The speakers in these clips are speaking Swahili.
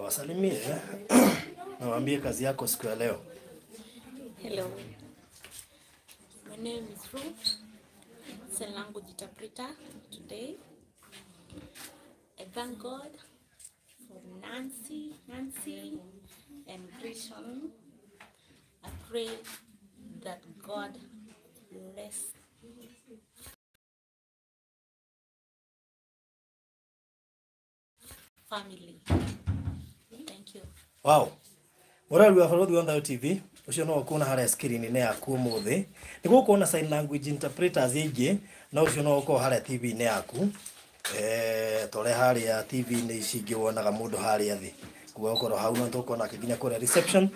Wasalimie na waambie kazi yako siku ya leo. Hello. My name is Ruth. Sign language interpreter today. I thank God for Nancy and Grishon. I pray that God bless family. Thank you. Wow. Mũrori wa Bũrũri wa Thayo TV, ũcio no ũkuona harĩa screen-inĩ yaku ũmũthĩ. Nĩ gũkuona sign language interpreters aingĩ, na ũcio no ũkorwo harĩa TV-inĩ yaku. Tore harĩa TV-inĩ ici ingĩ wonaga mũndũ harĩa thĩ. Kuga ũkorwo hau no tũkuona nginya kũrĩa reception.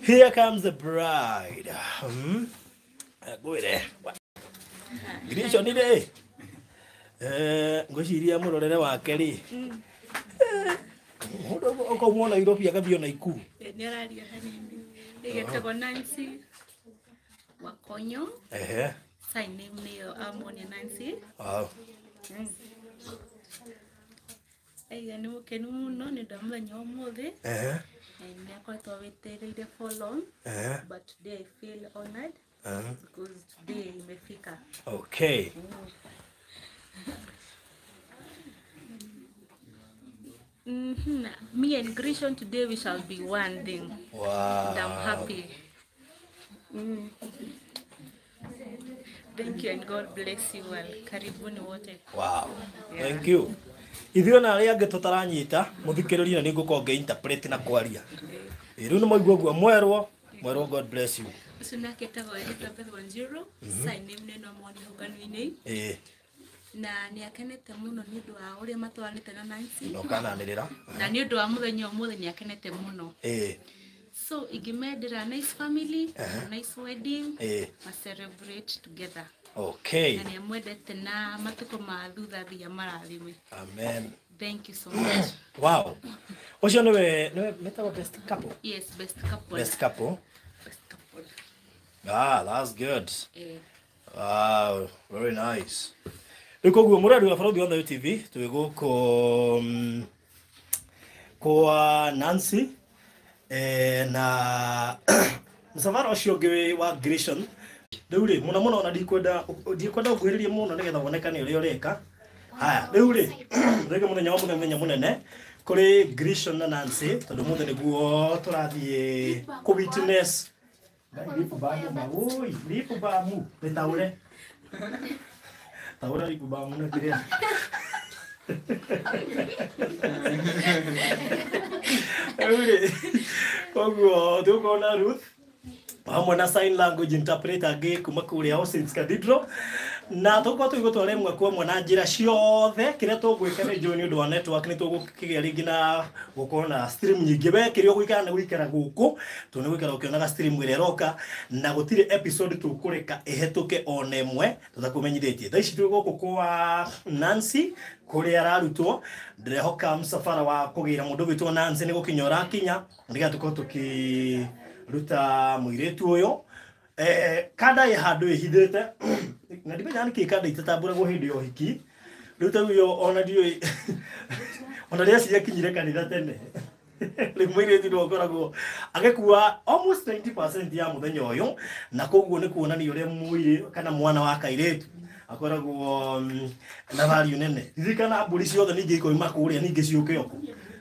Here comes the bride. Ngwĩre. Grishon rĩ. Ngwĩciria mũrorere wake rĩ. Ukaumwo Nairobi akathio Naikuru. Nĩ araria hanini. Nĩgetagwo Nancy Wakonyo. Ehe. Sign name nĩyo amuonia Nancy. Wow. Aiga nĩ mũkenu mũno nĩ ũndũ wa mũthenya wa ũmũthĩ. Ehe. Nĩ akoretwo wetereire for long. Ehe. But today I feel honored. Because today imefika. Okay. Me and Grishon today we shall be one thing. Wow. And I'm happy. Thank you and God bless you all. Karibuni wote. Wow. Yeah. Thank you. Ithuĩ na arĩa angĩ tũtaranyita mũthikĩrĩrie na nĩngũkorwo ngĩ-interpret na kwaria. Rĩu nĩ mwaigua ũguo mwerwo, mwerwo God bless you. Ũcio nake etagwo Elizabeth Wanjiru, sign name nĩ no mwoni hau kanua-inĩ. Na nĩ akenete mũno nĩ ũndũ wa ũrĩa matwaranĩte na Nancy. No kananĩrĩra. Na nĩ ũndũ wa mũthenya ũmũthĩ nĩ akenete mũno. So ingĩmendera nice family, a nice wedding, ma celebrate together. Okay. Na nĩ amwendete na matukũ ma thutha thia marathime. Amen. Thank you so much. Wow. Ũcio nĩwe metagwo best couple. Yes, best couple. Best couple. Best couple. Ah, that's good. Wow, very nice. Rĩu koguo mũrori wa Barũthi wa Thayu TV twĩ gũkũ kwa Nancy na mũcabara ũcio ũngĩ wa Grishon. Rĩu rĩ mũno mũno ona ndikwenda ũkuhĩrĩrie mũno nĩgetha wonekane ũrĩa ũreka. Haya, rĩu rĩ rĩngĩ mũthenya wa mũthenya mũnene kũrĩ Grishon na Nancy tondũ mũthĩ nĩguo tũrathiĩ kũ witness. Lipu bamu, lipu bamu, nĩtaũre. Taũra lipu bamu na kĩrĩa. Rĩu rĩ koguo tũgũkorwo na Ruth hamwe na sign language interpreter angĩ kuma kũrĩa All Saints Cathedral na tũgũkorwo tũgĩgũtwara ĩmwe kwa ĩmwe na njĩra ciothe. Kĩrĩa tũgwĩka nĩ njũĩ nĩ ũndũ wa network nĩ tũgũkĩgĩa rĩngĩ na gũkorwo na stream nyingĩ. We kĩrĩa ũgũikara nĩ gũikara gũkũ tondũ nĩ gũikara ũkĩonaga stream ĩrĩa ĩroka na gũtirĩ episode tũkũreka ĩhetũke ona ĩmwe tũtakũmenyithĩtie. Thaa ici twĩ gũkũ kwa Nancy kũrĩa ararutwo. Ndĩrehoka mũcabara wa kũgĩra mũndũ ũgwĩtwo Nancy nĩ gũkinya ũrakinya nĩgetha tũkorwo tũkĩruta mũirĩtu ũyũ. Kanda ĩ handũ ĩhithĩte na ndimenyaga nĩkĩ kanda itatambũragwo hĩndĩ ya ũhiki. Rĩu ta rĩu ona ndiũĩ ona rĩrĩa ciakinyire kanitha tene rĩu mũirĩtu nĩwe ũkoragwo agĩkua almost 90% ya mũthenya ũyũ, na koguo nĩ kuonania ũrĩa mũirĩ kana mwana wa kairĩtu akoragwo na value nene. Ririkana mbũri ciothe ningĩ ikoima kũrĩa ningĩ ciũke oku.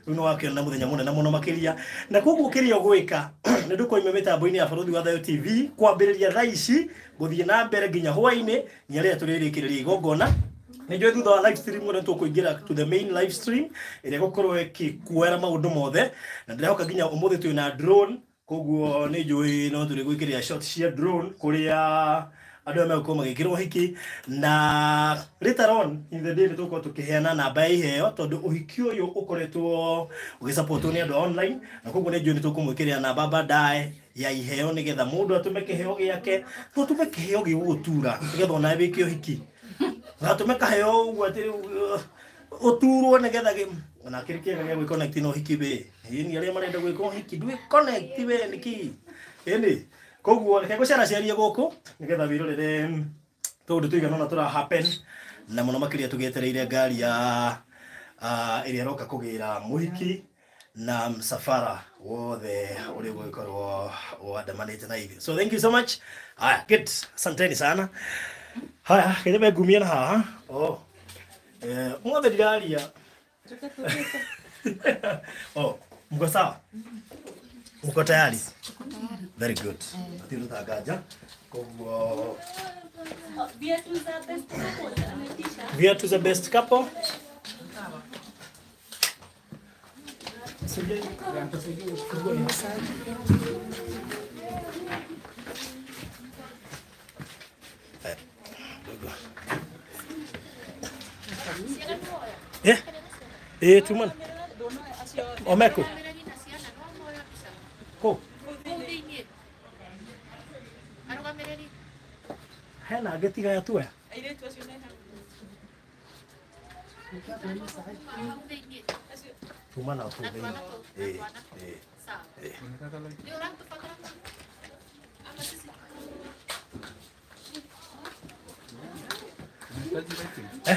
Rĩu nĩ wakĩona mũthenya mũnene mũno makĩria, na koguo kĩrĩa ũgwĩka nĩ ndũkoime mĩtambo-inĩ ya Barũthi wa Thayu TV kwambĩrĩria thaa ici gũthiĩ na mbere nginya hwaĩ-inĩ nginya rĩrĩa tũrĩrĩkĩrĩria igongona. Nĩ njũĩ thutha wa live stream nĩ tũkũingĩra to the main live stream ĩrĩa ĩgũkorwo ĩkĩkuoera maũndũ mothe, na ndĩrehoka nginya ũmũthĩ twĩ na drone, koguo nĩ njũĩ no tũrĩgwĩkĩrĩra shot cia drone kũrĩa andũ arĩa megũkorwo magĩkĩrwo ũhiki. Na later on in the day nĩ tũgũkorwo tũkĩheana namba ya iheo tondũ ũhiki ũyũ ũkoretwo ũgĩsupportwo nĩ andũ online, na koguo nĩ njũĩ nĩ tũkũmwĩkĩrĩra namba baadaye ya iheo nĩgetha mũndũ atũme kĩheo gĩake, no tũme kĩheo gĩgũgũtura nĩgetha onawe wĩke ũhiki. Gatũme kaheo ũguo atĩ ũturwo nĩgetha ona kĩrĩ kĩega gĩa gwĩconnect na ũhiki we. Ĩni arĩa marenda gwĩka ũhiki ndwĩconnect we nĩkĩ? Ĩni koguo reke ngũceracerie gũkũ nĩgetha wĩrorere tũndũ tũigana ũna tũra happen na mũno makĩria tũgĩetereire ngari ya ĩrĩa ĩroka kũgĩra mũhiki na msafara wothe ũrĩa ũgũgĩkorwo wandamanĩte na ithuĩ. So thank you so much. Haya, good. Asanteni sana. Haya, kĩrĩa ngumia na haha. Oh. Ũmũthĩ ndiraria. Oh, mko sawa? Mko tayari? Very good. Hatirutanganja. Koguo viatu za best couple. Tuman. Omeko. Ko. Hena getiga ya tuya. Tuma na tu.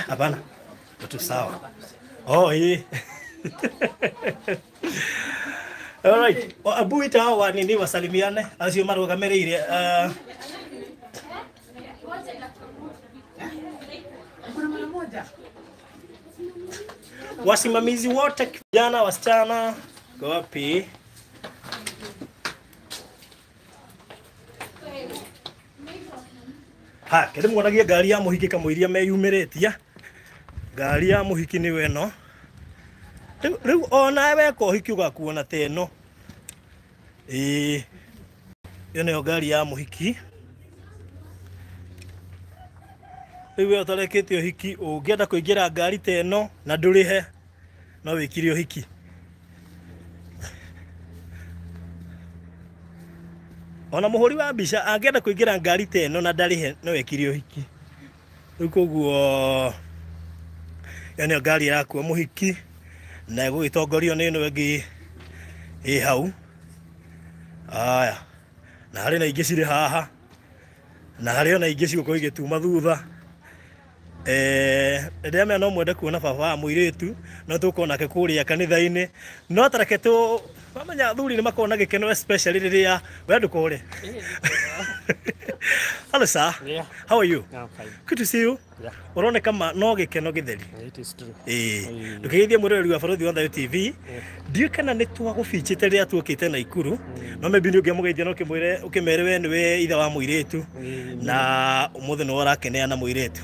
Hapana. Tu sawa. Oh, All right. Abu ita hawa nini wasalimiane acio marũgamĩrĩire Wasimamizi wote vijana, wasichana, go wapi? Ha, kende muonagie ngari ya muhiki kamũiria meyumĩrĩtie. Ngari ya muhiki nĩ ĩno. Rĩu ona weka ũhiki ũgakuona ta ĩno. Ĩĩ. Ĩyo nĩyo ngari ya muhiki. Rĩu we ũtarekĩte ũhiki ũngĩenda kũingĩra ngari ta ĩno na ndũrĩhe no wĩkire ũhiki. Ona mũhũri wa mbica angĩenda kũingĩra ngari ta ĩno na ndarĩhe no wĩkire ũhiki. Rĩu koguo ĩyo nĩyo ngari ĩrakua mũhiki na ĩgũgĩtongorio nĩ ĩno ĩngĩ ĩ hau. Aya, na harĩ na ingĩ cirĩ haha na harĩ ona ingĩ cigũkorwo igĩtuma thutha. Ndĩramenya no mwende kuona baba wa mũirĩtu no tũkorwo nake kũrĩa kanitha-inĩ, no tareke tũ mamenya athuri nĩ makoragwo na gĩkeno especially rĩrĩa we ndũkore. Hello sir. Yeah. How are you? I'm fine. Good to see you. Yeah. Ũroneka ma no gĩkeno gĩtheri. It is true. Ndũkĩgeithie mwĩroreri wa Barũthi wa Thayu TV. Ndiũĩ kana nĩ twagũbichĩte rĩrĩa tuokĩte Naikuru, no maybe nĩ ũngĩamũgeithia na ũkĩmwĩre ũkĩmere we nĩwe ithe wa mũirĩtu na ũmũthĩ nĩwe ũrakeneana mũirĩtu.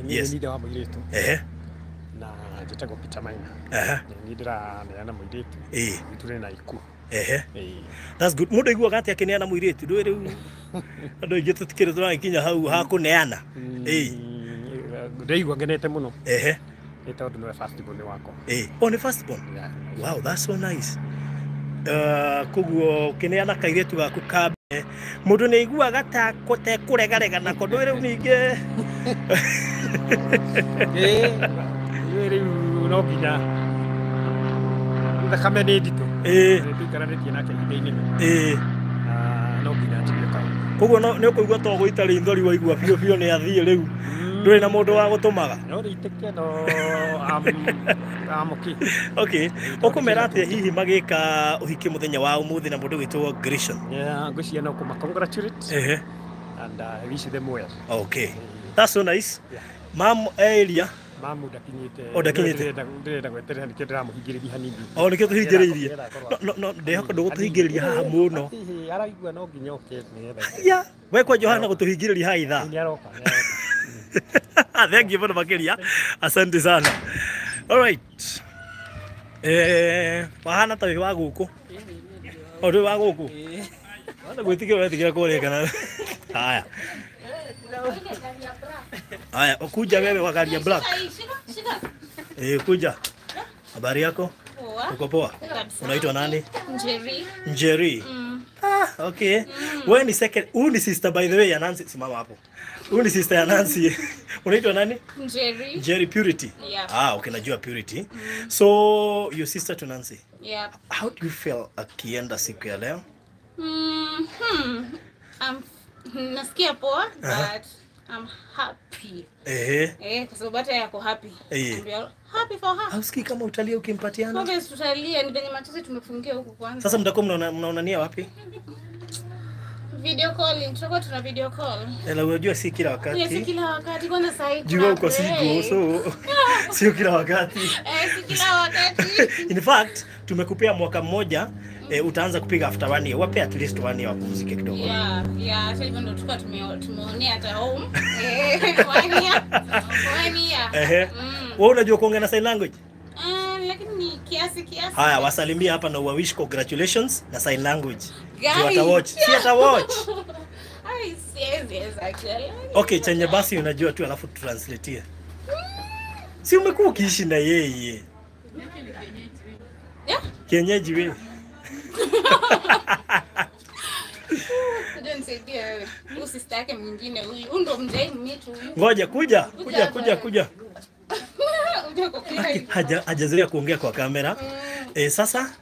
Yes. Nĩ ithe wa mũirĩtu. Ehe. Na njĩtagwo Peter Maina. Ehe. Nĩ ndĩraneana mũirĩtu. Tũrĩ Naikuru. Ehe. That's good. Mũndũ aiguaga atĩa akĩneana mũirĩtu? Ndũĩ rĩu andũ aingĩ tũtikĩrĩ tũragĩkinya hau ha kũneana. Ndĩraigua ngenete mũno. Ehe. Nĩ tondũ nĩwe first born wakwa. Oh, nĩ first born? Yeah. Wow, that's so nice. Koguo ũkĩneana kairĩtu gaku ka mbere, mũndũ nĩ aiguaga ta tekũregarega nako, ndũĩ rĩu ningĩ. Rĩu no nginya thakame nĩ nditũ. Tũikaranĩtie nake ihinda inene. No nginya njigue kau. Koguo nĩ ũkũigua to gũita rĩithori waigua biũ biũ nĩ athiĩ rĩu. Ndũrĩ na mũndũ wa gũtũmaga. No rĩitĩke no I'm okay. Okay. Ũkũmera atĩa hihi magĩka ũhiki mũthenya wa ũmũthĩ na mũndũ wĩtwo Grayson? Yeah, ngwĩciria no kũma congratulate. Ehe. And I wish them well. Okay. That's so nice. Yeah. Mam area. Mamu ndakinyĩte. O ndakinyĩte. Ndĩrenda gweterera nĩkĩo ndĩramũhingĩrĩria hanini. O nĩkĩo tũhingĩrĩirie. No no ndĩhoka ndũgũtũhingĩrĩria haha mũno. Araigua no nginya oke nĩgetha. Yeah. We kwa Johana gũtũhingĩrĩria haha ithaa. Nĩ aroka. Thank you mũno makĩria. Asante sana. All right. Wahana ta wĩ wa gũkũ. O ndũĩ wa gũkũ? Wana gwĩtigĩra ũretigĩra kũrĩa kana. Haya. Haya, ukuja wewe wa gari ya black. Kuja. Habari yako? Poa. Uko poa? Unaitwa nani? Njeri. Njeri. Ah, okay. Wewe ni second, huyu ni sister by the way ya Nancy, simama hapo. Huyu ni sister ya Nancy. Unaitwa nani? Njeri. Njeri Purity. Yeah. Ah, okay, najua Purity. So, your sister to Nancy. Yeah. How do you feel akienda siku ya leo? Nasikia poa, but I'm happy. Kwa sababu hata yako happy. We are happy for her. Hausikii kama utalia ukimpatiana? Obviously tutalia, ni venye machozi tumefungia huku kwanza. Sasa mtakuwa mnaonania wapi? Video calling, tutakuwa tuna video call. Na unajua si kila wakati. Si kila wakati, kwanza sasa hivi. Jua uko single, so sio kila wakati. Si kila wakati. In fact, tumekupea mwaka mmoja, utaanza kupiga after 1 year. Wape at least 1 year wapumzike kidogo. Yeah, hata hivyo ndio tulikuwa tumeonea hata home. 1 year. 1 year. Wewe unajua kuongea na sign language? Lakini ni kiasi kiasi. Haya, wasalimia hapa na uwawish congratulations na sign language. Ata watch. Si ata watch. Ai, yes actually. Okay, chenye basi unajua tu alafu translateie. Si umekuwa ukiishi na yeye? Yeah. Kienyeji wewe. Unajua nisaidie wewe. Huyu sister yake mwingine huyu. Huyu ndo mjai mtu huyu. Ngoja kuja. Kuja. Hajazoea kuongea kwa kamera. Sasa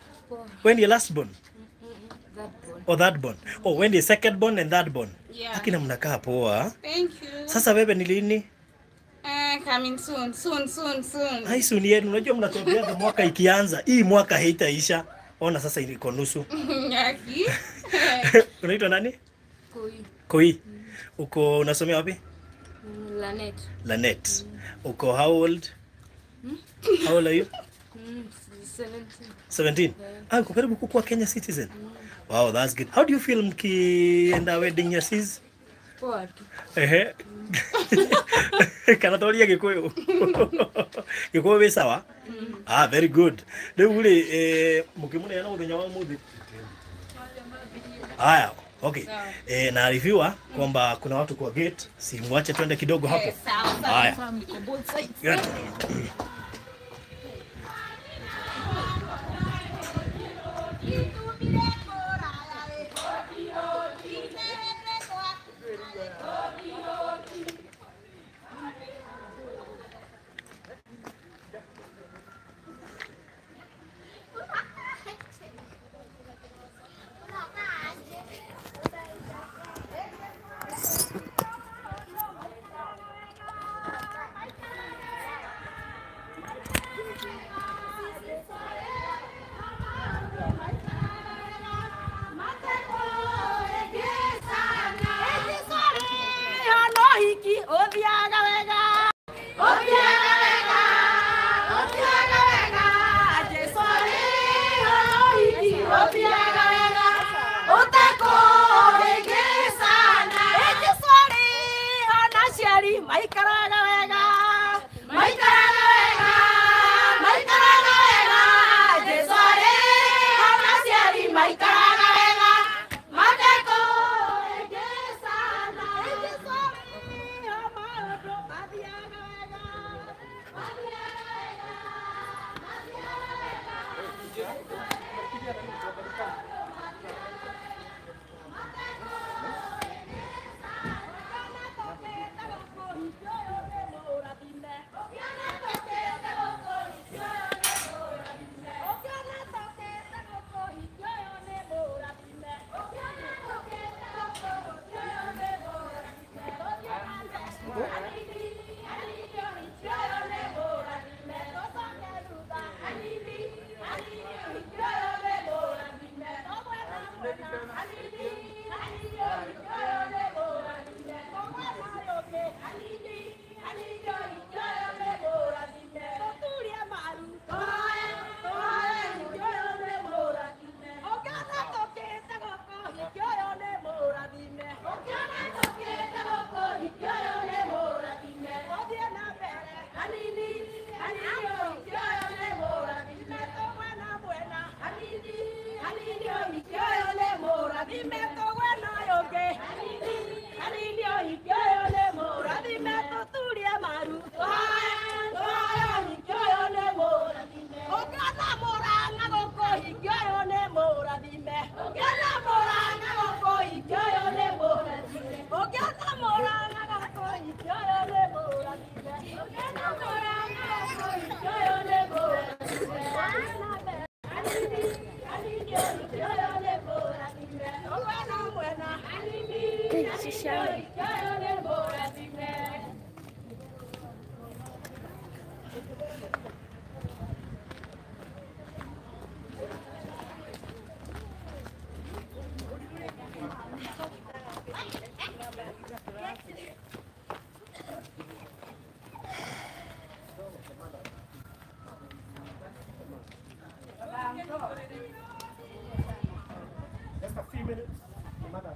when you last born? Or that born. Oh, when the second born and that born. Yeah. Lakini mnakaa poa. Thank you. Sasa wewe ni lini? Coming soon, soon, soon, soon. Hai soon yenu, unajua mnatuambia mwaka ikianza, hii mwaka haitaisha. Ona sasa iko nusu. Nyaki. Unaitwa nani? Koi. Koi. Uko unasomea wapi? Lanet. Lanet. Uko how old? How old are you? 17. 17. Ah, uko karibu kukuwa Kenya citizen. Wow, that's good. How do you feel mkienda wedding ya sis? Poa tu. Ehe. Kana toria Gikuyu. Gikuyu wĩ sawa? Ah, very good. Rĩu rĩ, mũkĩmũneana mũthenya wa ũmũthĩ. Haya, okay. Naarifiwa kwamba kuna watu kwa gate, si mwache twende kidogo hapo. Haya. Good. Just a few minutes. Mother.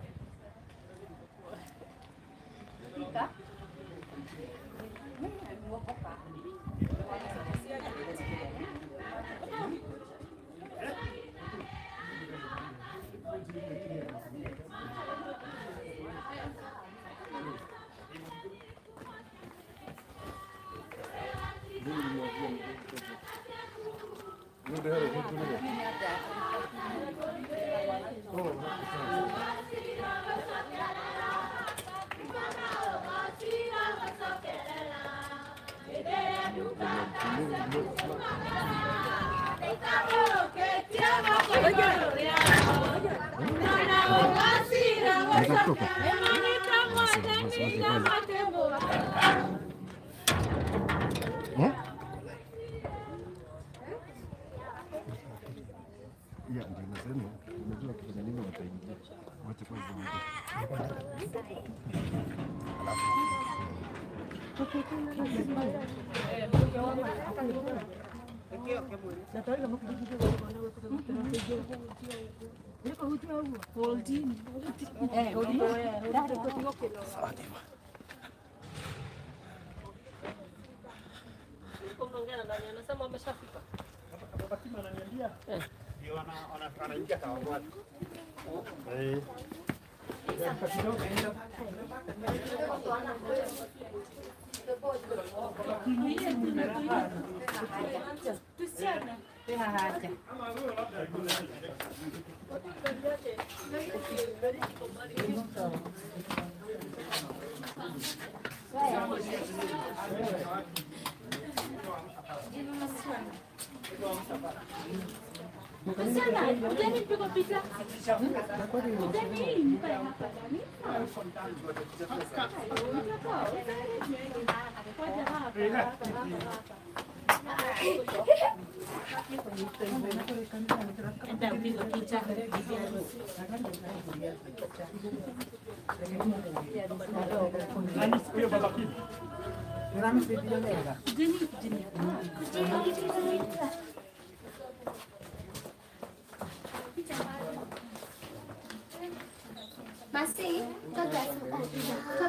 Basi, toa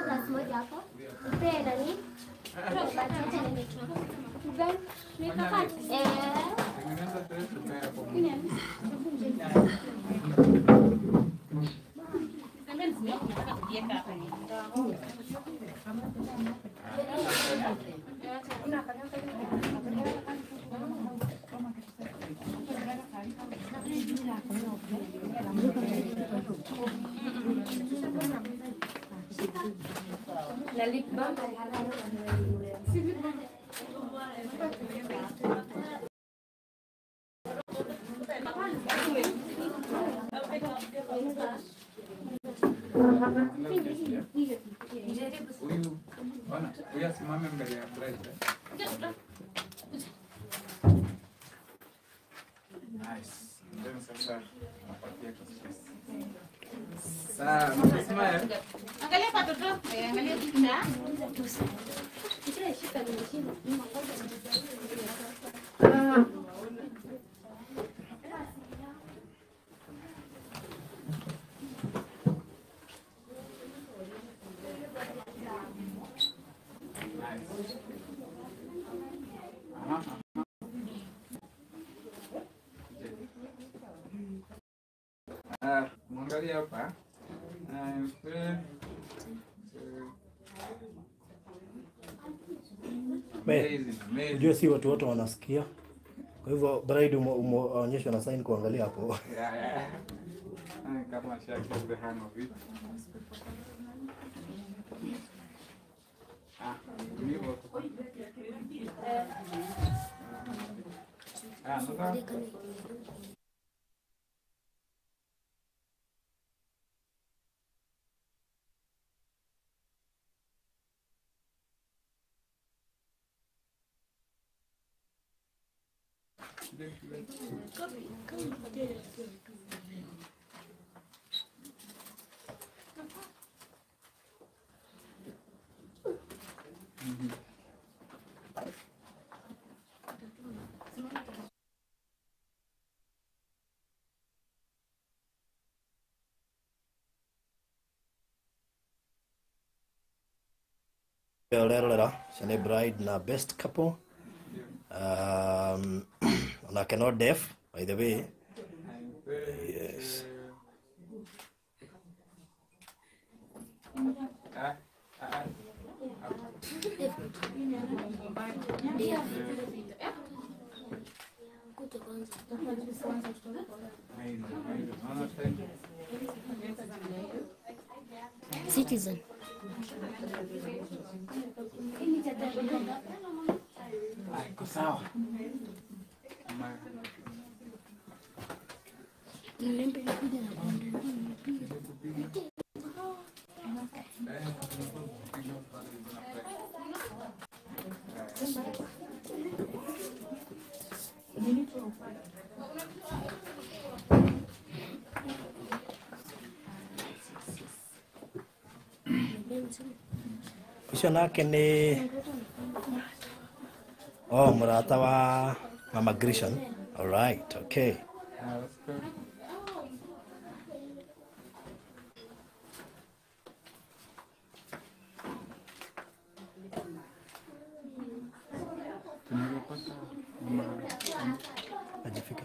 glass moja hapo. Mpe nani? Huyu asimame mbele ya bride. Nice. Then sasa napatia kiss. Sawa, smile. Angalia patoto, angalia na. Mwangalia hapa. Unajua si watu wote wanasikia. Kwa hivyo bride umeonyeshwa na sign kuangalia hapo. Yeah. Kama shaka the hang of it. Sasa Ũrerorera cio nĩ bride na best couple. Onake no deaf by the way. Yes. Citizen. Iko sawa. Ũcio nake nĩ mũrata wa Mama Grishan. All right, okay. Let's go. Tunaweza mama hajafika. Hajafika.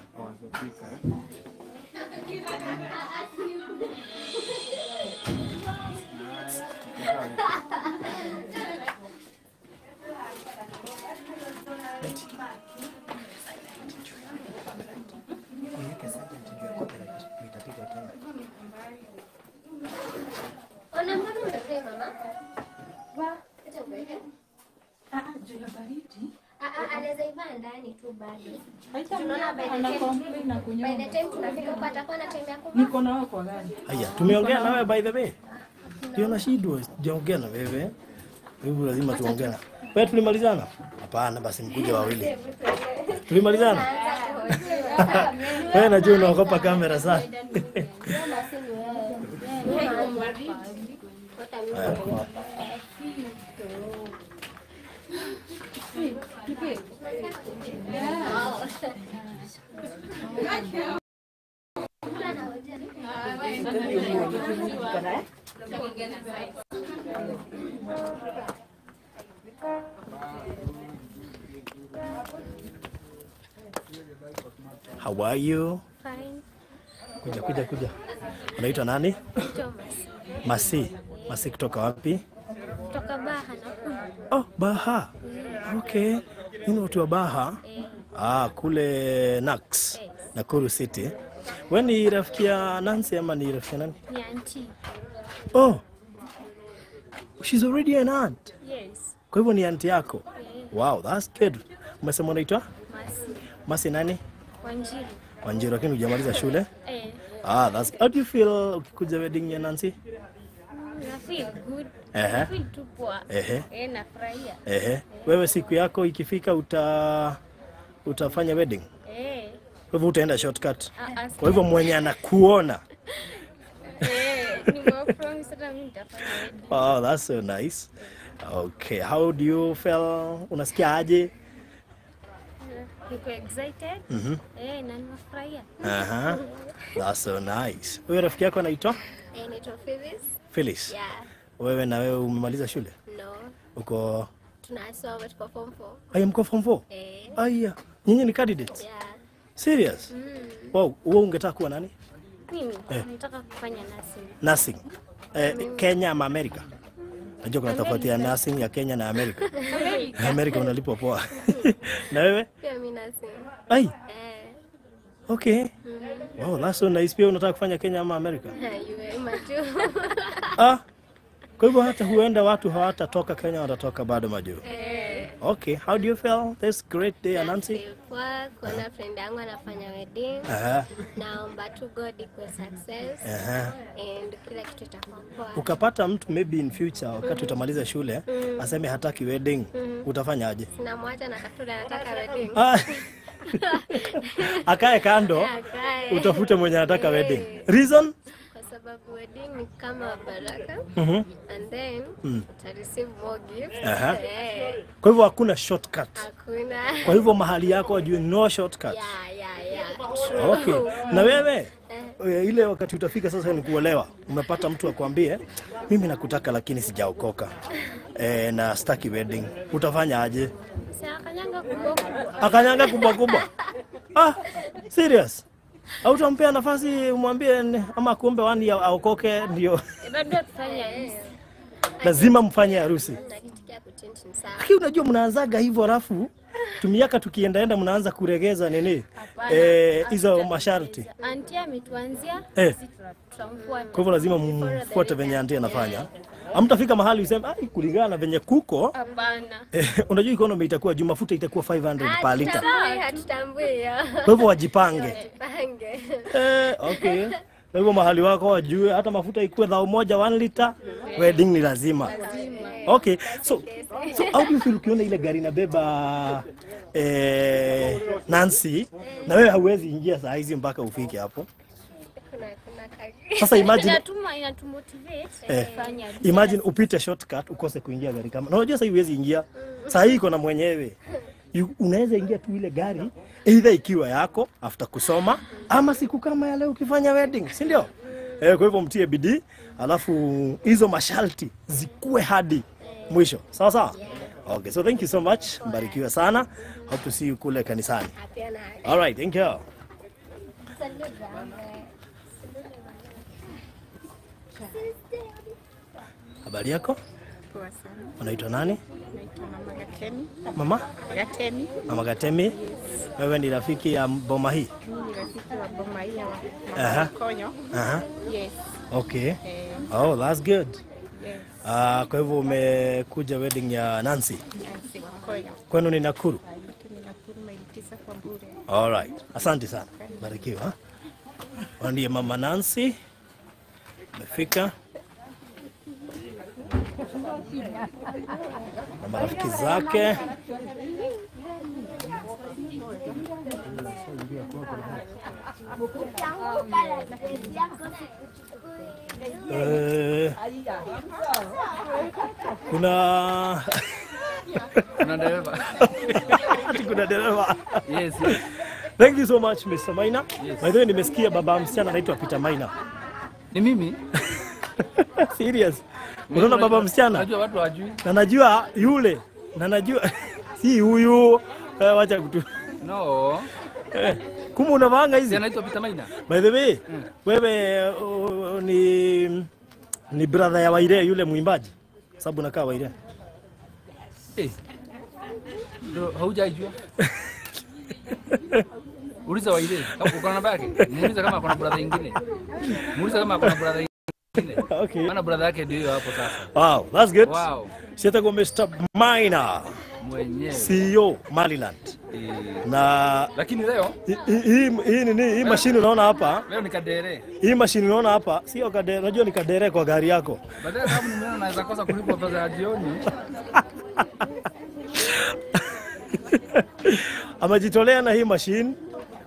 Haya, tumeongea nawe by the way. Ndio nashindwa, sijaongea na wewe. Hebu lazima tuongee. Wewe tulimalizana? Hapana, basi mkuje wawili. Tulimalizana? Wewe najua unaogopa kamera sana. How are you? Fine. Kuja kuja kuja. Unaitwa nani? Thomas. Masi. Masi kutoka wapi? Kutoka Baha Nakuru. Oh, Baha. Okay. Nini watu wa Baha? Ah, kule Nax. Yes. Nakuru City. Wewe ni rafiki ya Nancy ama ni rafiki ya nani? Ni auntie. Oh. She's already an aunt. Yes. Kwa hivyo ni auntie yako. Wow, that's good. Umesema unaitwa? Masi. Masi nani? Wanjiru. Wanjiru, lakini hujamaliza shule? Eh. Ah, that's how do you feel ukikuja wedding ya Nancy? Na feel good. Ehe. Na feel tu poa. Ehe. Eh, nafurahia. Ehe. Wewe siku yako ikifika utafanya wedding? Eh. Kwa hivyo utaenda shortcut. Ah, Kwa hivyo mwenye anakuona. Eh, nimepromise hata mimi nitafanya wedding. Oh, that's so nice. Okay, how do you feel? Unasikia aje? Niko excited. Eh, na nimefurahia. Aha. That's so nice. Wewe rafiki yako anaitwa? Eh, naitwa Phyllis. Phyllis. Yeah. Wewe na wewe umemaliza shule? No. Uko Tunasoma tuko form 4. Aya, mko form 4? Eh. Aya, nyinyi ni candidates? Yeah. Serious? Wow, wewe ungetaka kuwa nani? Mimi nataka kufanya nursing. Nursing. Kenya ama Amerika? Najua kuna tofauti ya nursing ya Kenya na Amerika. Amerika unalipwa poa. Na wewe? Pia mimi nursing. Ai, Eh. okay. Wow, that's so nice. Pia unataka kufanya Kenya ama Amerika? Majuu. Ah. Kwa hivyo hata huenda watu hawatatoka Kenya, watatoka bado majuu. Okay, how do you feel this great day, Nancy? Feel poa kuona friend yangu anafanya wedding. Aha. Naomba tu God ikuwe success. Aha. And kila kitu itakuwa poa. Ukapata mtu maybe in future wakati utamaliza shule aseme hataki wedding, utafanyaje? Sinamwacha na tafuta anataka wedding. Ah. Akae kando, Akae. utafute mwenye anataka wedding. Reason? Kwa sababu wedding ni kama baraka. And then uta receive more gifts. Aha. Eh, Kwa hivyo hakuna shortcut. hakuna. Kwa hivyo mahali yako wajue no shortcut. Yeah. True. Okay. Na wewe ile wakati utafika sasa ni kuolewa, umepata mtu akwambie mimi nakutaka lakini sijaokoka, na sitaki wedding, utafanya aje? Sasa akanyanga kubwa kubwa. Akanyanga kubwa kubwa. Ah, serious? Au utampea nafasi umwambie ama kuombe wani aokoke ndio? Bado tufanye harusi. Lazima mfanye harusi. Lakini unajua mnaanzaga hivyo alafu tumiaka tukiendaenda mnaanza kuregeza nini? Hizo masharti. Auntie ametuanzia, sisi tutamfuata. Kwa hivyo lazima mfuate venye auntie anafanya. Hamtafika mahali useme ai kulingana na venye kuko. Hapana. Unajua economy itakuwa juu, mafuta itakuwa 500 per liter. Hatutambui. Kwa hivyo wajipange. Wajipange. Okay. Kwa hivyo mahali wako wajue hata mafuta ikuwe 1,000 1 liter, wedding ni lazima. Okay. So how do you feel ukiona ile gari inabeba Nancy na wewe hauwezi ingia saa hizi mpaka ufike hapo? Sasa imagine inatumotivate kufanya. Imagine upite shortcut ukose kuingia gari kama. Na unajua sasa huwezi ingia. Saa hii iko na mwenyewe. Unaweza ingia tu ile gari either ikiwa yako after kusoma ama siku kama ya leo ukifanya wedding, si ndio? Kwa hivyo mtie bidii, alafu hizo masharti zikuwe hadi mwisho. Sawa sawa? Okay, so thank you so much. Mbarikiwe sana. Hope to see you kule kanisani. All right, thank you. Habari yako? Poa sana. Unaitwa nani? Naitwa Mama Gatemi. Mama? Gatemi. Mama Gatemi. Yes. Wewe ni rafiki ya boma hii? Mimi ni rafiki wa boma hii ya Mama Konyo. Yes. Okay. Oh, that's good. Yes. Kwa hivyo umekuja wedding ya Nancy? Nancy Konyo. Kwenu ni Nakuru? Kwetu ni Nakuru, maili 9 kwa Mbure. All right. Asante sana. Barikiwa. Ndiye Mama Nancy. Amefika na marafiki zake. Kuna dereva. Kuna dereva. Yes, yes. Thank you so much Mr. Maina. Yes. By the way, nimesikia baba msichana anaitwa Peter Maina. Ni mimi? Serious. Unaona baba msichana? Najua watu hawajui. Na najua yule. Na najua si huyu. Wacha kutu. No. Kumbe unavaanga hizi? Anaitwa Peter Maina. By the way, wewe ni brother ya Waire yule mwimbaji. Sababu nakaa Waire. Eh. Ndio haujajua. Uliza Waire, kama uko na namba yake. Muulize kama kuna brother nyingine. Muulize kama kuna brother nyingine. Okay. Maana brother yake ndio hiyo hapo sasa. Wow, that's good. Wow. Sita kwa Mr. Maina mwenyewe. CEO Maryland. Na lakini leo hii nini hii mashine unaona hapa? Leo ni kadere. Hii mashine unaona hapa sio kadere, unajua ni kadere kwa gari yako. Baadaye sababu nimeona naweza kosa kulipwa pesa ya jioni. Amejitolea na hii mashine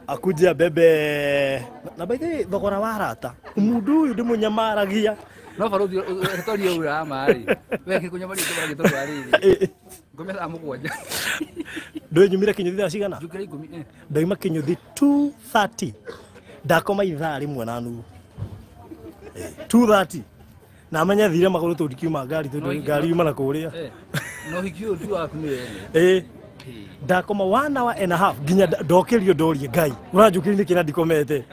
akuja bebe na by the way thogora wa rata mundu uyu ndimunyamaragia no baruthi retoria ura mari we kikunyamaria kibara gitoro riri ngome thaa 7 ndwenyumire kinyuthi thaa cigana njukira 10 ndoima kinyuthi 2:30 ndakoma ithaa rimwe na nuthu 2:30 na menya thire maguru tondu kiuma ngari tondu ngari yuma na kuria no hiki uyu tu waku ni wewe ndakoma 1 hour and a half nginya ndokirio ndorie ngai uranjukirie niki na ndikomete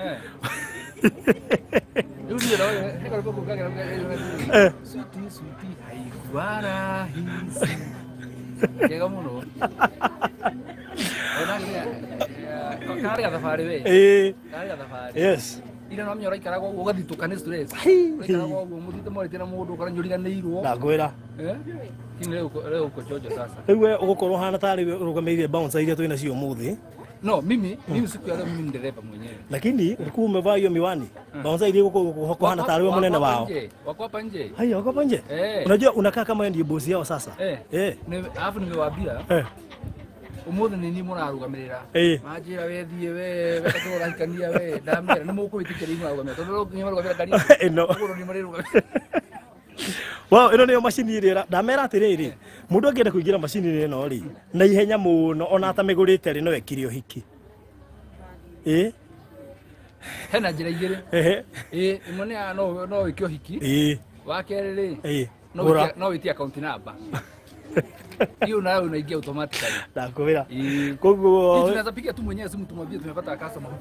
Yes. Ira no menya ũraikaraga ũguo ũgathitũka nĩ stress. Ũraikaraga ũguo mũthiĩte mwarĩtie na mũndũ ũkora nĩũriganĩirwo. Ndakwĩra. Lakini leo uko chojo sasa. Rĩu we ũgũkorwo ũhana tarĩ we ũrũgamĩrĩire bouncer iria twĩ nacio ũmũthĩ. No, mimi siku ya leo mimi ni dereva mwenyewe. Lakini ulikuwa umevaa hiyo miwani. Bouncer iria ũkũhana tarĩ we mũnene wao. Wako hapa nje. Haya, wako hapa nje. Unajua unakaa kama wewe ndiye boss yao sasa. Alafu nimewaambia. Umuthi ni ni mũrarũgamĩrĩra. Manjĩra we thiĩ we we tũrahikania we ndamera nĩ mũkũĩtĩkĩra imũrarũgamĩrĩra tondũ nĩ marũgamĩrĩra ngari. Ĩno. Ũguo nĩ marĩrũgamĩrĩra. Wow, ĩno nĩyo macini ĩrĩa ndamera atĩrĩrĩ mũndũ angĩenda kũingĩra macini ĩno rĩ na ihenya mũno ona atamĩgũrĩte rĩ no ekire ũhiki. Hena njĩra igĩrĩ. Ĩmwe nĩ no wĩke ũhiki. Wa kerĩ rĩ no wĩtie account number. Hiyo nayo unaingia automatically. Ndakwĩra. Koguo tunaweza piga tu mwenyewe simu tumwambie tumepata customer.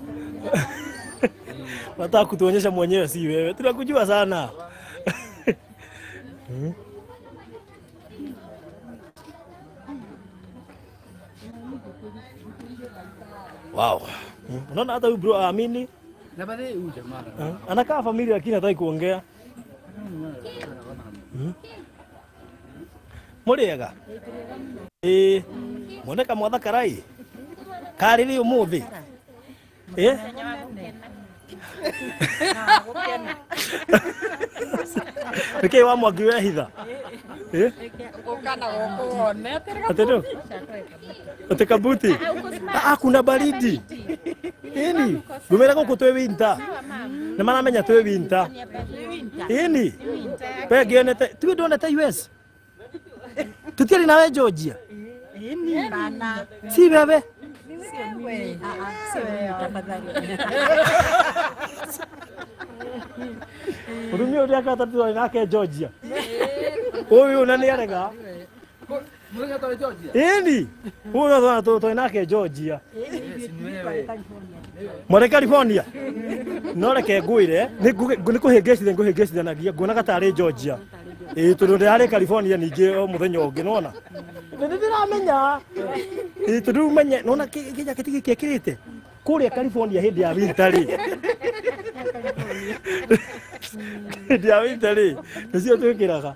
Nataka kutuonyesha mwenyewe si wewe. Tunakujua sana. Wow. Unaona hata huyu bro aamini. Na baadaye huyu jamaa. Anakaa familia lakini hataki kuongea. Mũrĩega? Ĩĩ. Mwoneka mwathakarai? Karĩrĩ ũmũthĩ? Nĩkĩĩ wa mwangi wehitha? Atĩ kabuti? Ah, kuna baridi. Ĩni, ngũmĩra gũkũ twĩ winter. Nĩ maramenya twĩ winter. Ĩni. We ngĩonete, tuĩ ndonete US. Tutiari nawe Georgia. Si wewe? Sio mimi. Sio mimi tafadhali. Mutumia uria akata nake Georgia. Uyu na ni arega. Muthenya twarĩ Georgia. Ĩni. Uyu no twarĩ nake Georgia. Mwarĩ California. No reke ngwĩre nĩ kũhĩngĩcithia ngũhĩngĩcithanagia nguonaga tarĩ Georgia. Ĩĩ tondũ ndĩrarĩ California ningĩ o mũthenya ũngĩ nona. Nĩ ndĩramenya. Ĩĩ tondũ menye nona kĩjaketi gĩkĩ ekĩrĩte kũrĩa California hĩndĩ ya winter rĩ. Hĩndĩ ya winter rĩ nĩcio twĩkĩraga.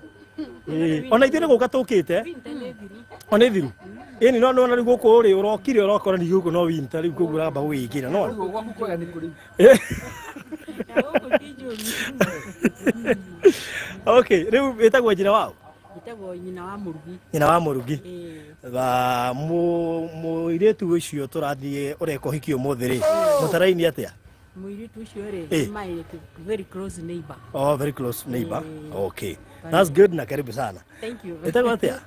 Ona ithuĩ nĩ gũka tũkĩte. Ona ithiru. Ĩni no nona rĩu gũkũ rĩ ũrokire ũrokora ningĩ gũkũ no winter rĩu koguo ũramba gwĩkĩra nona. Gwaku kwega nĩ kũrĩ. Okay, rĩu ĩtagwo njĩra wao? Ĩtagwo nyina wa mũrugi. Nyina wa mũrugi. Wa mũirĩtu ũcio tũrathiĩ ũreka ũhiki ũmũthĩ rĩ. Mũtaraini atĩa? Mũirĩtu ũcio rĩ, my very close neighbor. Oh, very close neighbor. Okay. That's good na karibu sana. Thank you. Ĩtagwo atĩa?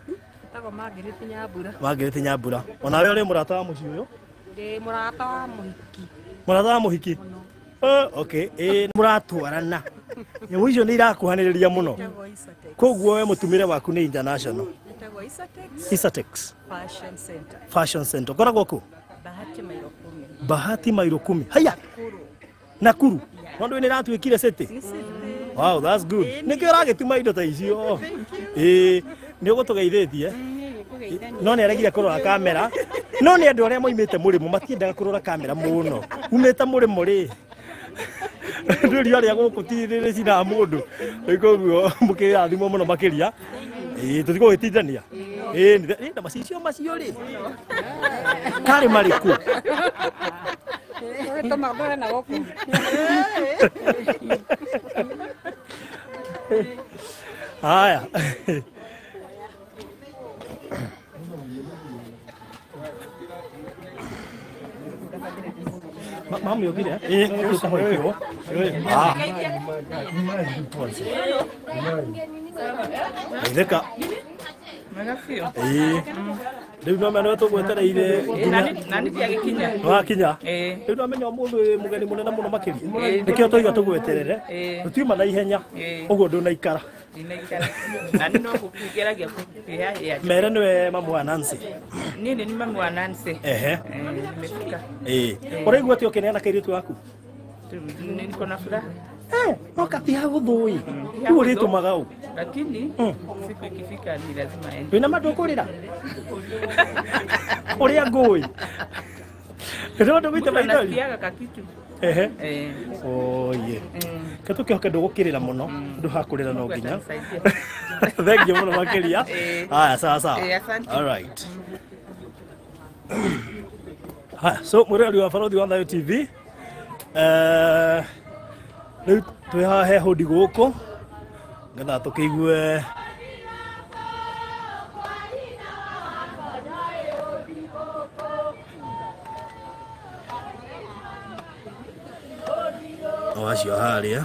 Ĩtagwo Margaret Nyambura. Margaret Nyambura. Onawe ũrĩ mũrata wa mũciĩ ũyũ? Ndĩ mũrata wa mũhiki. Mũrata wa mũhiki? Okay, mũratwarana. Nyamũ icio nĩ irakuhanĩrĩria mũno. Koguo we mũtumĩre waku nĩ international. Ĩtagwo Isatex. Isatex. Fashion Center. Fashion Center. Ũkoragwo kũ? Bahati Mairo 10. Bahati Mairo 10. Haya. Nakuru. No ndũ nĩ ĩratuĩkire city. Wow, that's good. Nĩkĩo ũragĩtuma indo ta icio. Ĩĩ, nĩ ũgũtũgeithĩtie. No nĩ aregire kũrora kamera. No nĩ andũ arĩa moimĩte mũrĩmo matiendaga kũrora kamera mũno. Umĩte mũrĩmo rĩ. Ndũri arĩa gũkũ ti rĩcinaga mũndũ. Koguo mũkĩrathimwo mũno makĩria. Ĩĩ, tũtigũgĩtindania. Ĩĩ, na macicio macio rĩ. Karĩ marĩkũ? Haya. Mamu yokire? Eh, ah. Itheka. Eh. Rĩu no mena tũgwetereire na nĩ ndiagĩkinya. Wakinya? Rĩu no menya ũmũthĩ mũgeni mũnene mũno makĩria. Nĩkĩo tũiga tũgweterere. Tũtiuma na ihenya. Ũguo ndũnaikara. Ndinaikara. Na nĩ no gũkĩgeragia kũhĩa. Mere nĩwe mamu wa Nancy. Niĩ nĩ mamu wa Nancy. Ehe. Nimefika. Eh. Ũraigua atĩa ũkĩneana kairĩtu gaku? Niko na furaha. No kati hagũthũi. Rĩu ũrĩtũmaga ũ? Lakini siku ikifika ni lazima aende. Wĩna ma ndũkũrĩra? Ũrĩa ngũĩ. Rĩu ndũgũita maithori. Nasikiaga kakitu. Ehe. Oye. Ke tũkĩhoke ndũgũkĩrĩra mũno. Ndũhakũrĩra no nginya. Thank you mũno makĩria. Haya, sawa sawa. All right. Haya, so mũrori wa Barothi wa Thayo TV. Rĩu twĩ haha he hũndi gũkũ ngetha tũkĩigue o acio harĩa.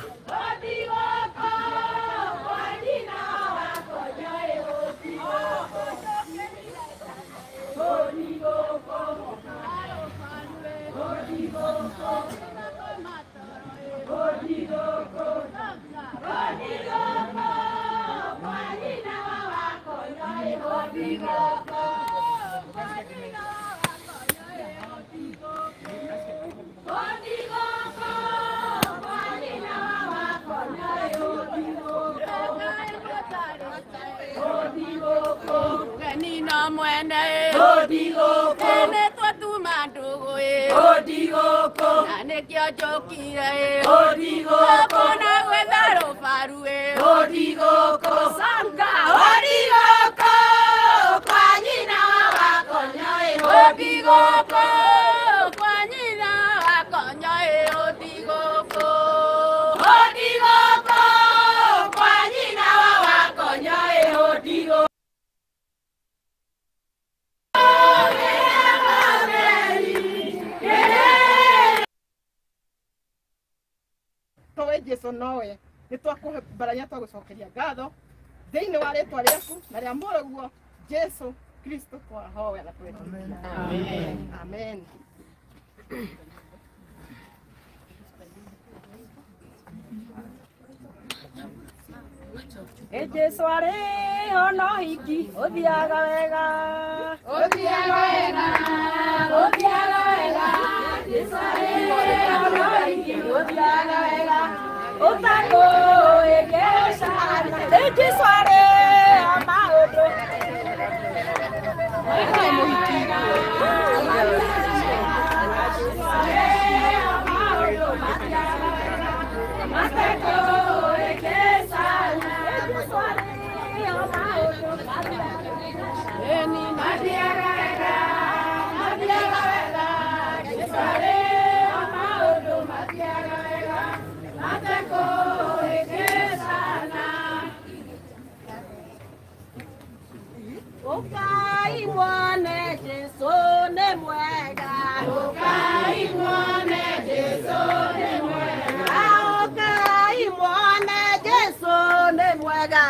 Jesu nowe nĩ twakũhe baranya twagũcokeria ngatho thĩinĩ wa rĩtwa rĩaku na rĩa mũrũguo Jesu Kristo twahoya na twetĩkia. Amen. Amen. Jesu arĩ ona ũhiki ũthiaga wega, ũthiaga wega, ũthiaga wega. Jesu arĩ ona ũhiki ũthiaga wega, ũtakũĩgĩcana. Jesu arĩ maũndũ Ukai mwone Jesu nĩ mwega, ukai mwone Jesu nĩ mwega, ukai mwone Jesu nĩ mwega,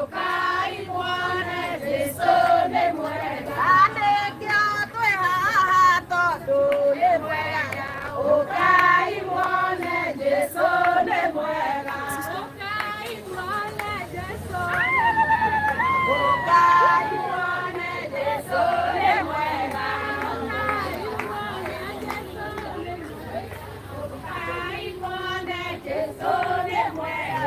ukai mwone Jesu nĩ mwega, nĩkĩo twĩ haha tondũ nĩ mwega, ukai mwone Jesu nĩ mwega, ukai mwone Jesu nĩ mwega, ukai mwone Jesu nĩ mwega, ukai mwone Jesu nĩ mwega.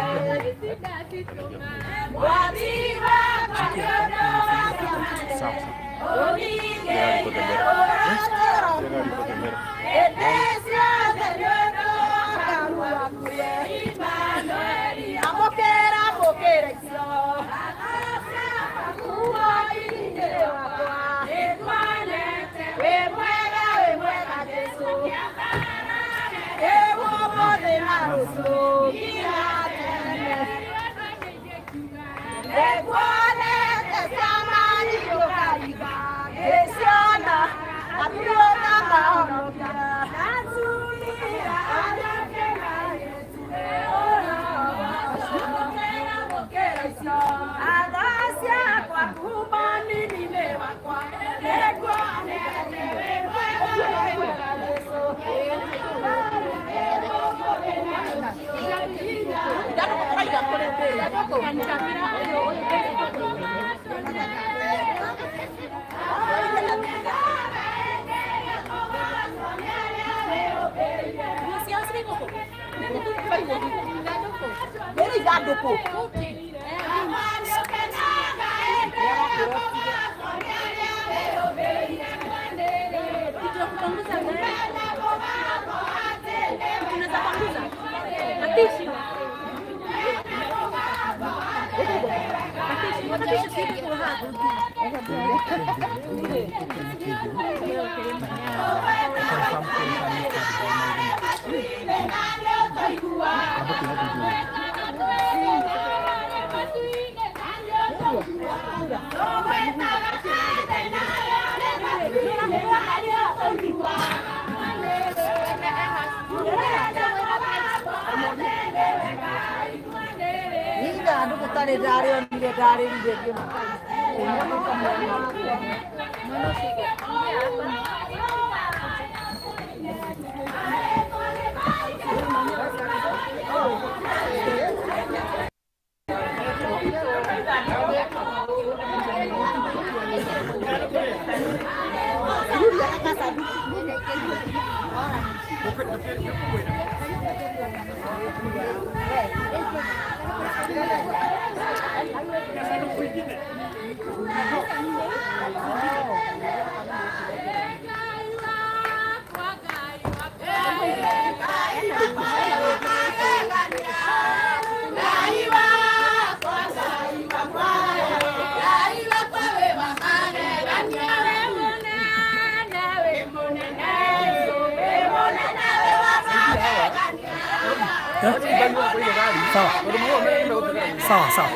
Sawa sawa.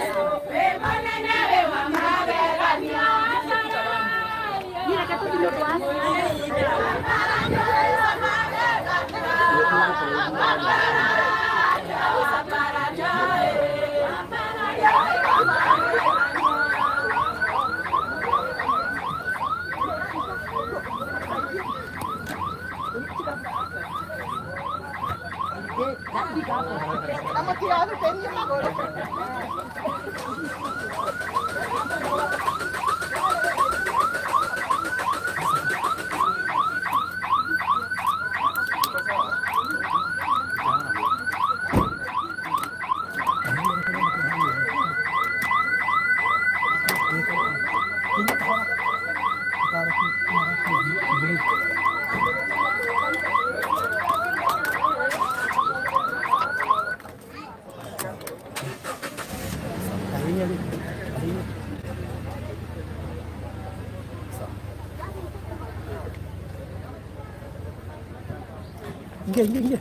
Ingia ingia ingia.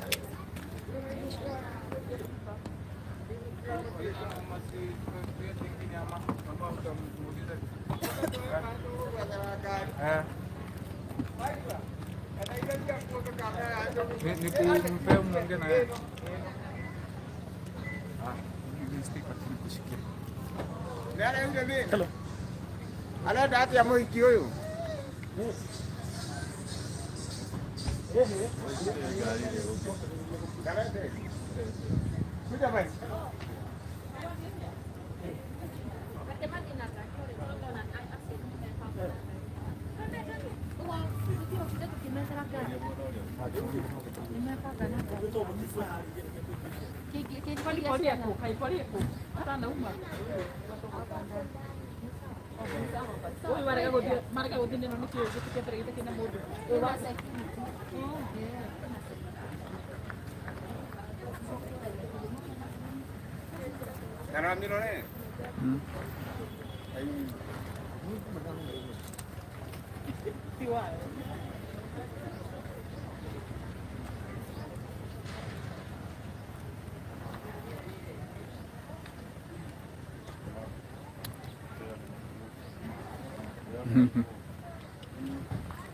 Hello. Arenda atia mũhiki ũyũ?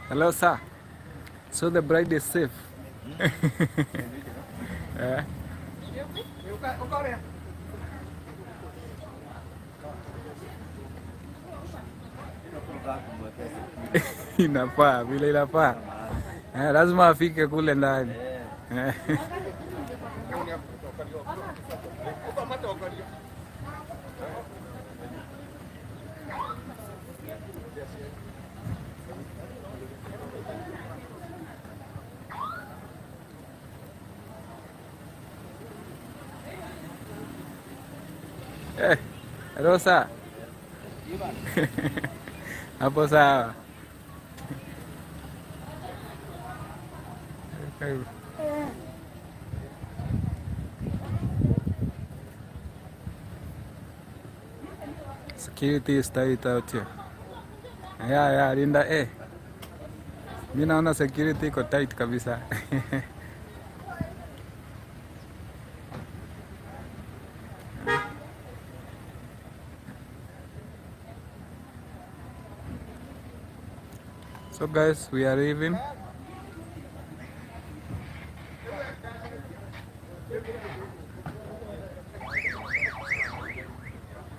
Hello, sir. So the bride is safe. Yeah. Inafaa vile inafaa. Lazima afike kule ndani. Hello, sir. Hapo sawa. Security is tight out here. Yeah, yeah, Linda eh. Mimi naona security iko tight kabisa. So guys, we are leaving.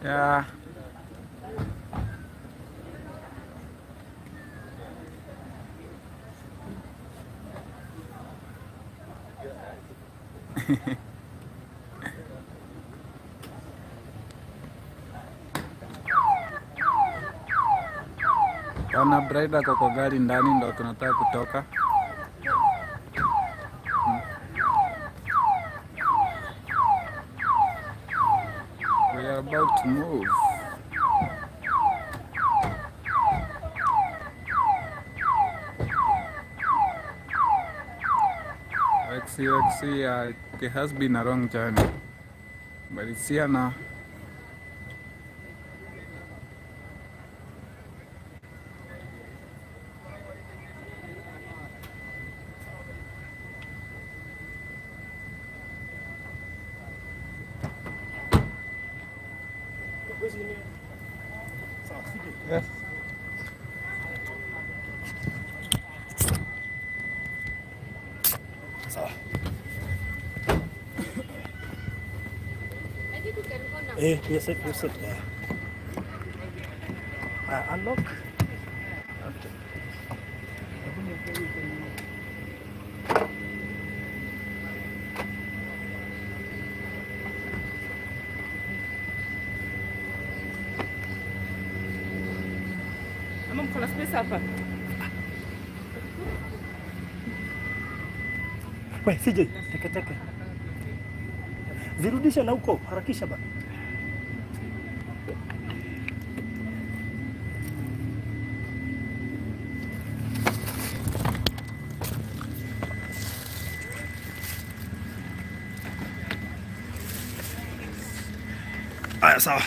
Yeah. Wana bride ako kwa gari ndani ndo tunataka kutoka. We are about to move. XC, it has been a long journey, but it's here now. Yes. Sawa. I think we can go now. Yes, yes, yeah. Unlock. Okay. Ama mko na space hapa? We, CJ, teke teke. Zirudishe na huko, harakisha bana. Aya, sawa.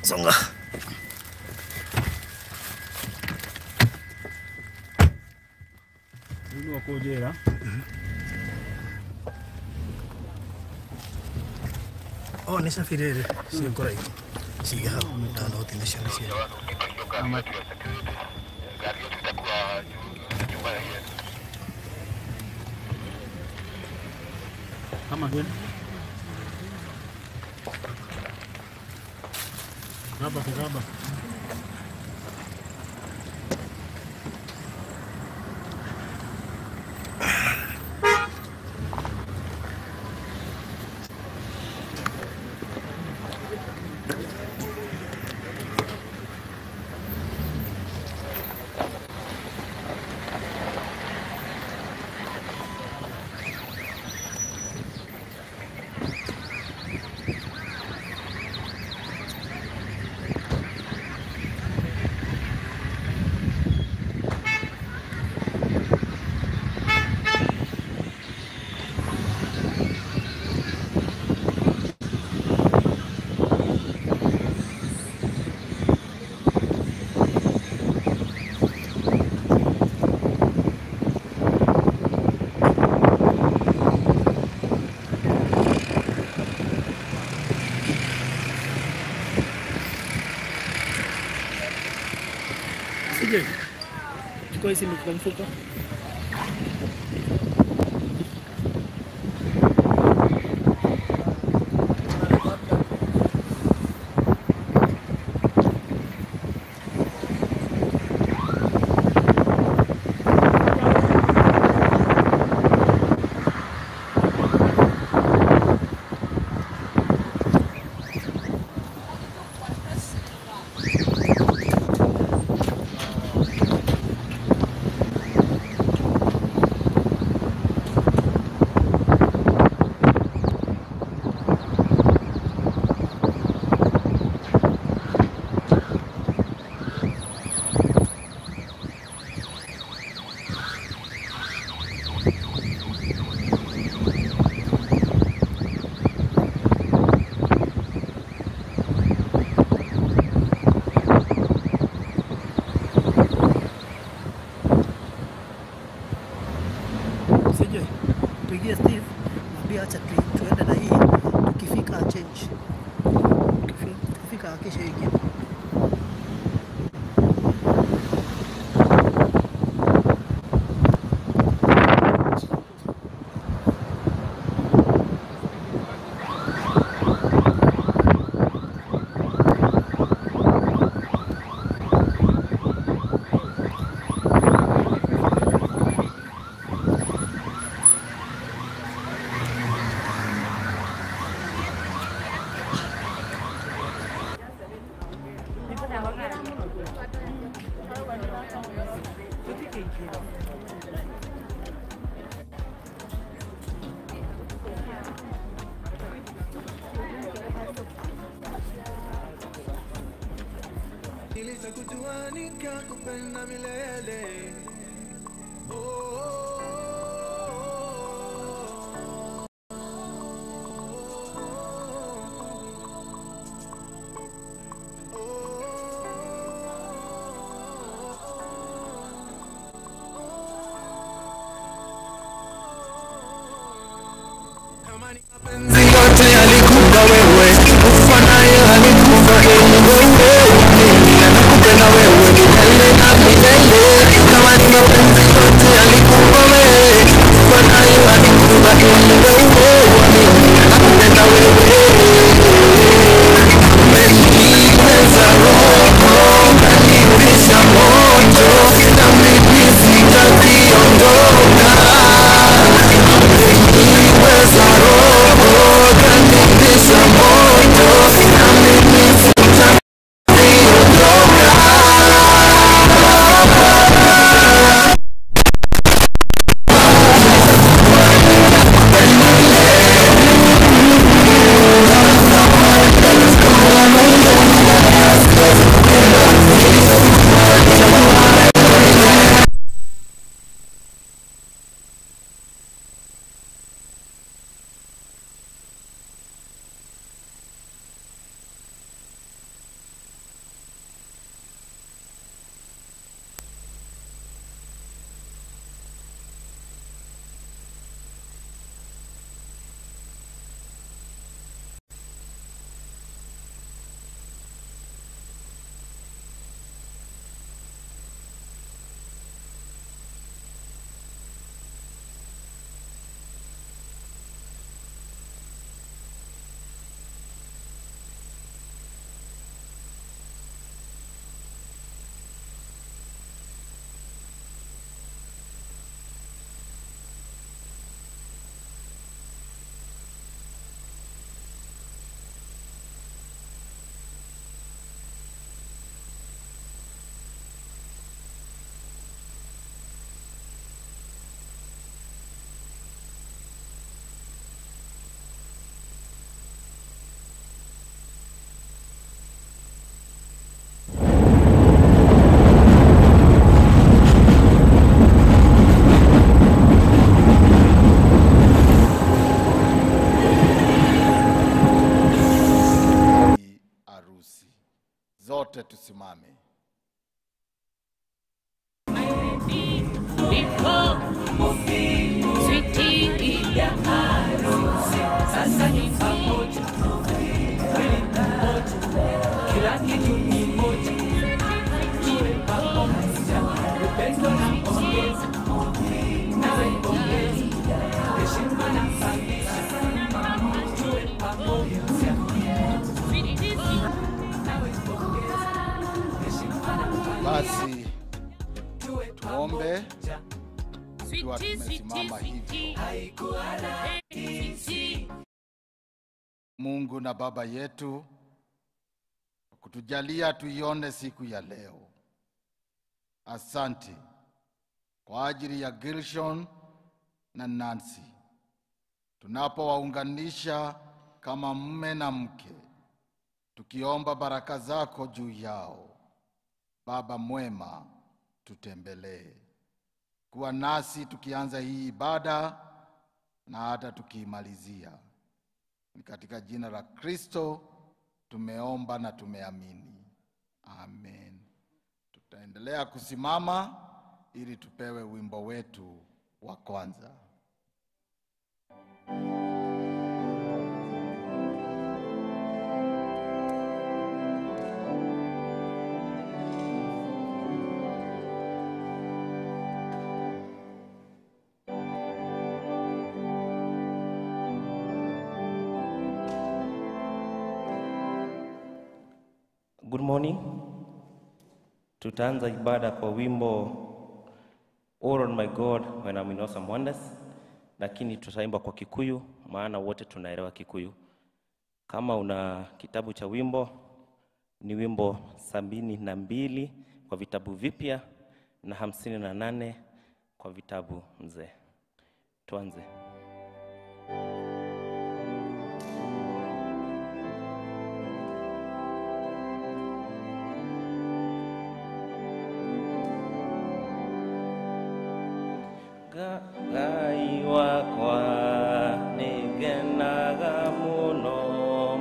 Songa. Wako jela. Oh, nĩ cabi rĩrĩ ciĩ kũraihu cige hau na noti nĩcio nĩcio. Kama again. Raba raba. Chukua hizi kwa mfuko. Pigia Steve, mwambie acha tuende na hii, tukifika change. Tukifika hakisha hii. Nilikujua nikakupenda milele. Mapenzi yote yalikupa wewe, kufa naye alikufa wewe. Nakupenda wewe milele na milele. Kama ni mapenzi yote yalikupa wewe. Sote tusimame. Kila kitu ni moja, tuwe pamoja, upendo na ongeza, nawe ongeza, heshima na familia, tuwe pamoja, nawe ongeza, heshima na familia. Basi tuombe tukiwa tumesimama hivyo. Mungu na Baba yetu, kutujalia tuione siku ya leo. Asante kwa ajili ya Gilshon na Nancy, tunapowaunganisha kama mume na mke, tukiomba baraka zako juu yao. Baba mwema, tutembelee, kuwa nasi tukianza hii ibada na hata tukiimalizia. Ni katika jina la Kristo tumeomba na tumeamini. Amen. Tutaendelea kusimama ili tupewe wimbo wetu wa kwanza. Good morning. Tutaanza ibada kwa wimbo All on My God When I'm in Awesome Wonders, lakini tutaimba kwa Kikuyu maana wote tunaelewa Kikuyu. Kama una kitabu cha wimbo, ni wimbo 72 kwa vitabu vipya na 58 kwa vitabu mzee. Tuanze. Ngai wakwa nĩngenaga mũno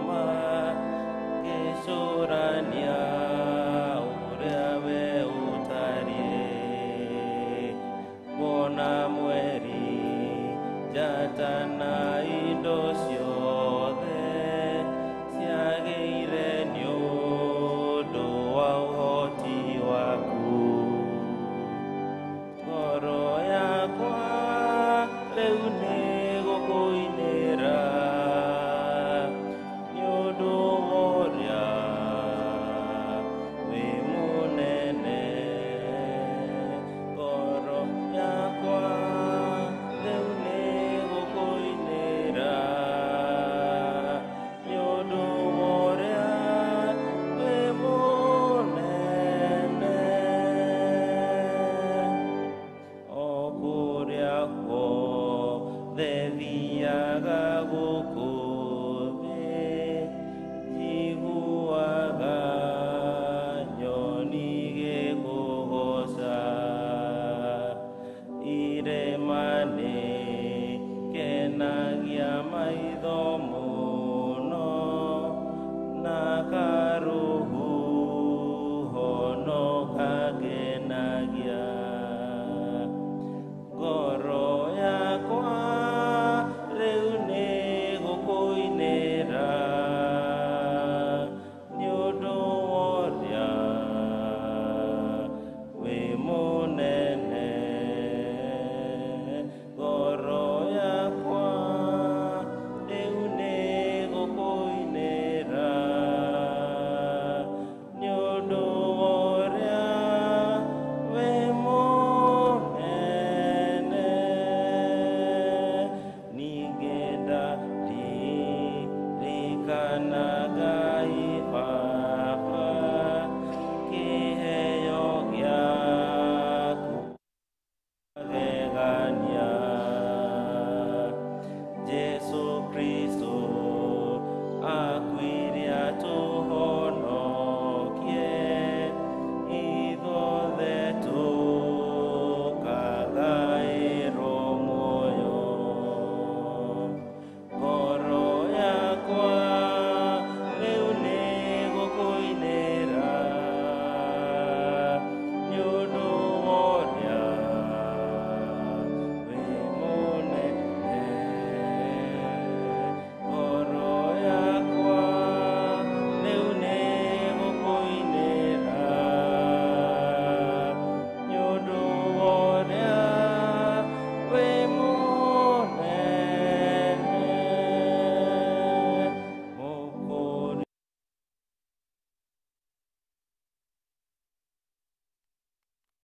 magĩcũrania ũrĩa we ũtariĩ, kuona mweri njata na indo ciothe ciagĩire nĩ ũndũ wa ũhoti waku. Ngoro yakwa rĩu nĩgũkũinĩra nĩ ũndũ wa ũrĩa wĩ mũnene. Ngoro yakwa rĩu nĩgũkũinĩra.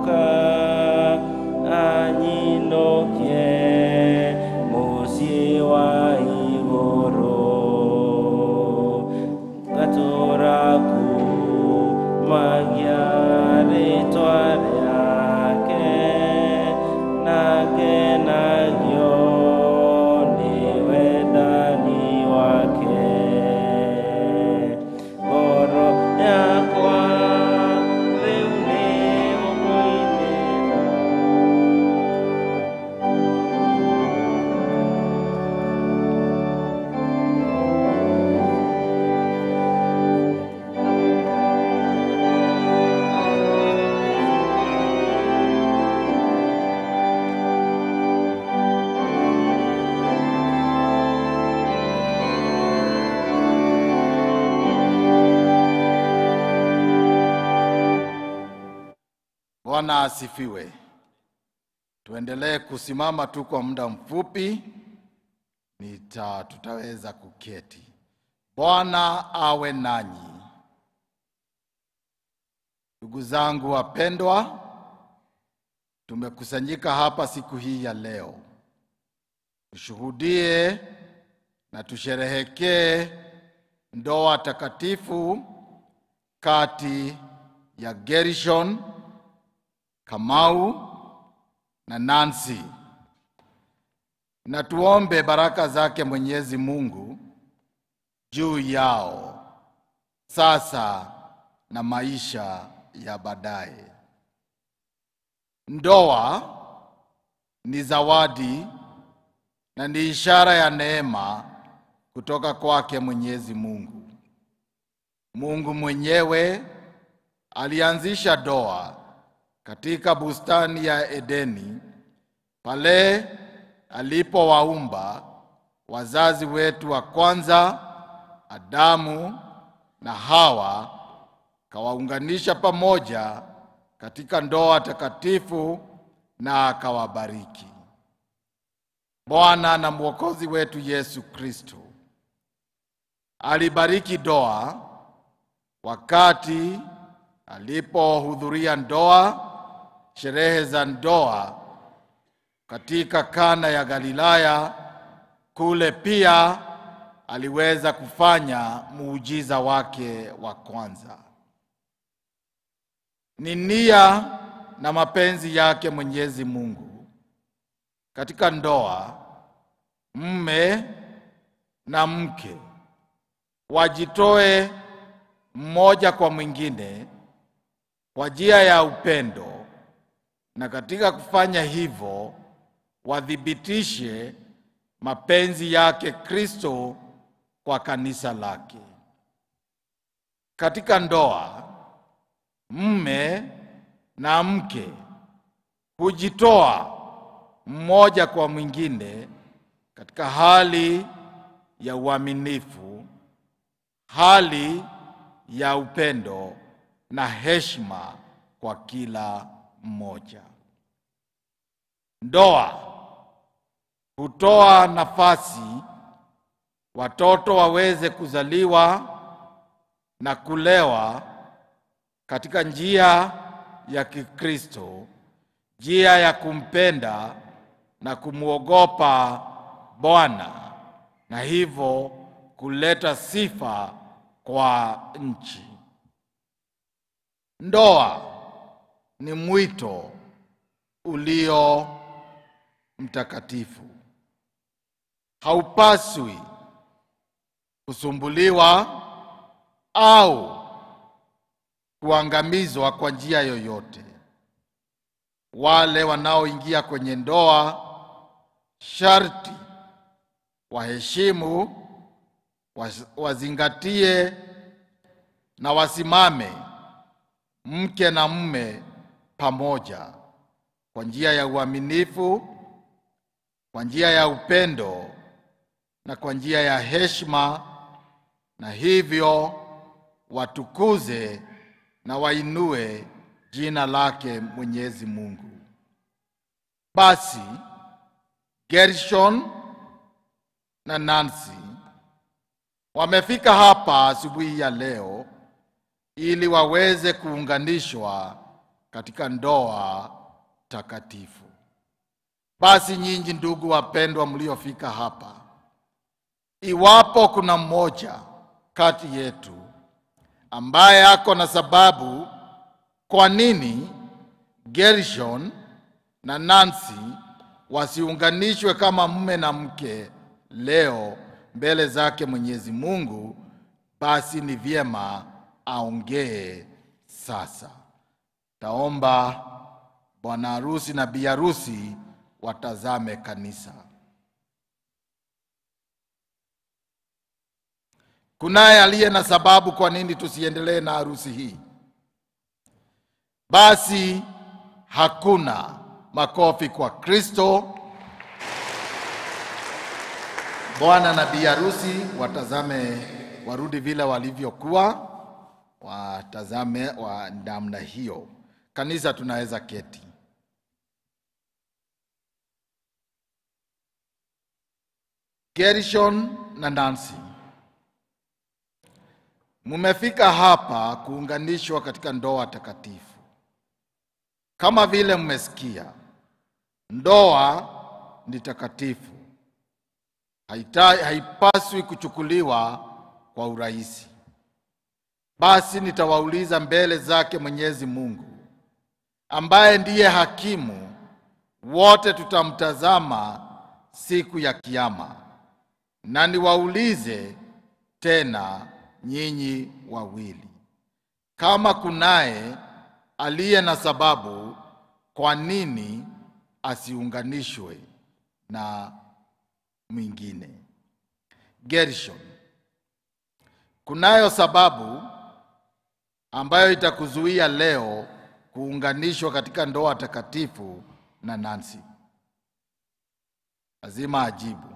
Acoka anyinũkie mũciĩ wa igũrũ ngatũũra kumagia rĩtwa rĩake na ngenagio nĩ wendani wake. Ngoro yakwa rĩu nĩ ũkũinĩra. Bwana asifiwe. Tuendelee kusimama tu kwa muda mfupi, tutaweza kuketi. Bwana awe nanyi. Ndugu zangu wapendwa, tumekusanyika hapa siku hii ya leo tushuhudie na tusherehekee ndoa takatifu kati ya Gershon Kamau na Nancy. Na tuombe baraka zake Mwenyezi Mungu juu yao sasa na maisha ya baadaye. Ndoa ni zawadi na ni ishara ya neema kutoka kwake Mwenyezi Mungu. Mungu mwenyewe alianzisha ndoa katika bustani ya Edeni pale alipowaumba wazazi wetu wa kwanza Adamu na Hawa, kawaunganisha pamoja katika ndoa takatifu na akawabariki. Bwana na Mwokozi wetu Yesu Kristo alibariki ndoa wakati alipohudhuria ndoa, sherehe za ndoa katika Kana ya Galilaya. Kule pia aliweza kufanya muujiza wake wa kwanza. Ni nia na mapenzi yake Mwenyezi Mungu katika ndoa, mme na mke wajitoe mmoja kwa mwingine kwa njia ya upendo, na katika kufanya hivyo wathibitishe mapenzi yake Kristo kwa kanisa lake. Katika ndoa, mme na mke hujitoa mmoja kwa mwingine katika hali ya uaminifu, hali ya upendo na heshima kwa kila mmoja. Ndoa hutoa nafasi watoto waweze kuzaliwa na kulewa katika njia ya Kikristo, njia ya kumpenda na kumuogopa Bwana, na hivyo kuleta sifa kwa nchi. Ndoa ni mwito ulio mtakatifu. Haupaswi kusumbuliwa au kuangamizwa kwa njia yoyote. Wale wanaoingia kwenye ndoa sharti waheshimu, wazingatie na wasimame mke na mume pamoja kwa njia ya uaminifu, kwa njia ya upendo na kwa njia ya heshima, na hivyo watukuze na wainue jina lake Mwenyezi Mungu. Basi Gershon na Nancy wamefika hapa asubuhi ya leo ili waweze kuunganishwa katika ndoa takatifu. Basi nyinyi ndugu wapendwa mliofika hapa, iwapo kuna mmoja kati yetu ambaye ako na sababu kwa nini Gershon na Nancy wasiunganishwe kama mume na mke leo mbele zake Mwenyezi Mungu, basi ni vyema aongee sasa. Taomba bwana harusi na bi harusi watazame kanisa. Kunaye aliye na sababu kwa nini tusiendelee na harusi hii? Basi hakuna. Makofi kwa Kristo. Bwana na bi harusi watazame, warudi vile walivyokuwa, watazame wa namna hiyo. Kanisa tunaweza keti. Gershon na Nancy, mumefika hapa kuunganishwa katika ndoa takatifu. Kama vile mmesikia, ndoa ni takatifu. Haipaswi kuchukuliwa kwa urahisi. Basi nitawauliza mbele zake Mwenyezi Mungu, ambaye ndiye hakimu, wote tutamtazama siku ya kiyama. Na niwaulize tena nyinyi wawili, kama kunaye aliye na sababu kwa nini asiunganishwe na mwingine. Gershon, kunayo sababu ambayo itakuzuia leo kuunganishwa katika ndoa takatifu na Nancy? Lazima ajibu.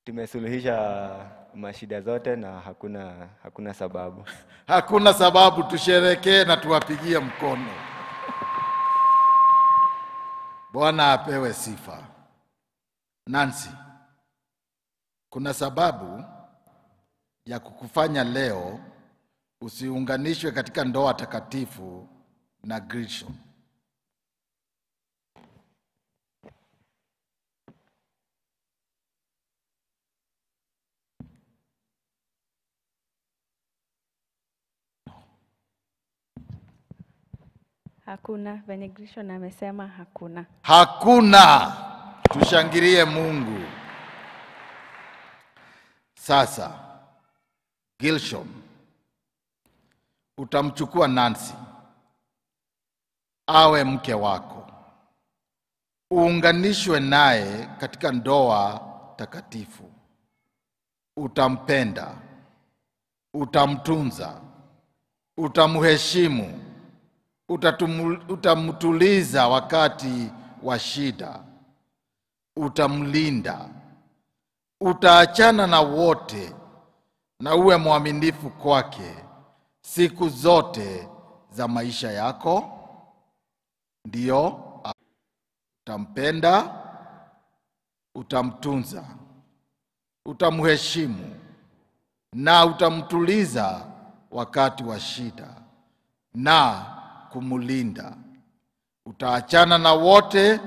Tumesuluhisha mashida zote na hakuna sababu. Hakuna sababu, tusherekee na tuwapigie mkono. Bwana apewe sifa. Nancy, kuna sababu ya kukufanya leo usiunganishwe katika ndoa takatifu na Gershon? Hakuna, venye Gershon amesema hakuna. Hakuna. Tushangilie Mungu. Sasa, Gershon, utamchukua Nancy awe mke wako, uunganishwe naye katika ndoa takatifu. Utampenda, utamtunza, utamheshimu, utamtuliza wakati wa shida, utamlinda, utaachana na wote na uwe mwaminifu kwake siku zote za maisha yako. Ndio, utampenda, utamtunza, utamheshimu na utamtuliza wakati wa shida na kumulinda. Utaachana na wote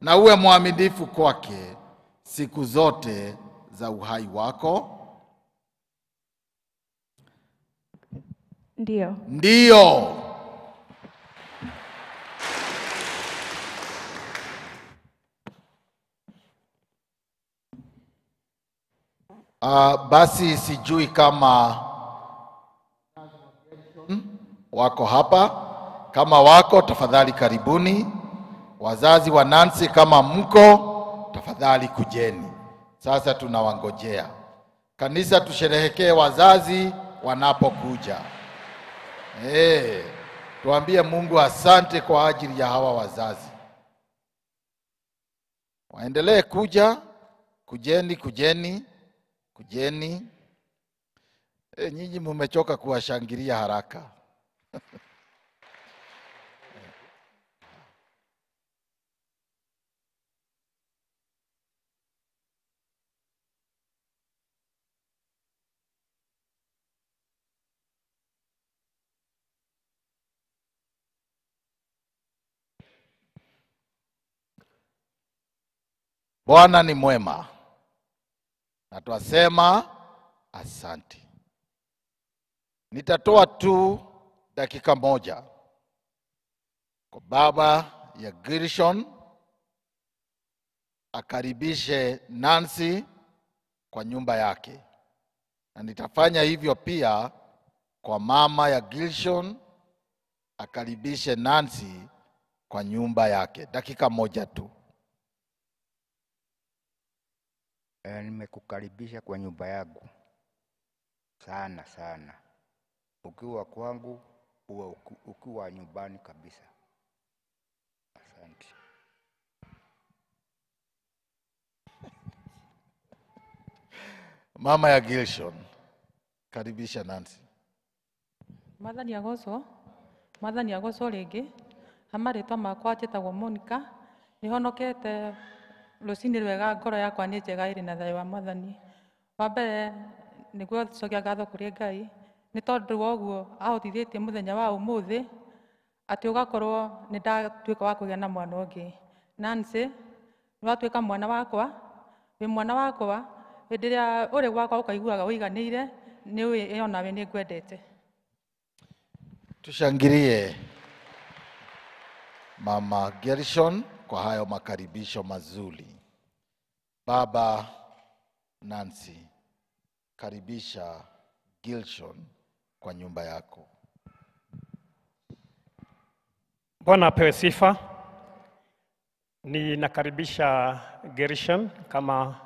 na uwe mwaminifu kwake siku zote za uhai wako. Ndio. Ndio. Basi sijui kama wako hapa. Kama wako, tafadhali karibuni. Wazazi wa Nancy, kama mko, tafadhali kujeni. Sasa tunawangojea. Kanisa, tusherehekee wazazi wanapokuja. Tuambie Mungu asante kwa ajili ya hawa wazazi. Waendelee kuja, kujeni, kujeni, kujeni. Nyinyi mumechoka kuwashangilia haraka. Bwana ni mwema na twasema asante. Nitatoa tu dakika moja kwa baba ya Gershon akaribishe Nancy kwa nyumba yake, na nitafanya hivyo pia kwa mama ya Gershon akaribishe Nancy kwa nyumba yake. Dakika moja tu. Nimekukaribisha kwa nyumba yangu sana sana. Ukiwa kwangu, ukiwa nyumbani kabisa. Asante. Mama ya Gershon, karibisha Nancy. Mwathani agocwo, Mwathani agocwo rĩngĩ. Marĩtwa makwa njĩtagwo Monica, nĩhonokete rũcinĩ rwega, ngoro yakwa nĩ njega ĩrĩ na thayũ wa Mwathani. Wa mbere nĩguo cokia ngatho kũrĩ Ngai nĩ tondũ wa ũguo ahotithĩtie mũthenya wa ũmũthĩ atĩ ũgakorwo nĩ ndatuĩka wa kũgĩa na mwana ũngĩ. Nancy, nĩ watuĩka mwana wakwa, wĩ mwana wakwa, hĩndĩ ĩrĩa ũrĩ gwakwa ũkaiguaga ũiganĩire, nĩ ũĩ onawe nĩ ngwendete. Tushangilie Mama Gershon kwa hayo makaribisho mazuri. Baba Nancy, karibisha Gershon kwa nyumba yako. Bwana apewe sifa. Ninakaribisha Gershon kama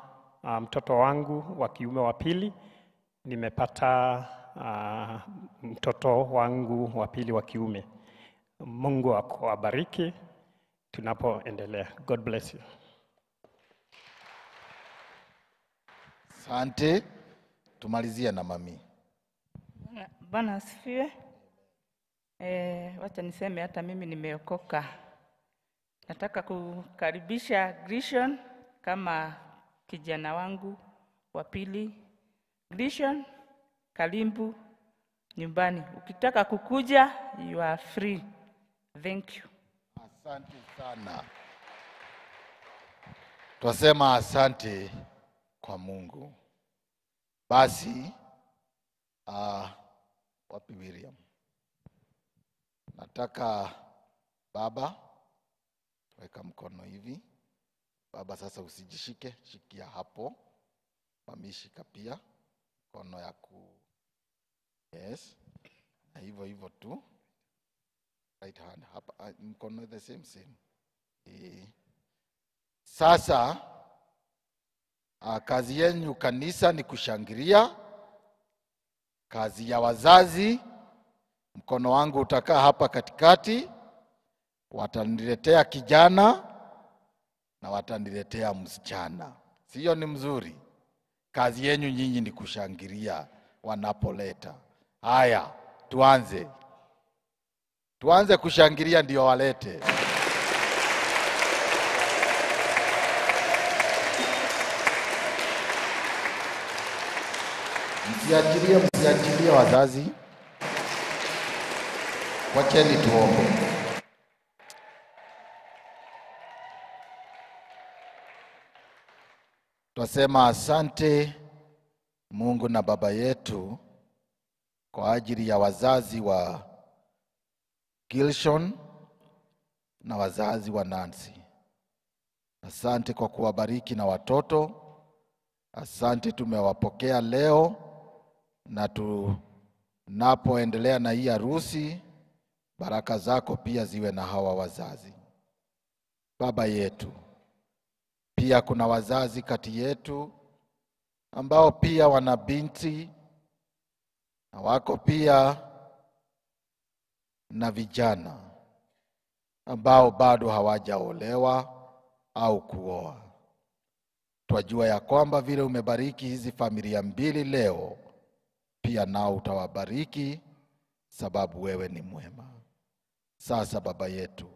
mtoto wangu wa kiume wa pili. Nimepata mtoto wangu wa pili wa kiume. Mungu akubariki tunapoendelea. God bless you. Asante. Tumalizie na mami. Bwana asifiwe. Wacha niseme hata mimi nimeokoka. Nataka kukaribisha Gershon kama kijana wangu wa pili. Gershon, karibu nyumbani. Ukitaka kukuja, you are free. Thank you. Asante sana. Twasema asante kwa Mungu. Basi, wapi William? Nataka baba, weka mkono hivi. Baba sasa usijishike, shikia hapo. Mami shika pia mkono ya ku. Yes. Na hivyo hivyo tu. Right hand hapa, mkono the same same. Sasa kazi yenu kanisa ni kushangilia. Kazi ya wazazi, mkono wangu utakaa hapa katikati. Wataniletea kijana na wataniletea msichana. Sio ni mzuri? Kazi yenu nyinyi ni kushangilia wanapoleta. Haya, tuanze. Tuanze kushangilia ndio walete. Msiachilie, msiachilie wazazi. Wacheni tuombe. Twasema asante Mungu na Baba yetu kwa ajili ya wazazi wa Gershon na wazazi wa Nancy. Asante kwa kuwabariki na watoto. Asante tumewapokea leo, na tunapoendelea na hii harusi, baraka zako pia ziwe na hawa wazazi. Baba yetu, pia kuna wazazi kati yetu ambao pia wana binti na wako pia na vijana ambao bado hawajaolewa au kuoa. Twajua ya kwamba vile umebariki hizi familia mbili leo, pia nao utawabariki, sababu wewe ni mwema. Sasa Baba yetu,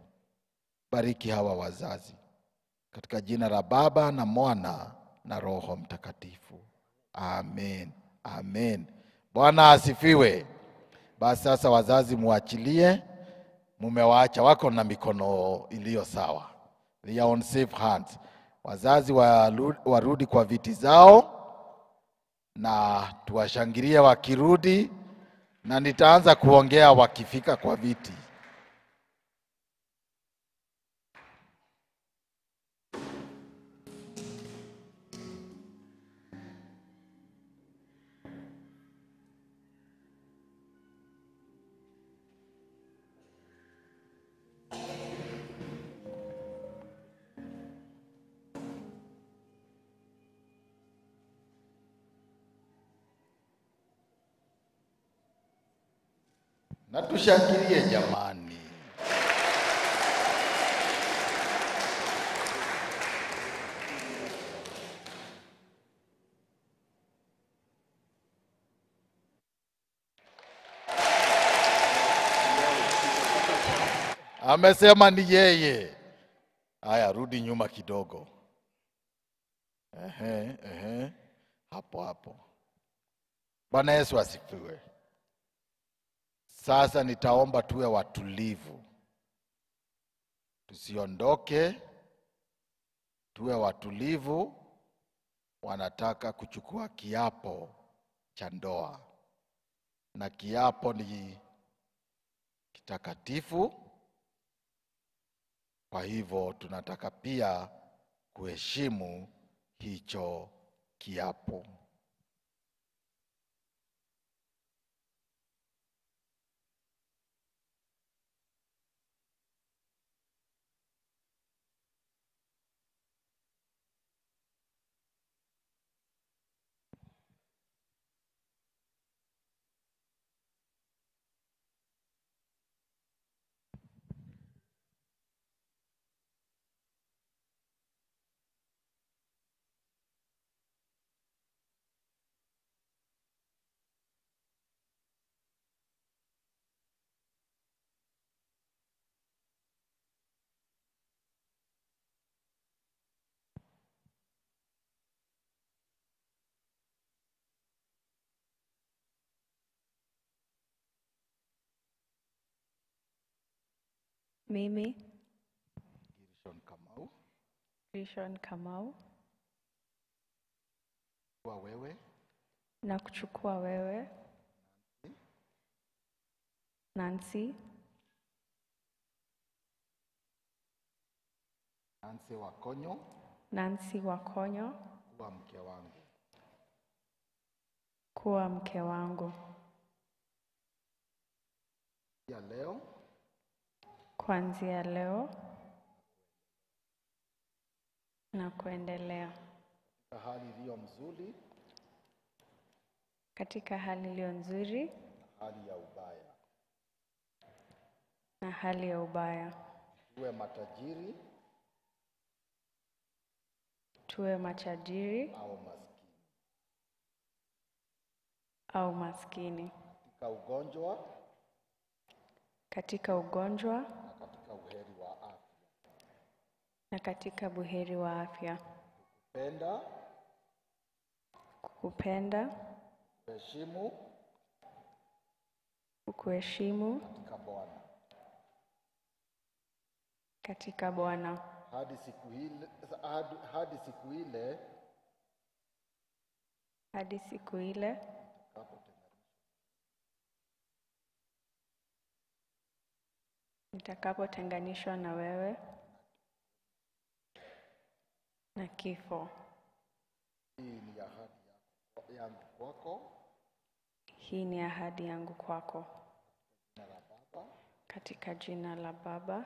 bariki hawa wazazi katika jina la Baba na Mwana na Roho Mtakatifu. Amen. Amen. Bwana asifiwe. Basi sasa wazazi muachilie, mumewaacha wako na mikono iliyo sawa. They are on safe hands. Wazazi warudi kwa viti zao na tuwashangilie wakirudi, na nitaanza kuongea wakifika kwa viti. Na tushangilie jamani. Amesema ni yeye. Haya, rudi nyuma kidogo. Ehe, ehe. Hapo hapo. Bwana Yesu asifiwe. Sasa nitaomba tuwe watulivu. Tusiondoke. Tuwe watulivu. Wanataka kuchukua kiapo cha ndoa. Na kiapo ni kitakatifu. Kwa hivyo tunataka pia kuheshimu hicho kiapo. Mimi Gershon Kamau, Gershon Kamau, kwa wewe na kuchukua wewe Nancy, Nancy Wakonyo, Nancy Wakonyo, kuwa mke wangu, kuwa mke wangu ya leo, kuanzia leo na kuendelea, katika hali iliyo mzuri, katika hali iliyo nzuri, hali ya ubaya, na hali ya ubaya, tuwe matajiri, tuwe matajiri au maskini, au maskini, katika ugonjwa, katika ugonjwa, na katika uheri wa afya, na katika buheri wa afya, kupenda, kukupenda, kuheshimu, kukuheshimu katika Bwana, katika Bwana, hadi siku ile, hadi siku ile, hadi siku ile nitakapotenganishwa na wewe na kifo. Hii ni ahadi yangu kwako, hii ni ahadi yangu kwako, katika jina la Baba,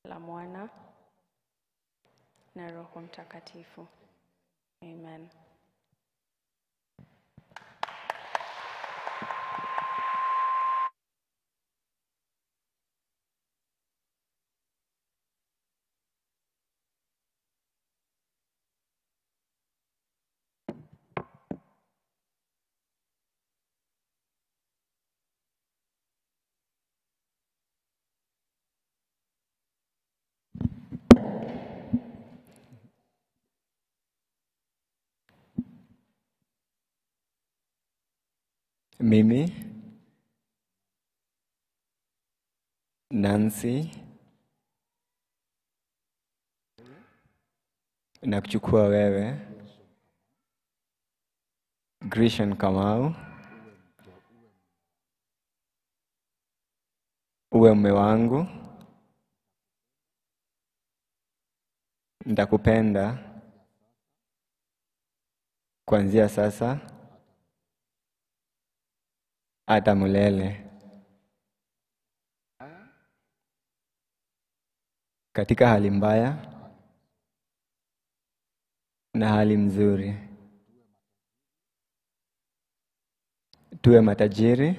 la Mwana na Roho Mtakatifu. Amen. Mimi Nancy Na kuchukua wewe Grishan Kamau uwe mume wangu. Nitakupenda kuanzia sasa hata milele. Katika hali mbaya na hali mzuri, tuwe matajiri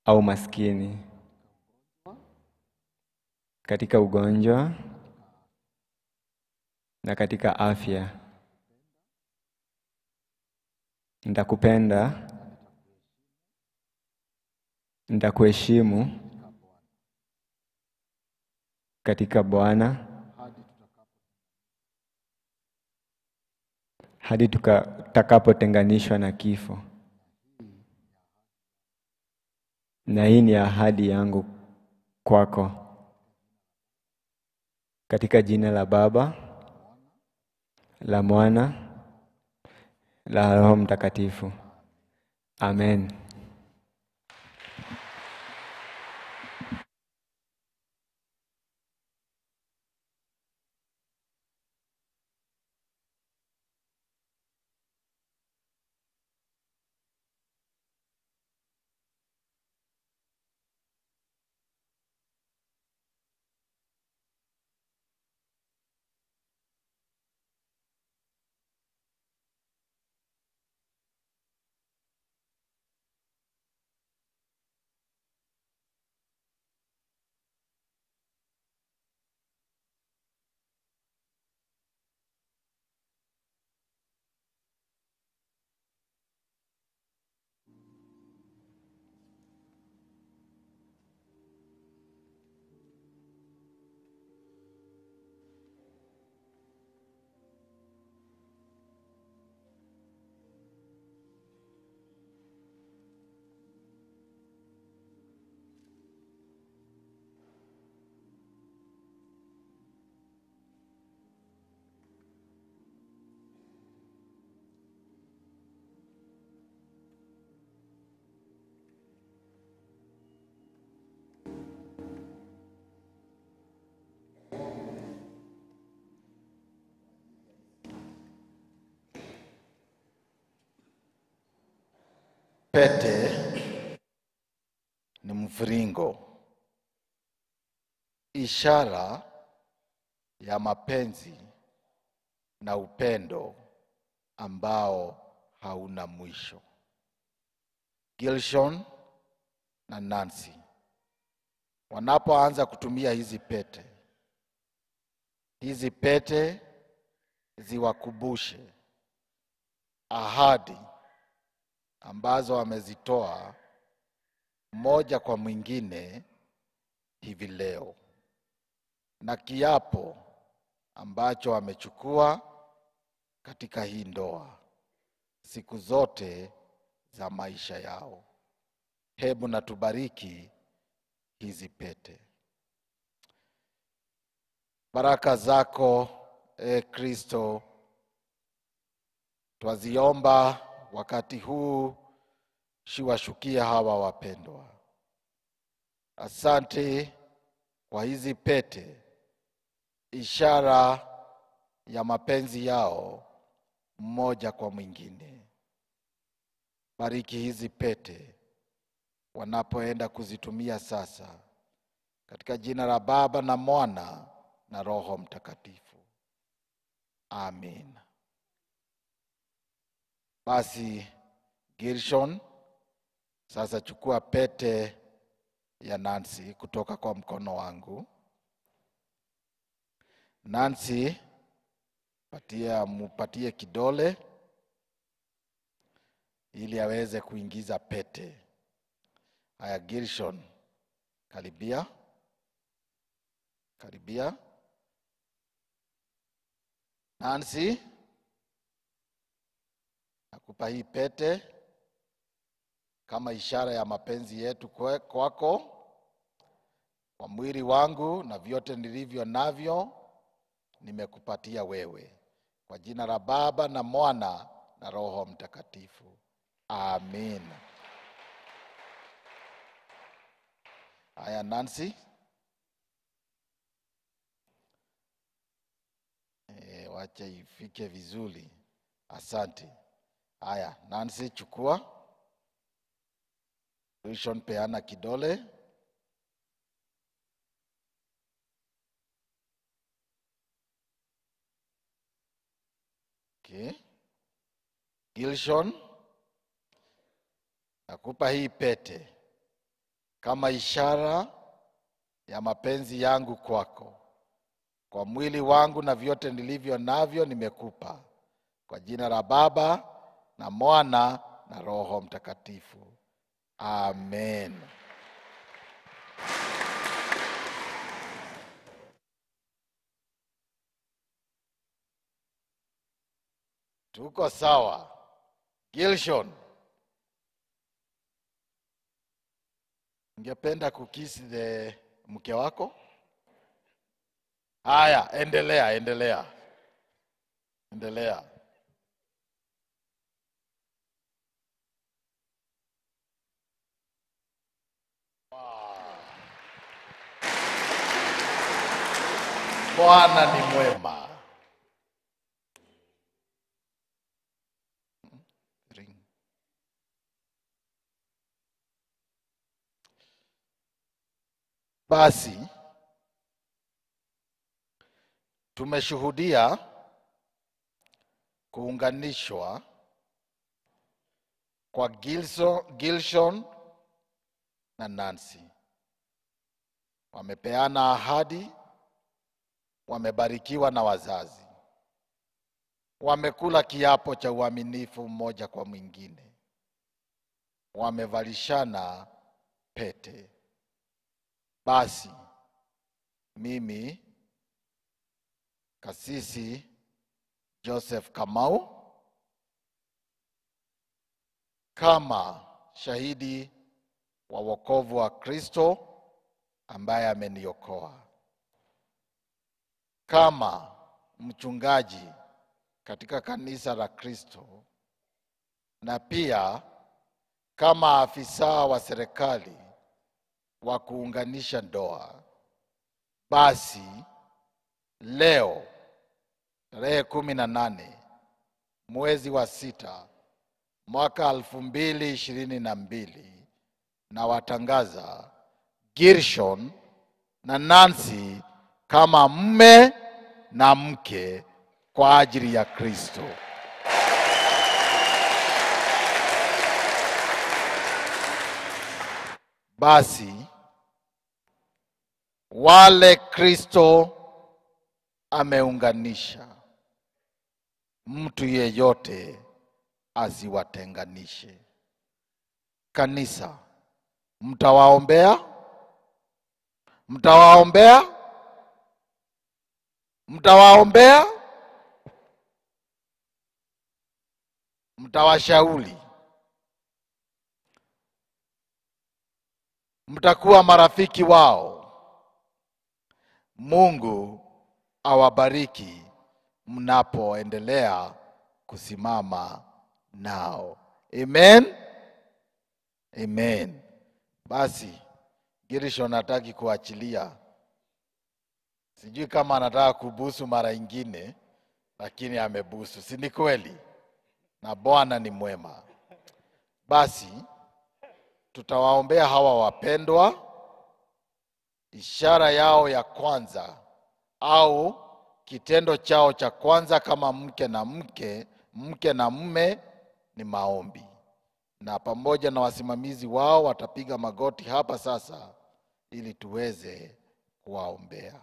au maskini, katika ugonjwa na katika afya, nitakupenda, nitakuheshimu katika Bwana hadi tutakapotenganishwa na kifo. Na hii ni ahadi yangu kwako, katika jina la Baba, la Mwana, la Roho Mtakatifu. Amen. Pete ni mviringo, ishara ya mapenzi na upendo ambao hauna mwisho. Gilshon na Nancy wanapoanza kutumia hizi pete, hizi pete ziwakumbushe ahadi ambazo wamezitoa mmoja kwa mwingine hivi leo, na kiapo ambacho wamechukua katika hii ndoa siku zote za maisha yao. Hebu na tubariki hizi pete. Baraka zako, e Kristo, twaziomba wakati huu, shiwashukia hawa wapendwa. Asante kwa hizi pete, ishara ya mapenzi yao mmoja kwa mwingine. Bariki hizi pete wanapoenda kuzitumia sasa, katika jina la Baba na Mwana na Roho Mtakatifu. Amen. Basi Gilshon, sasa chukua pete ya Nancy kutoka kwa mkono wangu. Nancy, mupatie kidole ili aweze kuingiza pete. Haya Gilshon, karibia. Karibia. Nancy, nakupa hii pete kama ishara ya mapenzi yetu kwako, kwa mwili wangu na vyote nilivyo navyo. nimekupatia wewe. Kwa jina la Baba na Mwana na Roho Mtakatifu. Amen. Haya, Nancy. Wacha ifike vizuri. Asante. Haya, Nancy chukua. Rishon peana kidole. Okay. Gilshon, nakupa hii pete kama ishara ya mapenzi yangu kwako. Kwa mwili wangu na vyote nilivyo navyo nimekupa. Kwa jina la Baba na Mwana na Roho Mtakatifu. Amen. Tuko sawa. Gilshon, ungependa kukisi the mke wako? Haya, endelea, endelea. Endelea. Bwana ni mwema. Ring. Basi tumeshuhudia kuunganishwa kwa Gilshon na Nancy. Wamepeana ahadi, wamebarikiwa na wazazi, wamekula kiapo cha uaminifu mmoja kwa mwingine, wamevalishana pete. Basi mimi Kasisi Joseph Kamau, kama shahidi wa wokovu wa Kristo ambaye ameniokoa, kama mchungaji katika kanisa la Kristo, na pia kama afisa wa serikali wa kuunganisha ndoa, basi leo tarehe 18 mwezi wa 6 mwaka 2022 na watangaza Gilshon na Nancy kama mume na mke kwa ajili ya Kristo. Basi wale Kristo ameunganisha, mtu yeyote asiwatenganishe. Kanisa, mtawaombea? Mtawaombea? Mtawaombea? Mtawashauri? Mtakuwa marafiki wao? Mungu awabariki mnapoendelea kusimama nao. Amen. Amen. Basi Gilshon hataki kuachilia. Sijui kama anataka kubusu mara ingine, lakini amebusu. Si ni kweli? Na Bwana ni mwema. Basi tutawaombea hawa wapendwa. Ishara yao ya kwanza au kitendo chao cha kwanza kama mke na mke, mke na mume ni maombi. Na pamoja na wasimamizi wao watapiga magoti hapa sasa ili tuweze kuwaombea.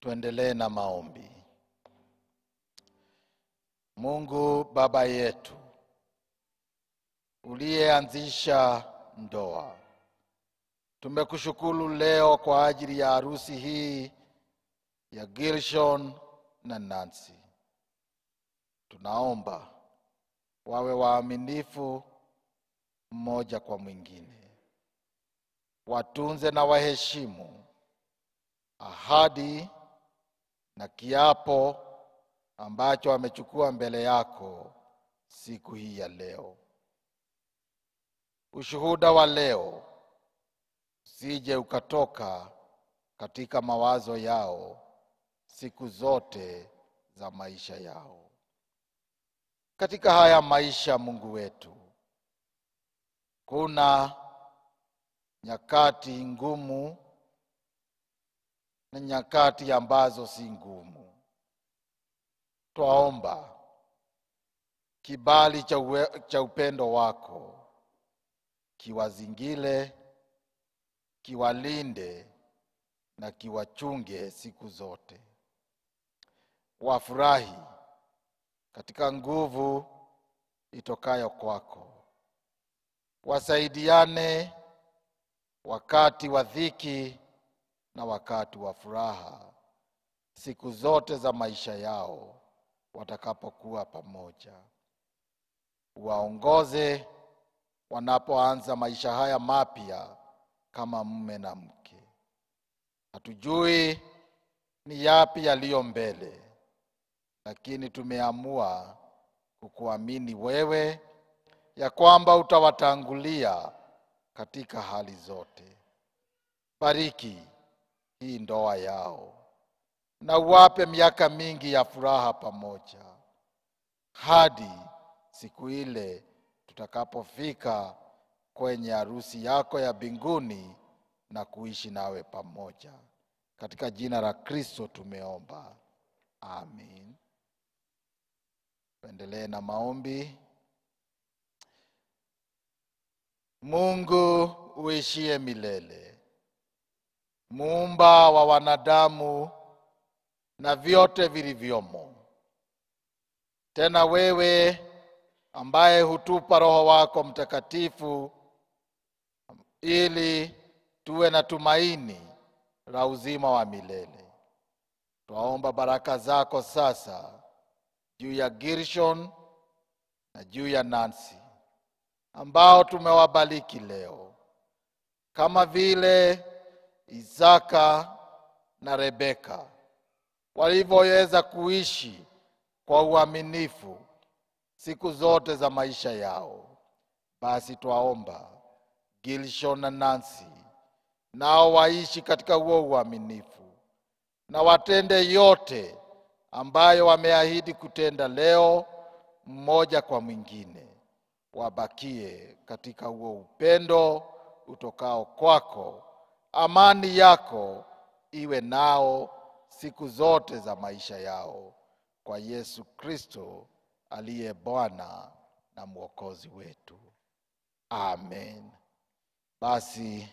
Tuendelee na maombi. Mungu Baba yetu, uliyeanzisha ndoa, tumekushukuru leo kwa ajili ya harusi hii ya Gilshon na Nancy. Tunaomba wawe waaminifu mmoja kwa mwingine, watunze na waheshimu ahadi na kiapo ambacho wamechukua mbele yako siku hii ya leo. Ushuhuda wa leo usije ukatoka katika mawazo yao siku zote za maisha yao. Katika haya maisha, Mungu wetu, kuna nyakati ngumu na nyakati ambazo si ngumu. Twaomba kibali cha upendo wako kiwazingile, kiwalinde na kiwachunge siku zote. Wafurahi katika nguvu itokayo kwako. Wasaidiane wakati wa dhiki na wakati wa furaha, siku zote za maisha yao watakapokuwa pamoja. Waongoze wanapoanza maisha haya mapya kama mume na mke. Hatujui ni yapi yaliyo mbele, lakini tumeamua kukuamini wewe ya kwamba utawatangulia katika hali zote. Bariki hii ndoa yao na uwape miaka mingi ya furaha pamoja, hadi siku ile tutakapofika kwenye harusi yako ya mbinguni na kuishi nawe pamoja. Katika jina la Kristo tumeomba, amin. Tuendelee na maombi. Mungu uishie milele, muumba wa wanadamu na vyote vilivyomo, tena wewe ambaye hutupa Roho wako Mtakatifu ili tuwe na tumaini la uzima wa milele, twaomba baraka zako sasa juu ya Gilshon na juu ya Nancy ambao tumewabariki leo, kama vile Isaka na Rebeka walivyoweza kuishi kwa uaminifu siku zote za maisha yao. Basi twaomba Gilshon na Nancy nao waishi katika huo uaminifu na watende yote ambayo wameahidi kutenda leo mmoja kwa mwingine. Wabakie katika huo upendo utokao kwako. Amani yako iwe nao siku zote za maisha yao, kwa Yesu Kristo aliye Bwana na Mwokozi wetu. Amen. Basi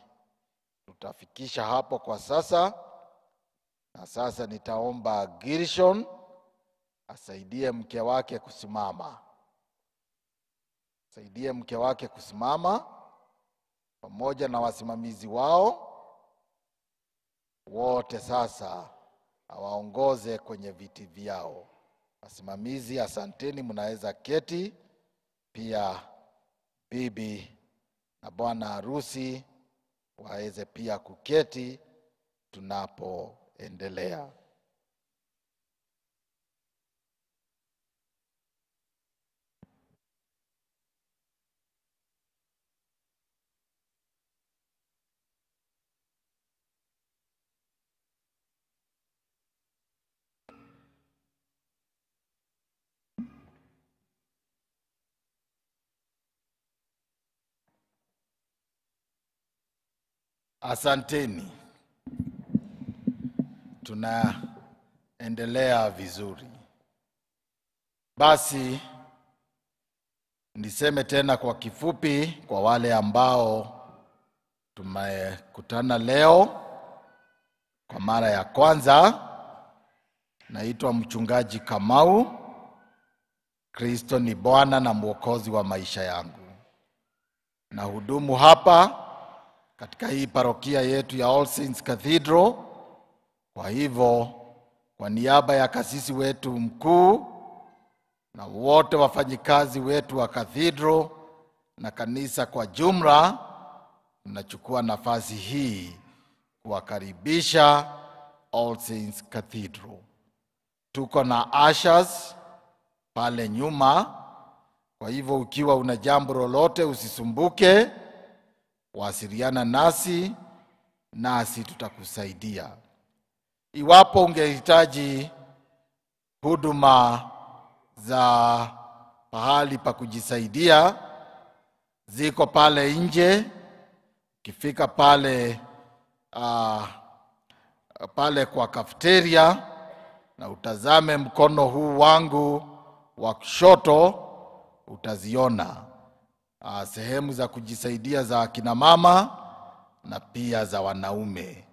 tutafikisha hapo kwa sasa, na sasa nitaomba Gilshon asaidie mke wake kusimama. Saidie mke wake kusimama pamoja na wasimamizi wao wote. Sasa awaongoze kwenye viti vyao. Wasimamizi, asanteni, mnaweza keti. Pia bibi na bwana harusi waweze pia kuketi tunapoendelea. Asanteni. Tunaendelea vizuri. Basi niseme tena kwa kifupi kwa wale ambao tumekutana leo kwa mara ya kwanza. Naitwa Mchungaji Kamau. Kristo ni Bwana na Mwokozi wa maisha yangu. Nahudumu hapa katika hii parokia yetu ya All Saints Cathedral. Kwa hivyo, kwa niaba ya kasisi wetu mkuu na wote wafanyikazi wetu wa cathedral na kanisa kwa jumla, nachukua nafasi hii kuwakaribisha All Saints Cathedral. Tuko na ushers pale nyuma. Kwa hivyo ukiwa una jambo lolote usisumbuke, wasiliana nasi, nasi tutakusaidia. Iwapo ungehitaji huduma za pahali pa kujisaidia, ziko pale nje. Ukifika pale pale kwa cafeteria na utazame mkono huu wangu wa kushoto, utaziona sehemu za kujisaidia za akina mama na pia za wanaume.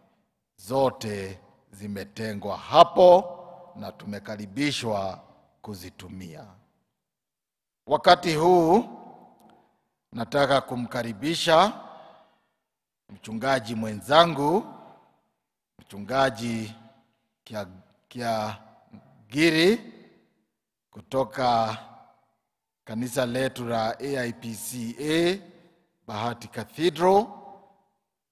Zote zimetengwa hapo na tumekaribishwa kuzitumia. Wakati huu nataka kumkaribisha mchungaji mwenzangu, Mchungaji Kiagiri kutoka kanisa letu la AIPCA Bahati Cathedral,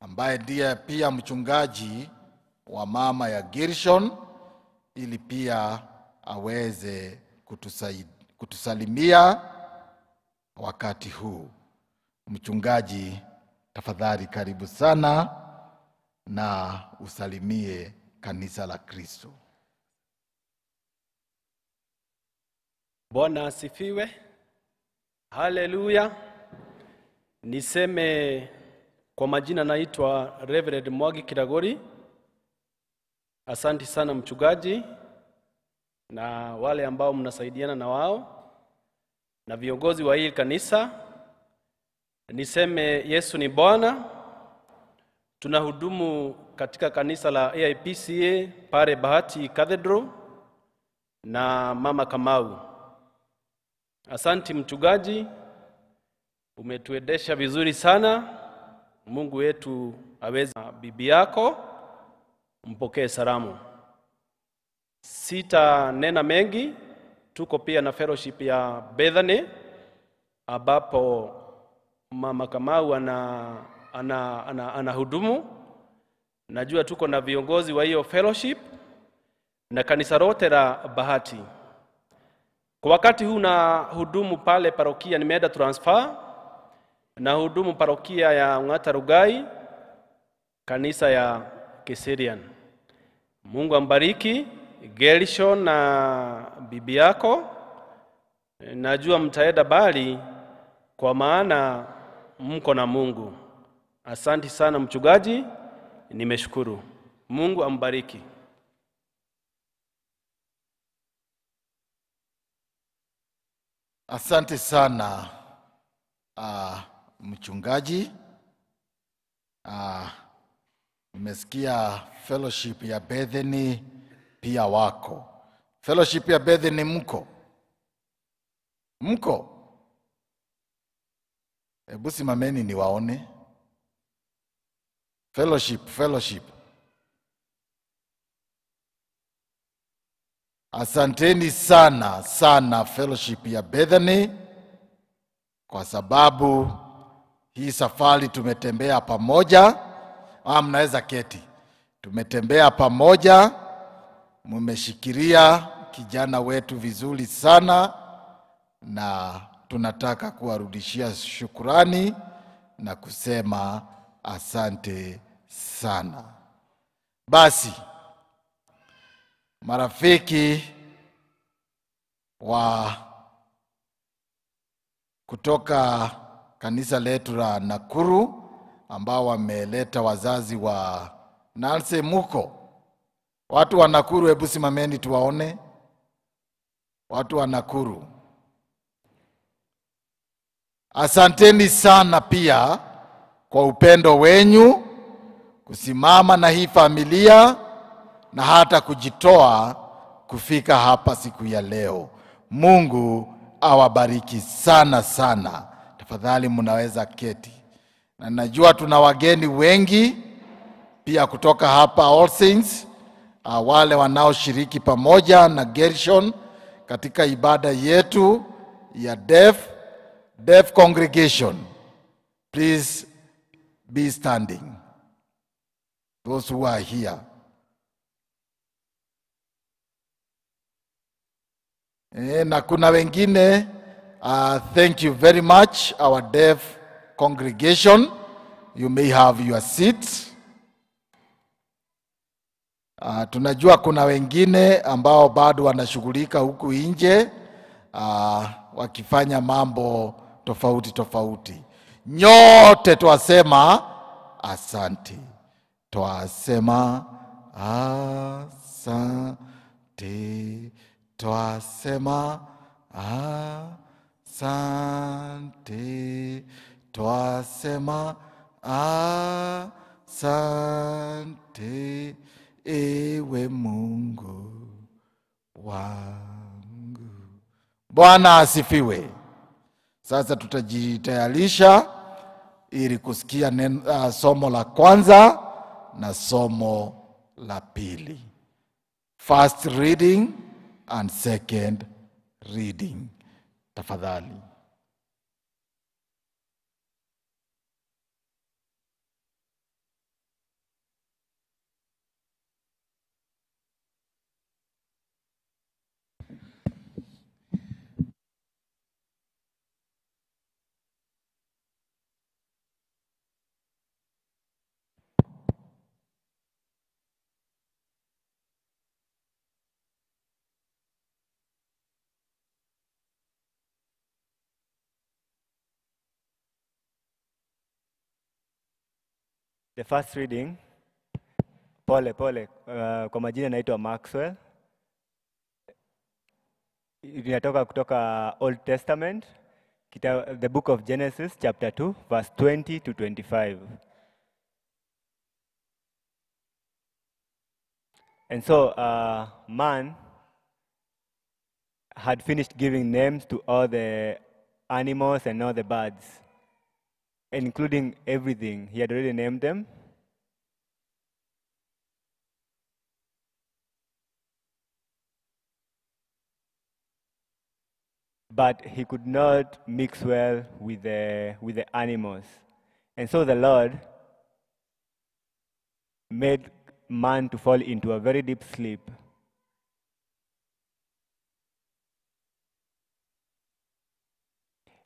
ambaye ndiye pia mchungaji wa mama ya Gershon, ili pia aweze kutusalimia wakati huu. Mchungaji, tafadhali karibu sana na usalimie kanisa la Kristo. Bwana asifiwe. Haleluya. Niseme kwa majina, naitwa Reverend Mwagi Kiragori. Asante sana mchungaji na wale ambao mnasaidiana na wao na viongozi wa hii kanisa. Niseme Yesu ni Bwana. Tunahudumu katika kanisa la AIPCA pale Bahati Cathedral na Mama Kamau. Asanti mchungaji, umetuendesha vizuri sana. Mungu wetu aweze bibi yako, mpokee salamu. Sita nena mengi. Tuko pia na fellowship ya Bethany ambapo Mama Kamau ana hudumu. Najua tuko na viongozi wa hiyo fellowship na kanisa lote la Bahati. Kwa wakati huu na hudumu pale parokia, nimeenda transfer na hudumu parokia ya Ongata Rugai, kanisa ya Keserian. Mungu ambariki Gershon na bibi yako. Najua mtaenda bali kwa maana mko na Mungu. Asante sana mchungaji, nimeshukuru. Mungu ambariki. Asante sana mchungaji. Nimesikia fellowship ya Bethany pia wako. Fellowship ya Bethany mko? Mko? Hebu simameni niwaone. Fellowship, fellowship. Asanteni sana sana fellowship ya Bethany, kwa sababu hii safari tumetembea pamoja. Mnaweza keti. Tumetembea pamoja, mmeshikilia kijana wetu vizuri sana, na tunataka kuwarudishia shukurani na kusema asante sana. Basi marafiki wa kutoka kanisa letu la Nakuru ambao wameleta wazazi wa Nancy, muko? Watu wa Nakuru, hebu simameni tuwaone. Watu wa Nakuru, asanteni sana pia kwa upendo wenyu, kusimama na hii familia na hata kujitoa kufika hapa siku ya leo. Mungu awabariki sana sana. Tafadhali mnaweza keti. Na najua tuna wageni wengi pia kutoka hapa All Saints, wale wanaoshiriki pamoja na Gershon katika ibada yetu ya Deaf Congregation. Please be standing, those who are here. Na kuna wengine, thank you very much, our deaf congregation. You may have your seat. Tunajua kuna wengine ambao bado wanashughulika huku nje, wakifanya mambo tofauti tofauti. Nyote twasema asante. Twasema asante. Twasema asante. Twasema asante, ewe Mungu wangu. Bwana asifiwe. Sasa tutajitayarisha ili kusikia somo la kwanza na somo la pili. First reading and second reading. Tafadhali. The first reading, pole pole, kwa majina naitwa Maxwell. Inatoka kutoka Old Testament, the book of Genesis chapter 2 verse 20 to 25. And so man had finished giving names to all the animals and all the birds, including everything. He had already named them. But he could not mix well with the animals. And so the Lord made man to fall into a very deep sleep.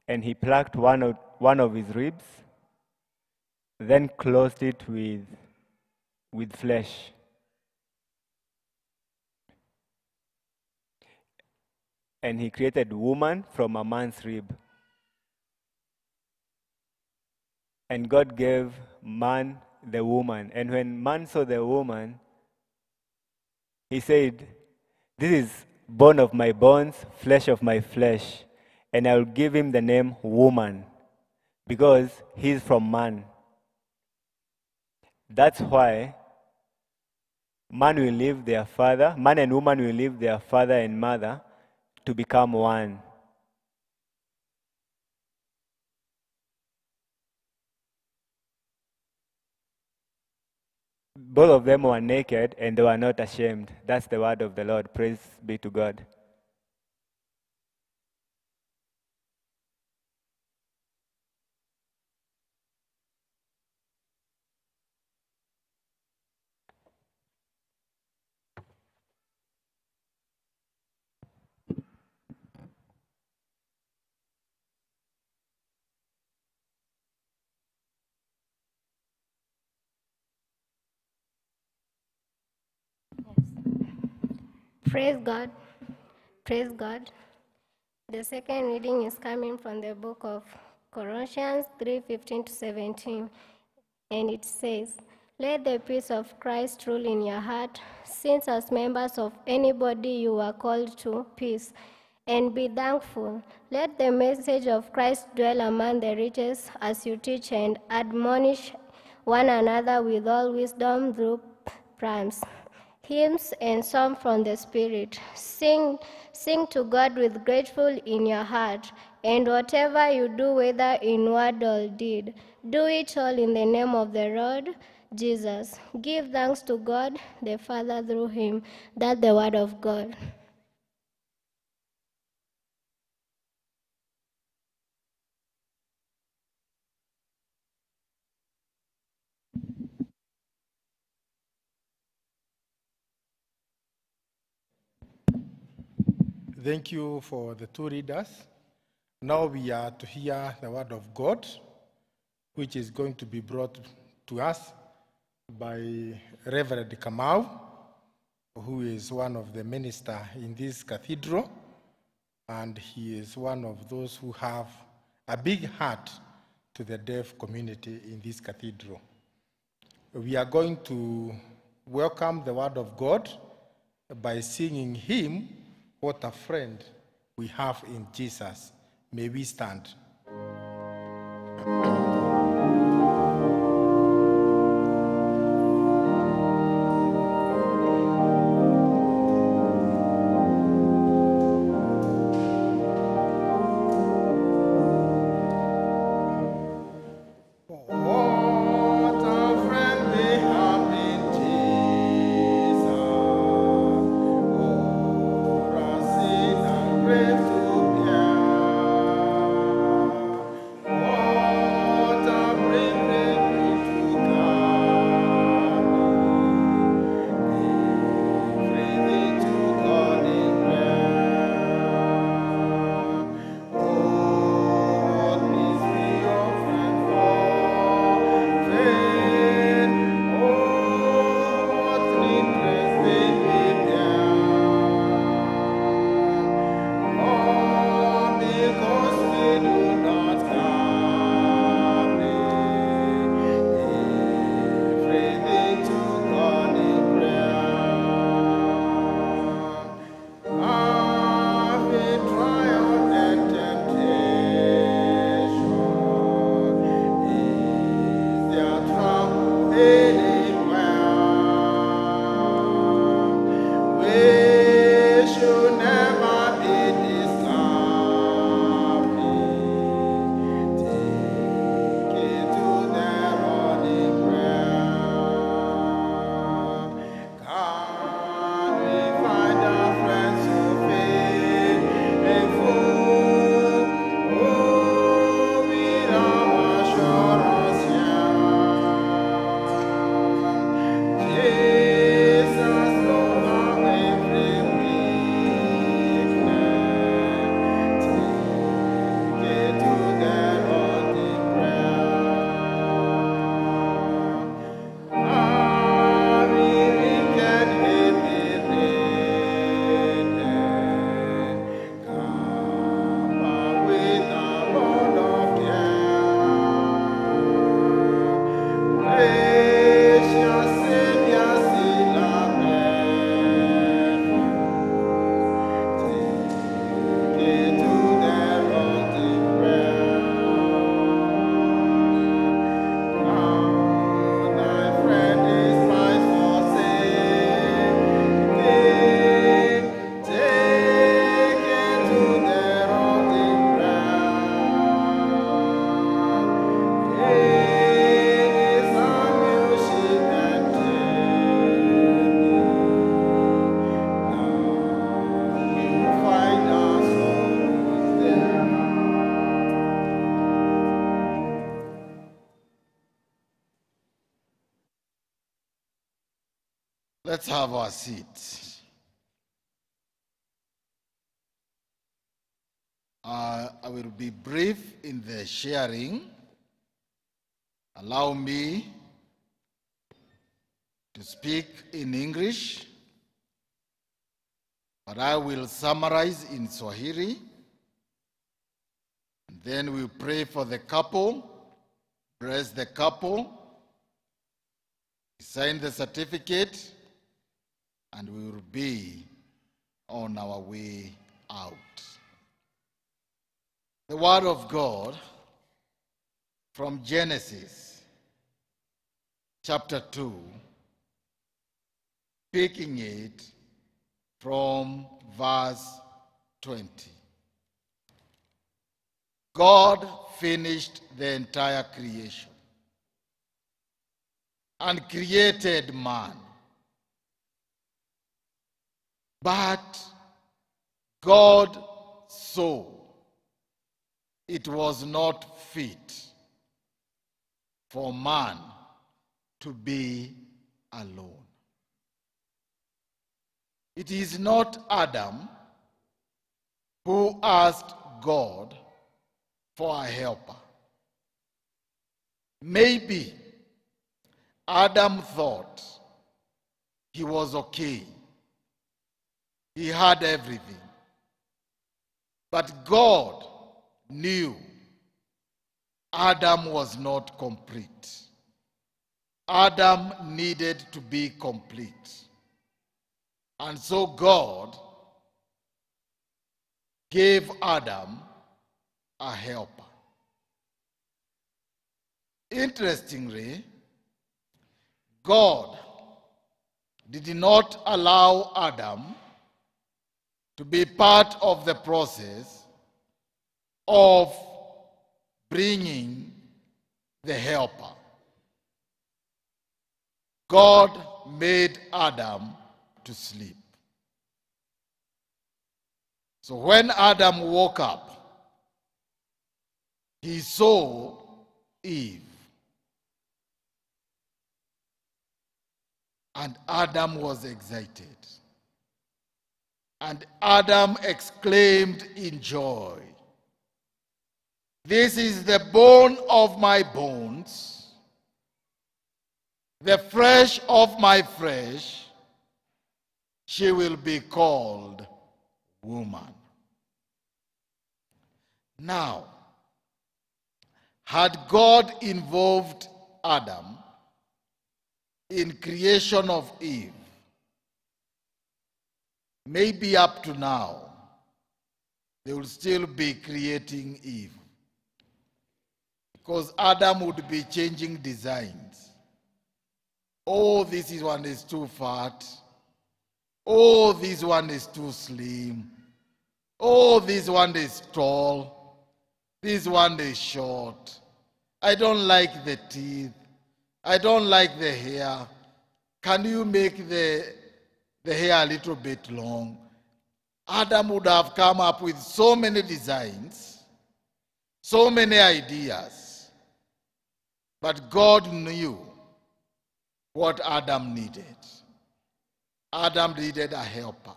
And he plucked one of his ribs, then closed it with flesh. And he created woman from a man's rib. And God gave man the woman. And when man saw the woman, he said, "This is bone of my bones, flesh of my flesh. And I will give him the name woman, because he is from man." That's why man will leave their father, man and woman will leave their father and mother to become one. Both of them were naked and they were not ashamed. That's the word of the Lord. Praise be to God. Praise God. Praise God. The second reading is coming from the book of Colossians 3:15-17, and it says, "Let the peace of Christ rule in your heart, since as members of any body you are called to peace, and be thankful. Let the message of Christ dwell among the riches as you teach and admonish one another with all wisdom through psalms, hymns and songs from the Spirit. Sing to God with grateful in your heart, and whatever you do, whether in word or deed, do it all in the name of the Lord Jesus. Give thanks to God the Father through him. That's the word of God. Thank you for the two readers. Now we are to hear the word of God, which is going to be brought to us by Reverend Kamau, who is one of the ministers in this cathedral, and he is one of those who have a big heart to the deaf community in this cathedral. We are going to welcome the word of God by singing hymn, What a Friend We Have in Jesus. May we stand. Let's have our seats. I will be brief in the sharing. Allow me to speak in English, but I will summarize in Swahili. And then we pray for the couple, bless the couple, sign the certificate, and we will be on our way out. The Word of God from Genesis chapter 2, picking it from verse 20. God finished the entire creation and created man. But God saw it was not fit for man to be alone. It is not Adam who asked God for a helper. Maybe Adam thought he was okay. He had everything. But God knew Adam was not complete. Adam needed to be complete. And so God gave Adam a helper. Interestingly, God did not allow Adam to be part of the process of bringing the helper. God made Adam to sleep. So when Adam woke up, he saw Eve. And Adam was excited. And Adam exclaimed in joy, "This is the bone of my bones, the flesh of my flesh. She will be called woman." Now, had God involved Adam in creation of Eve, maybe up to now, they will still be creating Eve. Because Adam would be changing designs. Oh, this one is too fat. Oh, this one is too slim. Oh, this one is tall. This one is short. I don't like the teeth. I don't like the hair. Can you make the hair a little bit long? Adam would have come up with so many designs, so many ideas. But God knew what Adam needed. Adam needed a helper,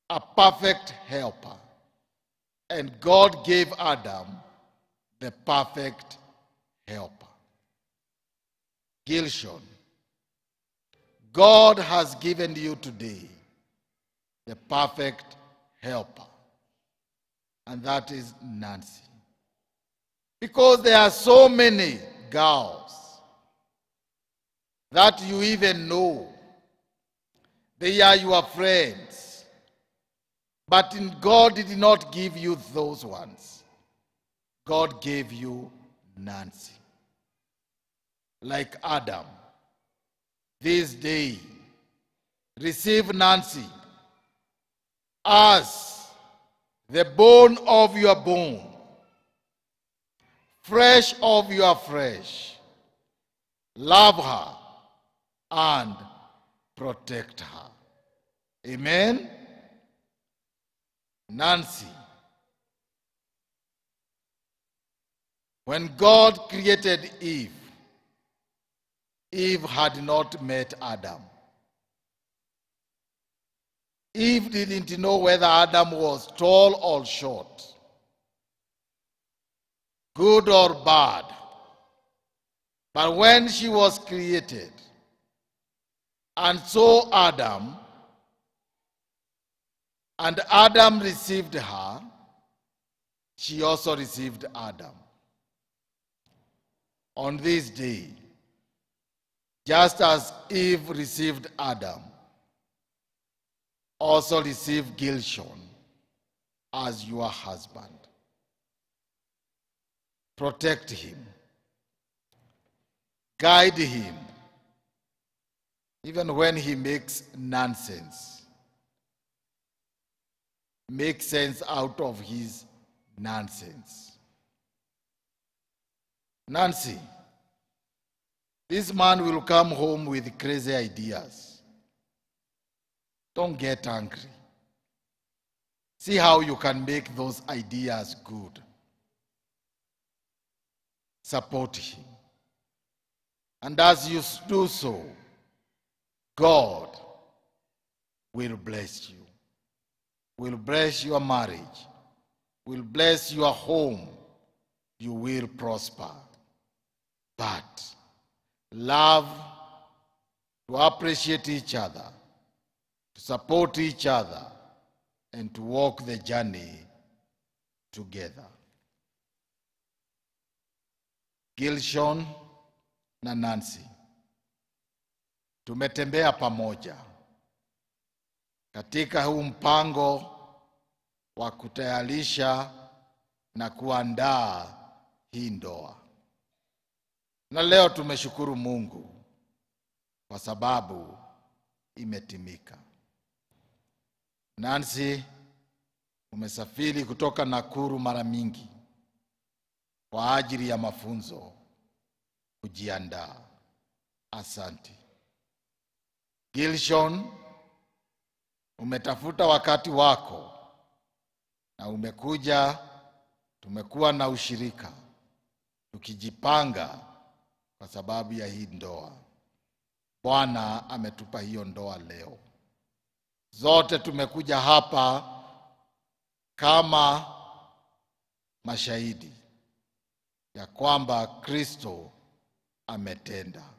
a perfect helper. And God gave Adam the perfect helper. Gilshon, God has given you today the perfect helper, and that is Nancy. Because there are so many girls that you even know. They are your friends. But God did not give you those ones. God gave you Nancy. Like Adam, this day, receive Nancy as the bone of your bone, flesh of your flesh. Love her and protect her. Amen. Nancy, when God created Eve, Eve had not met Adam. Eve didn't know whether Adam was tall or short, good or bad. But when she was created and saw Adam, and Adam received her, she also received Adam. On this day, just as Eve received Adam, also receive Gilshon as your husband. Protect him. Guide him. Even when he makes nonsense, make sense out of his nonsense. Nancy, this man will come home with crazy ideas. Don't get angry. See how you can make those ideas good. Support him. And as you do so, God will bless you, will bless your marriage, will bless your home. You will prosper. But love, to appreciate each other, to support each other, and to walk the journey together. Gilshon na Nancy, tumetembea pamoja katika huu mpango wa kutayarisha na kuandaa hii ndoa. Na leo tumeshukuru Mungu kwa sababu imetimika. Nancy, umesafiri kutoka Nakuru mara mingi kwa ajili ya mafunzo, kujiandaa. Asante. Gilshon, umetafuta wakati wako na umekuja. Tumekuwa na ushirika tukijipanga kwa sababu ya hii ndoa. Bwana ametupa hiyo ndoa leo. Zote tumekuja hapa kama mashahidi ya kwamba Kristo ametenda.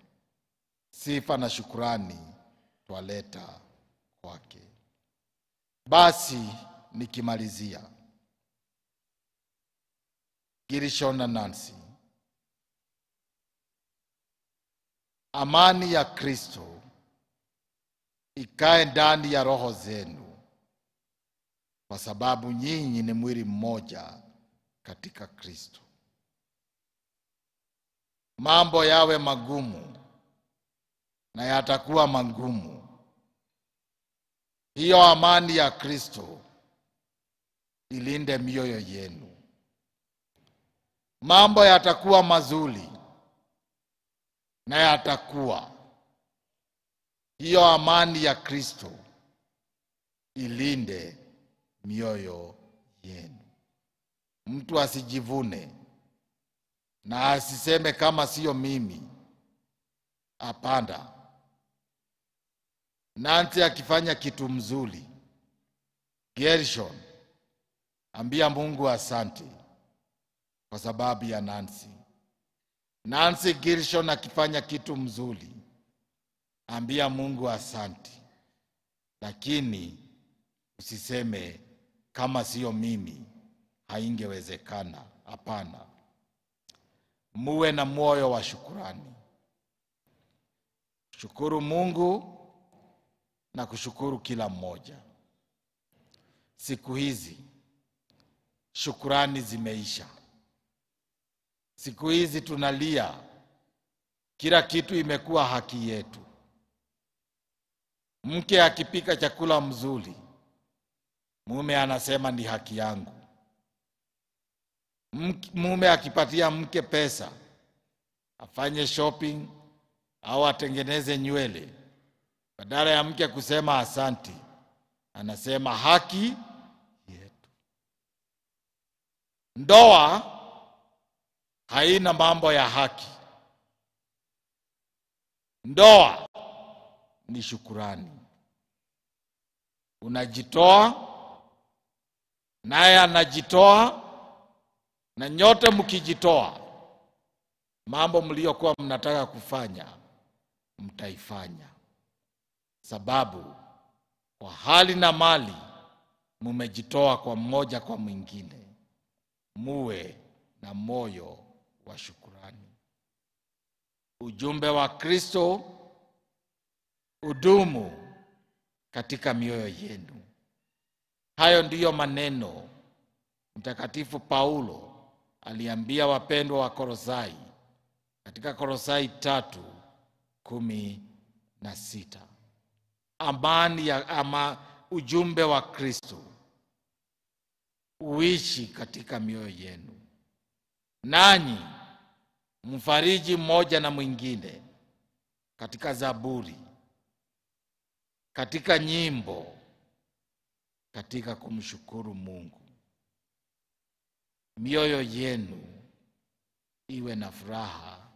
Sifa na shukurani twaleta kwake. Basi nikimalizia, Gilshon na Nancy, amani ya Kristo ikae ndani ya roho zenu, kwa sababu nyinyi ni mwili mmoja katika Kristo. Mambo yawe magumu na yatakuwa magumu, hiyo amani ya Kristo ilinde mioyo yenu. Mambo yatakuwa mazuri na yatakuwa, hiyo amani ya Kristo ilinde mioyo yenu. Mtu asijivune na asiseme kama sio mimi. Hapana. Nancy akifanya kitu mzuri, Gershon, ambia Mungu asante kwa sababu ya Nancy. Nancy Gershon akifanya kitu mzuri, ambia Mungu asante. Lakini usiseme kama sio mimi haingewezekana. Hapana. Muwe na moyo wa shukurani. Shukuru Mungu na kushukuru kila mmoja. Siku hizi shukurani zimeisha. Siku hizi tunalia, kila kitu imekuwa haki yetu. Mke akipika chakula mzuri, mume anasema ni haki yangu. Mume akipatia mke pesa afanye shopping au atengeneze nywele, badala ya mke kusema asanti, anasema haki yetu. Ndoa haina mambo ya haki. Ndoa ni shukurani. Unajitoa, naye anajitoa, na nyote mkijitoa, mambo mliokuwa mnataka kufanya mtaifanya. Sababu kwa hali na mali mumejitoa kwa mmoja kwa mwingine. Muwe na moyo wa shukurani. Ujumbe wa Kristo udumu katika mioyo yenu. Hayo ndiyo maneno Mtakatifu Paulo aliambia wapendwa wa Kolosai katika Kolosai 3:18. na 6. Amani ya ama ujumbe wa Kristo uishi katika mioyo yenu, nanyi mfariji mmoja na mwingine katika zaburi, katika nyimbo, katika kumshukuru Mungu. Mioyo yenu iwe na furaha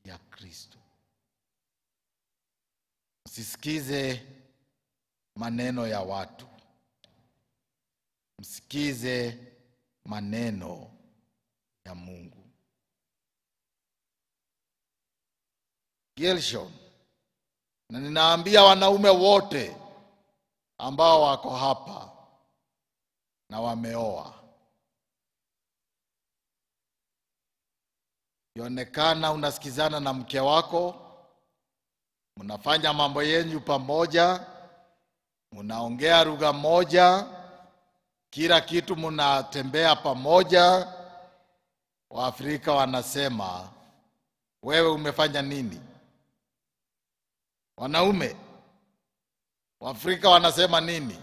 ya Kristo. Msisikize maneno ya watu, msikize maneno ya Mungu. Gilshon, na ninaambia wanaume wote ambao wako hapa na wameoa, ionekana unasikizana na mke wako, mnafanya mambo yenu pamoja, mnaongea lugha moja, kila kitu mnatembea pamoja. Waafrika wanasema wewe umefanya nini? Wanaume Waafrika wanasema nini?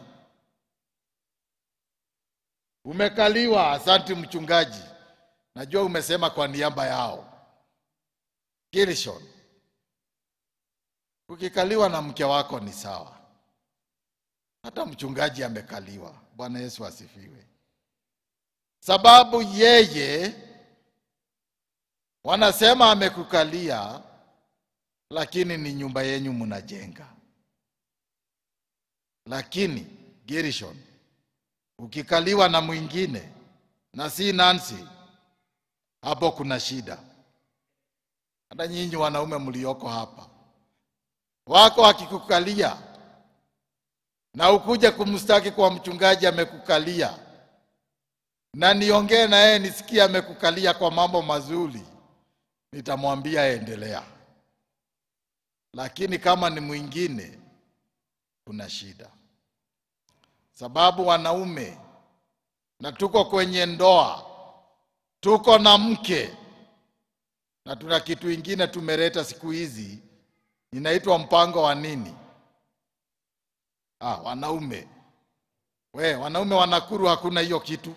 Umekaliwa. Asante mchungaji, najua umesema kwa niaba yao. Gilshon, ukikaliwa na mke wako ni sawa, hata mchungaji amekaliwa. Bwana Yesu asifiwe. Sababu yeye wanasema amekukalia, lakini ni nyumba yenu mnajenga. Lakini Gerishon, ukikaliwa na mwingine na si Nancy, hapo kuna shida. Hata nyinyi wanaume mlioko hapa, wako akikukalia na ukuja kumstaki kwa mchungaji amekukalia, na niongee na yeye nisikie amekukalia kwa mambo mazuri, nitamwambia endelea. Lakini kama ni mwingine, kuna shida. Sababu wanaume, na tuko kwenye ndoa, tuko na mke, na tuna kitu ingine tumeleta siku hizi, inaitwa mpango wa nini? Wanaume. We, wanaume wa Nakuru hakuna hiyo kitu.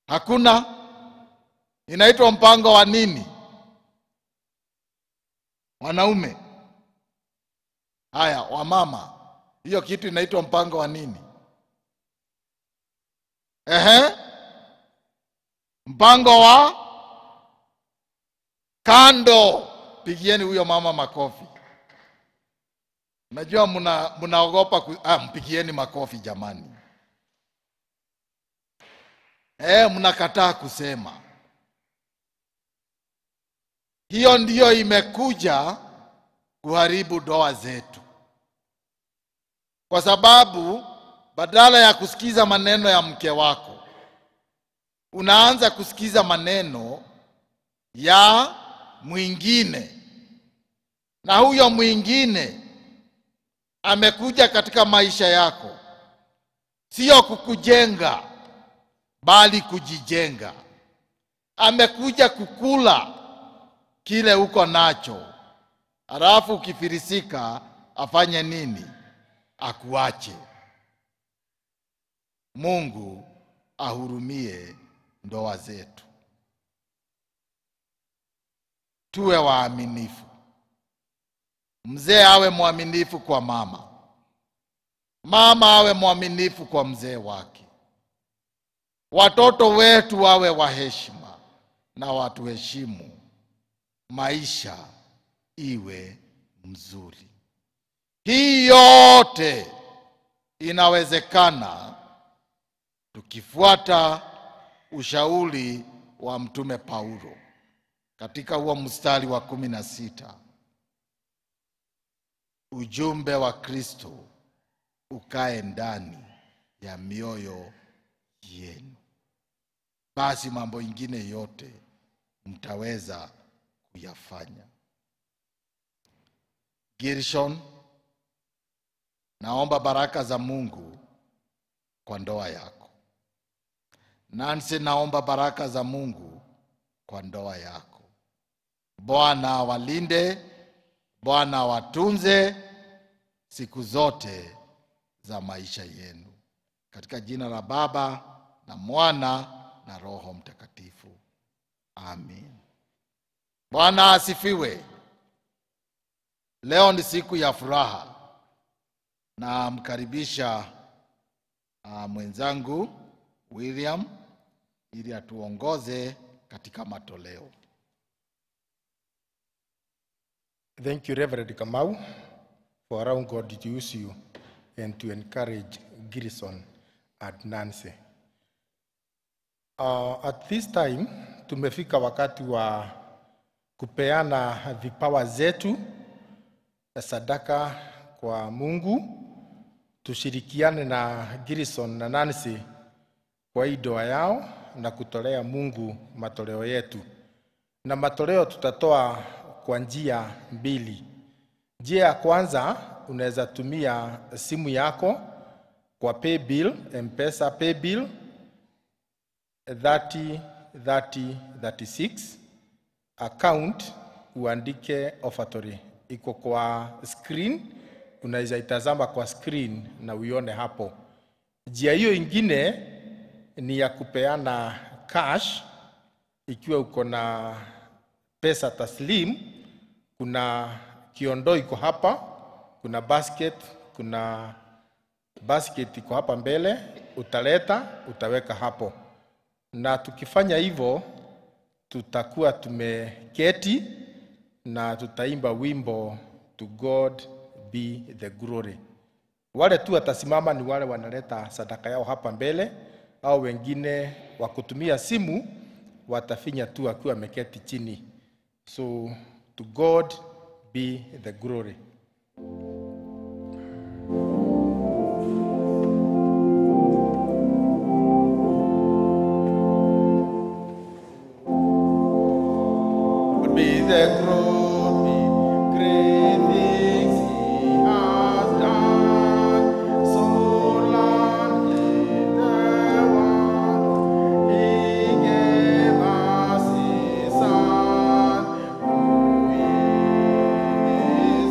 Hakuna. Inaitwa mpango wa nini? Wanaume. Haya, wamama, hiyo kitu inaitwa mpango wa nini? Ehe? Mpango wa kando. Pigieni huyo mama makofi. Najua mnaogopa mpigieni makofi jamani. Mnakataa kusema. Hiyo ndiyo imekuja kuharibu ndoa zetu. Kwa sababu badala ya kusikiza maneno ya mke wako, unaanza kusikiza maneno ya mwingine. Na huyo mwingine amekuja katika maisha yako sio kukujenga, bali kujijenga. Amekuja kukula kile uko nacho, alafu ukifirisika afanye nini? Akuache. Mungu ahurumie ndoa zetu. Tuwe waaminifu. Mzee awe mwaminifu kwa mama, mama awe mwaminifu kwa mzee wake. Watoto wetu wawe wa heshima na watu heshimu. Maisha iwe mzuri. Hii yote inawezekana tukifuata ushauri wa Mtume Paulo katika huo mstari wa 16. Ujumbe wa Kristo ukae ndani ya mioyo yenu, basi mambo ingine yote mtaweza kuyafanya. Gershon, naomba baraka za Mungu kwa ndoa yako. Nancy, naomba baraka za Mungu kwa ndoa yako. Bwana awalinde, Bwana watunze siku zote za maisha yenu. Katika jina la Baba na Mwana na Roho Mtakatifu. Amin. Bwana asifiwe. Leo ni siku ya furaha. Na mkaribisha mwenzangu William ili atuongoze katika matoleo. Thank you, Reverend Kamau, for allowing God to use you and to encourage Gilson and Nancy. At this time, tumefika wakati wa kupeana vipawa zetu, sadaka kwa Mungu. Tushirikiane na Gilson na Nancy kwa hii doa yao na kutolea Mungu matoleo yetu. Na matoleo tutatoa kwa njia mbili. Njia ya kwanza, unaweza tumia simu yako kwa paybill, M-Pesa paybill 30 30 36, account uandike offertory. Iko kwa screen, unaweza itazama kwa screen na uione hapo. Njia hiyo ingine ni ya kupeana cash. Ikiwa uko na pesa taslim, kuna kiondo iko hapa, kuna basket, kuna basket iko hapa mbele, utaleta, utaweka hapo. Na tukifanya hivyo, tutakuwa tumeketi na tutaimba wimbo To God Be the Glory. Wale tu watasimama ni wale wanaleta sadaka yao hapa mbele, au wengine wa kutumia simu watafinya tu wakiwa wameketi chini. So to God be the glory. Be the glory, great things he has done. So loved he the world, he gave us his Son, who is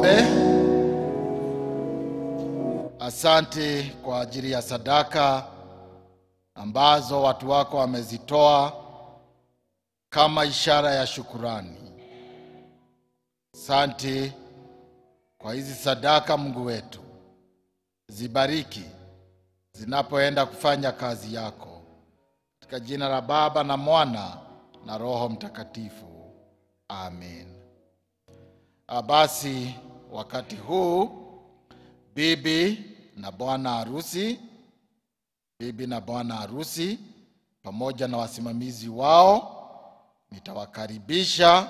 Tuombe. Asante kwa ajili ya sadaka ambazo watu wako wamezitoa kama ishara ya shukurani. Asante kwa hizi sadaka, Mungu wetu. Zibariki zinapoenda kufanya kazi yako. Katika jina la Baba na Mwana na Roho Mtakatifu. Amen. Basi wakati huu bibi na bwana harusi, bibi na bwana harusi pamoja na wasimamizi wao nitawakaribisha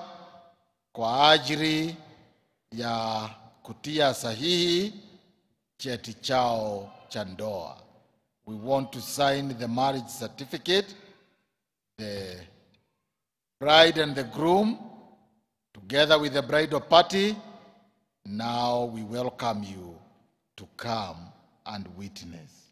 kwa ajili ya kutia sahihi cheti chao cha ndoa. We want to sign the marriage certificate. The bride and the groom, together with the bridal party, now we welcome you to come and witness.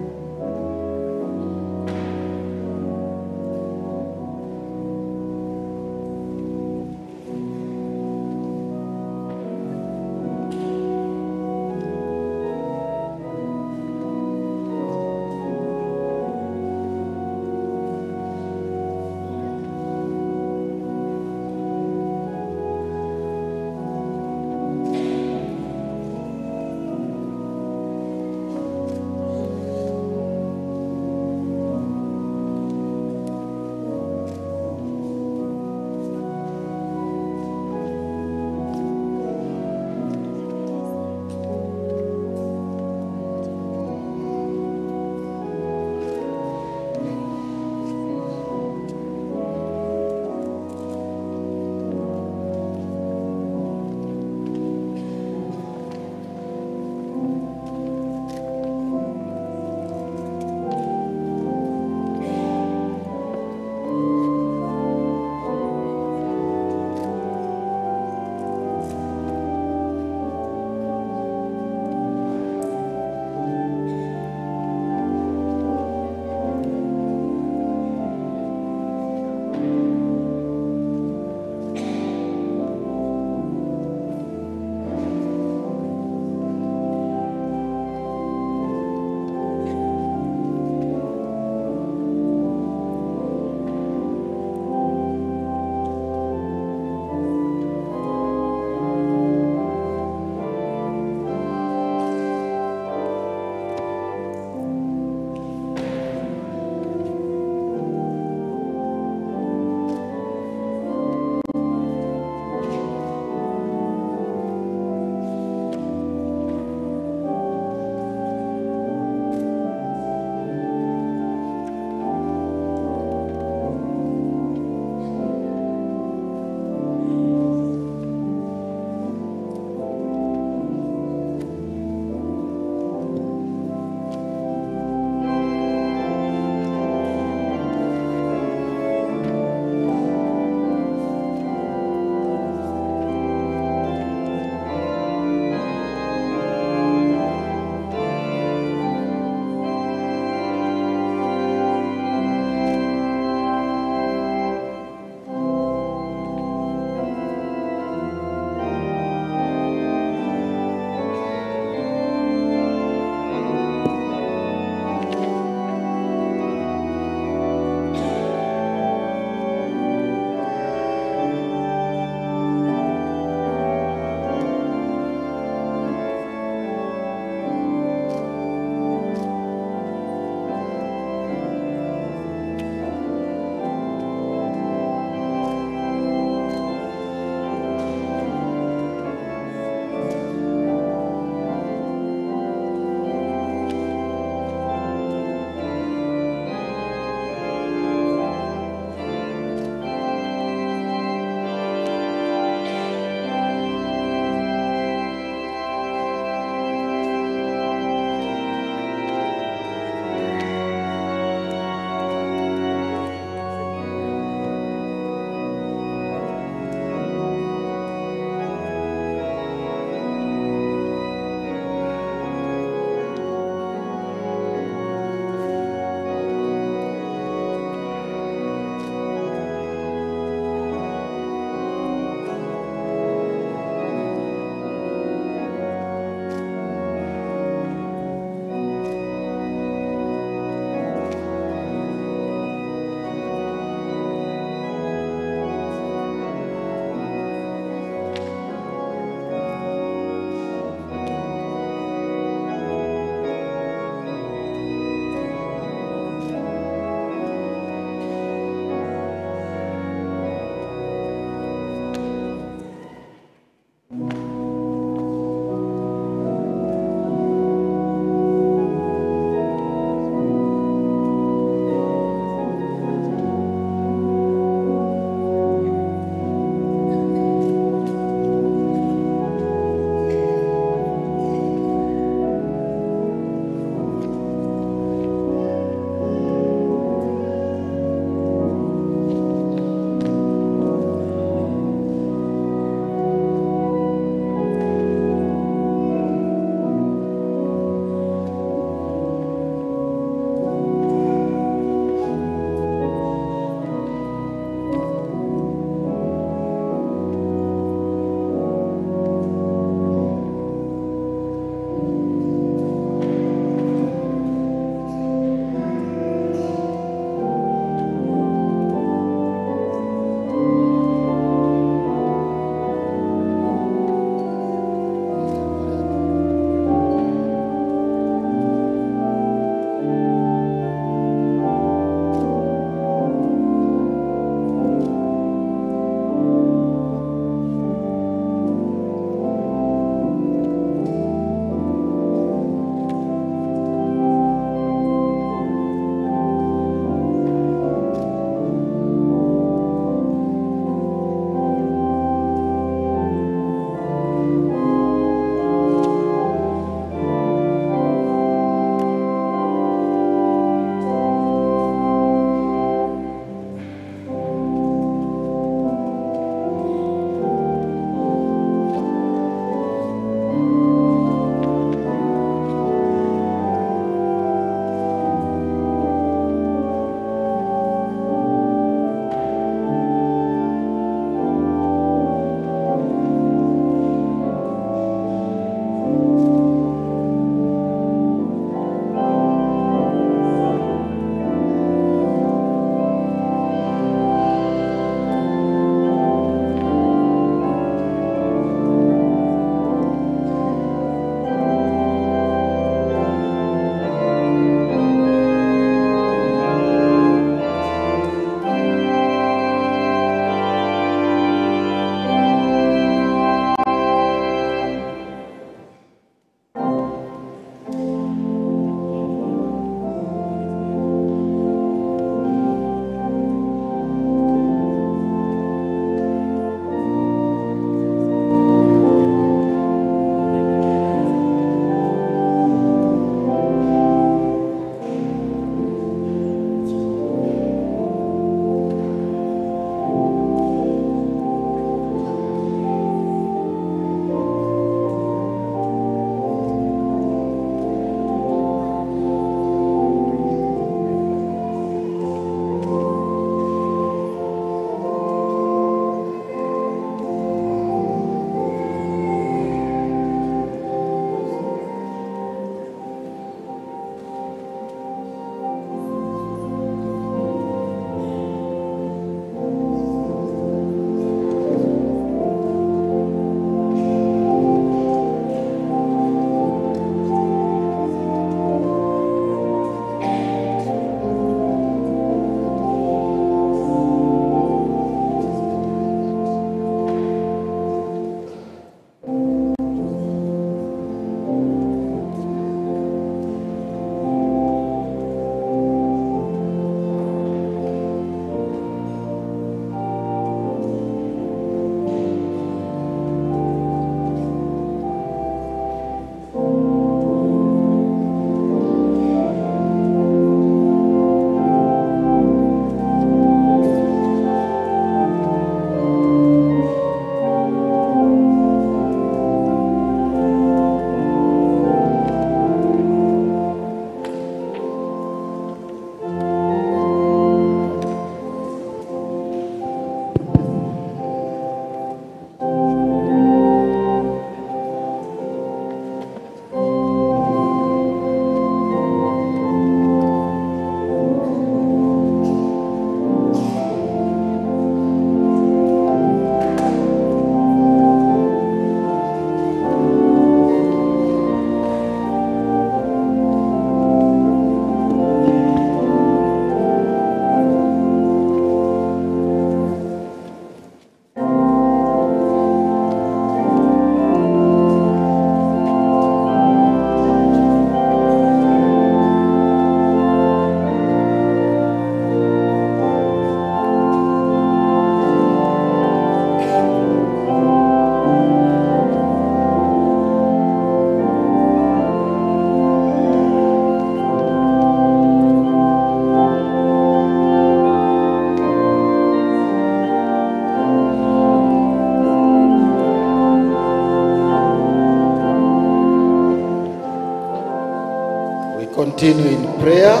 prayer.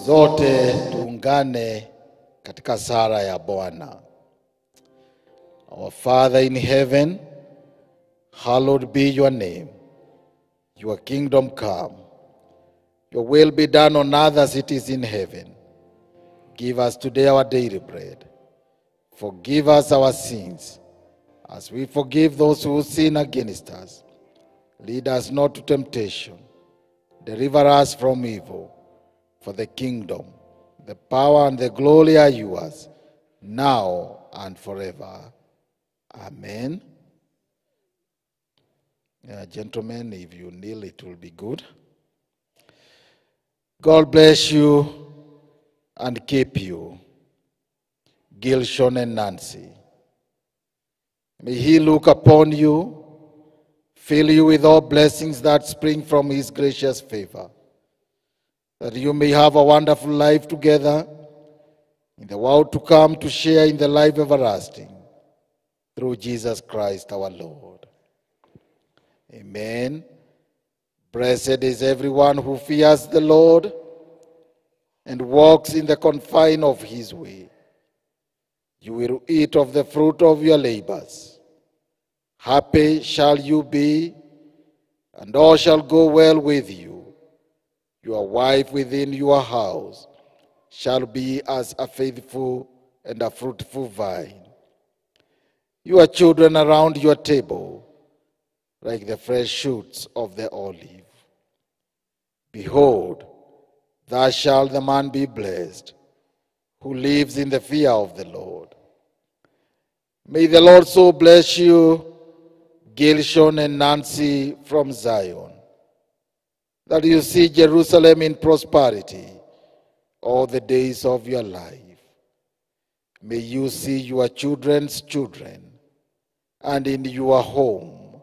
Zote tuungane katika sala ya Bwana. Our Father in heaven, hallowed be your name. Your kingdom come. Your will be done on earth as it is in heaven. Give us today our daily bread. Forgive us our sins, as we forgive those who sin against us. Lead us not to temptation. Deliver us from evil. For the kingdom, the power, and the glory are yours, now and forever. Amen. Gentlemen, if you kneel, it will be good. God bless you and keep you, Gilshon and Nancy. May he look upon you, fill you with all blessings that spring from his gracious favor, that you may have a wonderful life together in the world to come, to share in the life everlasting, through Jesus Christ our Lord. Amen. Blessed is everyone who fears the Lord and walks in the confine of his way. You will eat of the fruit of your labors. Happy shall you be, and all shall go well with you. Your wife within your house shall be as a faithful and a fruitful vine. Your children around your table, like the fresh shoots of the olive. Behold, thus shall the man be blessed who lives in the fear of the Lord. May the Lord so bless you, Gilshon and Nancy from Zion, that you see Jerusalem in prosperity all the days of your life. May you see your children's children, and in your home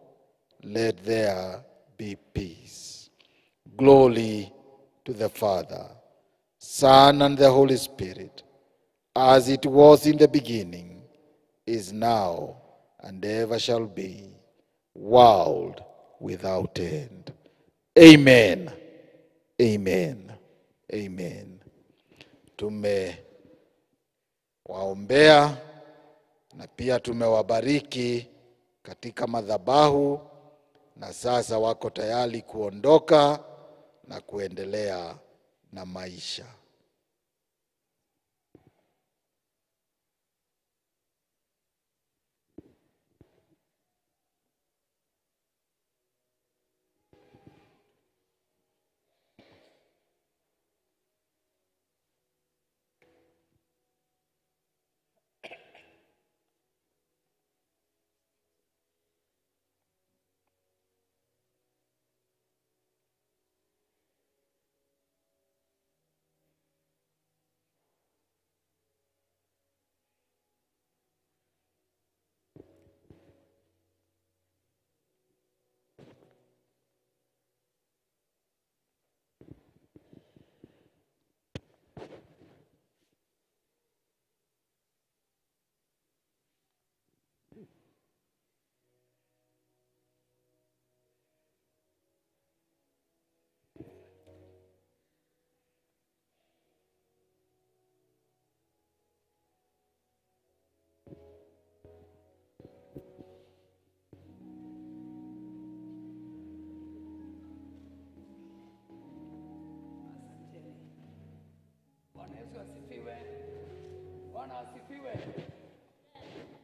let there be peace. Glory to the Father, Son, and the Holy Spirit, as it was in the beginning, is now, and ever shall be, world without end. Amen. Amen. Amen. Tumewaombea na pia tumewabariki katika madhabahu, na sasa wako tayari kuondoka na kuendelea na maisha.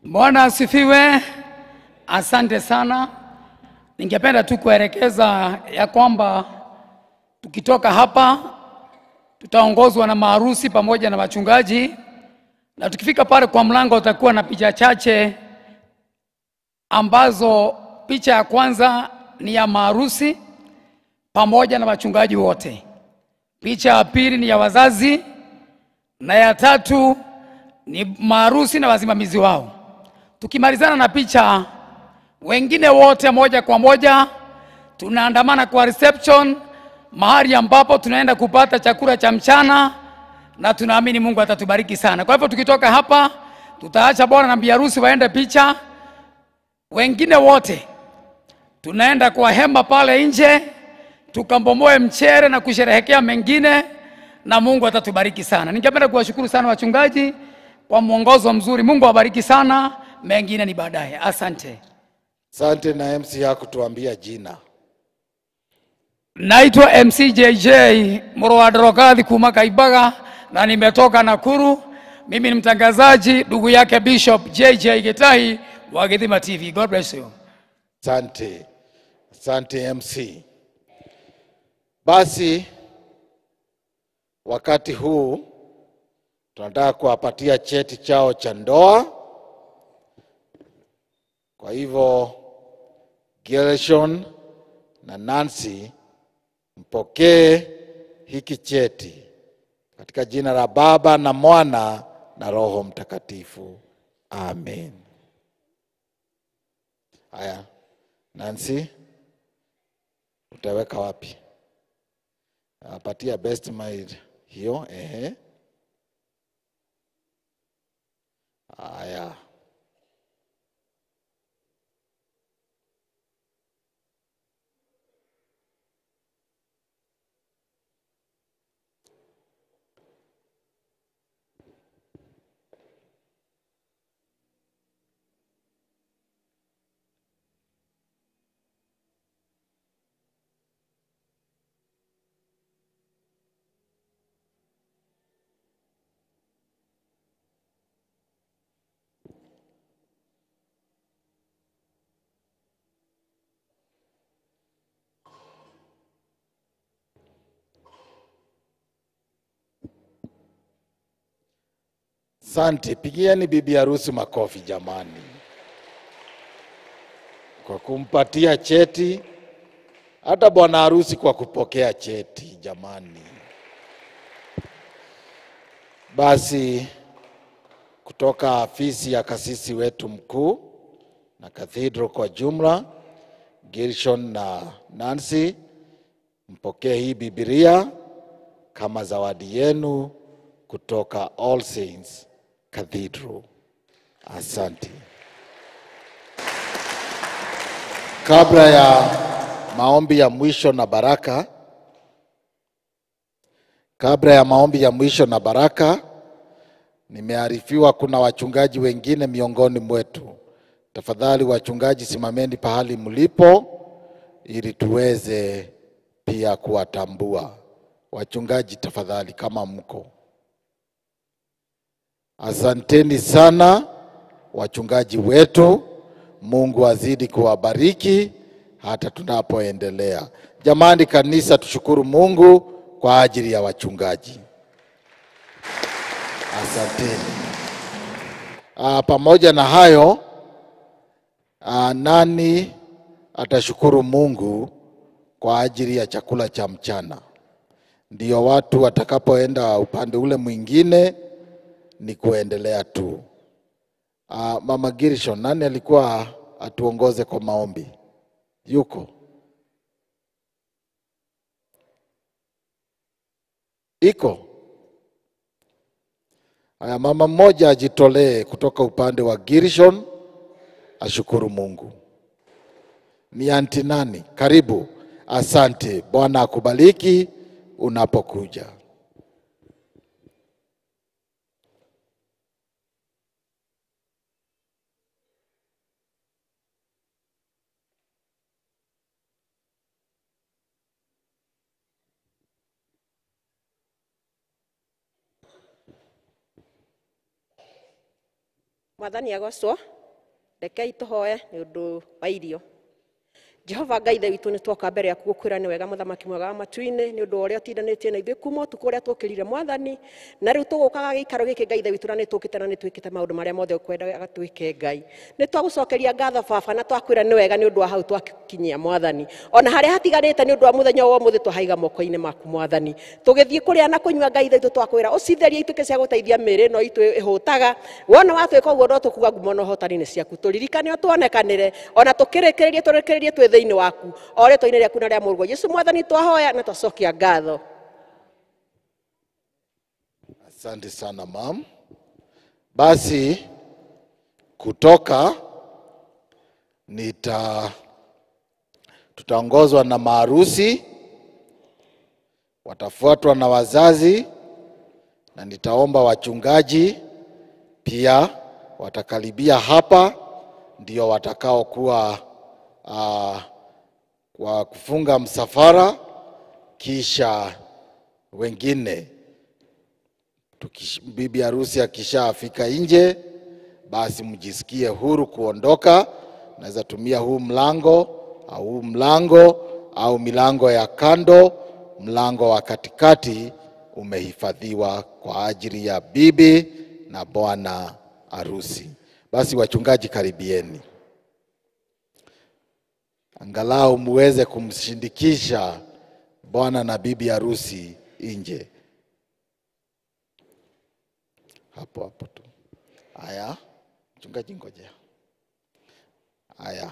Bwana asifiwe. Asante sana. Ningependa tu kuelekeza ya kwamba tukitoka hapa tutaongozwa na maharusi pamoja na wachungaji, na tukifika pale kwa mlango utakuwa na picha chache, ambazo picha ya kwanza ni ya maharusi pamoja na wachungaji wote, picha ya pili ni ya wazazi, na ya tatu ni maharusi na wasimamizi wao. Tukimalizana na picha, wengine wote moja kwa moja tunaandamana kwa reception, mahali ambapo tunaenda kupata chakula cha mchana, na tunaamini Mungu atatubariki sana. Kwa hivyo tukitoka hapa tutaacha bwana na biharusi waende picha, wengine wote tunaenda kwa hema pale nje, tukambomoe mchere na kusherehekea mengine, na Mungu atatubariki sana. Ningependa kuwashukuru sana wachungaji kwa mwongozo mzuri. Mungu awabariki sana, mengine ni baadaye. Asante. Asante na MC hakutuambia jina. Naitwa MC JJ Murwadrokathi kuma Kaibaga na nimetoka Nakuru. Mimi ni mtangazaji ndugu yake Bishop JJ Gitahi wa Githima TV. God bless you. Asante. Asante MC. Basi wakati huu tunataka kuwapatia cheti chao cha ndoa. Kwa hivyo Gershon na Nancy, mpokee hiki cheti katika jina la Baba na Mwana na Roho Mtakatifu. Amen. Haya, Nancy, utaweka wapi? Patia best maid hiyo, ehe. Haya. Asante, pigieni bibi harusi makofi jamani, kwa kumpatia cheti, hata bwana harusi kwa kupokea cheti jamani. Basi kutoka afisi ya kasisi wetu mkuu na cathedral kwa jumla, Gershon na Nancy, mpokee hii Biblia kama zawadi yenu kutoka All Saints Cathedral. Asante. Kabla ya maombi ya mwisho na baraka, nimearifiwa kuna wachungaji wengine miongoni mwetu. Tafadhali wachungaji, simameni pahali mlipo ili tuweze pia kuwatambua. Wachungaji tafadhali kama mko. Asanteni sana wachungaji wetu. Mungu azidi kuwabariki hata tunapoendelea. Jamani kanisa, tushukuru Mungu kwa ajili ya wachungaji. Asanteni. Pamoja na hayo, nani atashukuru Mungu kwa ajili ya chakula cha mchana? Ndiyo watu watakapoenda upande ule mwingine ni kuendelea tu. Mama Gershon, nani alikuwa atuongoze kwa maombi? Yuko? Iko? Aya, mama mmoja ajitolee kutoka upande wa Gershon ashukuru Mungu. Ni anti nani? Karibu. Asante. Bwana akubariki unapokuja. Mwathani agocwo, rekei tuhoe ni undu wa irio. Jehova Ngai ithe witũ, nĩ twoka mbere yaku gũkwĩra nĩ wega mũthamaki mwega wa matu-inĩ, nĩ ũndũ wa ũrĩa ũtindanĩtie na ithuĩ kuma ũtukũ ũrĩa twokĩrire Mwathani, na rĩu tũgũkaga gĩikaro gĩkĩ Ngai ithe witũ, na nĩ tũkĩte na nĩ twĩkĩte maũndũ marĩa mothe ũkwendaga twĩke Ngai. Nĩ twagũcokeria ngatho baba, na twakwĩra nĩ wega nĩ ũndũ wa hau twakinyia Mwathani, ona harĩa hatigarĩte nĩ ũndũ wa mũthenya wa ũmũthĩ twahaiga moko-inĩ maku Mwathani. Tũgĩthiĩ kũrĩa na kũnyua Ngai ithe witũ, twakwĩra ũcitherie ituĩke cia gũteithia mĩĩrĩ ĩno itũ ĩhũtaga. Wona watwĩka ũguo no tũkuga ngumo na ũhotani nĩ ciaku, tũririkane o tuonekanĩre, ona tũkĩrĩkĩrĩrie tũrĩkĩrĩrie twĩ thĩinĩ waku, o rĩtwa-inĩ rĩaku na rĩa Mũrũguo Yesu Mwathani twahoya na twacokia ngatho. Asante sana mam. Basi kutoka tutaongozwa na maharusi Watafuatwa na wazazi, na nitaomba wachungaji pia watakaribia hapa, ndio watakaokuwa kwa kufunga msafara, kisha wengine bibi harusi akishafika nje, basi mjisikie huru kuondoka. Naweza tumia huu mlango au huu mlango au milango ya kando. Mlango wa katikati umehifadhiwa kwa ajili ya bibi na bwana harusi. Basi wachungaji, karibieni angalau muweze kumshindikisha bwana na bibi harusi nje. Hapo hapo tu. Haya, mchungaji ngoja. Haya.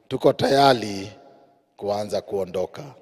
Tuko tayari kuanza kuondoka.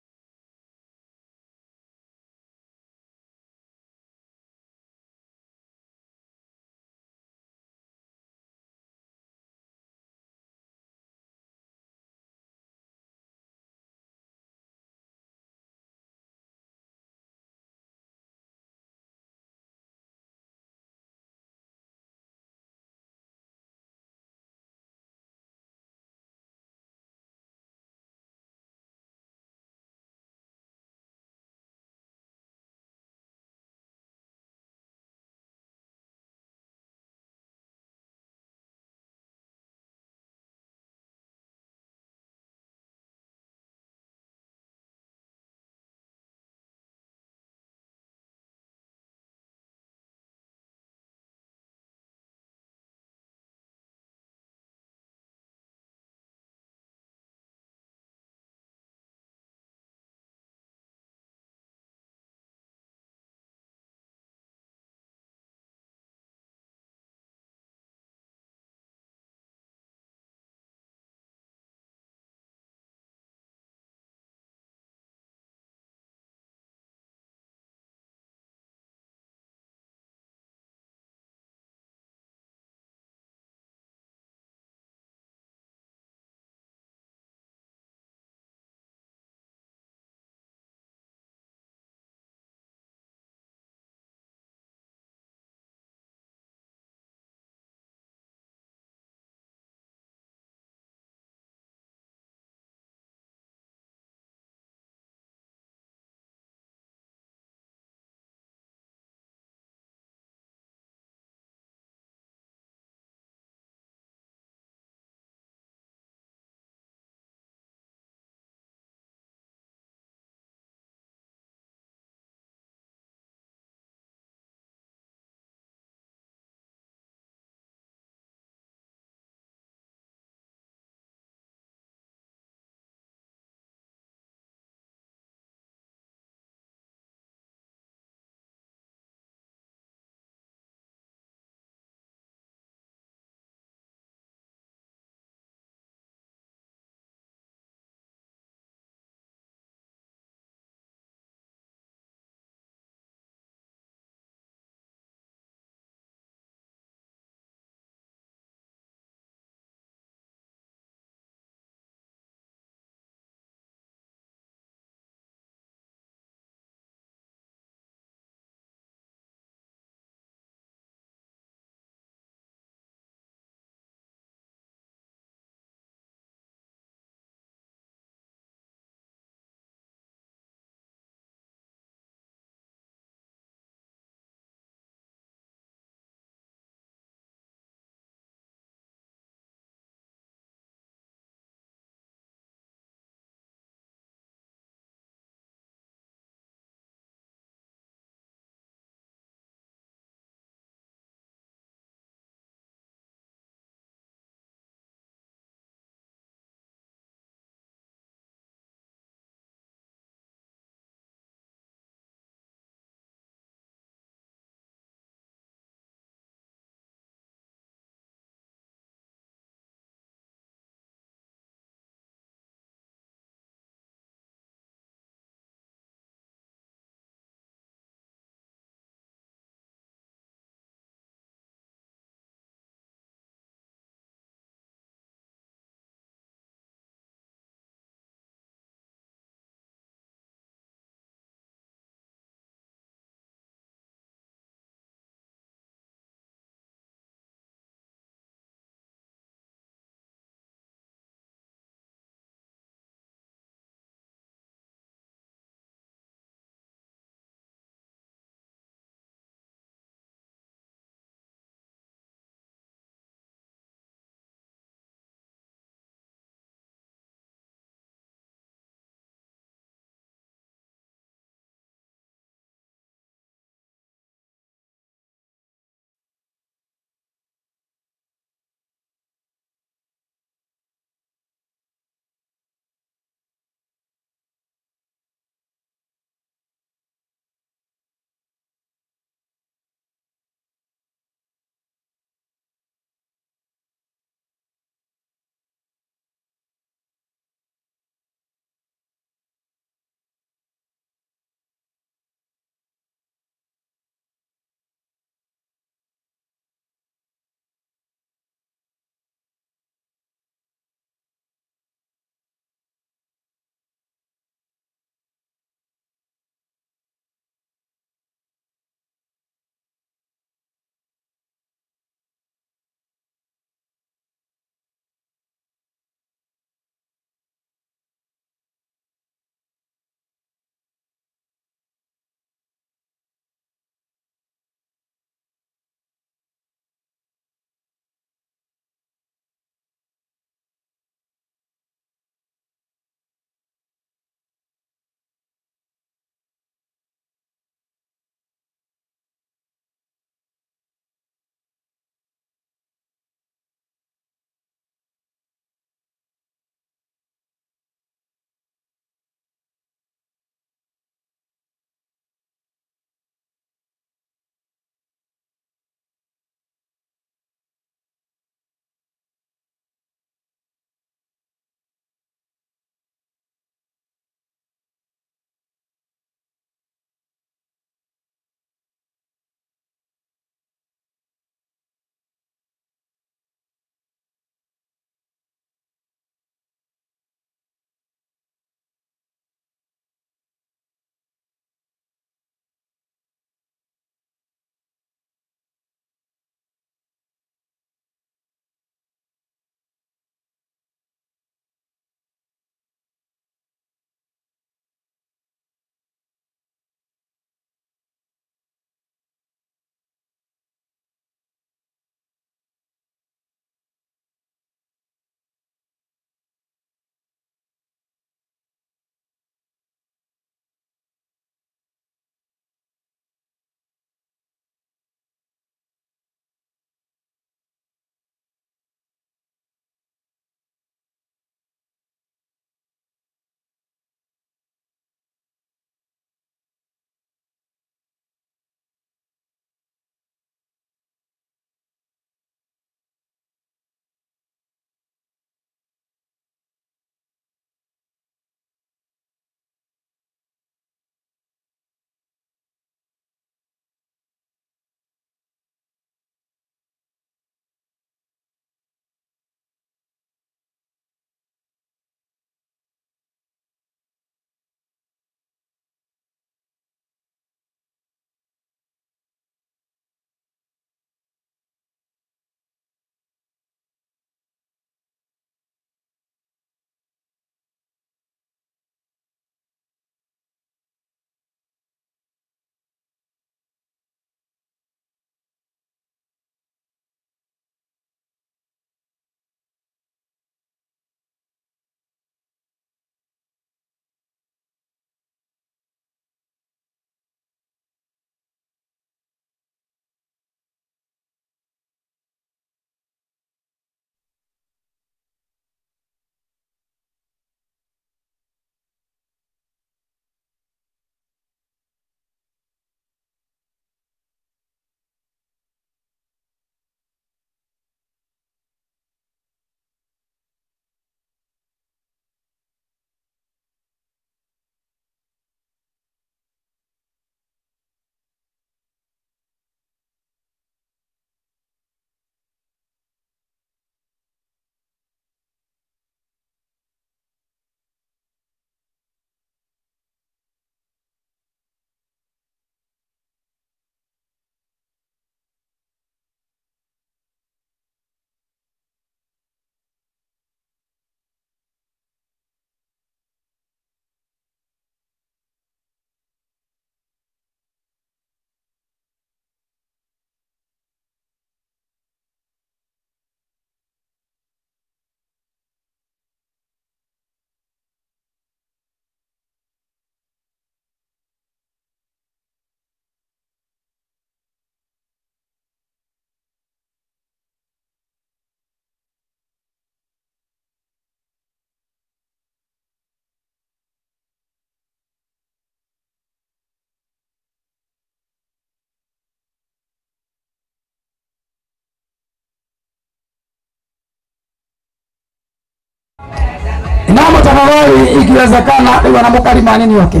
Inaomba tafadhali ikiwezekana rĩu ona mũkarimani nĩ oke.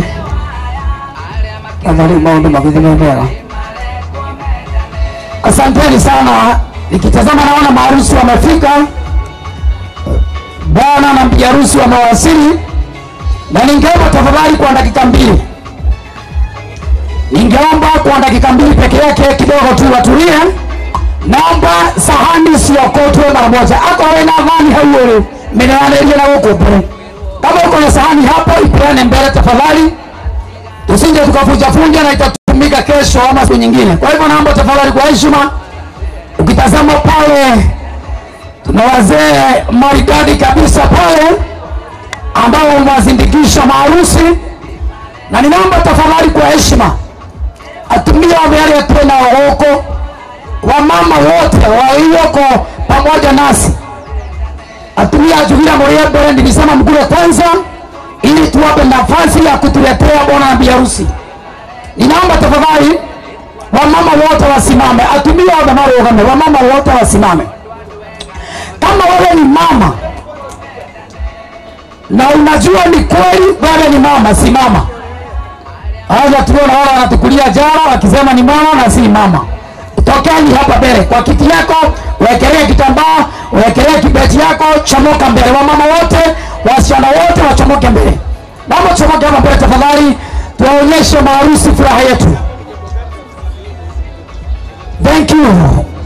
Tafadhali maũndũ magĩthiĩ me mega. Asanteni sana. Nikitazama naona maharusi wamefika. Bwana na bibi harusi wamewasili. Na ningeomba tafadhali kwa dakika mbili. Ningeomba kwa dakika mbili peke yake kidogo tu watulie. Naomba sahani siokotwe mara moja. Ako wena dhani hauwe. Mmeneaneria na huko mbele. Kama uko na sahani hapo ipeane mbele tafadhali. Tusije tukafunja funja na itatumika kesho ama siku nyingine. Kwa hivyo naomba tafadhali kwa heshima. Ukitazama pale tuna wazee maridadi kabisa pale ambao wamewazindikisha maharusi, na ninaomba tafadhali kwa heshima atumia wale tena wako wamama wote walioko pamoja nasi, atumia ajugira moria mbele, nilisema mkule kwanza ili tuwape nafasi ya kutuletea bwana na bibi harusi. Ninaomba tafadhali wamama wote wasimame, atumia wamama wote wasimame. Kama wewe ni mama na unajua ni kweli wewe ni mama, simama. Haja tuona wale wanatukulia jara wakisema ni mama na si mama. Tokeni hapa mbele kwa kiti yako, wekelea kitambaa, wekelea kibeti yako, chomoka mbele. Wamama wote, wasichana wote wachomoke mbele. Mama chomoke hapa mbele tafadhali, tuwaonyeshe maharusi furaha yetu. Thank you.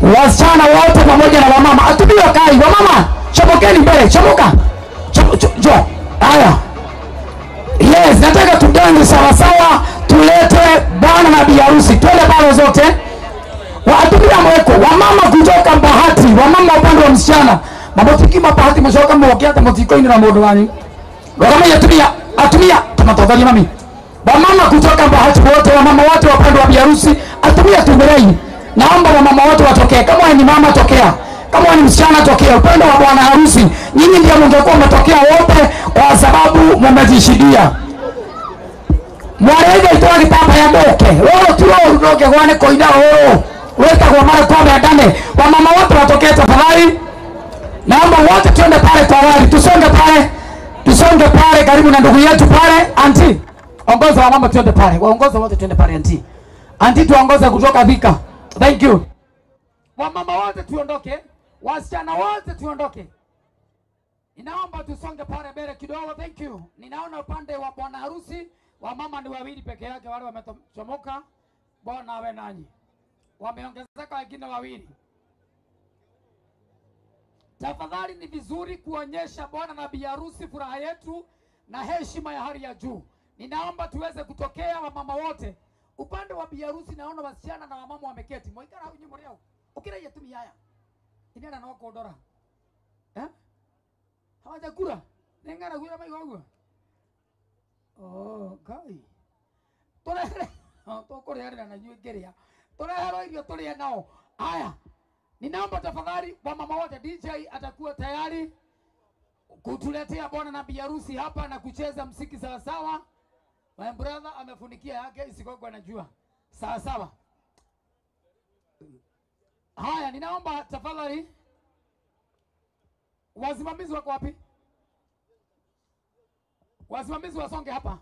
Wasichana wote pamoja na wamama. Atumia kai, wamama, chomokeni mbele, chomoka. Jo. Haya. Yes, nataka tudange sawa sawa, tulete bwana na bi harusi. Twende pale zote. Waatumia mweko, wamama kutoka Bahati, wamama upande wa msichana. Mabotiki mabahati mshoka mwokia hata motiko ina mundu wanyu. Wamama yatumia, atumia tumatafadhali mami. Wamama kutoka Bahati wote, wamama wote upande wa bi harusi, atumia tumerei. Naomba wamama wote watokee. Kama ni mama tokea, kama ni msichana tokea. Upande wa bwana harusi, nyinyi ndio mngekuwa mmetokea wote kwa sababu mmejishidia. Mwarege itoa kitamba ya doke. Wewe tu uroke kwane koida wewe. Weka kwa mara kwa ndane. Wamama wote watokee tafadhali. Naomba wote tuende pale kwa gari. Tusonge pale. Tusonge pale karibu na ndugu yetu pale. Anti, ongoza wamama tuende pale. Waongoza wote tuende pale anti. Anti tuongoze kutoka Thika. Thank you. Wamama wote tuondoke, wasichana wote tuondoke. Ninaomba tusonge pale mbele kidogo. Thank you. Ninaona upande wa bwana harusi wamama ni wawili peke yake wale wamechomoka. Bwana awe nanyi. Wameongezeka wengine wawili. Tafadhali ni vizuri kuonyesha bwana na bi harusi furaha yetu na heshima ya hali ya juu. Ninaomba tuweze kutokea wamama wote. Upande wa bi harusi naona wasichana na wamama wameketi. Moikara hau nyumo leo. Ukira yetumi haya. Inena na wako odora. Eh? Hawajakula. Nengana gura maigogo. Oh, kai. Tore tokorearira na nyuĩ ngĩrĩa. Tũreherwo irio tũrĩe nao. Haya. Ninaomba tafadhali wamama wote, DJ atakuwa tayari kutuletea bwana na bi harusi hapa na kucheza msiki sawa sawa. My brother amefunikia yake isikogwa na jua. Sawa sawa. Haya, ninaomba tafadhali wasimamizi wako wapi? Wasimamizi wasonge hapa.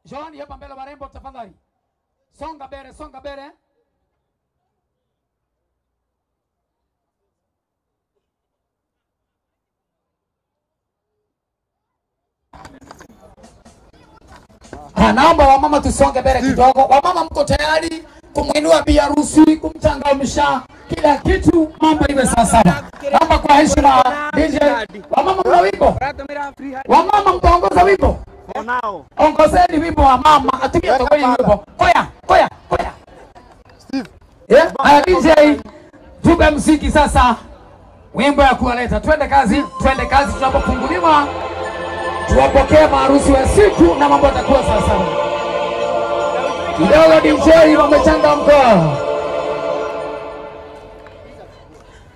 Joani hapa mbele warembo tafadhali. Songa mbele, songa mbele. Naomba wamama tusonge mbele kidogo. Wamama mko tayari kumwinua bi harusi, kumchangamsha kila kitu, mambo iwe sawa sawa. Naomba kwa heshima DJ, wamama mna wimbo? Wamama mtaongoza wimbo? Ongozeni wimbo wa mama, atumie tokeni wimbo. Koya, koya, koya. Steve. Yeah, haya DJ, tupe muziki sasa. Wimbo ya kuwaleta. Twende kazi, twende kazi tunapofunguliwa. Tuwapokee maharusi wa siku na mambo yatakuwa sawa sawa. Kidogo DJ wamechangamka.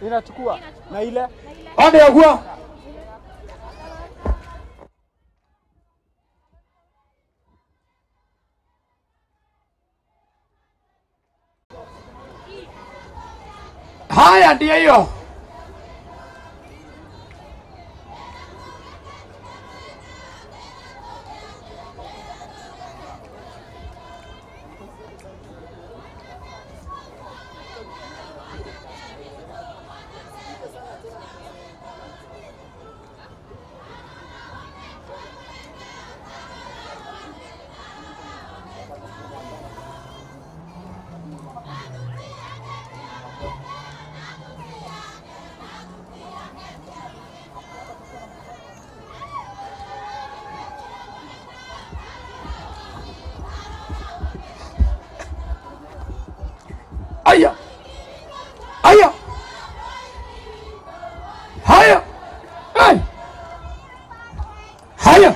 Inachukua na ile. Ande yagua. Haya ndiyo hiyo. Aya. Aya. Haya. Hey. Haya.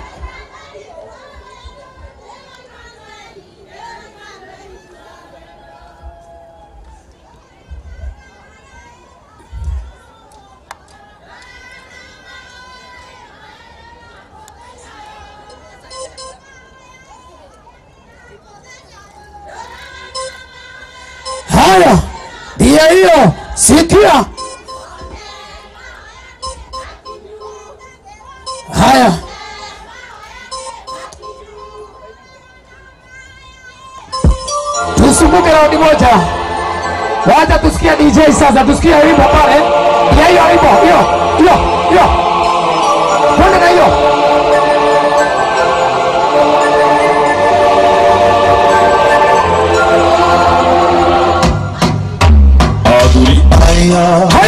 Haya, ndiyo hiyo, sikia. Haya. Tusunguke raundi moja. Wacha tusikie DJ sasa, tusikie wimbo pale. Ndiyo hiyo wimbo, hiyo, hiyo, hiyo. Twende na hiyo. Haya.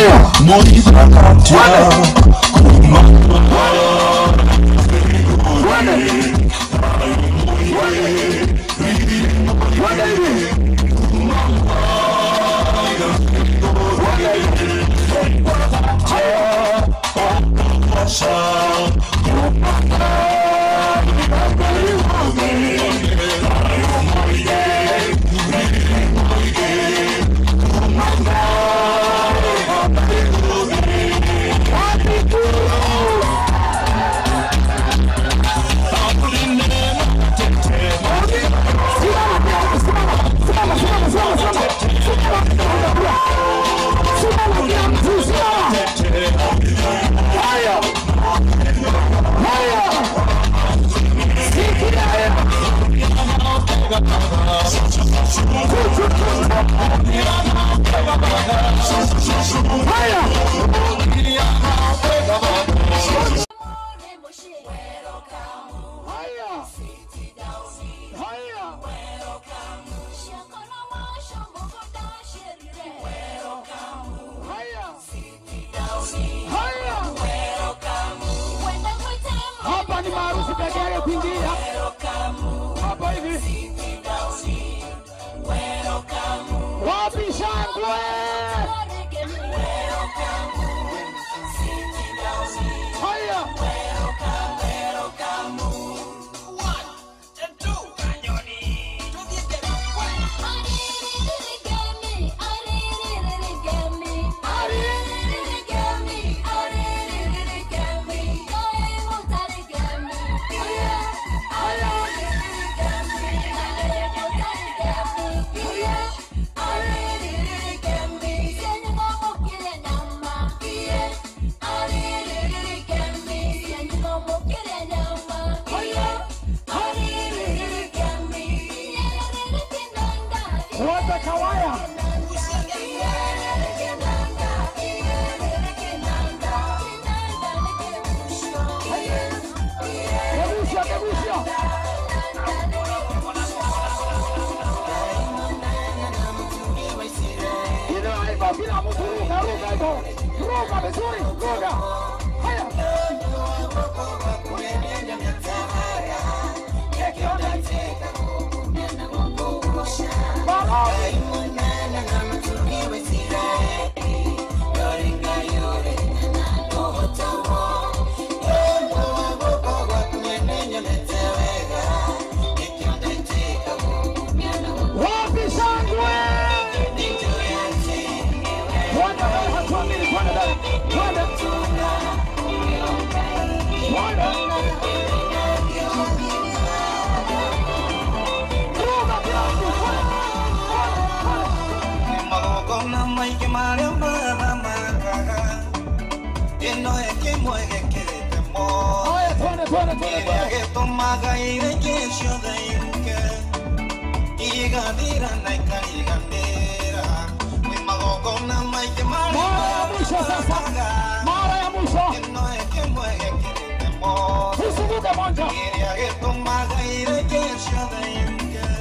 Hapa ni maarufu peke yake kuingia. Hapa hivi. Wapi shangwe? Haya. Ruka vizuri, ruka. Haya. Wapi shangwe? Mara ya mwisho. Tusivuke moja.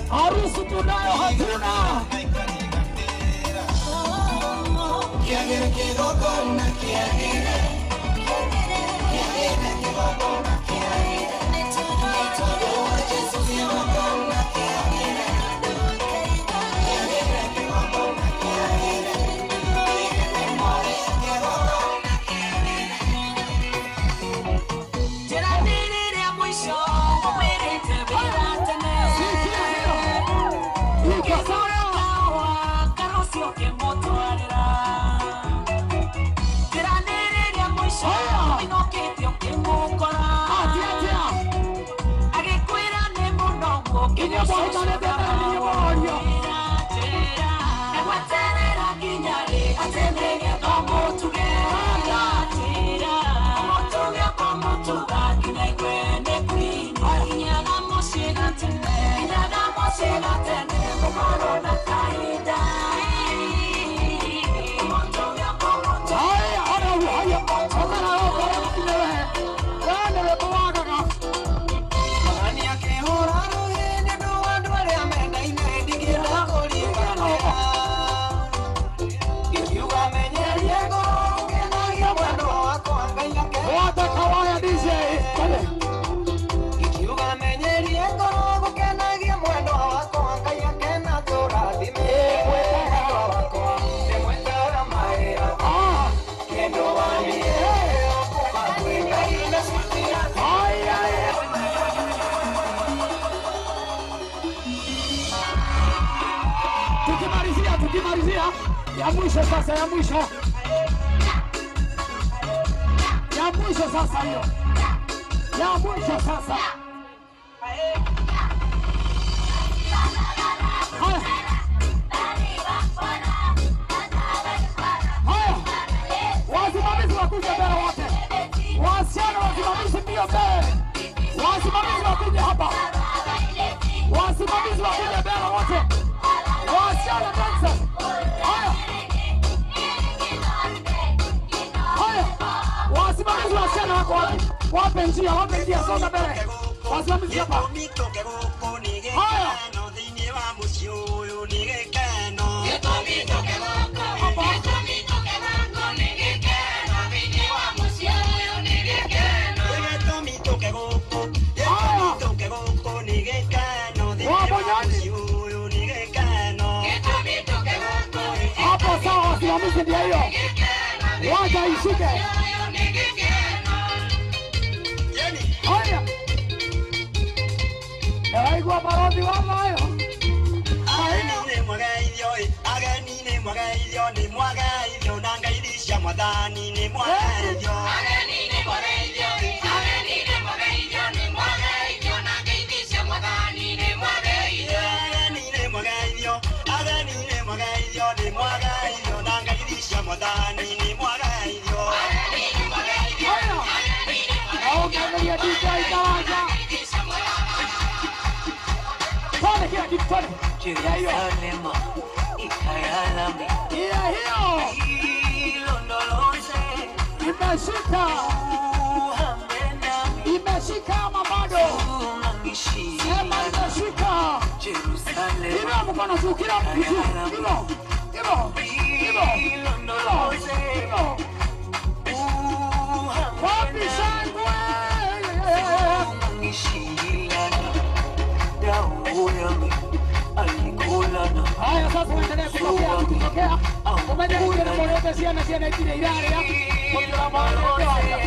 Harusi tunayo hatuna. Ya mwisho sasa, ya mwisho. Ya mwisho sasa hiyo. Ya mwisho sasa. Haya. Haya. Wasimamizi wakuje mbele wote. Wasichana wasimamizi mbio mbele. Wasimamizi wakuje hapa. Wasimamizi wakuje mbele wote. Wasichana dancers. Haya. Haya. Wasimamizi wasichana wako wapi? Wape njia, songa mbele. Wasimamizi hapa. Haya. Hapo sawa, wasimamizi ndio hiyo. Wacha ishike. Haya. Naigua barodhi wa mayo. Jerusalema ikayalami ilondoloze imeshika imeshika ama bado? Sema imeshika. Jerusalema Inua mkono juu, kila mtu juu. Inua, inua, inua, inua, inua. Wapi shangwe? Haya sasa uendelee kutokea, kutokea. Umenye kujera morote siana siana itire iraria. Kujera morote waya.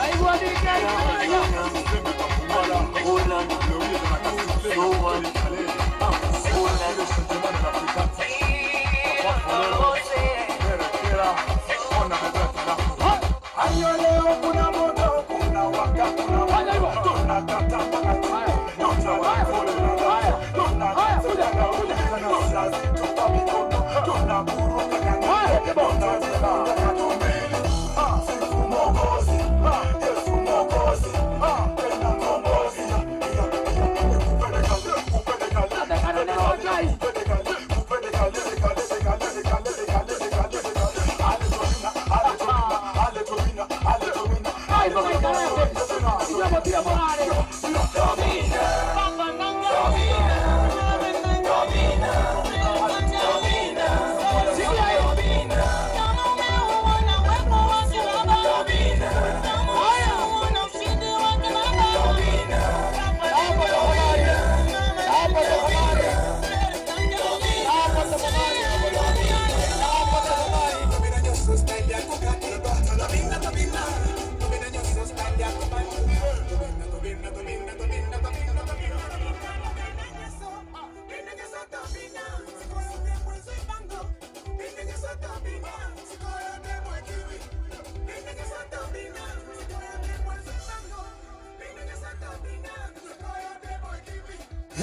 Aigua dirikari. Ayo leo kuna moto, kuna waka, kuna waka, tunakata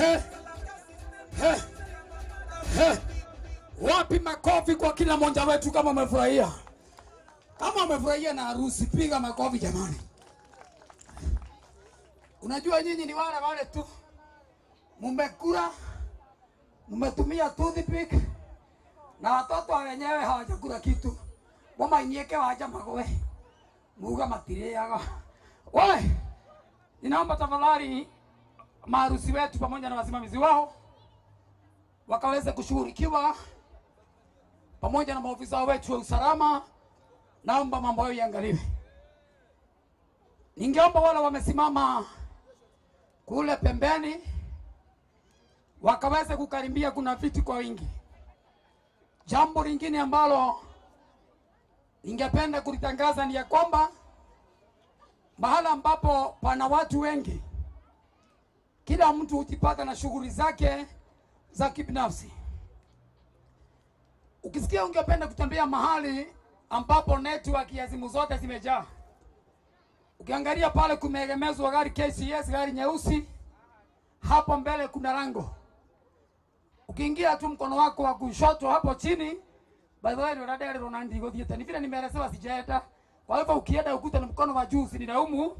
He, he, he. Wapi makofi kwa kila mmoja wetu kama umefurahia? Kama umefurahia na harusi, piga makofi jamani. Unajua nyinyi ni wale wale tu. Mumekula, mumetumia toothpick na watoto wenyewe hawajakula kitu. Mama inyeke waja magoe. Muga matireaga. Wewe, ninaomba tafadhali maharusi wetu pamoja na wasimamizi wao wakaweze kushughulikiwa pamoja na maofisa wetu wa usalama. Naomba mambo hayo yaangaliwe. Ningeomba wale wamesimama kule pembeni wakaweze kukaribia, kuna viti kwa wingi. Jambo lingine ambalo ningependa kulitangaza ni ya kwamba mahala ambapo pana watu wengi, kila mtu hujipata na shughuli zake za kibinafsi. Ukisikia ungependa kutembea mahali ambapo network ya simu zote zimejaa, ukiangalia pale kumeegemezwa gari KCS, gari nyeusi, hapo mbele kuna lango. Ukiingia tu mkono wako wa kushoto hapo chini, by the way ndio Ronaldo gothiete, ni vile nimeelezewa sijaenda. Kwa hivyo ukienda ukuta na mkono wa juu usinilaumu,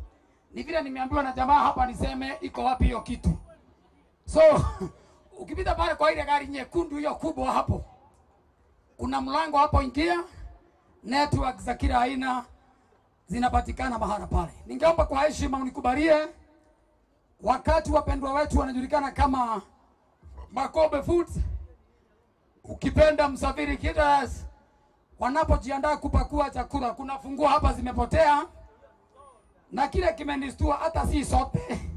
ni vile nimeambiwa na jamaa hapa niseme iko wapi hiyo kitu. So ukipita pale kwa ile gari nyekundu hiyo kubwa hapo, kuna mlango hapo, ingia. Network za kila aina zinapatikana mahala pale. Ningeomba kwa heshima unikubalie, wakati wapendwa wetu wanajulikana kama Makobe Foods, ukipenda Msafiri Caterers, wanapojiandaa kupakua chakula, kuna funguo hapa zimepotea, na kile kimenistua hata si sote,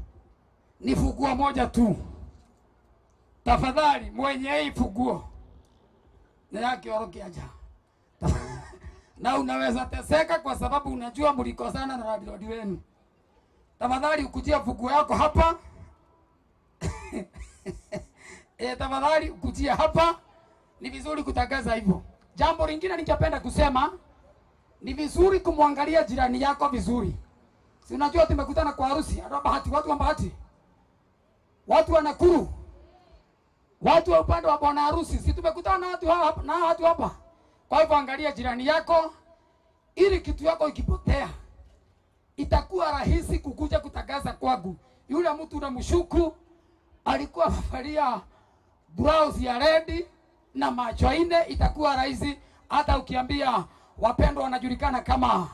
ni funguo moja tu. Tafadhali mwenye hii funguo na yake oroki aja. Na unaweza teseka kwa sababu unajua mlikosana na landlord wenu. Tafadhali ukujia funguo yako hapa. Tafadhali ukujia hapa. Ni vizuri kutangaza hivyo. Jambo lingine ningependa kusema, ni vizuri kumwangalia jirani yako vizuri. Si unajua tumekutana kwa harusi, hata bahati, watu wa bahati, watu wa Nakuru, watu wa upande wa bwana harusi, si tumekutana na watu hapa, na watu hapa. Kwa hivyo angalia jirani yako ili kitu yako ikipotea itakuwa rahisi kukuja kutangaza kwangu. Yule mtu unamshuku alikuwa amevalia blouse ya red na macho nne, itakuwa rahisi hata ukiambia wapendwa wanajulikana kama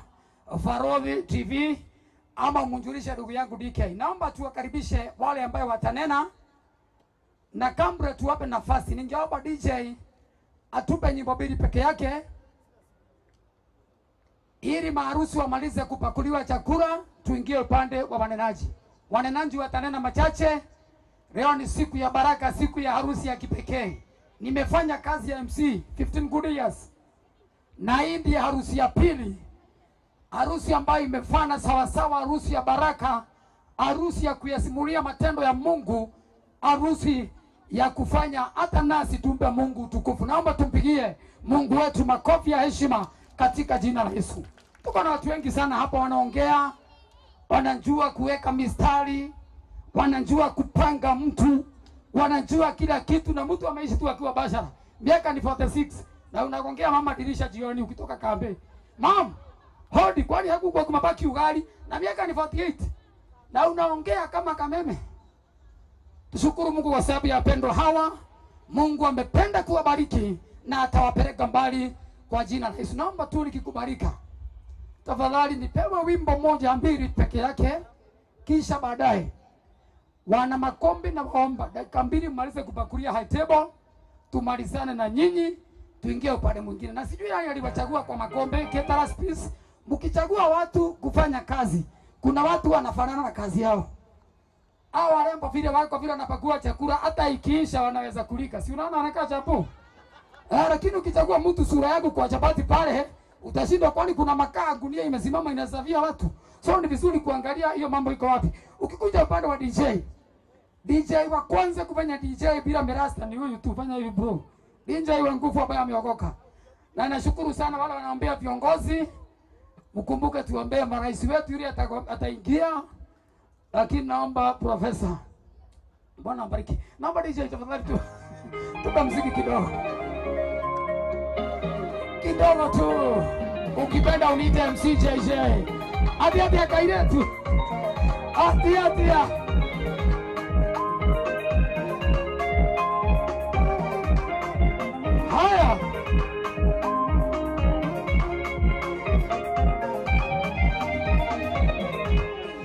Farodhi TV ama umjulishe ndugu yangu DK. Naomba tuwakaribishe wale ambao watanena na kambre tuwape nafasi. Ningeomba DJ atupe nyimbo mbili peke yake ili maharusi wamalize kupakuliwa chakula, tuingie upande wa wanenaji. Wanenaji watanena machache. Leo ni siku ya baraka, siku ya harusi ya kipekee. Nimefanya kazi ya MC 15 good years, na hii ndiyo harusi ya pili, harusi ambayo imefana sawasawa, harusi ya baraka, harusi ya kuyasimulia matendo ya Mungu, harusi ya kufanya hata nasi tumpe Mungu utukufu. Naomba tumpigie Mungu wetu makofi ya heshima katika jina la Yesu. Tuko na watu wengi sana hapa wanaongea, wanajua kuweka mistari, wanajua kupanga mtu, wanajua kila kitu, na mtu ameishi tu akiwa bashara. Miaka ni 46 na unagongea mama dirisha jioni ukitoka kambe. Mom, hodi, kwani hakukuwa kumabaki ugali? Na miaka ni 48 na unaongea kama kameme. Tushukuru Mungu kwa sababu ya wapendwa hawa. Mungu amependa kuwabariki na atawapeleka mbali kwa jina la Yesu. Naomba tu nikikubarika, tafadhali nipewe wimbo moja mbili peke yake, kisha baadaye wana makombe na waomba dakika mbili mmalize kupakulia high table, tumalizane na nyinyi tuingie upande mwingine. Na sijui nani aliwachagua kwa makombe caterers peace. Mkichagua watu kufanya kazi, kuna watu wanafanana na kazi yao. Hao warembo vile wako vile wanapakua chakula, hata ikiisha wanaweza kulika. Si unaona wanakaa chapo? Lakini ukichagua mtu sura yako kwa chapati pale utashindwa, kwani kuna makaa gunia imesimama inasafia watu. So ni vizuri kuangalia hiyo mambo iko wapi. Ukikuja upande wa DJ, DJ wa kwanza kufanya DJ bila mirasta ni huyu tu, fanya hivi bro. DJ wa nguvu ambaye ameokoka. Na nashukuru sana wale wanaombea viongozi. Mkumbuke tuombee marais wetu yule ataingia. Lakini naomba profesa Bwana ambariki. Naomba DJ tafadhali tu tupa muziki kidogo. Kidogo tu. Ukipenda uniite MC JJ. Atia atia kairetu. Atia atia. Haya.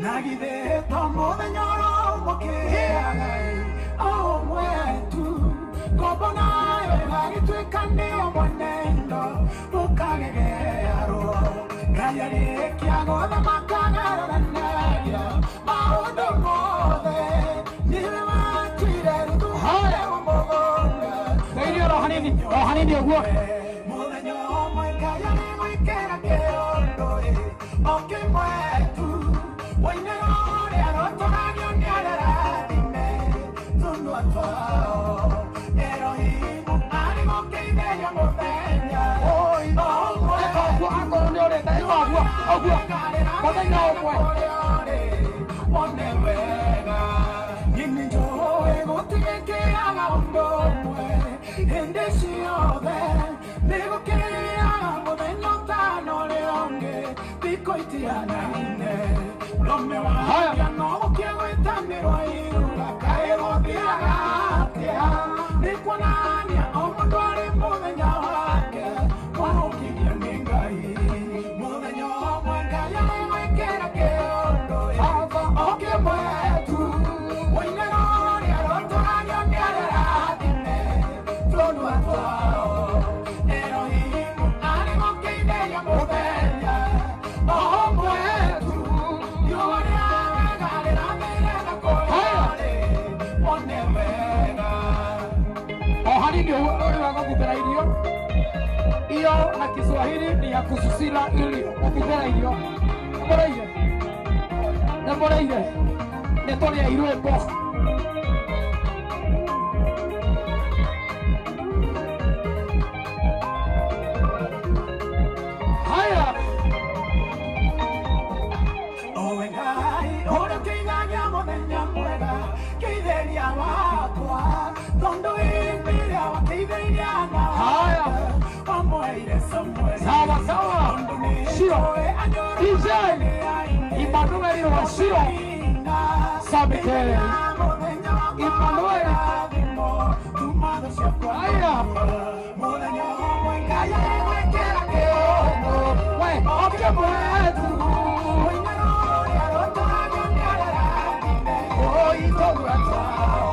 Nagide tomo de nyoro moke o mwetu kobona agitwikane mwenendo ukagegearwo ngayarĩkia gũthamakagaranagia maũndũ mothe nĩwe watuire ruthuhare mũgũnda Thairio ro hanini, ro hanini ũguo. Mũthenya ũmwe Ngai arĩgwĩkĩra kĩũndũ ĩ o kĩmwe tu woinĩra ũrĩa rũtũragio nĩ arĩa arathime tũnua twao Erohimu arĩ gũkĩithĩria mũthenya o ũmwe Eka ũguo akorwo nĩ ũrĩte eka ũguo ũguo. Mũthenya ũmwe. Wone wega nyini njũĩ gũtigĩkĩaga ũndũ ũmwe hĩndĩ ciothe nĩgũkĩaga mũthenya ũtano ũrĩa ũngĩ thikũ itianaine rome wakia no gũkia gwĩtanĩrwo iruga kaĩ gũthiaga atĩa nĩ kuonania o mũndũ arĩ mũthenya wake wagũkinyio nĩ Ngai mũthenya ũmwe Ngai arĩgwĩkĩra kĩũndũ o kĩmwe tu woinĩra ũrĩa rũtũragio nĩ arĩa arathime tũnua twao Erohimu arĩ gũkĩithĩria mũthenya o ũmwe tu riũa rĩa wega rĩrathĩire na kũrĩa rĩ wone wega O hanini ũguo ũrĩ wa gũthutĩra irio. Iyo na Kiswahili ni ya kususila irio, gũthutĩra irio. Nĩmũrĩire? Nĩmũrĩire? Nĩtũrĩe irwĩmbo. Haya. Owe Ngai ũrĩa ũkĩigagia mũthenya mwega kĩithĩria wakwa tondũ hĩndĩ ĩrĩa wakĩithĩria na Haya. wamweire Samueli Sawa sawa. tondũ nĩ Shiro. njũĩ DJ Emmanuel wa Shiro. Sabite. Emmanuel. Haya. Mũthenya ũmwe Ngai arĩgwĩkĩra kĩũndũ We, o kĩmwe tu. woinĩra ũrĩa rũtũragio nĩ arĩa arathime Oi tũnua twao.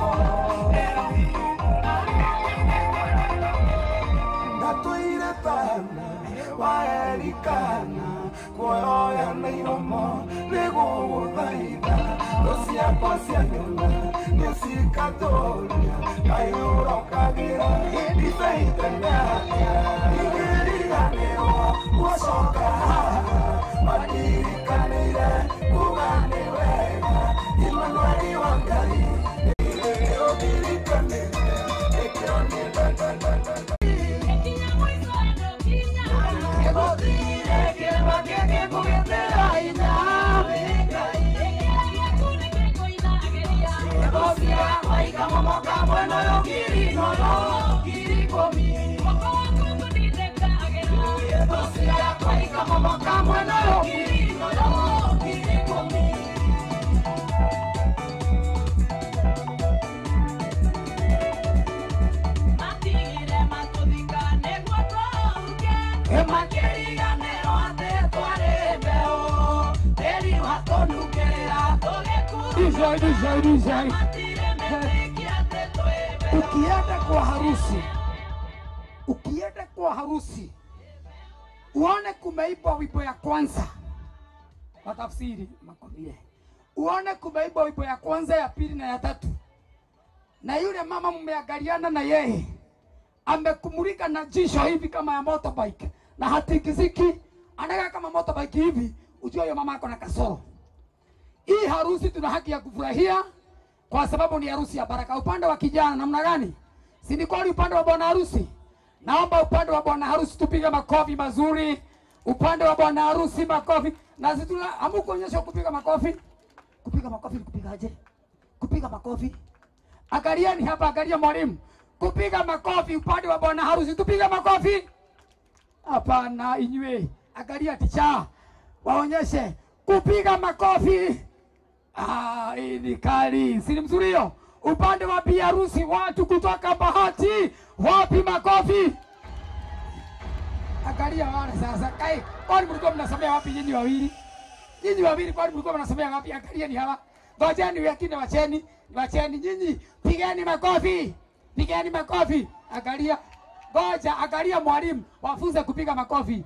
Ndatũire tana wa Elikana kuoya na iromo nĩgũgũthaitha thũ ciakwa cianyona nĩcikatũria Ngai ũrokagĩra ndibei tene atĩa ingĩriganĩrwo gũcoka haha mandirikanĩire kuga nĩ wega Imanueli wa Ngai nĩũndirikanĩte nĩkĩo niĩ DJ, DJ, DJ. Ukienda kwa harusi, ukienda kwa harusi uone kumeibwa wimbo ya kwanza, watafsiri makwambie, uone kumeibwa wimbo ya kwanza, ya pili na ya tatu, na yule mama mmeangaliana na yeye amekumulika na jisho hivi kama ya motorbike na hatikiziki, anakaa kama motorbike hivi, ujue huyo mama ako na kasoro. Hii harusi tuna haki ya kufurahia kwa sababu ni harusi ya baraka. Upande wa kijana namna gani? Si ni kweli upande wa bwana harusi? Naomba upande wa bwana harusi tupige makofi mazuri. Upande wa bwana harusi makofi. Na sisi tuna hamukuonyesha kupiga makofi. Kupiga makofi ni kupigaje? Kupiga makofi. Angalieni hapa, angalia mwalimu. Kupiga makofi upande wa bwana harusi, tupiga makofi. Hapana, inywe. Angalia ticha, waonyeshe kupiga makofi. Ah, hii ni kali. Si ni mzuri hiyo? Upande wa bi harusi watu kutoka Bahati, wapi makofi? Angalia wale sasa. Kai, kwani mlikuwa mnasomea wapi nyinyi wawili? Nyinyi wawili kwani mlikuwa mnasomea wapi? Angalia ni hawa. Ngojeni wengine, wacheni, wacheni nyinyi. Pigeni makofi. Pigeni makofi. Angalia. Ngoja, angalia mwalimu, wafunze kupiga makofi.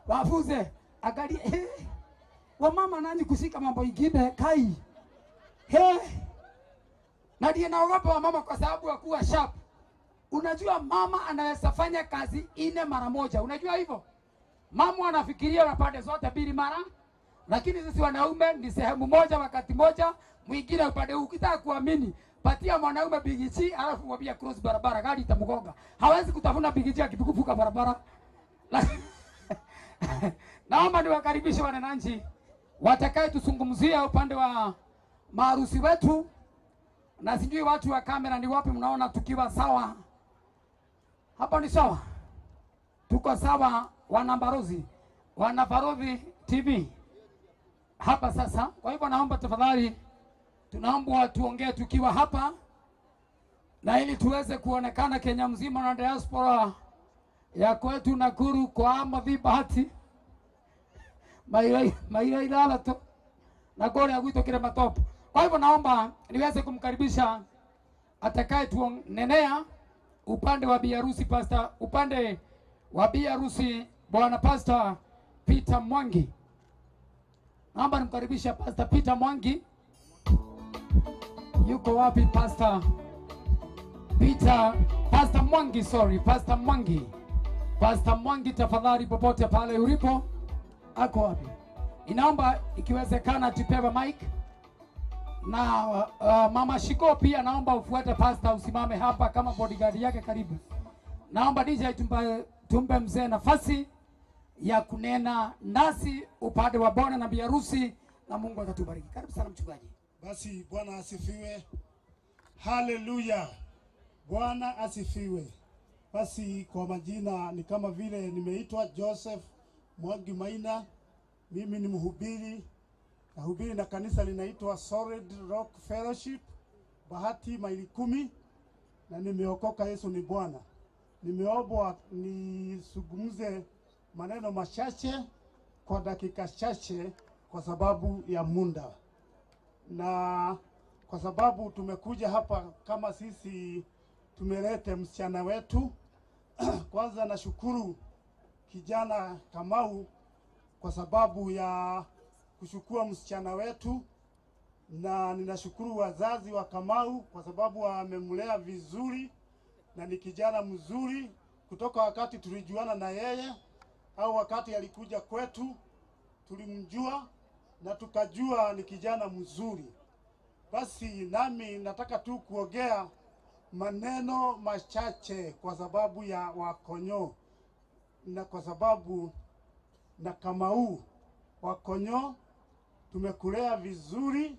Wafunze. Angalia. Wamama nani kushika mambo ingine kai. He. Na ndiye naogopa wamama kwa sababu ya kuwa sharp. Unajua mama anaweza fanya kazi 4 mara moja. Unajua hivyo? Mama anafikiria na pande zote 2 mara. Lakini sisi wanaume ni sehemu moja wakati moja, mwingine upande huu. Ukitaka kuamini, patia mwanaume bigichi alafu mwambie cross barabara, gari itamgonga. Hawezi kutafuna bigichi akivuka barabara. Naomba niwakaribishe wananchi watakaye tuzungumzia upande wa maharusi wetu. Na sijui watu wa kamera ni wapi mnaona tukiwa sawa. Hapa ni sawa. Tuko sawa wana Barozi TV. Hapa sasa. Kwa hivyo naomba tafadhali, tunaomba tuongee tukiwa hapa, na ili tuweze kuonekana Kenya mzima na diaspora ya kwetu Nakuru kwa Amathi Bahati. Maira ilala tu. Na gori ya gwito kile matopo. Kwa hivyo naomba niweze kumkaribisha atakaye tuonenea upande wa bi harusi pastor, upande wa bi harusi bwana Pastor Peter Mwangi. Naomba nimkaribishe Pastor Peter Mwangi. Yuko wapi Pastor Peter? Pastor Mwangi, sorry, Pastor Mwangi. Pastor Mwangi tafadhali, popote pale ulipo, ako wapi? Inaomba ikiwezekana tupewe mic. Na Mama Shiko pia naomba ufuate pastor, usimame hapa kama bodyguard yake karibu. Naomba DJ tumpe mzee nafasi ya kunena nasi upande wa bwana na bi harusi, na Mungu atatubariki. Karibu sana mchungaji. Basi Bwana asifiwe. Haleluya. Bwana asifiwe. Basi kwa majina ni kama vile nimeitwa Joseph Mwangi Maina. Mimi ni mhubiri. Nahubiri na kanisa linaitwa Solid Rock Fellowship, Bahati maili 10, na nimeokoka. Yesu ni Bwana. Nimeombwa nisungumze maneno machache kwa dakika chache kwa sababu ya muda. Na kwa sababu tumekuja hapa kama sisi tumelete msichana wetu. Kwanza nashukuru kijana Kamau kwa sababu ya kuchukua msichana wetu, na ninashukuru wazazi wa Kamau kwa sababu wamemlea vizuri na ni kijana mzuri. Kutoka wakati tulijuana na yeye au wakati alikuja kwetu tulimjua na tukajua ni kijana mzuri. Basi nami nataka tu kuongea maneno machache kwa sababu ya Wakonyo na kwa sababu na Kamau. Wakonyo, tumekulea vizuri.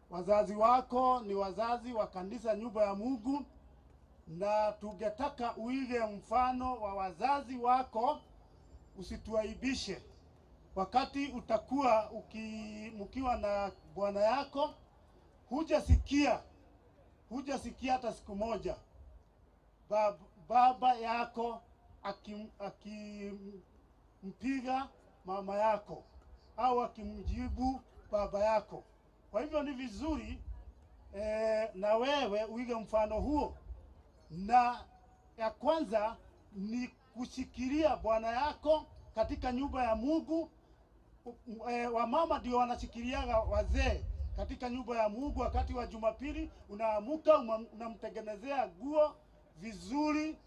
Wazazi wako ni wazazi wa kanisa nyumba ya Mungu, na tungetaka uige mfano wa wazazi wako, usituaibishe. Wakati utakuwa mkiwa na bwana yako, hujasikia hata siku moja baba yako akimpiga mama yako au akimjibu baba yako. Kwa hivyo ni vizuri na wewe uige mfano huo. Na ya kwanza ni kushikilia bwana yako katika nyumba ya Mungu. Wamama ndio wanashikiliaga wazee katika nyumba ya Mungu. Wakati wa Jumapili unaamuka, unamtengenezea nguo vizuri,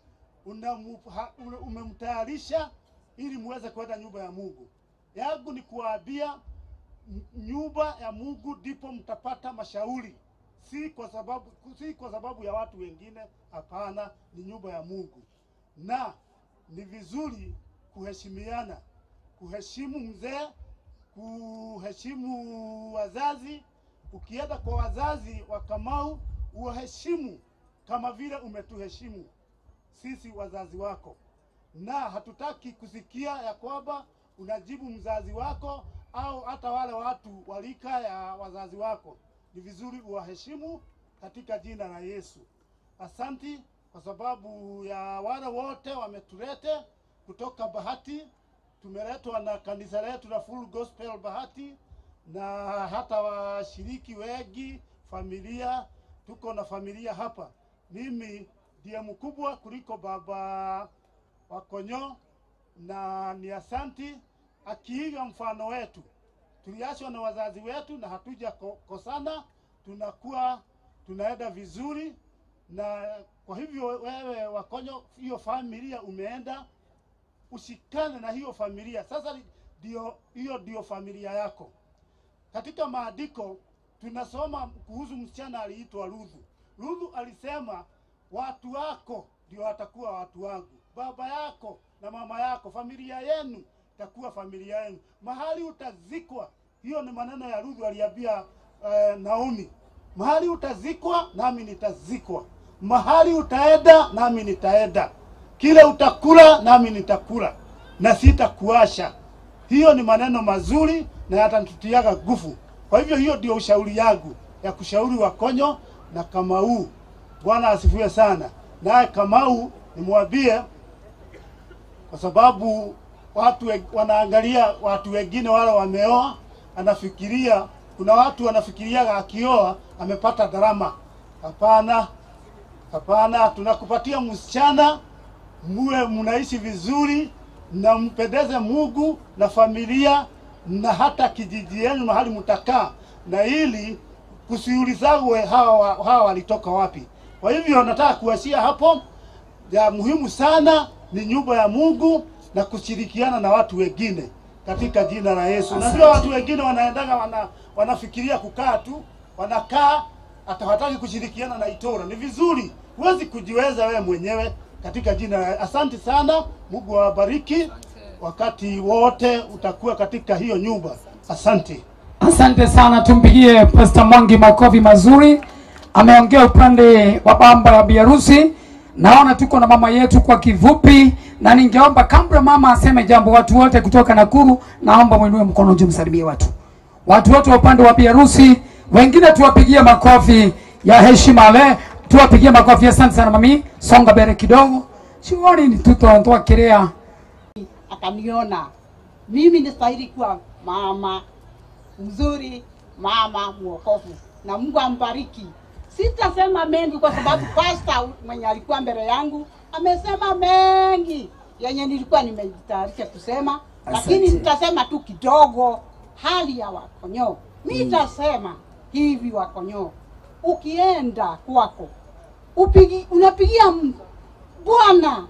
umemtayarisha ili muweze kwenda nyumba ya Mungu. Yangu ni kuwaambia nyumba ya Mungu ndipo mtapata mashauri, si kwa sababu ya watu wengine. Hapana, ni nyumba ya Mungu. Na ni vizuri kuheshimiana, kuheshimu mzee, kuheshimu wazazi. Ukienda kwa wazazi wa Kamau uwaheshimu kama vile umetuheshimu sisi wazazi wako, na hatutaki kusikia ya kwamba unajibu mzazi wako au hata wale watu walika ya wazazi wako. Ni vizuri uwaheshimu katika jina la Yesu. Asanti kwa sababu ya wale wote wametulete kutoka Bahati. Tumeletwa na kanisa letu la Full Gospel Bahati, na hata washiriki wengi, familia, tuko na familia hapa. Mimi ndiye mkubwa kuliko baba Wakonyo, na ni asanti akiiga mfano wetu. Tuliachwa na wazazi wetu na hatuja kosana, tunakuwa tunaenda vizuri. Na kwa hivyo wewe Wakonyo, hiyo familia umeenda, ushikane na hiyo familia. Sasa ndio hiyo ndio familia yako. Katika maandiko tunasoma kuhusu msichana aliitwa Ruthu. Ruthu alisema watu wako ndio watakuwa watu wangu, baba yako na mama yako, familia yenu itakuwa familia yenu, mahali utazikwa. Hiyo ni maneno ya Ruthu aliambia Naomi, mahali utazikwa nami nitazikwa, mahali utaenda nami nitaenda, kile utakula nami nitakula, na sitakuasha. Hiyo ni maneno mazuri na yatatutiaga nguvu. Kwa hivyo hiyo ndio ushauri yangu ya kushauri Wakonyo na Kamau. Bwana asifiwe sana. Naye Kamau nimwambie, kwa sababu watu wanaangalia watu wengine wale wameoa, anafikiria kuna watu wanafikiria akioa amepata gharama. Hapana, hapana, tunakupatia msichana muwe mnaishi vizuri na mpendeze Mungu na familia na hata kijiji yenu mahali mtakaa, na ili kusiulizwe hawa walitoka wapi. Kwa hivyo nataka kuachia hapo. Ya muhimu sana ni nyumba ya Mungu na kushirikiana na watu wengine katika jina la Yesu. Najua watu wengine wanaendaga wanafikiria kukaa tu, wanakaa hata hataki kushirikiana na itora. Ni vizuri, huwezi kujiweza wewe mwenyewe katika jina la. Asante sana, Mungu awabariki. Wakati wote utakuwa katika hiyo nyumba. Asante. Asante sana, tumpigie Pastor Mwangi makofi mazuri. Ameongea upande wa bamba ya biharusi. Naona tuko na mama yetu kwa kivupi, na ningeomba kabla mama aseme jambo, watu wote kutoka Nakuru naomba muinue mkono juu msalimie watu. Watu wote wa upande wa biharusi, wengine tuwapigie makofi ya heshima le, tuwapigie makofi. Asante sana mami, songa mbele kidogo. Siwani ni tutoondoa kirea. Akaniona mimi nistahili kuwa mama mzuri, mama mwokovu, na Mungu ambariki. Sitasema mengi kwa sababu pastor mwenye alikuwa mbele yangu amesema mengi yenye nilikuwa nimejitayarisha kusema, lakini nitasema tu kidogo hali ya Wakonyo. Nitasema hivi, Wakonyo, ukienda kwako unapigia Bwana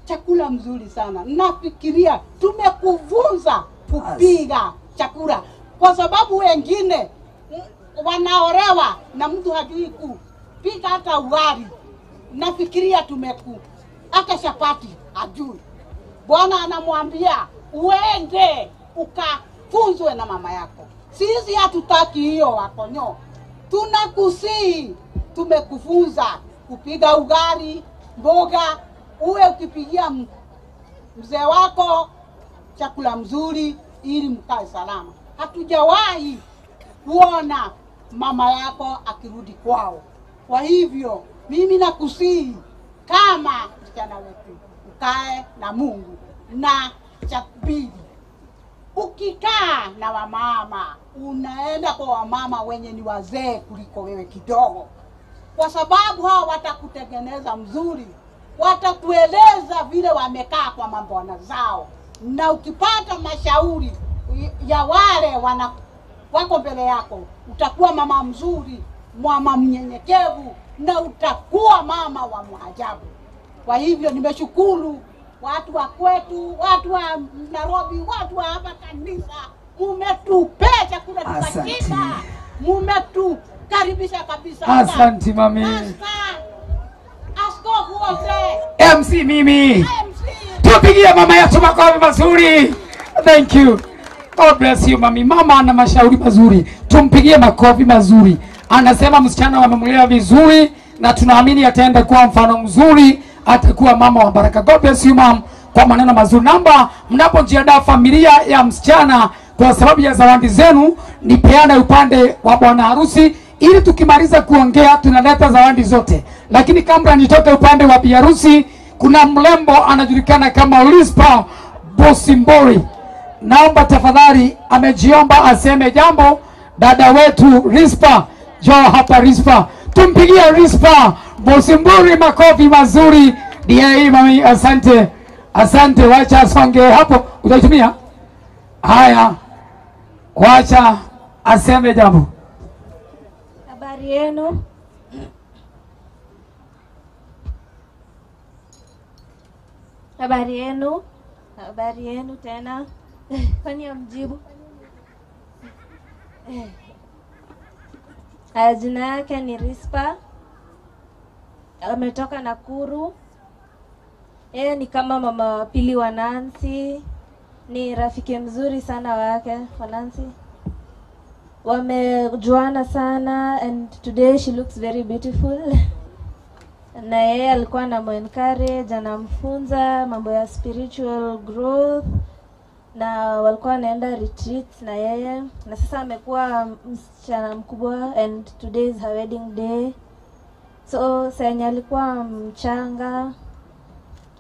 chakula mzuri sana. Nafikiria tumekuvunza kupiga chakula, kwa sababu wengine wanaolewa na mtu hajui kupika hata ugali. Nafikiria hata chapati hajui. Bwana anamwambia uende ukafunzwe na mama yako. Sisi hatutaki hiyo Wakonyo. Tunakusihi, tumekufunza kupiga ugali, mboga, uwe ukipigia mzee wako chakula mzuri ili mkae salama. Hatujawahi kuona mama yako akirudi kwao. Kwa hivyo mimi nakusihi kama msichana wetu ukae na Mungu. Na cha pili, ukikaa na wamama, unaenda kwa wamama wenye ni wazee kuliko wewe kidogo, kwa sababu hao watakutengeneza mzuri, watakueleza vile wamekaa kwa mambo zao, na ukipata mashauri ya wale wako mbele yako, utakuwa mama mzuri, mama mnyenyekevu, na utakuwa mama wa maajabu. Kwa hivyo nimeshukuru watu wa kwetu, watu wa Nairobi, watu wa hapa kanisa, mumetupea chakula tukashiba, mumetukaribisha kabisa. Asante mami. Askofu wote, MC mimi, tupigie mama yetu makofi mazuri. Thank you. God bless you mami. Mama ana mashauri mazuri, tumpigie makofi mazuri. Anasema msichana wamemlea vizuri na tunaamini ataenda kuwa mfano mzuri, atakuwa mama wa baraka. God bless you mom kwa maneno mazuri. Namba mnapojiandaa familia ya msichana kwa sababu ya zawadi zenu, nipeane upande wa bwana harusi ili tukimaliza kuongea tunaleta zawadi zote. Lakini kabla nitoke upande wa bi harusi, kuna mlembo anajulikana kama Rispa Bosimbori. Naomba tafadhali, amejiomba aseme jambo. Dada wetu Rispa, njoo hapa Rispa. Tumpigie Rispa Bosimbori makofi mazuri. DA mami, asante. Asante, wacha asonge hapo. Utaitumia? Haya. Wacha aseme jambo. Habari yenu? Habari yenu? Habari yenu tena. Kwani hamjibu? Jina yake ni Rispa. Ametoka Nakuru. Yeye ni kama mama wa pili wa Nancy. Ni rafiki mzuri sana wake wa Nancy. Wamejuana sana and today she looks very beautiful. Na yeye alikuwa anamu-encourage, anamfunza mambo ya spiritual growth, na walikuwa wanaenda retreats na yeye. Na sasa amekuwa msichana mkubwa and today is her wedding day. So Senya alikuwa mchanga,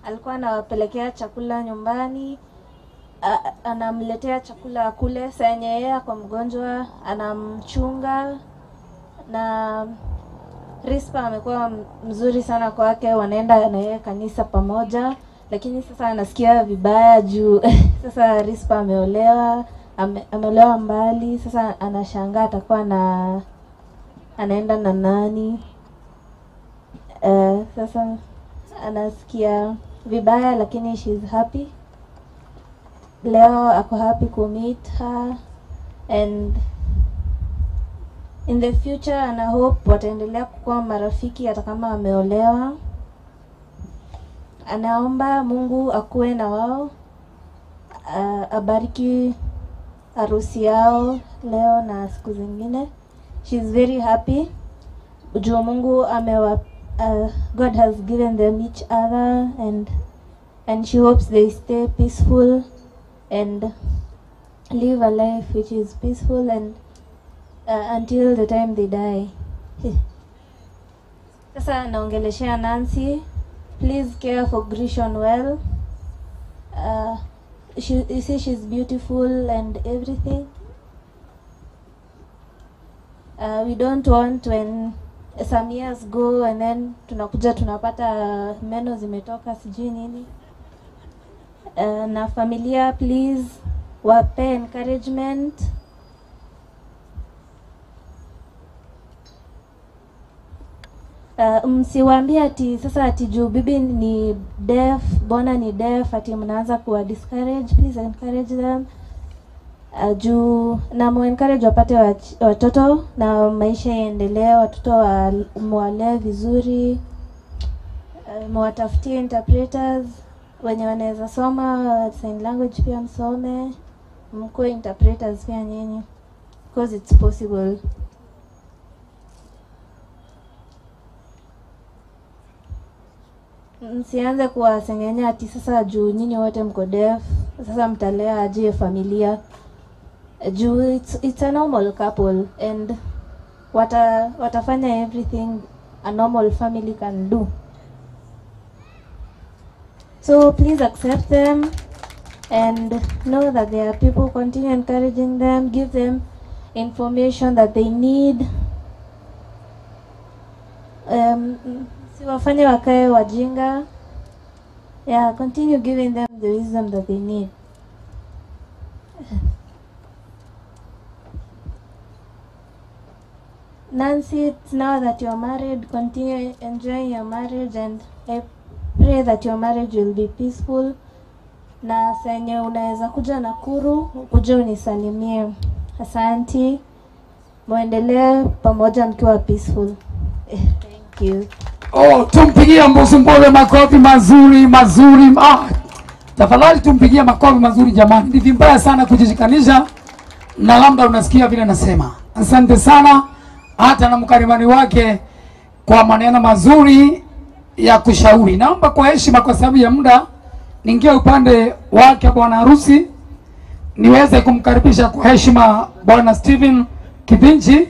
alikuwa anawapelekea chakula nyumbani, anamletea chakula kule. Senya yeye ako mgonjwa, anamchunga. Na Rispa amekuwa mzuri sana kwake, wanaenda na yeye kanisa pamoja. Lakini sasa anasikia vibaya juu sasa Rispa ameolewa, ameolewa mbali. Sasa anashangaa atakuwa na anaenda na nani. Sasa anasikia vibaya, lakini she's happy. Leo ako happy ku meet her, and in the future ana hope wataendelea kuwa marafiki hata kama ameolewa. Anaomba Mungu akuwe na wao, abariki harusi yao leo na siku zingine. She's very happy juu Mungu amewa God has given them each other, and she hopes they stay peaceful and live a life which is peaceful and until the time they die. Sasa naongeleshea Nancy. Please care for Grishon well. She, you see, she's beautiful and everything. We don't want when some years go and then tunakuja tunapata meno zimetoka sijui nini. Na familia, please wape encouragement. Msiwaambie ati sasa ati juu bibi ni deaf, bona ni deaf, ati mnaanza kuwa discourage. Please encourage them. Juu na mu encourage wapate watoto na maisha yaendelee, watoto mwalee vizuri. Mwatafutie interpreters wenye wanaweza soma sign language, pia msome, mkuwe interpreters pia nyinyi, because it's possible. Msianze kuwasengenya ati sasa juu nyinyi wote mko deaf, sasa mtalea aje familia. Juu it's a normal couple and watafanya everything a normal family can do. So please accept them and know that there are people. Continue encouraging them, give them information that they need. Siwafanye wakae wajinga. Yeah, continue giving them the wisdom that they need. Nancy, it's now that you're married, continue enjoying your marriage, and I pray that your marriage will be peaceful. Na senye unaweza kuja Nakuru, kuja unisalimie. Asanti. Muendelee pamoja mkiwa peaceful. Thank you. Oh, tumpigie Mbusimbole makofi mazuri mazuri. Tafadhali tumpigie makofi mazuri jamani. Ni vibaya sana kujishikanisha na labda unasikia vile nasema. Asante sana. hata na mkalimani wake kwa maneno mazuri ya kushauri. Naomba kwa heshima, kwa sababu ya muda, ningie upande wake bwana harusi niweze kumkaribisha kwa heshima Bwana Steven Kibinji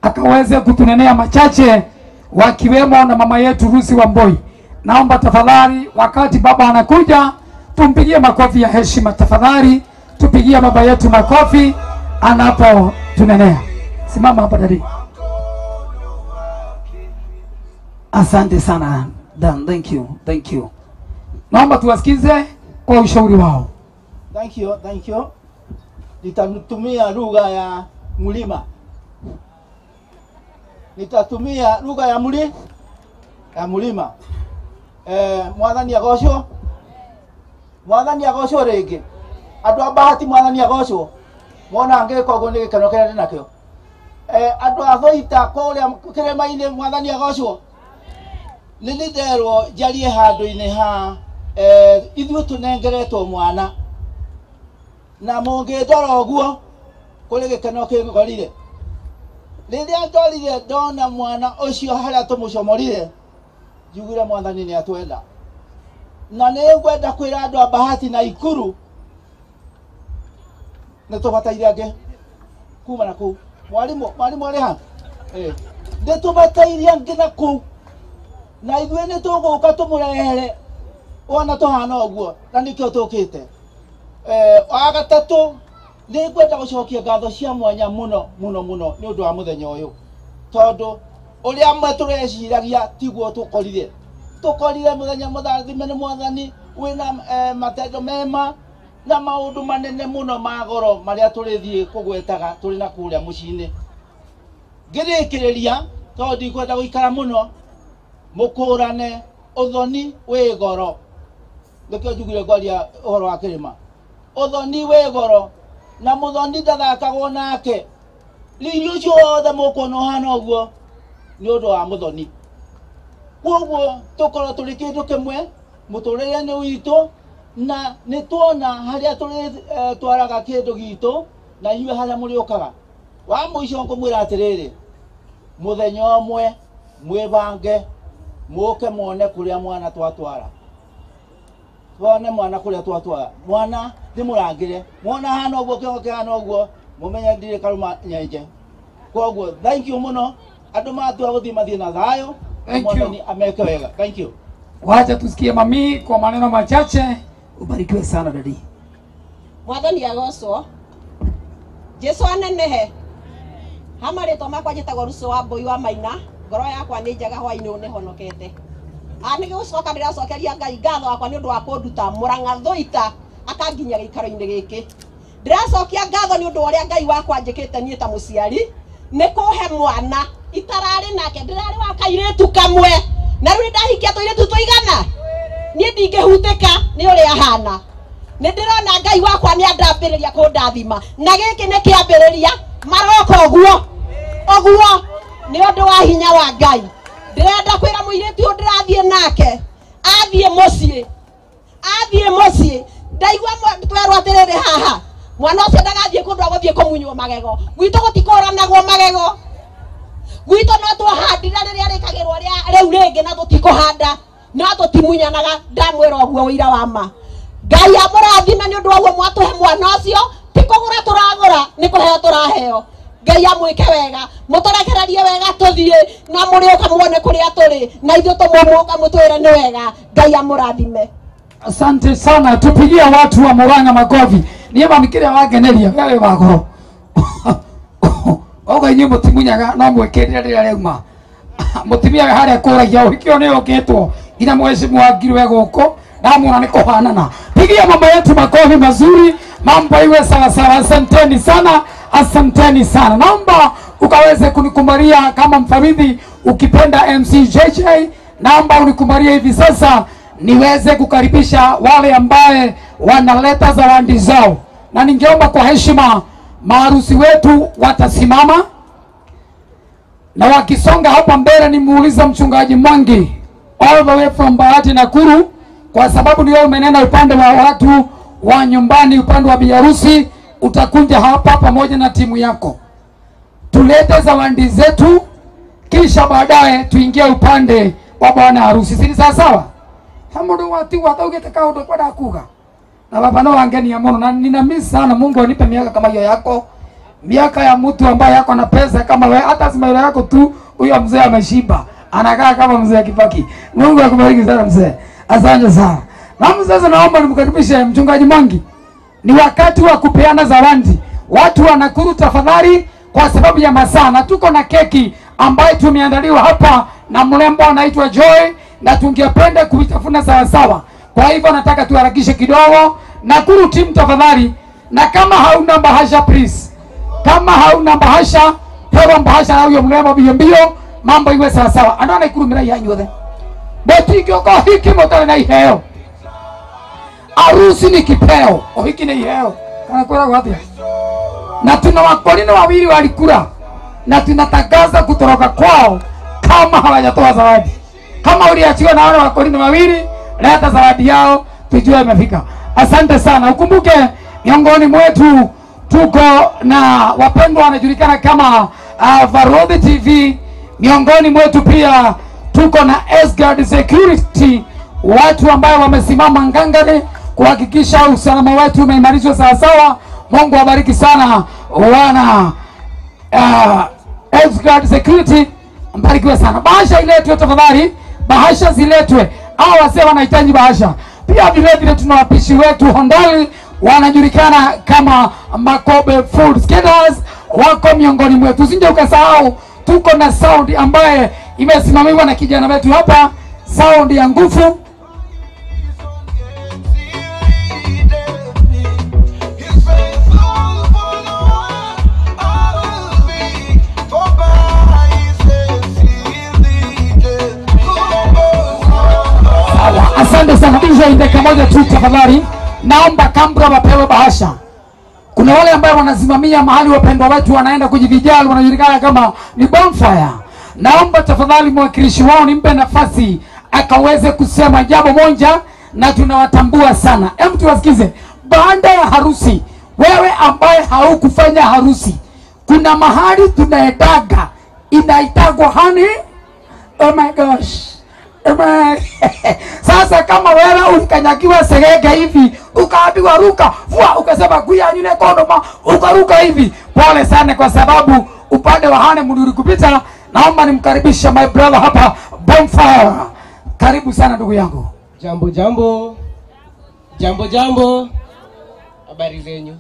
akaweze kutunenea machache, wakiwemo na mama yetu Rusi Wamboi. Naomba tafadhali, wakati baba anakuja, tumpigie makofi ya heshima. Tafadhali tupigie baba yetu makofi anapotunenea. Simama hapa dadi. Asante sana Dan, thank you, thank you. Naomba tuwasikize kwa ushauri wao. Thank you, thank you. Nitatumia lugha ya mlima. Nitatumia lugha ya mlima. Mwathani agocwo. Mwathani agocwo rĩngĩ. Andũ a Bahati mwathani agocwo. Mona ngĩka ũguo nĩ gĩkeno kĩrĩa ndĩ nakĩo. Andũ a Thũita kũrĩa kĩrĩma-inĩ mwathani agocwo. Nĩ nderwo njarie handũ-inĩ ha ithuĩ tũnengeretwo mwana. Na mũngĩndora ũguo kũrĩ gĩkeno kĩngorire. Rĩrĩa ndorire ndona mwana ũcio harĩa tũmũcomorire, njugire mwathani nĩ atwenda. Na nĩ ngwenda kwĩra andũ a Bahati na Ikuru nĩ tũbataire angĩ kuma na kũu. Mwarimũ arĩ ha? Nĩ tũbataire angĩ na kũu, na ithuĩ nĩ tũgũka tũmũrehere ona tũhana ũguo, na nĩkĩo tũkĩte. Wa gatatũ nĩ ngwenda gũcokia ngatho cia mwanya mũno mũno mũno nĩ ũndũ wa mũthenya ũyũ, tondũ ũrĩa amwe tũreciragia tiguo tũkorire. Tũkorire mũthenya mũrathime nĩ mwathani wĩna matendo mema na maũndũ manene mũno ma goro marĩa tũrĩthiĩ kũgwetaga tũrĩ na kũrĩa mũciĩ-inĩ. Ngĩrĩkĩrĩria, tondũ ndikwenda gũikara mũno, mũkũrane ũthoni wĩ goro. Nĩkĩo njugire ngwaria ũhoro wa kĩrĩma. Ũthoni wĩ goro, na mũthoni ndathakagwo nake. Riri ũcio wothe mũkuona ũhana ũguo nĩ ũndũ wa mũthoni. Koguo tũkorwo tũrĩ kĩndũ kĩmwe mũtũrĩre-inĩ witũ, na nĩ tuona harĩa tũrĩtwaraga kĩndũ gitũ na inyuĩ harĩa mũrĩũkaga. Wa mũico ngũmwĩra atĩrĩrĩ, mũthenya ũmwe mwĩbange mũke muone kũrĩa mwana twatwara. Tuone mwana kũrĩa twatwara. Mwana ndĩmũrangĩre. Mwana hana ũguo kĩongo kĩhana ũguo, mũmenye ndirĩ karũma nyenje. Koguo thank you mũno. Andũ matua gũthiĩ mathiĩ na thayũ. Thank you. Ameke wega. Thank you. Wacha tusikie mami kwa maneno machache. Ubarikiwe sana dadi. Mwathani agocwo. Jesu anenehe. Ha marĩtwa makwa njĩtagwo Rusu wa Mbũi wa Maina. Ngoro yakwa nĩ njega hwainĩ ũyũ nĩhonokete. Nĩ gũcoka ndĩracokeria Ngai ngatho wakwa nĩ ũndũ wa kũnduta Mũrang'a Thũita akanginya gĩikaro-inĩ gĩkĩ. Ndĩracokia ngatho nĩ ũndũ wa ũrĩa Ngai wakwa anjĩkĩte niĩ ta mũciari, nĩ kũhe mwana itararĩ nake, ndĩrarĩ wa kairĩtu kamwe, na rĩu nĩndahikia tũirĩtu tũigana. Niĩ ndingĩhutĩka nĩ ũrĩa ahana. Nĩ ndĩrona Ngai wakwa nĩ andambĩrĩria kũndathima, na gĩkĩ nĩ kĩambĩrĩria maroka ũguo ũguo nĩ ũndũ wa hinya wa Ngai. Ndĩrenda kwĩra mũirĩtu ũyũ ndĩrathiĩ nake athiĩ mũciĩ, athiĩ mũciĩ. Ndaigua twerwo atĩrĩrĩ haha, mwana ũcio ndagathiĩ kũndũ agũthiĩ kũmunywo magego. Gwitũ gũtikũranagwo magego. Gwitũ no twahandire rĩrĩa rĩkagĩrwo rĩu rĩngĩ na tũtikũhanda, no tũtimunyanaga. Ndamwĩra ũguo ũira wa ma. Ngai amũrathime nĩ ũndũ wa ũguo mwatũhe mwana ũcio. Ti kũgũra tũragũra, nĩ kũheo tũraheo. Ngai amwĩke wega, mũtũrekererie wega tũthiĩ, na mũrĩũka muone kũrĩa tũrĩ, na ithuĩ tũmũmũka mũtwĩre nĩ wega. Ngai amũrathime. Asante sana, tupigie watu wa Murang'a makofi. Niĩ mamikĩrĩa wangeneria wewe wagoro. Oga inyuĩ mũtimunyaga no mwĩkĩrĩre rĩrĩa rĩauma. Mũtumia we harĩa kũragia ũhiki ũyũ nĩ ũkĩtwo nginya mheshimiwa ngirwe gũkũ ndamuona nĩ kũhanana. Pigia mama yetu makofi mazuri, mambo iwe sawa sawa. Asanteni sana, asanteni sana. Naomba ukaweze kunikubalia kama mfawidhi, ukipenda MC JJ, naomba unikubalie hivi sasa niweze kukaribisha wale ambaye wanaleta zawadi zao. Na ningeomba kwa heshima maharusi wetu watasimama, na wakisonga hapa mbele nimuuliza mchungaji Mwangi all the way from Bahati Nakuru, kwa sababu ndio umenena upande wa watu wa nyumbani, upande wa biharusi, utakunja hapa pamoja na timu yako. Tulete zawadi zetu kisha baadaye tuingie upande wa bwana harusi. Si sawa sawa? Hamudu watu wataugete kaundu kwa kuga. Na baba no angenia muno na nina miss sana. Mungu anipe miaka kama hiyo yako. Miaka ya mtu ambaye yako na pesa kama wewe, hata smile yako tu huyo mzee ameshiba. Anakaa kama mzee Kibaki. Mungu akubariki sana mzee. Asante sana. Na sasa naomba nimkaribishe mchungaji Mwangi. Ni wakati wa kupeana zawadi. Watu wa Nakuru tafadhali, kwa sababu ya masaa, na tuko na keki ambayo tumeandaliwa hapa na mrembo anaitwa Joy, na tungependa kuitafuna sawa sawa. Kwa hivyo nataka tuharakishe kidogo. Nakuru team tafadhali, na kama hauna bahasha please. Kama hauna bahasha, pewa bahasha na huyo mrembo mbio mbio, mambo iwe sawa sawa. Andona Nakuru mirai yanyu Botikyo kwa hiki motare na iheo. Harusi ni kipeo, ohiki ni iheo. Kana kura wapi? Na tuna wakorino wawili walikura, na tunatangaza kutoroka kwao kama hawajatoa zawadi. Kama uliachiwa na wale wakorino wawili, leta zawadi yao tujue imefika. Asante sana. Ukumbuke miongoni mwetu tuko na wapendwa wanajulikana kama Varodhi TV. Miongoni mwetu pia tuko na Asgard Security, watu ambao wamesimama ngangare kuhakikisha usalama wetu umeimarishwa sawa sawa. Mungu awabariki sana wana Asgard Security, mbarikiwe sana. Bahasha iletwe tafadhali, bahasha ziletwe. Hao wazee wanahitaji bahasha. Pia vile vile tuna wapishi wetu Hondali, wanajulikana kama Makobe Food Skaters, wako miongoni mwetu. Usije ukasahau tuko na sound ambaye imesimamiwa na kijana wetu hapa, sound ya nguvu. Asante sana. DJ, dakika moja tu tafadhali. Naomba Kambra wapewe bahasha. Kuna wale ambao wanasimamia mahali wapendwa wetu wanaenda kujivijali, wanajulikana kama ni bonfire. Naomba tafadhali mwakilishi wao nimpe nafasi akaweze kusema jambo moja, na tunawatambua sana. Hebu tuwasikize. Baada ya harusi, wewe ambaye haukufanya harusi, kuna mahali tunaendaga inaitagwa honey. Oh my gosh. Sasa kama wewe ulikanyagiwa segege hivi, ukaambiwa ruka, vua, ukasema guya nyune kondoma, ukaruka hivi, pole sana, kwa sababu upande wa honeymoon ulikupita. Naomba nimkaribishe my brother hapa Bonfire. Karibu sana ndugu yangu. Jambo jambo. Jambo jambo. Habari zenyu.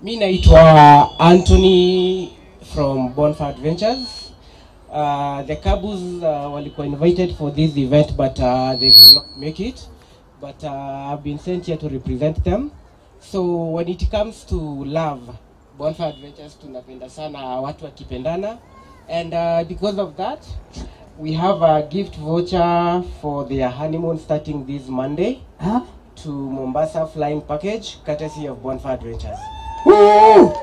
Mimi naitwa Anthony from Bonfire Adventures. The Kabus walikuwa invited for this event, but they could not make it. But I've been sent here to represent them. So when it comes to love, Bonfire Adventures tunapenda sana watu wakipendana. And because of that, we have a gift voucher for their honeymoon starting this Monday. Huh? To Mombasa flying package, courtesy of Bonfire Adventures. Woo!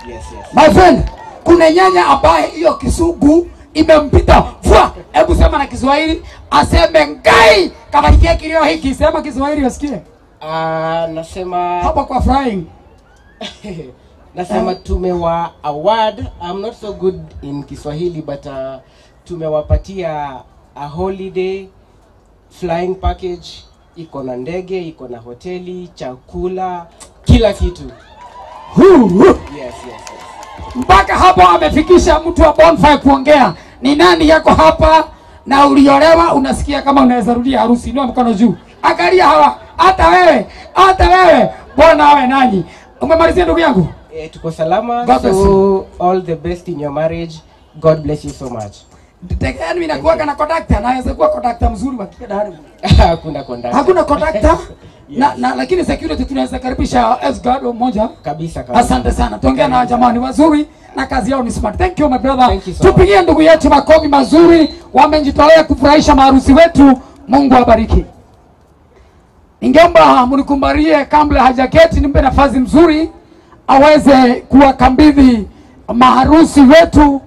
Yes, yes. My friend, kuna nyanya ambaye hiyo kisugu imempita. Fua, hebu sema na Kiswahili, aseme ngai kama nikie kilio hiki, sema Kiswahili wasikie. Nasema hapa kwa frying. Nasema tumewa award. I'm not so good in Kiswahili, but tumewapatia a holiday flying package, iko na ndege, iko na hoteli, chakula, kila kitu. Yes, yes, yes. Mpaka hapo amefikisha mtu wa Bonfire kuongea. Ni nani yako hapa na uliolewa unasikia kama unaweza rudia harusi? Inua mkono juu. Angalia hawa, hata wewe, hata wewe. Bwana awe nanyi. Umemalizia ndugu yangu? Tuko salama. God bless so all the best in your marriage. God bless you so much. Tegeni mimi nakuwa na conductor, naweza kuwa conductor mzuri wa kika dahari. Hakuna conductor. Hakuna conductor? Yes. Na lakini security tunaweza karibisha Asgard mmoja. Kabisa kabisa. Asante sana. Tuongea na jamani wazuri na kazi yao ni smart. Thank you my brother. Thank you so much. Tupigie ndugu yetu makofi mazuri, wamejitolea kufurahisha maharusi wetu. Mungu awabariki. Ningeomba mnikumbarie kabla hajaketi, nimpe nafasi mzuri aweze kuwakabidhi maharusi wetu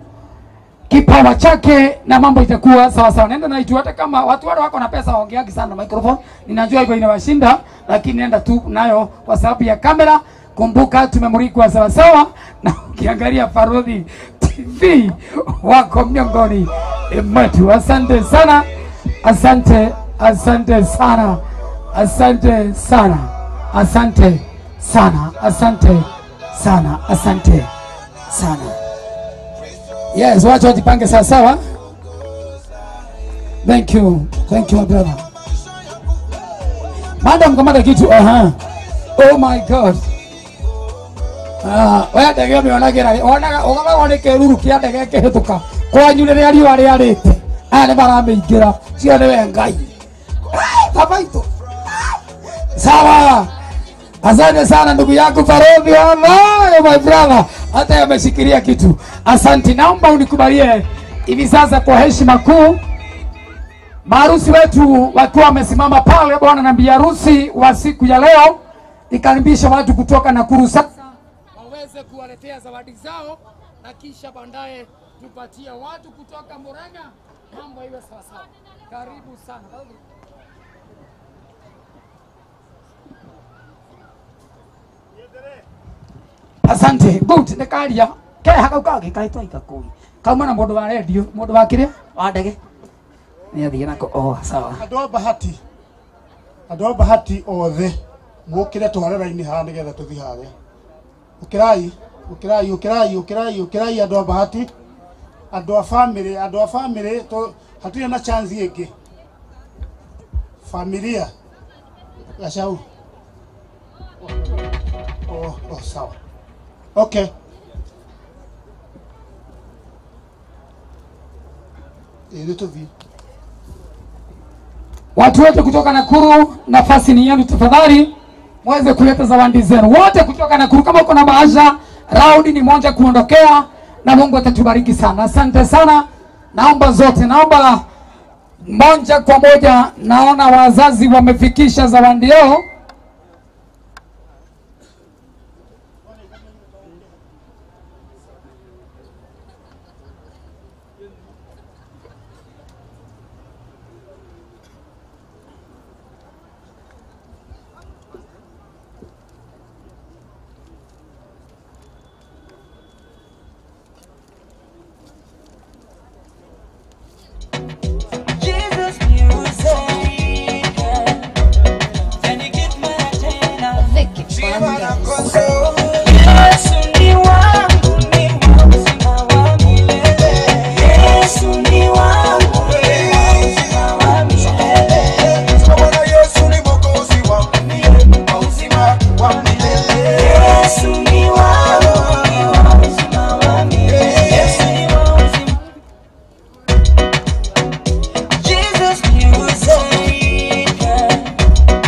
kipawa chake na mambo itakuwa sawa sawa. Nenda na itu, hata kama watu wale wako na pesa waongeagi sana na microphone, ninajua iko inawashinda, lakini nenda tu nayo kwa sababu ya kamera. Kumbuka tumemulikwa sawa sawa na ukiangalia Farodhi TV wako miongoni mwetu. Asante sana, asante, asante sana, asante sana, asante sana, asante sana, asante sana. Yes, watu wajipange sawa sawa. Thank you, thank you my brother. Madam kamata kitu, aha. Oh my God. Oya ndege mĩonagĩra wonaga ũgaga nĩ kĩruru kĩa ndege kĩhĩtũka kwanyu rĩrĩa riũa rĩarĩte aya nĩ maramĩingĩra cio nĩwe Ngai. Baba itũ. Sawa. Asante sana ndugu yangu Farodhi, wallahi my brother, hata ameshikilia kitu. Asante, naomba unikubalie hivi sasa kwa heshima kuu maharusi wetu wakiwa wamesimama pale, bwana na bi harusi wa siku ya leo, ikaribisha watu kutoka Nakuru sasa waweze kuwaletea zawadi zao, na kisha baadaye tupatie watu kutoka Murang'a, mambo iwe sawa sawa. Karibu sana. Asante. Good, nekaria. Ke hakauka kaitwa ikakui. Kauma na mundu wa radio, mundu wa kiria wa ndege. Ni athie nako. Oh, sawa. Andũ a Bahati othe mũkĩre tware raini haha nĩgetha tũthiĩ harĩa. Ũkĩrai, ũkĩrai, ũkĩrai, ũkĩrai, ũkĩrai andũ a Bahati, andũ a family, andũ a family hatirĩ na chance ĩngĩ. Familia. Gacau. Oh, oh, sawa. Okay. Ĩĩ tũthiĩ. Watu wote kutoka Nakuru, nafasi ni yenu, tafadhali muweze kuleta zawadi zenu. Wote kutoka Nakuru, kama uko na bahasha, raundi ni moja kuondokea, na Mungu atatubariki sana. Asante sana. Naomba zote, naomba moja kwa moja. Naona wazazi wamefikisha zawadi yao.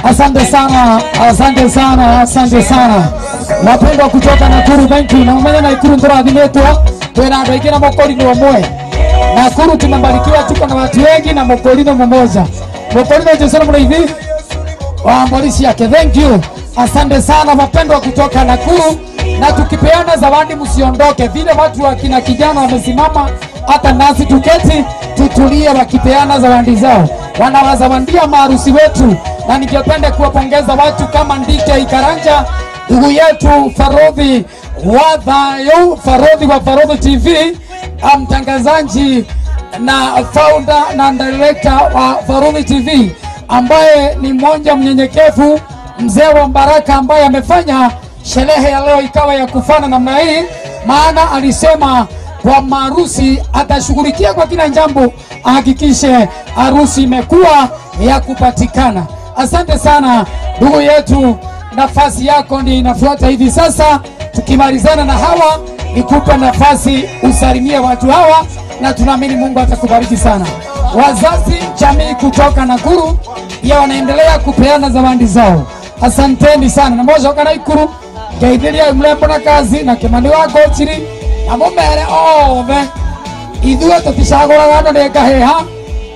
Asante sana, asante sana, asante sana. Wapendwa kutoka Nakuru, thank you. Na mwenye Nakuru ndũrathimetwo, twĩna andũ aingĩ na mũkũrinũ ũmwe. Nakuru tumebarikiwa, tuko na watu wengi na mũkũrinũ mmoja. Mũkũrinũ Jesu mũrĩithi wa mbũri ciake. Thank you. Asante sana wapendwa kutoka Nakuru. Na tukipeana zawadi msiondoke. Vile watu wa kina kijana wamesimama, hata nasi tuketi tutulie wakipeana zawadi zao. Wanawazawadia maharusi wetu, na ningependa kuwapongeza watu kama Ndike Ikaranja, ndugu yetu Farodhi wa Thayo, Farodhi wa Farodhi TV, mtangazaji na founder na director wa Farodhi TV, ambaye ni mmoja mnyenyekevu, mzee wa baraka, ambaye amefanya sherehe ya leo ikawa ya kufana namna hii, maana alisema kwa maharusi atashughulikia kwa kila jambo, ahakikishe harusi imekuwa ya kupatikana. Asante sana ndugu yetu, nafasi yako ni inafuata hivi sasa. Tukimalizana na hawa, nikupe nafasi usalimie watu hawa, na tunaamini Mungu atakubariki sana. Wazazi, jamii kutoka Nakuru pia wanaendelea kupeana zawadi zao. Asanteni sana. Na moja kana Ikuru ngeithiria mlembo na kazi na Kimani wa Ngochiri na mumere othe, ithuĩ tũticagũraga andũ nĩ ngahĩha,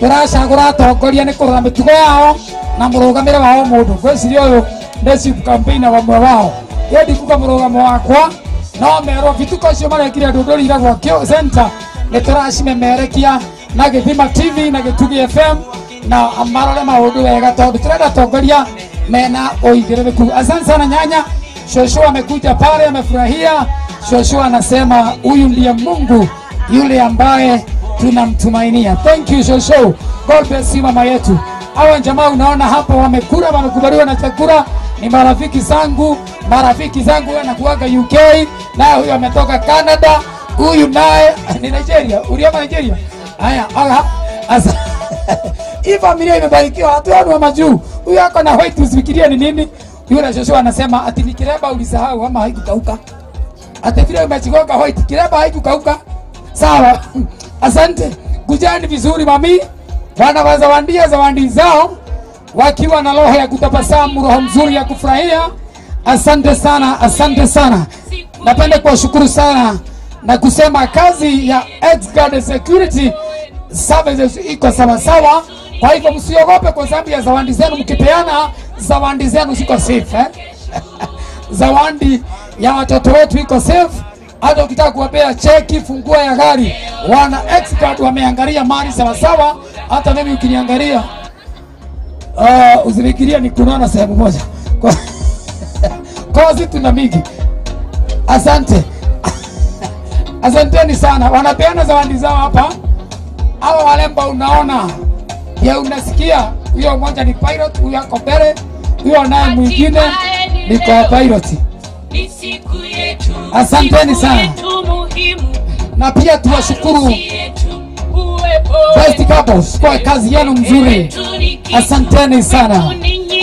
tũracagũra atongoria nĩ kũrora mĩtugo yao na mũrũgamĩre wao mũndũ. Ngwĩciria ũyũ nĩ chief campaigner wamwe wao, ĩĩ ndikuga mũrũgamo wakwa, no merwo bituko icio marekire ndũndũri iragwo center nĩ tũracimemerekia na Gĩthima TV na Gĩtugi FM, na marore maũndũ wega tondũ tũrenda atongoria mena ũigĩrĩrĩku. Asante sana nyanya, shosho amekuja pale amefurahia, Shosho anasema huyu ndiye Mungu yule ambaye tunamtumainia. Thank you Shosho. God bless you mama yetu. Hawa jamaa unaona hapa wamekula, wamekubaliwa na chakula, ni marafiki zangu, marafiki zangu wanakuaga UK, naye huyu ametoka Canada, huyu naye ni Nigeria, uliama Nigeria. Haya, asa hii familia imebarikiwa, watu wa majuu. Huyu ako na white, usifikirie ni nini. Yule shosho anasema ati ni kireba ulisahau ama haikukauka. Ati vile umechigonga white, kireba haikukauka. Sawa. Asante. Kujani vizuri mami. Wana wazawandia zawadi zao wakiwa na roho ya kutabasamu, roho mzuri ya kufurahia. Asante sana, asante sana. Napenda kuwashukuru sana na kusema kazi ya Xguard Security Services iko sawa sawa. Kwa hivyo msiogope kwa sababu ya zawadi zenu, mkipeana zawadi zenu ziko safe, eh? Zawadi ya watoto wetu iko safe. Hata ukitaka kuwapea cheki, funguo ya gari, wana Xguard wameangalia mali sawa sawa. Hata mimi ukiniangalia usifikirie ni kunaona sehemu moja. Kwa sisi tuna mingi. Asante. Asanteni sana. Wanapeana zawadi zao hapa. Hawa walemba unaona, ya unasikia, huyo mmoja ni pilot, huyo ako mbele, huyo naye mwingine ni kwa pilot. Asanteni sana. Na pia tuwashukuru Best Couples kwa kazi yenu mzuri. Asanteni sana.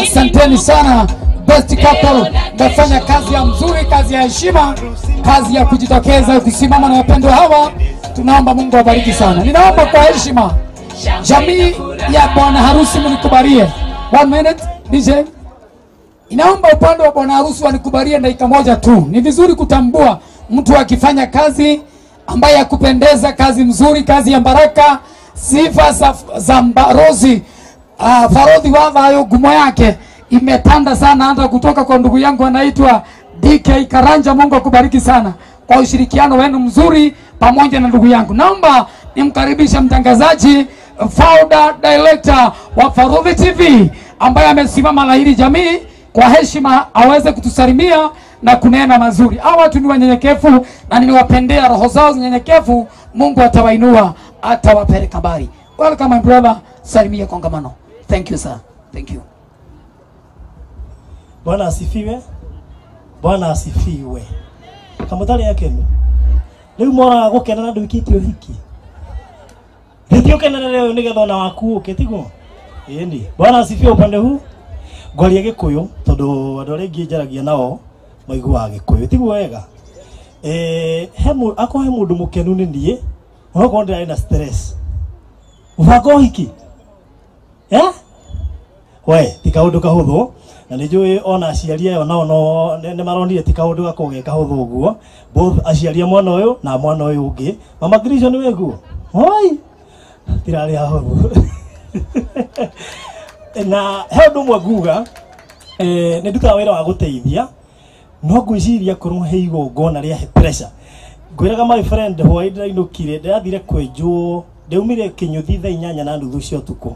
Asanteni sana Best Couple, mmefanya kazi ya mzuri, kazi ya heshima, kazi ya kujitokeza kusimama na wapendwa hawa. Tunaomba Mungu awabariki sana. Ninaomba kwa heshima jamii ya bwana harusi mnikubalie. 1 minute DJ. Inaomba upande wa bwana harusi wanikubalie dakika moja tu. Ni vizuri kutambua mtu akifanya kazi ambaye yakupendeza, kazi mzuri, kazi ya baraka, sifa za mbarozi, farodhi wadhayo gumo yake imetanda sana hata kutoka kwa ndugu yangu anaitwa DK Karanja. Mungu akubariki sana kwa ushirikiano wenu mzuri pamoja na ndugu yangu. Naomba nimkaribishe mtangazaji, founder director wa Farodhi TV ambaye amesimama na hili jamii kwa heshima aweze kutusalimia na kunena mazuri. Hawa watu ni wanyenyekevu na niliwapendea roho zao nyenyekevu. Mungu atawainua, atawapeleka mbali. Welcome my brother, salimia kongamano. Thank you sir. Thank you. Bwana asifiwe. Bwana asifiwe. Kamutari yake ni riu mora gukena na ndwikite uhiki. Rĩti ukenere rĩu nigetha ona waku uke tiguo. Ĩni. Bwana asifiwe upande huu. Ngwaria Gikuyu tondu andu aria ingi njaragia nao maiguaga Gikuyu tiguo wega. He ako he mundu mukenu ni nie onokorwo ndirari na stress. Ubango uhiki. We ti kaundu kahuthu na nĩ njũĩ ona aciari ayo nao no nĩ maronire ti kaundu gakoragwo ge kahũthũ ũguo, both aciari a mwana ũyũ na mwana ũyũ ũngĩ. Mama Grisho nĩ wĩguo oi tirarĩ hahũthũ. Na he ũndũ ũmwe nguga, nĩ ndutaga wĩra wa gũteithia, no ngwĩciria korwo he igongona rĩa pressure. Ngwĩraga my friend hwaĩ ndĩrainũkire, ndĩrathire kwenjwo, ndĩaumire kĩnyũthi thaa 8:30 cia ũtukũ,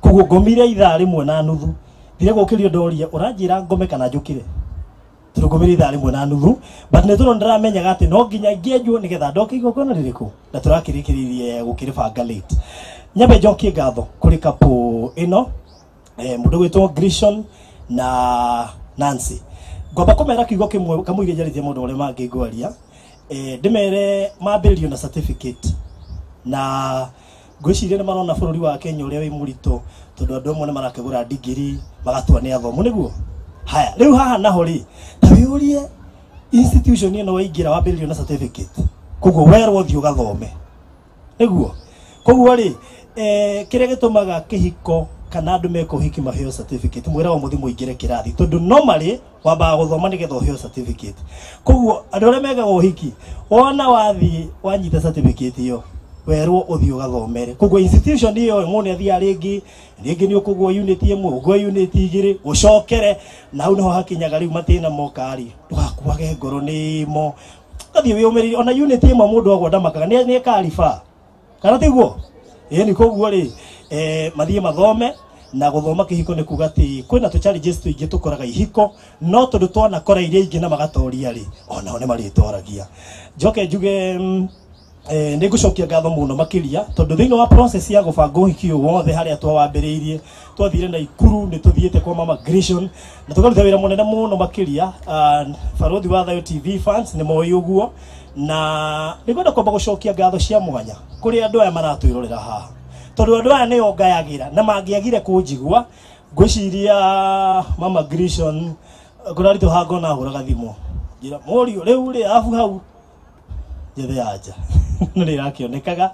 koguo ngomire ithaa 1:30. Thire gũkĩrio ndoria ũranjĩra ngome kana njũkĩre, tondũ ngomire ithaa 1:30, but nĩ tondũ ndĩramenyaga atĩ no nginya ingĩenjwo nĩgetha ndoke igongona rĩrĩkũ, na tũrakĩrĩkĩrĩirie gũkĩrĩbanga late. Nyambe njokie ngatho kũrĩ couple ĩno, mũndũ gwĩtwo Grishon na Nancy. Ngwamba kũmera kiugo kĩmwe kamũira njarĩtie maũndũ marĩa mangĩ ngwaria, ndĩmere mambĩrĩrio na certificate, na ngwĩciria nĩ marona bũrũri wa Kenya ũrĩa wĩ mũritũ, tondũ andũ amwe nĩ marakĩgũra ndigiri magatua nĩ athomu nĩguo. Haya rĩu haha naho rĩ, ta wĩyũrie institution ĩno waingĩra wambĩrĩrio na certificate, koguo werwo thiĩ ũgathome nĩguo. Koguo rĩ, kĩrĩa gĩtũmaga kĩhiko kana andũ meka ũhiki maheo certificate, mwĩragwo mũthiĩ mũingĩre kĩrathi, tondũ normally wambaga gũthoma nĩgetha ũheo certificate. Koguo andũ arĩa mekaga ũhiki wona wathiĩ wanyita certificate ĩyo werwo ũthiĩ ũgathomere. Koguo institution ĩyo mũndũ nĩ athiaga rĩngĩ rĩngĩ nĩ ũkũgũa unit 1 ũgũe unit 2 ũcokere, na hau nĩho hakinyaga rĩu matĩna moka rĩ, ndũgakuage ngoro nĩ mo, ũgathiĩ wĩyũmĩrĩrie. Ona unit 1 mũndũ agwa ndamakaga nĩ ekariba kana tiguo. Ĩni koguo rĩ, mathiĩ mathome Na guthoma kihiko ni kuga ati kwina tu challenges tuingi tukoraga ihiko no tondu twanakora iria ingi na magatoria ri onao ni maritoragia. Njoke njuge nĩ ngũcokia ngatho mũno makĩria tondũ thĩinĩ wa process ya gũbanga ũhiki ũyũ wothe harĩa twawambĩrĩirie twathire Naikuru nĩ tũthiĩte kwa Mama Grayson na tũkaruta wĩra mũnene mũno makĩria. Barothi wa Thayo TV fans nĩ moĩ ũguo, na nĩ ngwenda kwamba gũcokia ngatho cia mwanya kũrĩ andũ aya maratwĩrorera haha tondũ andũ aya nĩo ngayagĩra na mangĩagire kũnjigua ngwĩciria Mama Grayson kũraritũ hango na hũraga thimũ njĩra mũriũ rĩu rĩ abu hau njethe anja no nĩ irakĩonekaga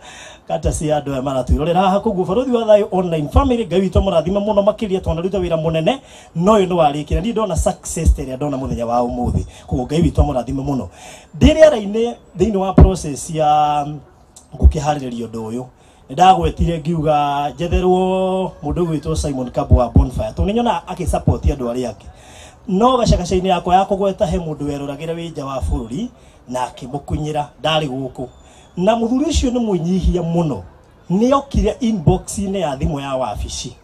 kata cia andũ aya maratwĩrorera haha. Koguo Barothi wa Thayo online family Ngai witũ mũrathime mũno makĩria twanaruta wĩra mũnene no ũyũ nĩ warĩkĩra. Niĩ ndona success ĩrĩa ndona mũthenya wa ũmũthĩ, koguo Ngai witũ mũrathime mũno. Ndĩ rĩera-inĩ thĩinĩ wa process ya gũkĩharĩrĩria ũndũ ũyũ nĩndagwetire ngiuga njetherwo mũndũ ũgwĩtwo Simon Kambo wa Bonfire tondũ nĩnyonaga agĩsupport andũ arĩa angĩ, no gacagaca-inĩ yakwa ya kũgweta he mũndũ weroragĩra wĩ nja wa bũrũri na akĩmũkunyĩra ndarĩ gũkũ, na mũthuri ũcio nĩ mwĩnyihia mũno nĩokire inbox-inĩ ya thimũ ya wabici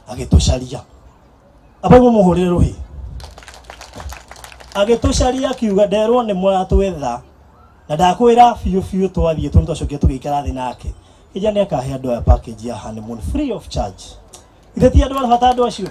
agĩtũcaria abaimwe mũhũrĩre rũhĩ agĩtũcaria akiuga nderwo nĩ mũratwetha na ndakwĩra biũ biũ twathiĩ tondũ twacokire tũgĩikara thĩ nake ija nĩ akahe andũ aya package ya honeymoon free of charge. Ithe ti andũ arabata andũ acio.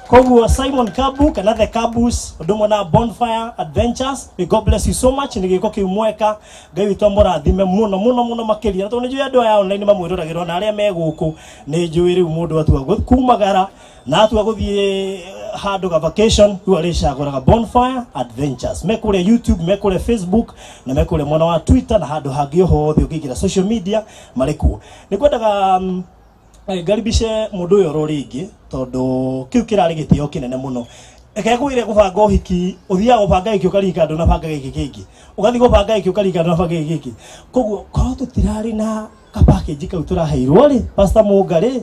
Koguo Simon Kabu kana the Kabus ũndũ ũmwe na Bonfire Adventures, may God bless you so much nĩ gĩko kĩu mweka Ngai witũ amũrathime mũno mũno mũno makĩria tondũ nĩ njũĩ andũ aya online mamwĩroragĩrwo na arĩa me gũkũ nĩ njũĩ rĩu mũndũ atua kumagara na atua gũthiĩ handũ ga vacation rĩu arĩcagũraga Bonfire Adventures. Me kũrĩa YouTube, me kũrĩa Facebook na me kũrĩa mwena wa Twitter na handũ hangĩ hothe ũngĩingĩra social media marĩ kuo. Nĩ kwendaga ngaribishe mũndũ ũyũ oro rĩngĩ tondũ kĩu kĩrarĩ gĩtĩo kĩnene mũno. Reke ngwĩre gũbanga ũhiki ũthiaga gũbanga gĩkĩ ũkarika ndũnabanga gĩkĩ kĩngĩ, ũgathiĩ gũbanga gĩkĩ ũkarika ndũnabanga gĩkĩ kĩngĩ. Koguo korwo tũtirarĩ na ka package kau tũraheirwo rĩ Pastor Mũnga rĩ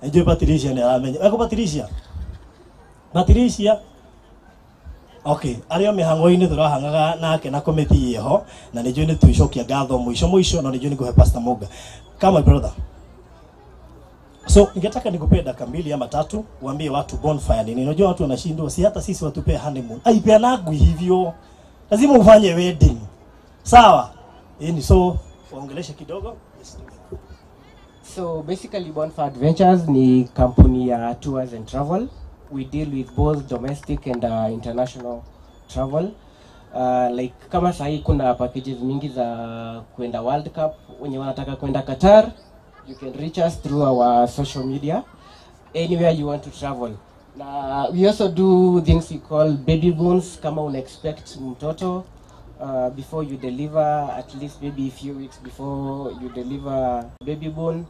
njũĩ Patricia nĩ aramenya. Eko Patricia? Patricia? Okay, arĩa mĩhang'o-inĩ tũrahang'aga nake na komiti ĩho na nĩ njũĩ nĩ twĩcokia ngatho mũico mũico no nĩ njũĩ nĩ ngũhe Pastor Mũnga. Come my brother. So ningetaka nikupee dakika 2 ama 3 uambie watu Bonfire nini. Unajua watu wanashindwa, si hata sisi watupee honeymoon. Aipeanagwi hivyo. Lazima ufanye wedding. Sawa? Ni so waongeleshe kidogo. Yes. So basically Bonfire Adventures ni kampuni ya tours and travel. We deal with both domestic and international travel. Like kama sahi kuna packages mingi za kuenda World Cup, wenye wanataka kuenda Qatar, you can reach us through our social media, anywhere you want to travel. Na we also do things we call baby boons, kama una expect mtoto before you deliver, at least maybe a few weeks before you deliver baby boon,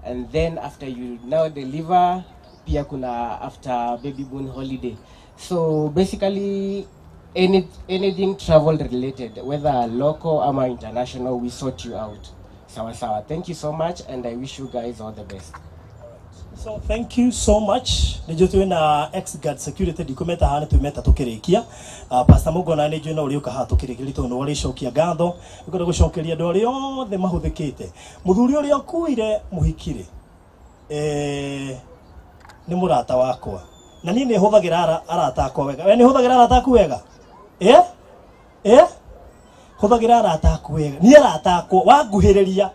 and then after you now deliver, pia kuna after baby boon holiday. So basically anything travel related, whether local or international, we sort you out. Sawa sawa. Thank you so much, and I wish you guys all the best. So thank you so much. Nĩnjũĩ twĩna ex-guard security ndikumeta haha nĩtwĩmeta tũkĩrĩkia. Pastor Mũnga ona nĩnjũĩ no ũrĩũka haha tũkĩrĩkĩria tondũ nĩwe ũrĩcokia ngatho. Nĩngwenda gũcokeria andũ arĩa othe mahũthĩkĩte. Mũthuri ũrĩa ũkuire mũhiki rĩ, nĩ mũrata wakwa. Na niĩ nĩ hũthagĩra arata akwa wega. We nĩ hũthagĩra arata aku wega? Hũthagĩra arata aku wega. Niĩ arata akwa wanguhĩrĩria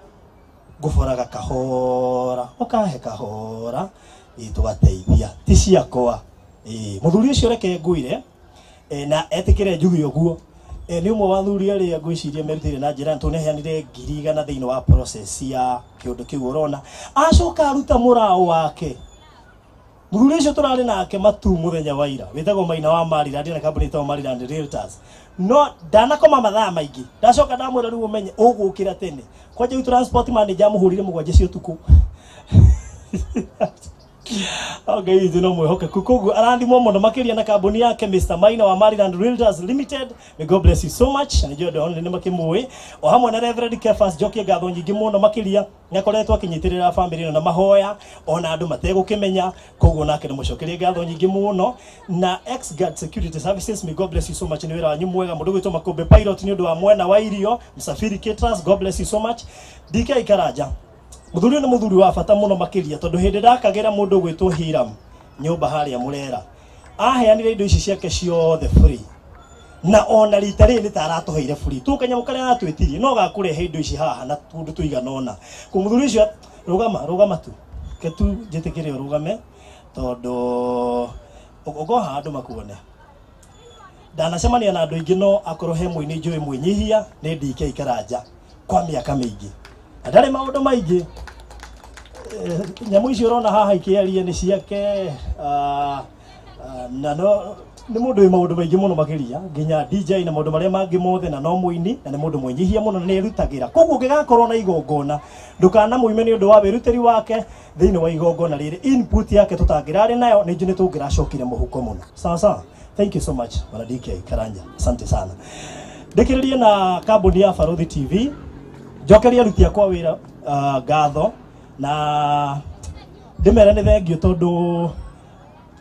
ngũboraga kahora, ũkahe kahora, tũgateithia. Ti ciakwa. Mũthuri ũcio reke ngwĩre na etĩkĩre njuge ũguo. Nĩ ũmwe wa athuri arĩa ngwĩciria merutĩire na njĩra tondũ nĩaheanire 100,000 thĩinĩ wa process ya kĩũndũ kĩu ũrona. Acoka aruta mũraũ wake. Mũthuri ũcio tũrarĩ nake matu mũthenya wa ira wĩtagwo Maina wa Maryland na kambuni ĩtagwo Maryland Realtors. No ndanakoma mathaa maingĩ ndacoka ndamwĩra rĩu ũmenye ũgũkĩra tene kwanja rĩu transport manager amũhũrire 7 cia ũtukũ. Ngai witũ no mwĩhokeku koguo arathimwo mũno makĩria na kambuni yake Mr. Maina wa Maryland Realtors Limited. May God bless you so much. Na nĩnjũĩ andũ a nĩ makĩmũĩ o hamwe na Reverend Kefas njokie ngatho nyingĩ mũno makĩria nĩ akoretwo akĩnyitĩrĩra family ĩno na mahoya ona andũ mategũkĩmenya koguo nake nĩ mũcokerie ngatho nyingĩ mũno. Na ex-guard security services, may God bless you so much nĩ wĩra wanyu mwega. Mũndũ gwĩtwo Makũmbĩ Pilot nĩ ũndũ wa mwena wa irio, Msafiri Caterers, God bless you so much. DK Karanja Muthuri ni muthuri wa bata muno makiria tondu hindi ndakagira mundu gwitwo Hiram nyumba haria Murera aheanire indo ici ciake ciothe free na ona rita riri ta aratuheire free tu kanyamu karia aratwitirie no gakurehe indo ici haha na tundu tuigana ona ku muthuri ucio rugama rugama tu ke tu njitikire urugame tondu ugoha andu makuone ndanacemania na andu aingi no akorwo he muini njui mwinyihia ni DK Karanja kwa miaka mingi na ndarĩ maũndũ maingĩ. Nyamũ icio ũrona haha ikĩaria nĩ ciake, na no nĩ mũndũ wĩ maũndũ maingĩ mũno makĩria nginya DJ na maũndũ marĩa mangĩ mothe, na no mũini na nĩ mũndũ mwĩnyihia mũno na nĩ erutagĩra. Koguo ũngĩgakorwo na igongona ndũkanamũime nĩ ũndũ wa wĩrutĩri wake thĩinĩ wa igongona rĩrĩ. Input yake tũtangĩrarĩ nayo nĩ njũĩ nĩ tũngĩracokire mũhuko mũno. Sawa sawa, thank you so much bwana DK Karanja, asante sana. Ndĩkĩrĩrie na kambuni ya Baruthi TV, njokerie aruti akwa wĩra ngatho na ndĩmere nĩ thengio tondũ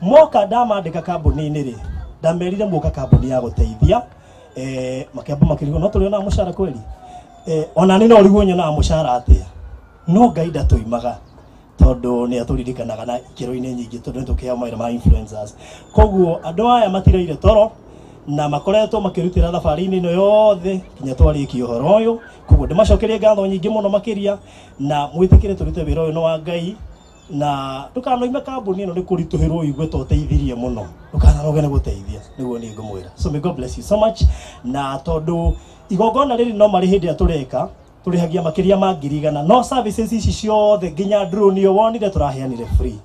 moka ndamandĩka kambuni-inĩ rĩ ndamerire muoka kambuni ya gũteithia, makĩamba makĩrigwo no tũrĩonaga mũcara kweli, ona nĩ no ũrigwo nyonaga mũcara atĩa, no Ngai ndatũimaga tondũ nĩ atũririkanaga na ikĩro-inĩ nyingĩ tondũ nĩ tũkĩheo mawĩra ma influencers. Koguo andũ aya matiraire toro na makoretwo makĩrutĩra thabarĩ-inĩ ĩno yothe nginya twarĩkia ũhoro ũyũ. Koguo ndĩmacokerie ngatho nyingĩ mũno makĩria na mwĩtĩkĩre tũrute wĩra ũyũ nĩ wa Ngai na ndũkanoime kambuni ĩno nĩ kũritũhĩrwo ũigue ta ũteithirie mũno, ndũkananoge nĩ gũteithia, nĩguo niĩ ngũmwĩra. So may God bless you so much. Na tondũ igongona rĩrĩ no marĩ hĩndĩ ĩrĩa tũreka tũrĩhagia makĩria ma 100,000, no services ici ciothe nginya drone ĩyo wonire tũraheanire free,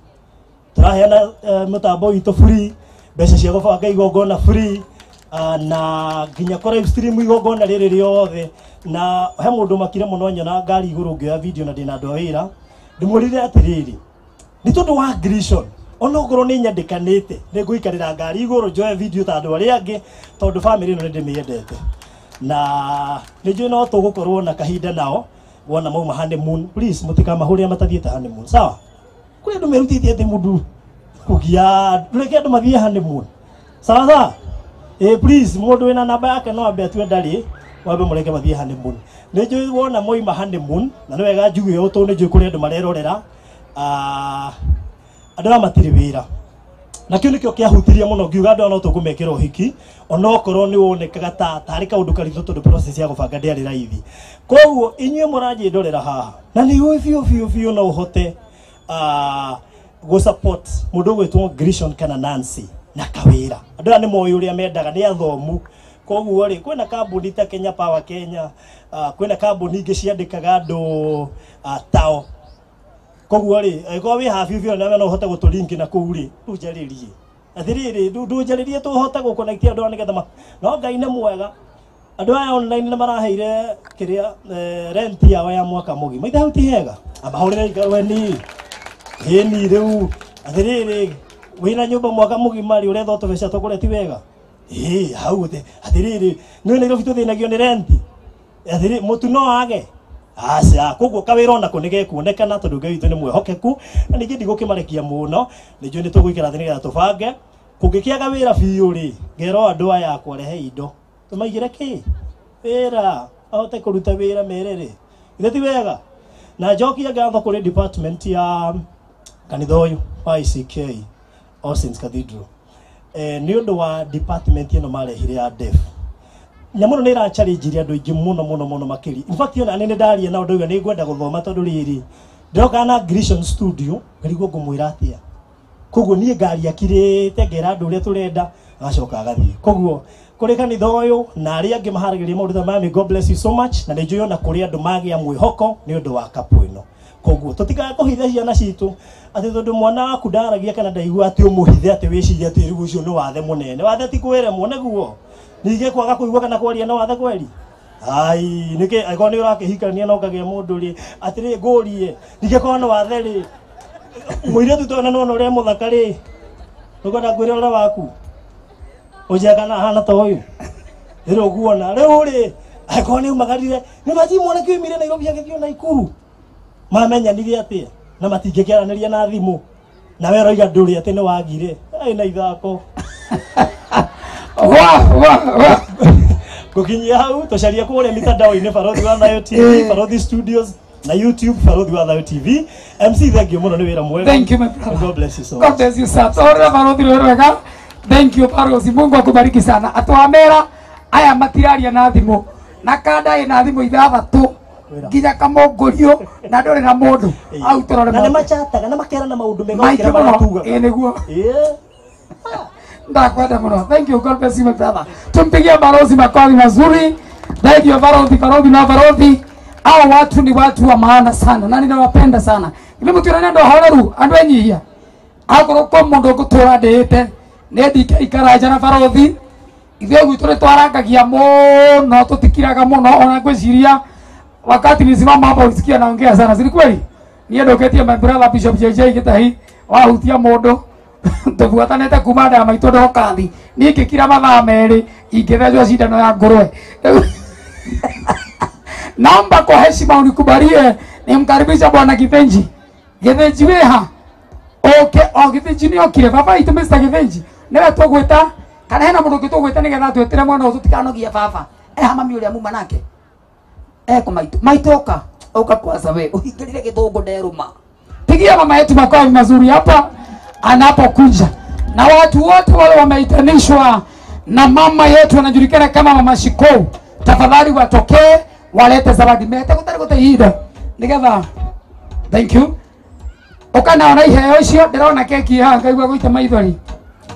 tũraheana mũtambo witũ free, mbeca cia gũbanga igongona free, na nginya kũ live stream igongona rĩrĩ rĩothe. Na he mũndũ makire mũno nyona ngari igũrũ ngĩoya video na ndĩna andũ a wĩra, ndĩmwĩrire atĩrĩrĩ nĩ tondũ wa Grishon onokorwo nĩ nyandĩkanĩte nĩ ngũikarĩra ngari igũrũ njoe video ta andũ arĩa angĩ tondũ family ĩno nĩ ndĩmĩendete na nĩ njũĩ no tũgũkorwo na kahinda nao wona mauma honeymoon. Please mũtikamahũrĩre matathiĩte honeymoon, sawa? Kũrĩ andũ merutĩtie atĩ mũndũ kũgia reke andũ mathiĩ honeymoon, sawa sawa? Please mũndũ wĩna namba yake no ambe atue ndarĩ wambe mũreke mathiĩ honeymoon. Nĩ njũĩ wona moima honeymoon na nĩ wega njuge ũũ tondũ nĩ njũĩ kũrĩ andũ marerorera, andũ aya matirĩ wĩra na kĩu nĩkĩo kĩahutirie mũno ngiuga andũ aya no tũkũmekĩra ũhiki onokorwo nĩ wonekaga ta tarĩ kaũndũ karitũ tondũ process ya gũbanga ndĩarĩ raithi. Koguo inyuĩ mũranjĩndorera haha na nĩ ũĩ biũ biũ biũ no ũhote gũ support mũndũ ũgwĩtwo Grishon kana Nancy na kawĩra. Andũ aya nĩ moĩ ũrĩa mendaga, nĩ athomu. Koguo rĩ kwĩna kambuni ta Kenya Power Kenya, kwĩna kambuni ingĩ ciandĩkaga andũ tao. Koguo rĩ angĩkorwo wĩ haha biũ biũ nawe no ũhote gũtũlink na kũu rĩ ndũnjarĩrie atĩrĩrĩ, ndũnjarĩrie tũhote gũconnect andũ aya nĩgetha no Ngai nĩ mwega. Andũ aya online nĩ maraheire kĩrĩa rent yao ya mwaka mũgima, ithe hau ti hega, amahũrĩre igarweni ĩni rĩu atĩrĩrĩ wĩna nyũmba mwaka mũgima rĩ ũretha tũbeca tũkũrĩa ti wega, ĩĩ hau atĩrĩrĩ nĩ Nairobi tũthĩnagio nĩ rent, atĩrĩ mũtu no age aca. Koguo kawĩra onako nĩ gekuonekana tondũ Ngai witũ nĩ mwĩhokeku na ningĩ ndigũkĩmarekia mũno, nĩ njũĩ nĩ tũgũikara thĩ nĩgetha tũbange. Kũngĩkĩaga wĩra biũ rĩ ngerwo andũ aya akwa rehe indo tũmaigĩre kĩ wĩra ahote kũruta wĩra merere, ithe ti wega. Na njokie ngatho kũrĩ department ya kanitha ũyũ wa ICK All Saints Cathedral, nĩ ũndũ wa department ĩno marehire ya deaf. Nyamũ ĩno nĩ ĩrachallengirie andũ aingĩ mũno mũno mũno makĩria. In fact ona nĩ ndaria nao ndauga nĩ ngwenda gũthoma tondũ rĩrĩ ndĩroka na Grishon studio ngarigwo ngũmwĩra atĩa. Koguo niĩ ngaria kirĩte ngera andũ ũrĩa tũrenda agacoka agathiĩ. Koguo kũrĩ kanitha ũyũ na arĩa angĩ maharagĩrĩria maũndũ ta maya, may God bless you so much. Na nĩ njũĩ ona kũrĩ andũ magĩa mwĩhoko nĩ ũndũ wa kapu ĩno. Koguo tũtikae kũhitha ciana citũ atĩ tondũ mwana waku ndaragia kana ndaigua atĩ ũmũhithe atĩ wĩcirie atĩ rĩu ũcio nĩ wathe mũnene. Wathe ti kwĩremwo nĩguo ningĩ kwaga kũigua kana kwaria no wathe kweri. Ai nĩkĩ angĩkorwo nĩ ũrakĩhikania na ũkagĩa mũndũ rĩ atĩrĩ ngũrie ningĩ korwo nĩ wathe rĩ mũirĩtu tona nĩwona ũrĩa mũthaka rĩ ndũkwenda ngwĩre ũrĩa waku ũnjĩra kana ahana ta ũyũ rĩrĩ ũguona rĩu rĩ angĩkorwo nĩ umagarire nĩ maji mwanake oimire Nairobi agĩthiĩ Naikuru mamenyanire atĩa na matingĩkĩaranĩria na thimũ na we ũroiga ndũrĩ atĩ nĩ wagire ai na ithako wa wa wa Gukinyia hau tucarie kuria mitandao-inĩ Barothi wa Thayo TV, Barothi Studios. Na YouTube Barothi wa Thayo TV. MC, thank you muno, ni wira mwega. Thank you, my brother. God bless you so much. God bless you, sir. Tore barothi wega. Thank you, barothi. Mungu akubariki sana. Atwamera aya matiraria na thimu na kanda ina thimu ithathatu nginya kamongorio na ndore na mundu au torore na machataga na makerana maundu mega maingĩ gukira mũno. maria tugaga. Ĩ nĩguo. Ndakwenda mũno. Thank you. God bless you, my brother. Tumpigie barozi makofi mazuri. Thank you, barozi, barozi na barozi. Hao watu ni watu wa maana sana na ninawapenda sana. Ibi mutirane ndo horeru andu enyihia. Akorwo ko mundu ngutura ndiite ni ndike ikaraja na barothi. Ithuĩ gwitũ nĩtwarangagia mũno, tũtikiraga mũno, ona ngwĩciria wakati nisimama hapa ulisikia naongea sana, si ni kweli? Niĩ ndũkĩtie my brother Bishop JJ Gĩtahi wahutia mũndũ tũbuatanĩte kuma nda ya maitũ ndoka thi, niĩ ngĩkira mathaa merĩ ingĩthecwo cindano ya ngũrwe. Naomba kwa heshima unikubalie nimkaribisha Bwana Githinji. Githinji wĩha? Okay, o Githinji nĩ okire, baba itũ Mr. Githinji nĩwe tũgwĩta kana hena mũndũ ũngĩ tũgwĩta nĩgetha twĩtĩre mwana ũyũ tũtikanogie baba. Eha mami ũrĩa muma nake eko maitu maitu oka oka kwanza we uhingirire githungu nderuma. Pigia mama yetu makofi mazuri hapa anapokuja, na watu wote wale wameitanishwa na mama yetu anajulikana kama Mama Shiko, tafadhali watokee walete zawadi mete gutari gute ihinda nigetha. Thank you. Ukana ona iheo icio ndirona keki haha ngaigua guita maithori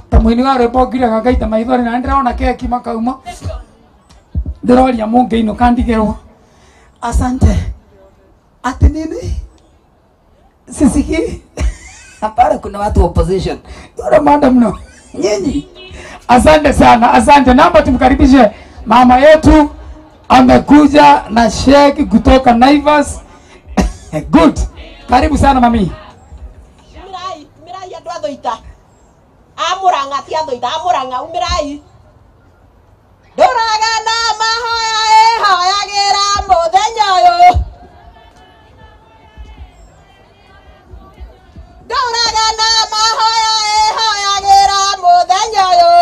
ta muini wa rwimbo ngiraga ngaita maithori na ndirona keki makauma ndiroria mungiinuka ndigirwo. Asante. Ati nini? Sisiki. Hapana, kuna watu opposition. Yule madam no. Nyinyi. Asante sana. Asante. Naomba tumkaribishe mama yetu, amekuja na sheki kutoka Naivas. Good. Karibu sana mami. Mirai, mirai andu athoita. Amuranga ti athoita, amuranga umirai. Ndũraga na mahoya ĩhoyagĩra mũthenya ũyũ. Ndũraga na mahoya ĩhoyagĩra mũthenya ũyũ.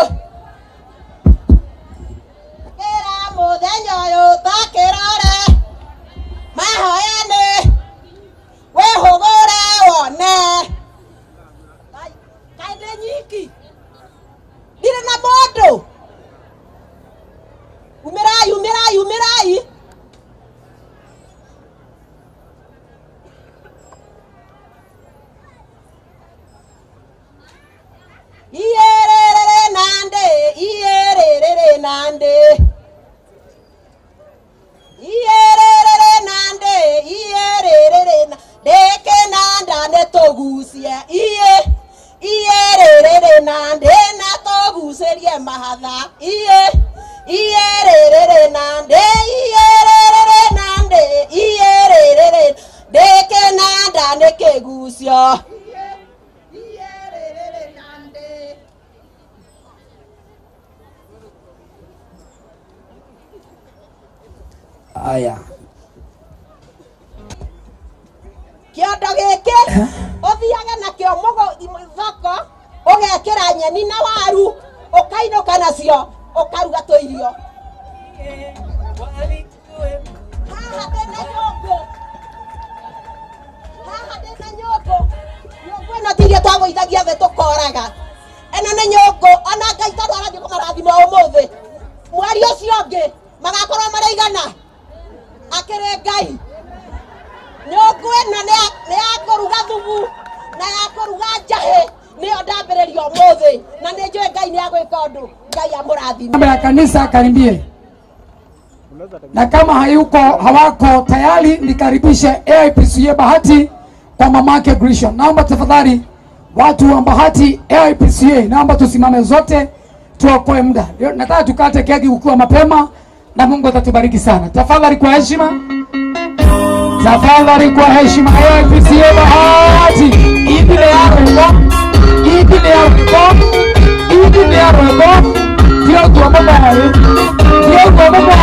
Kĩra mũthenya ũyũ ta kĩrore. Mahoya nĩ wĩhũgũre wone. Kaĩ ndĩ nyiki? Ndirĩ na mũndũ. Umirai, umirai, umirai. Iyerere nande, iyerere nande. Iyerere nande, iyerere na. Deke nanda ne togusie. Iye, iyerere nande na toguserie mahatha. Iye. Iyerere nande, iyerere nande, iyerere deke nanda nekegusio. Iyerere nande. Aya. Kiondo giki uthiaga nakio thoko ugekira nyeni na waru ukainuka nacio ukaruga tuirio. Haha ndina nyũngũ, haha ndina nyũngũ, nyũngũ ĩno ti iria twagũithagia thĩ tũkoraga. Ĩno nĩ nyũngũ ona Ngai tondũ arathiĩ kũmarathima ũmũthĩ, mweri ũcio ũngĩ magakorwo marĩ igana akĩrĩ Ngai. Nyũngũ ĩno nĩ ya kũruga thubu na ya kũruga njahĩ, nĩyo ndambĩrĩria ũmũthĩ na nĩ njũĩ Ngai nĩ agwĩka ũndũ. Ngai amũrathime. Mambo ya kanisa karibie. Na kama hayuko hawako tayari, nikaribishe AIPCA Bahati kwa mamake Grisha. Naomba tafadhali watu wa Bahati AIPCA, naomba tusimame zote tuokoe muda. Nataka tukate keki ukiwa mapema na Mungu atatubariki sana. Tafadhali kwa heshima. Tafadhali kwa heshima AIPCA Bahati. Ibile ya roho. Ibile ya roho. Ibile ya roho. Dios tu amor. Dios tu amor.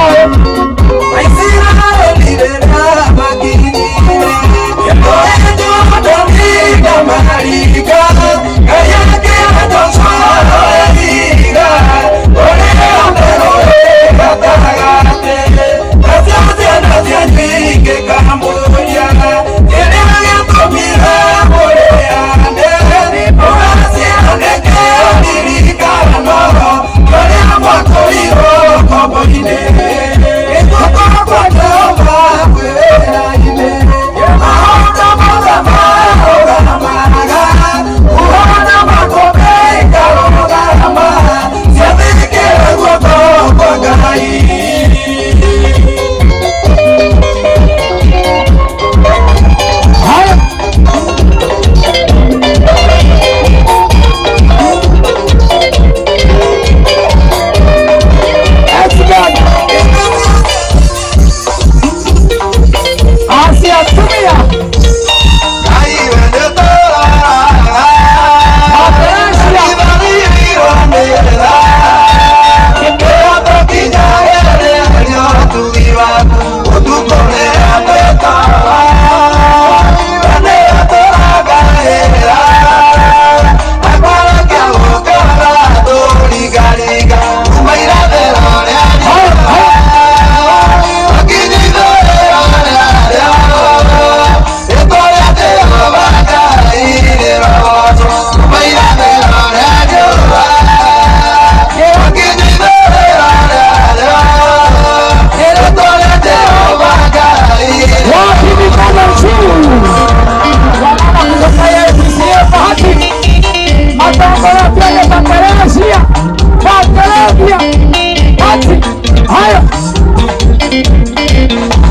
Haya.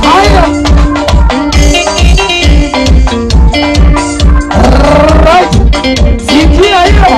Haya. Right. Sikia hiyo.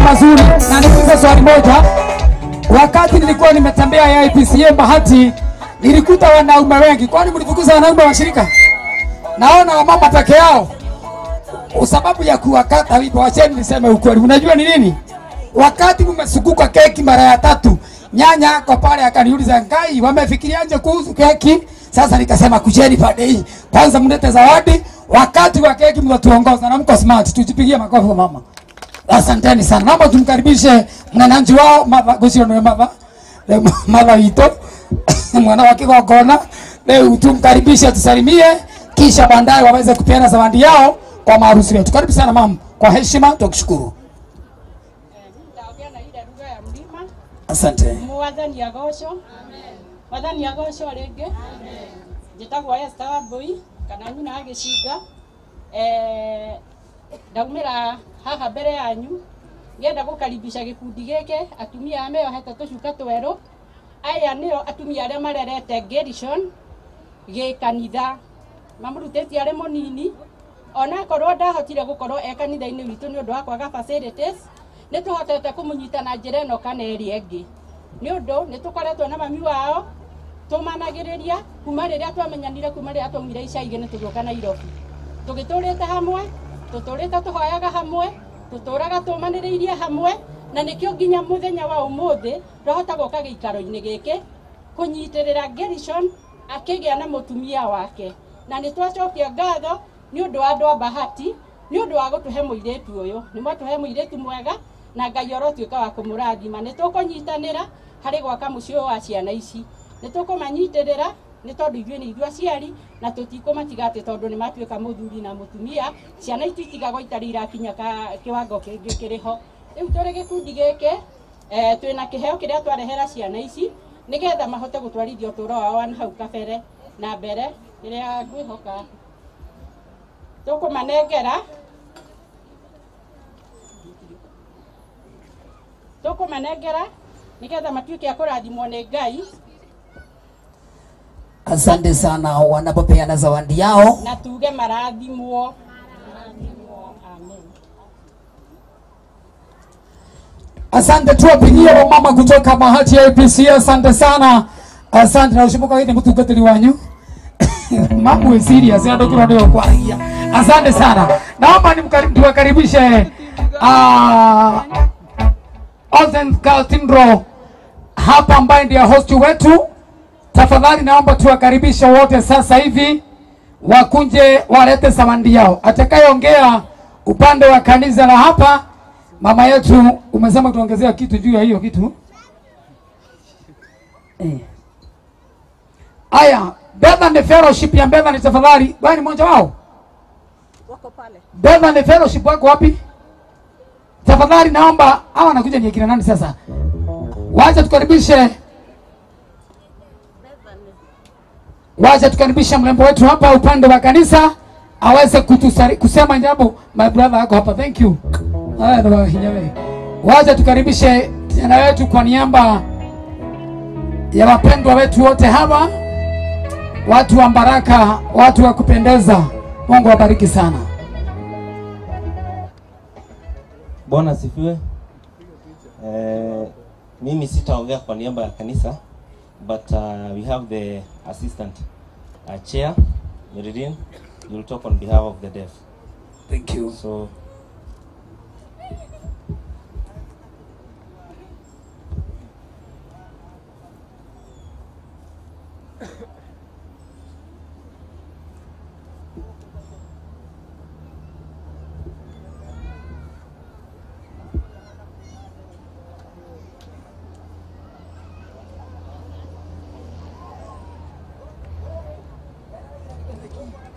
Mazuri. Na nikuulize swali moja. Wakati nilikuwa nimetembea ya IPCA Bahati, nilikuta wanaume wengi. Kwani mlifukuza wanaume wa shirika? Naona wamama peke yao. Sababu ya kuwakata wipo, wacheni niseme ukweli. Unajua ni nini? Wakati mmesukuka keki mara ya tatu, nyanya ako pale akaniuliza, "Ngai, wamefikiriaje kuhusu keki?" Sasa nikasema kujeni pande hii. Kwanza mlete zawadi, wakati wa keki mtatuongoza na mko smart. Tujipigie makofi kwa mama. Asanteni sana. Naomba tumkaribishe mwananchi wao Mama Gusio ndio mama. Mama ito mwana wake kwa kona. Leo tumkaribishe tusalimie kisha baadaye waweze kupeana zawadi yao kwa maharusi wetu. Karibu sana mama. Kwa heshima tukushukuru. Nitaongea na ile lugha ya mlima. Asante. Mwathani agocwo. Amen. Mwathani agocwo ringi. Amen. Njitagwo Esther Wambui kana nyina agicinga. Ndaumira haha mbere yanyu ngenda gukaribisha gikundi giki atumia aya meyohete tucuka tweru. Aya nio atumia aria marerete Gerishon gikanitha mamurutĩtie arĩ mũnini, onakorwo ndahotire gũkorwo e kanitha-inĩ witũ nĩ ũndũ wa kwaga facilities, nĩ tũhotete kũmũnyita na njĩra ĩno kana ĩrĩa ĩngĩ, nĩ ũndũ nĩ tũkoretwo na mami wao tũmanagĩrĩria kuma rĩrĩa twamenyanire, kuma rĩrĩa twaumire Icagi nĩ tũgĩũka Nairobi, tũgĩtũrĩte hamwe, tũtũrĩte tũhoyaga hamwe, tũtũraga tũmanĩrĩirie hamwe, na nĩkĩo nginya mũthenya wa ũmũthĩ twahota gũka gĩikaro-inĩ gĩkĩ kũnyitĩrĩra Gerishon akĩgĩa na mũtumia wake. Na nĩ twacokia ngatho nĩ ũndũ wa andũ a Bahati nĩ ũndũ wa gũtũhe mũirĩtu ũyũ. Nĩ mwatũhe mũirĩtu mwega na Ngai orotuĩka wa kũmũrathima. Nĩ tũkũnyitanĩra harĩ gwaka mũciĩ ũyũ wa ciana ici, nĩ tũkũmanyitĩrĩra nĩ tondũ ithuĩ nĩ ithuĩ aciari na tũtikũmatiga atĩ tondũ nĩ matuĩka mũthuri na mũtumia. Ciana ici itigagwo itarĩ irakinya kĩwango kĩngĩ kĩrĩ ho. Rĩu tũrĩ gĩkundi gĩkĩ twĩna kĩheo kĩrĩa twarehera ciana ici nĩgetha mahote gũtwarithia ũtũũro wao wa hau kabere na mbere. Kĩrĩa ngwĩhoka tũkũmanengera nĩgetha matuĩke a kũrathimwo nĩ Ngai. Asante sana wanapopeana zawadi yao na tuge marathimwo. Amen. Asante, tuwapigie wamama kutoka Bahati APC. Asante sana. Asante na ushibuka hili mtu wanyu. Mambo ni serious, ndio kila ndio kwa hia. Asante sana. Naomba tuwakaribishe Ozen Kaltindro hapa ambaye ndiye host wetu. Tafadhali naomba tuwakaribishe wote sasa hivi wakunje walete zawadi yao. Atakayeongea upande wa kanisa la hapa, mama yetu umesema tuongezea kitu juu ya hiyo kitu. Aya, Bethany Fellowship ya Bethany tafadhali, wewe ni mmoja wao? Wako pale. Bethany Fellowship wako wapi? Tafadhali naomba hawa wanakuja ni kina nani sasa? Wacha tukaribishe mrembo wetu hapa upande wa kanisa aweze kusema jambo. My brother yako hapa, thank you. Haya ndio hinyawe. Wacha tukaribishe kijana wetu kwa niaba ya wapendwa wetu wote hawa, watu wa baraka, watu wa kupendeza. Mungu awabariki sana. Bwana asifiwe. Mimi sitaongea kwa niaba ya kanisa, but we have the assistant chair, Meridian. You'll talk on behalf of the deaf. Thank you. So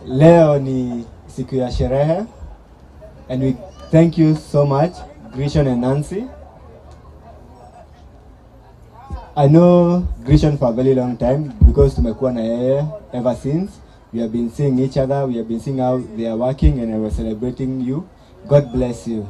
Leo ni siku ya sherehe and we thank you so much, Grishon and Nancy. I know Grishon for a very long time because tumekuwa na yeye ever since. We have been seeing each other, we have been seeing how they are working, and we are celebrating you. God bless you.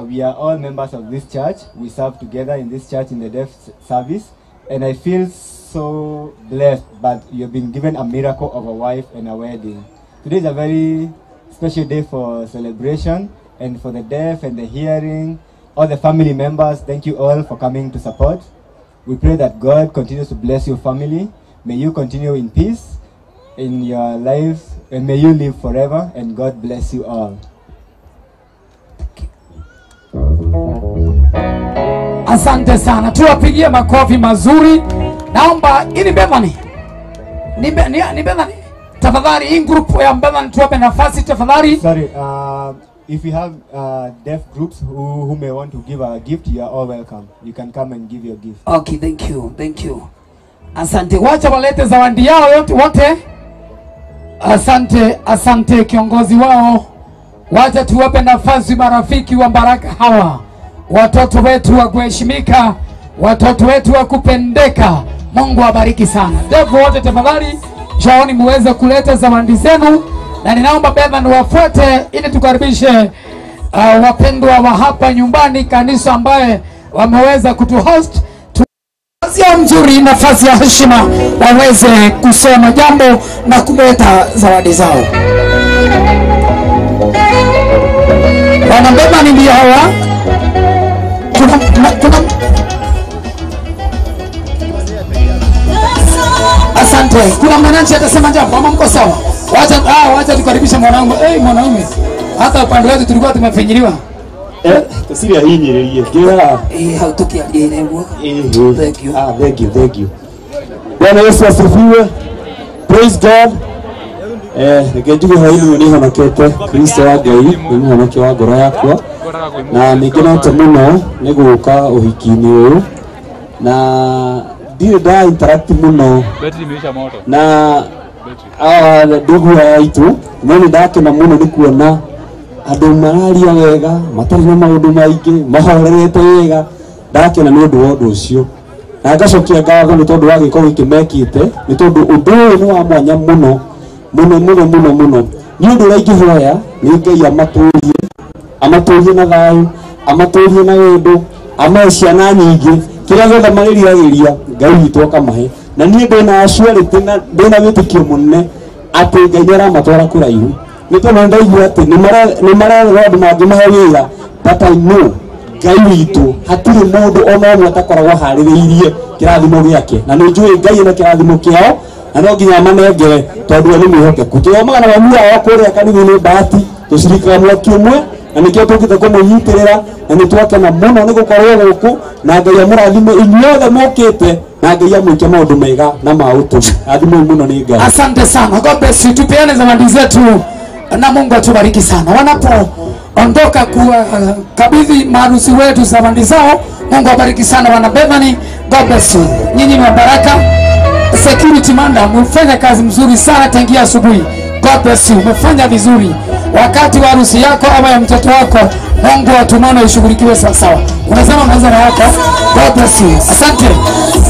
We are all members of this church. We serve together in this church in the deaf service, and I feel so blessed but you've been given a miracle of a wife and a wedding. Today is a very special day for celebration and for the deaf and the hearing, all the family members. Thank you all for coming to support. We pray that God continues to bless your family. May you continue in peace in your lives, and may you live forever, and God bless you all. Asante sana, tuwapigie makofi mazuri. Naomba ili Bethany, ni Bethany, tafadhali hii group ya Bethany tuwape nafasi tafadhali. Sorry, if you have deaf groups who may want to give a gift, you are all welcome. You can come and give your gift. Okay, thank you, thank you. Asante, wacha walete zawadi yao wote. Asante, asante kiongozi wao. Wacha tuwape nafasi marafiki wa Baraka hawa, watoto wetu wa kuheshimika, watoto wetu wa kupendeka. Mungu awabariki sana. Devu wote tafadhali njooni muweze kuleta zawadi zenu, na ninaomba Bethany wafuate ili tukaribishe wapendwa wa hapa nyumbani kanisa ambaye wameweza kutuhost. Nafasi mzuri, nafasi ya heshima, waweze kusema jambo na kuleta zawadi zao. Wana Bethany ndio hawa. Kuna asante. Kuna mwananchi atasema jambo ama mko sawa? Wacha tukaribishe mwanaume. Eh, mwanaume. Hata upande wetu tulikuwa tumefinyiliwa. Tusiria hinyiririe. Ngira. Hautuki aliye ngo. Thank you. Thank you, thank you. Bwana Yesu asifiwe. Praise God. Reke njuge hwaini ni honokete Kristo wa Ngai ni mũhonokia wa ngoro yakwa, na nĩngenete mũno nĩ gũka ũhiki-inĩ ũyũ, na ndirĩ nda interact mũno na ndugu aya aitũ, no nĩ ndakena mũno nĩ kuona andũ mararia wega, matarĩ na maũndũ maingĩ, mahorerete wega. Ndakena nĩ ũndũ wa ũndũ ũcio, na ngacokia ngatho nĩ tondũ wa gĩko gĩkĩ mekĩte, nĩ tondũ ũndũ ũyũ nĩ wa mwanya mũno mũno mũno mũno mũno. Nĩ ũndũ ũrĩa ingĩhoya nĩ Ngai amatũrie, amatũrie na thayũ, amatũrie na wendo, amahe ciana nyingĩ, kĩrĩa gĩothe marĩriragĩria Ngai witũ akamahe. Na niĩ ndĩna assurity na ndĩna wĩtĩkio mũnene atĩ Ngai nĩaramatwara kũraihu, nĩ tondũ nĩndaigua atĩ nĩ marerwo andũ mangĩmahe wĩra, but I know Ngai witũ hatirĩ mũndũ ona ũmwe atakoragwo aharĩrĩirie kĩrathimo gĩake, na nĩ njũĩ Ngai ena kĩrathimo kĩao, na no nginya manengere tondũ we nĩ mwĩhokeku. Tũthomaga na mami wao kũrĩa kanitha-inĩ Bahati, tũcirikaga mwaki ũmwe, na nĩkĩo tũkĩte kũmũnyitĩrĩra, na nĩ twakena mũno nĩ gũkorwo gũkũ, na Ngai amũrathime inyuothe mũkĩte, na Ngai amwĩke maũndũ mega na ma ũtũmi. Athimwo mũno nĩ Ngai. Asante sana. God bless you. Tupeane zawadi zetu na Mungu atubariki sana. Wanapoondoka kukabidhi maharusi wetu zawadi zao, Mungu awabariki sana wana Bethany. God bless you. Nyinyi ni wa baraka. Security manda, umefanya kazi mzuri sana tangia asubuhi. God bless you. Umefanya vizuri. Wakati wa harusi yako ama ya mtoto wako, Mungu atunone ushughulikiwe sawa sawa. Unasema unaanza na yako. God bless you. Asante.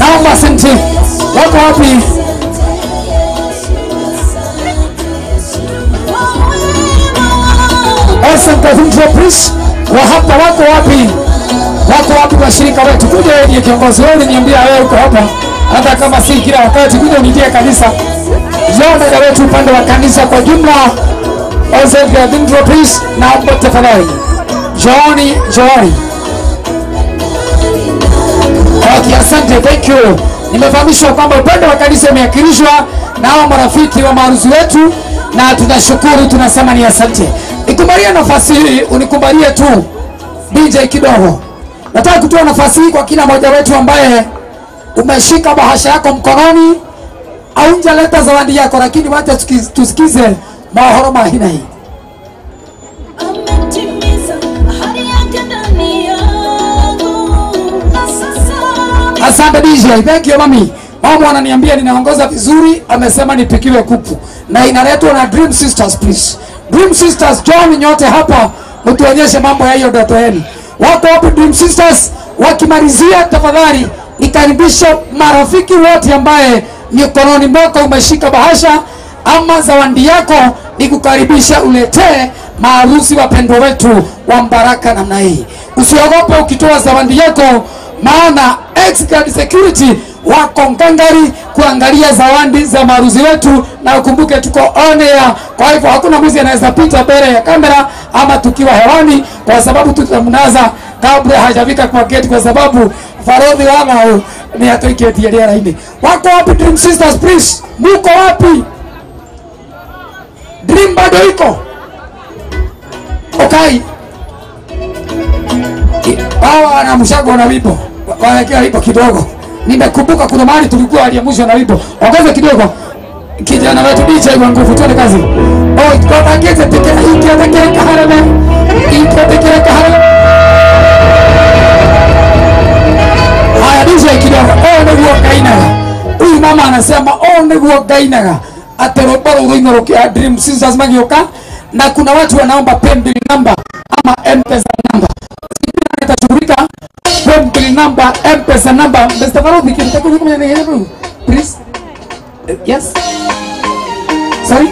Naomba asante. Wako wapi? Asante Cathedral Priest. Wa hapa wako wapi? Wako wapi washirika wetu? Kuja wewe ndiye kiongozi wewe, niambia wewe uko hapa. Hata kama si kila wakati, kuja unitie kanisa. Njoo wetu upande wa kanisa kwa jumla. Asante Cathedral Priest, naomba tafadhali. Johnny, Johnny. Okay, asante, thank you. Nimefahamishwa kwamba upande wa kanisa umeakilishwa na hao marafiki wa maharusi wetu, na tunashukuru, tunasema ni asante. Nikubalie nafasi hii, unikubalie tu DJ kidogo. Nataka kutoa nafasi hii kwa kila mmoja wetu ambaye umeshika bahasha yako mkononi au hujaleta zawadi yako, lakini wacha tusikize mahoro mahina hii. Asante DJ, thank you mami. Mama ananiambia ninaongoza vizuri, amesema nipikiwe kuku. Na inaletwa na Dream Sisters, please. Dream Sisters, join nyote hapa mtuonyeshe mambo ya hiyo ndoto yenu. Wako wapi Dream Sisters? Wakimalizia tafadhali nikaribishe marafiki wote ambaye mikononi mwako umeshika bahasha ama zawadi yako, nikukaribisha uletee maharusi wapendwa wetu wa Mbaraka namna hii. Usiogope ukitoa zawadi yako, maana X-Guard Security wako ngangari kuangalia zawadi za maharusi wetu, na ukumbuke tuko on air, kwa hivyo hakuna mwizi anaweza pita mbele ya kamera ama tukiwa hewani, kwa sababu tutamnaza kabla hajafika kwa gate, kwa sababu farodhi wao ni atoiketie rĩera-inĩ. Wako wapi Dream Sisters, please? Muko wapi? Dream bado iko? Okay. Hawa wanamshago na wimbo. Wawekea wimbo kidogo. Nimekumbuka kuna mahali tulikuwa aliamshwa na wimbo. Ongeza kidogo. Kijana wetu DJ wa nguvu, twende kazi. Oh, kwa gate tekera ikiatekera kaharame. Ikiatekera kaharame. Haya DJ kidogo. Oh, niguo ngainaga. Huyu mama anasema oh, niguo ngainaga. Aterobaro ruinoro kia Dream Sisters magioka, na kuna watu wanaomba paybill number ama M-Pesa number. Nitashughulika paybill number, M-Pesa number. Mr. Farouk, please. Yes. Sorry?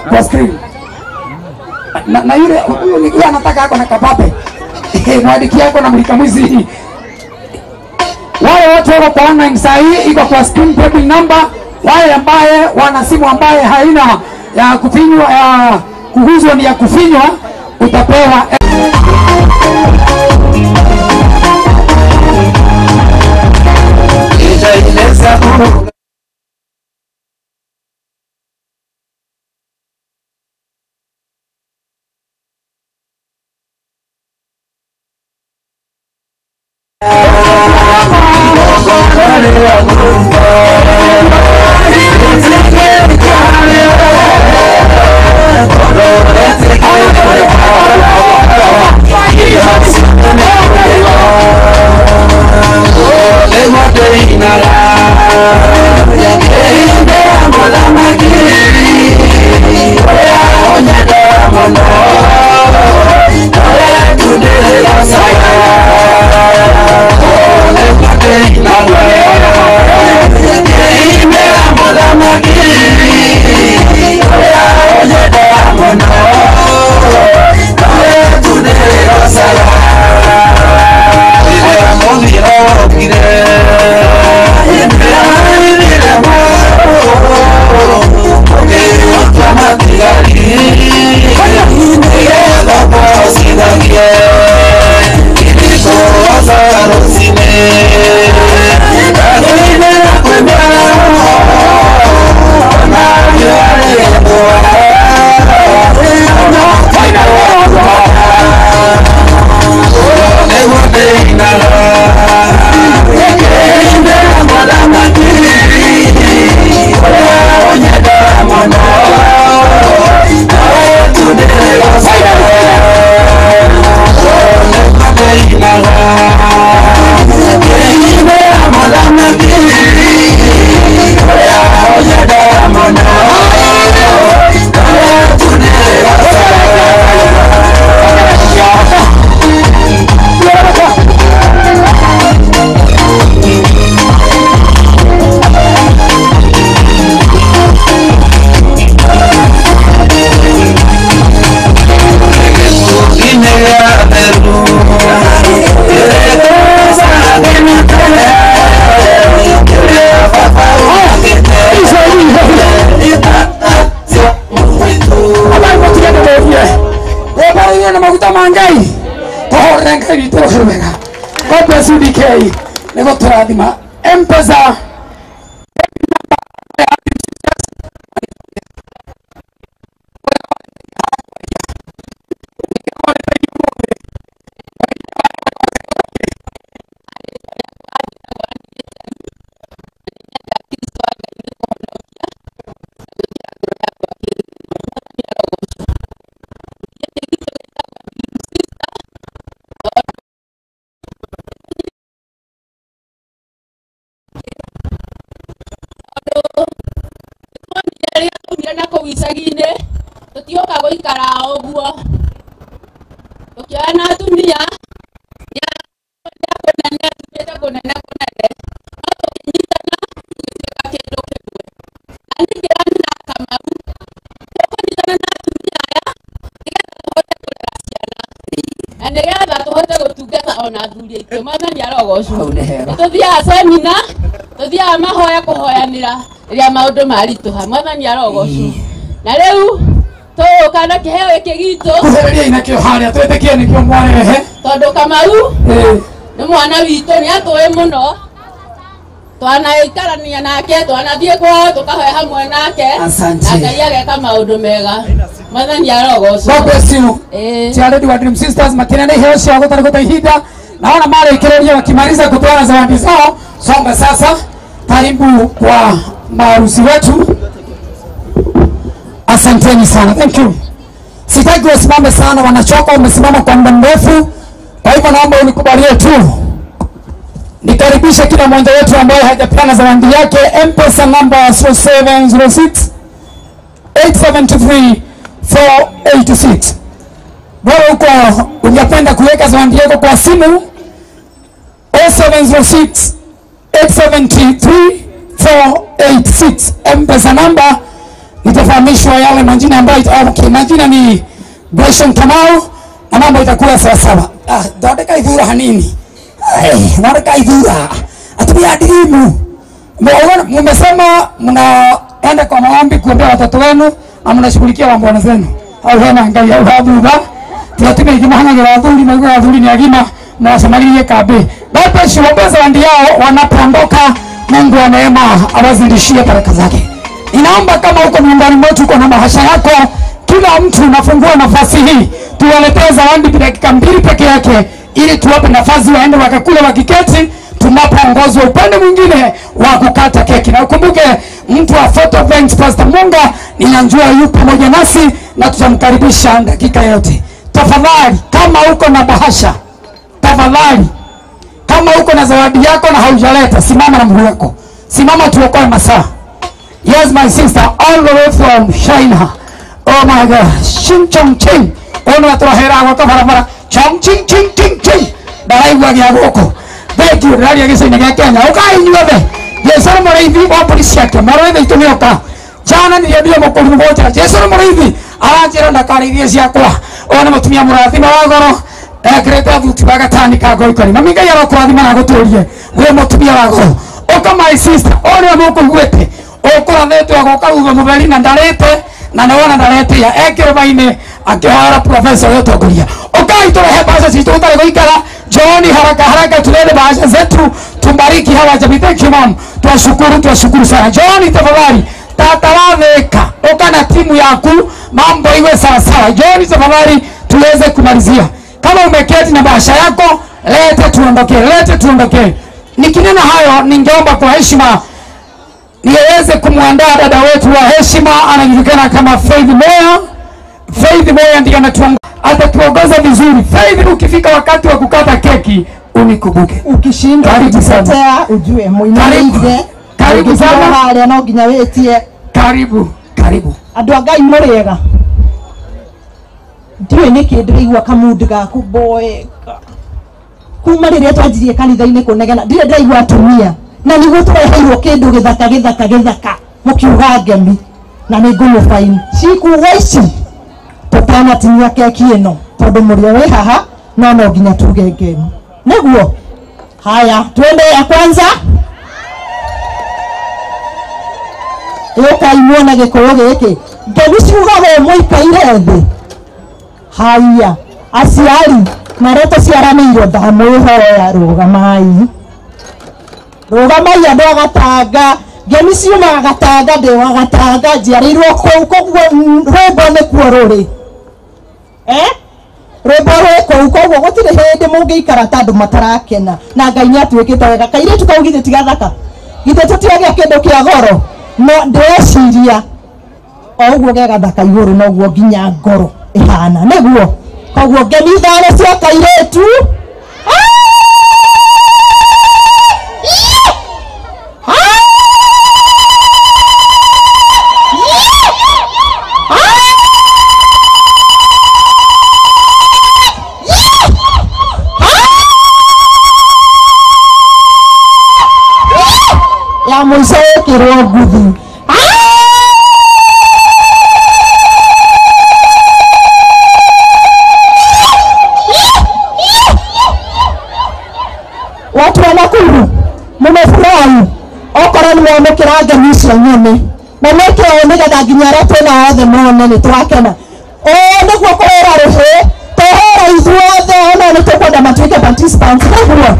Kwa screen. Na yule huyo anataka ako na kapape. Mwandikia yako na mulika mwizi. Wale watu wako kwa online saa hii iko kwa screen paybill number. Wale ambaye wana simu ambaye haina ya kufinywa, ya kuguzwa ni ya kufinywa, utapewa. God bless you, DK. M-Pesa. icagi-inĩ tũtioka gũikara ũguo tũkĩoya na atumia kũnene tumĩte kũnene kũnene no tũkĩnyitana tũgĩtuĩka kĩndũ kĩmwe na ningĩrani na Kamau tũkũnyitana na atumia aya nĩgetha tũhote kũrera ciana na nĩgetha tũhote gũtungata ona athuri aitũ. Mwathani arogocwo. Nĩtũthiaga semina, tũthiaga mahoya kũhoyanĩra rĩrĩa maũndũ maritũha. Mwathani arogocwo. Na rĩu tũgũka na kĩheo gĩkĩ gitũ kuhĩrĩriai nakĩo harĩa twĩtĩkie nĩkĩo mwarehe tondũ Kamau nĩ mwana witũ nĩ atũĩ mũno twanaikarania nake twanathiĩ kwao tũkahoya hamwe nake Asante. na Ngai ageka maũndũ mega. Mwathani arogocwo. God bless you. Chairlady wa Dream Sisters makinene iheo ciao gũtarĩ gũte ihinda. Naona marĩkĩrĩria wakimaliza kutoa zawadi zao. Songa sasa, karibu kwa maharusi wetu. Asanteni sana, thank you. Sitaki wasimame sana, wanachoka, wamesimama kwa muda mrefu. Kwa hivyo naomba unikubalie tu nikaribishe kila mmoja wetu ambaye hajapeana zawadi yake. M-Pesa namba 0706 873 486. Wewe uko ungependa kuweka zawadi yako kwa simu 0706 873 486. M-Pesa namba nitafahamishwa yale majina ambayo okay, majina ni Gresham Kamau na mambo itakuwa sawa sawa. Ah, thondeka ithura hanini. Thondeka ithura. Atumia dirimu. Mmesema mnaenda kwa maombi kuombea watoto wenu na mnashughulikia wambwana zenu. Au hena ngai au hathutha. Tiatumia ikimahang'agira athuri na igua athuri ni agima na washamalilie kambi. Baba shiwaombe zawadi yao wanapoondoka. Mungu wa neema awazidishie baraka zake. Ninaomba kama uko nyumbani mwetu uko na bahasha yako, kila mtu unafungua nafasi hii. Tuwaletee zawadi dakika 2 peke yake ili tuwape nafasi waende wakakula wakiketi tunapoongozwa upande mwingine wa kukata keki. Na ukumbuke mtu wa Photo Events Pastor Munga ninajua yupo pamoja nasi na tutamkaribisha dakika yote. Tafadhali kama uko na bahasha, tafadhali kama uko na zawadi yako na haujaleta, simama na mguu wako. Simama tuokoe masaa. Yes, my sister, all the way from China. Oh my God. Ching chong ching. Ono atohera gwaka barabara. Chong ching ching ching ching. Ndaraigua gĩa gũkũ. Thank you. Ndĩraria gĩcũinĩ gĩa Kenya. Ũkai inyuothe. Jesũ nĩ mũrĩithi wa mbũri ciake. Mũrĩithi itũ nĩoka. Jana niliambia mũkũrũ mũgwanja. Jesũ nĩ mũrĩithi. Aranjĩra ndakarĩithie ciakwa. Ũyũ nĩ mũtumia mũrathime wa goro. Ekĩrĩte thuti wa gatani ka ngoikoni. Mami Ngai arokũrathima na agũtũrie. Wĩ mũtumia wa goro. Ũka my sister. Ũyũ nĩwe mũkũiguĩte. Ũkũrathĩtwo agoka uga mũtheri na ndarĩte na nĩwona ndaretĩa ekĩrĩma-inĩ akĩhoera professor ũrĩa ũtongoria. Ũkai tũrehe mbeca citũ gũtarĩ gũikara. Njooni haraka haraka tulete bahasha zetu tumbariki hawa jamii. Thank you mom. Twashukuru, twashukuru sana. Njooni tafadhali. Tata watheka ũka na timu yaku mambo iwe sawa sawa. Njooni tafadhali tuweze kumalizia. Kama umeketi na bahasha yako lete tuondoke, lete tuondoke. Nikinena hayo ningeomba kwa heshima niweze kumwandaa dada wetu wa heshima, anajulikana kama Faith Moya. Faith Moya ndiye atatuongoza vizuri. Faith, ukifika wakati wa kukata keki unikumbuke. Ukishindwa kutetea ujue muinamire. Karibu sana. Haria no nginya witie. Karibu, karibu. Andu a Ngai mũrĩega. Ndiũĩ nĩkĩ ndĩraigua kamundu gaku mboeka. Kuma rĩrĩa twanjirie kanitha-inĩ kũnegena ndirĩ ndĩraigua atumia. Na nĩguo tũreheirwo kĩndũ gĩthaka gĩthaka gĩthaka mũkiuga ngemi na nĩ ngũmũbaini cikuga ici tũtanatinia keki ĩno tondũ mũrĩo wĩ haha no no nginya tuge ngemi nĩguo. Haya, twende ya kwanza. Ũkai muone gĩkũyũ gĩkĩ ngemi ciugagwo mũikaire thĩ. Haya, aciari na arĩa tũciaranĩirwo ndamwĩhoya rũgamai. Rũgamai andũ a Gatanga. Ngemi ciumaga Gatanga, ndĩ wa Gatanga, njiarĩirwo kũu, koguo rwĩmbo nĩkuo rũrĩ. Rwĩmbo rwĩ kũu, koguo gũtirĩ hĩndĩ mũngĩikara ta andũ matarakena. Na Ngai nĩatuĩkĩte wega. Kairĩtu kau githĩ ti gathaka? Githĩ tũtiragĩa kĩndũ kĩa goro? No ndĩreciria o ũguo ge gathaka igũrũ noguo nginya ngoro ĩhana nĩguo. Koguo ngemi ithano cia kairĩtu. Mũico wĩkĩrwo nguthi. Watu wa Nakuru mumefurahi, okorwo nĩ mwamũkĩra ngemi icio nyene na mwĩke ũũ nĩgetha nginya arĩa twĩna othe mone nĩ twakena. Ũũ nĩguo kũhũra rũhĩ, tũhũra ithuothe, ona nĩ tũkwenda matuĩke participants nĩguo.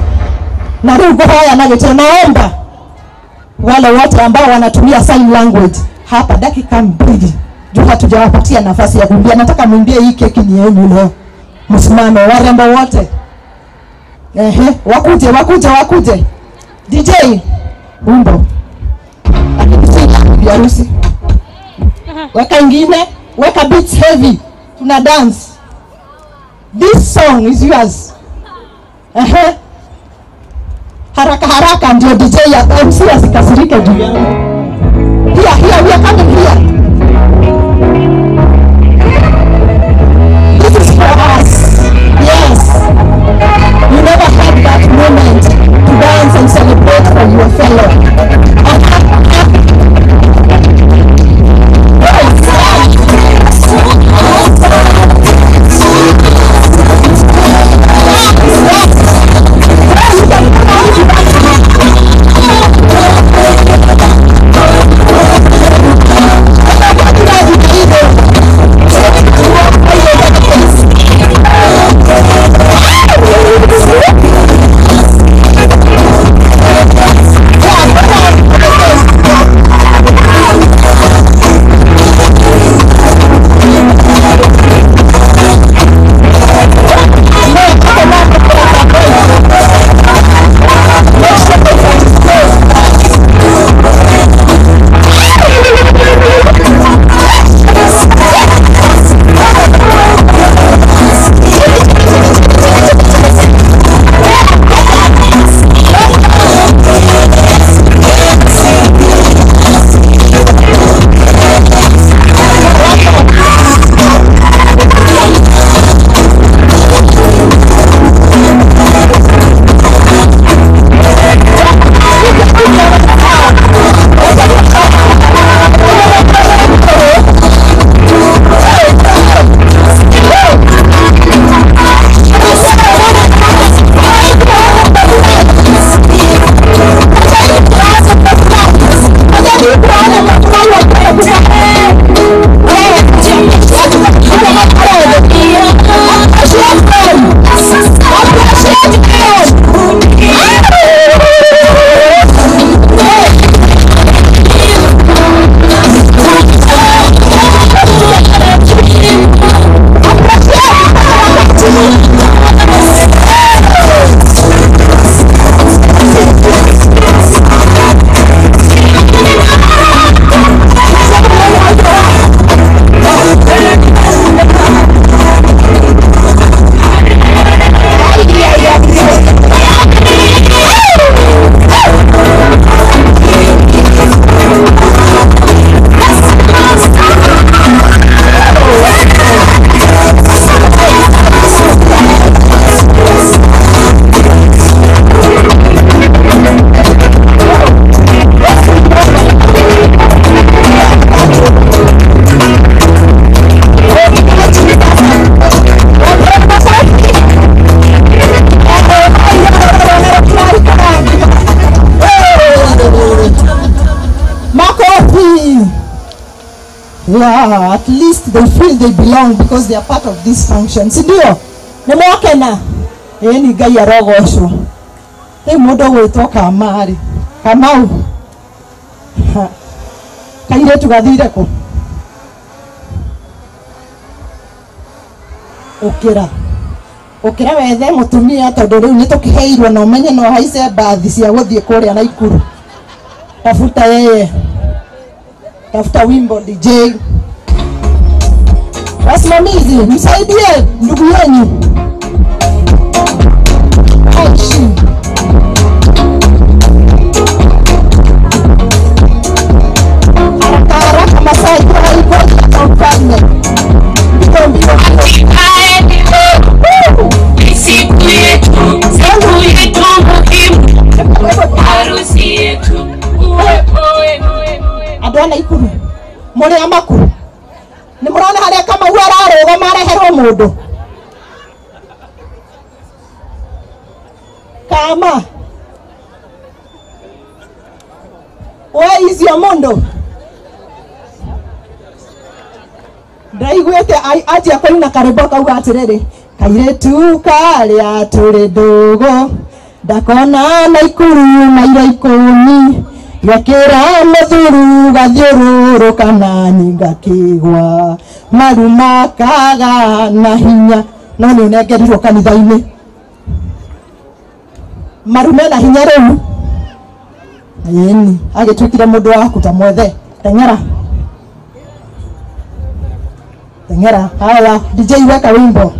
Na rĩu ngũhoya na gĩtĩo, naomba wale wote ambao wanatumia sign language hapa dakika 2 juu hatujawapatia nafasi ya kuimbia. Nataka muimbie hii keki ni yenu leo. Msimame warembo wote. Ehe, wakuje wakuje wakuje. DJ wimbo. Lakini si bibi harusi. Weka ingine, weka beats heavy. Tuna dance. This song is yours. Ehe. Haraka haraka ndio DJ ya MC asikasirike juu yangu. Here, here, we are coming here. This is for us. Yes. You never had that moment to dance and celebrate for your fellow. Yeah, at least they feel they belong because they are part of this function. Si ndio? Nĩmwakena? Ĩni Ngai arogocwo. Rĩu mũndũ ũgwĩtwo Kamari. Kamau. Kairĩtu gathire kũ? Ũkĩra. Ũkĩra wethe mũtumia tondũ rĩu nĩtũkĩheirwo na ũmenye no haice mbathi cia gũthiĩ kũrĩa Naikuru. Tafuta yeye. Tafuta wimbo DJ. Wasimamizi, msaidie ndugu yenu. Haraka haraka masaa ikiwa haiko kwa mfalme. Mbio mbio. Siku yetu, siku yetu muhimu, harusi yetu. Naikuru muri amaku ni murona haria Kamau ararugama areherwo mundu kama where is your mundu ndaiguĩte anjia kũina karwĩmbo kauga atĩrĩrĩ kairĩtu karĩa tũrĩ ndũgũ ndakona Naikuru mairo 10 gakĩra mũthuru gathiũrũrũka nani ngakĩgwa maru makaga na hinya no nĩ ũnengerirwo kanitha-inĩ maru mena hinya rĩu ĩni agĩtuĩkire mũndũ waku ta mwethe teng'era teng'era haya DJ weka wimbo.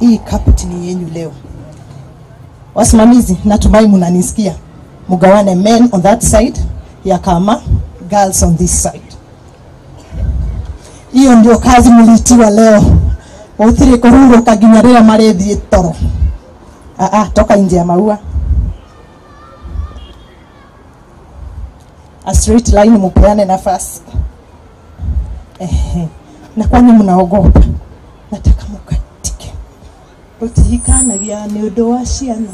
Hii carpet ni yenyu leo. Wasimamizi, natumai mnanisikia. Mugawane men on that side ya kama girls on this side. Hiyo ndio kazi mlitiwa leo. Uthire kuhuruka nginya rĩrĩa marĩthiĩ toro. Toka nje ya maua. A straight line mupeane nafasi. Na kwani mnaogopa? Nataka mukatike. Rutihikanagia nĩ ũndũ wa ciana.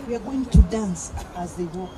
We are going to dance as they walk.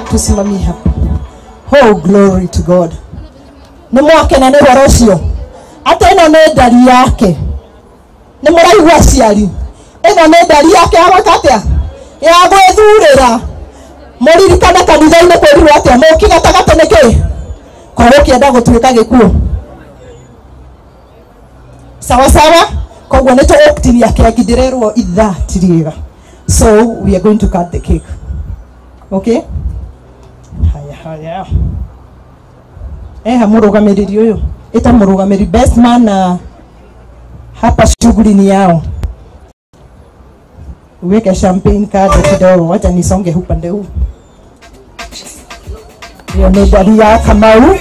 Tusimamie hapo. Oh, glory to God. Nĩ mwakena nĩ ũhoro ũcio atĩ ĩno nĩ ndari yake. Nĩ mũraigua aciari, ĩno nĩ ndari yake ya gwĩka atĩa? Ya gwĩthurĩra. Mũririkane kanitha-inĩ kwĩrirwo atĩa? Mũũki gatagatĩ nĩ kĩĩ? Korwo ũkĩenda gũtuĩka gĩkuũ. Sawa sawa. Koguo nĩ tũgũtinia keki, ndĩrerwo ithaa ti rĩega. So we are going to cut the cake. Okay? Haya haya. Eha murugamiriri uyu. Ita murugamiri best man na hapa shughuli ni yao. Uweke champagne kado kidogo, wacha nisonge upande huu. Iyo nĩ ndari ya Kamau.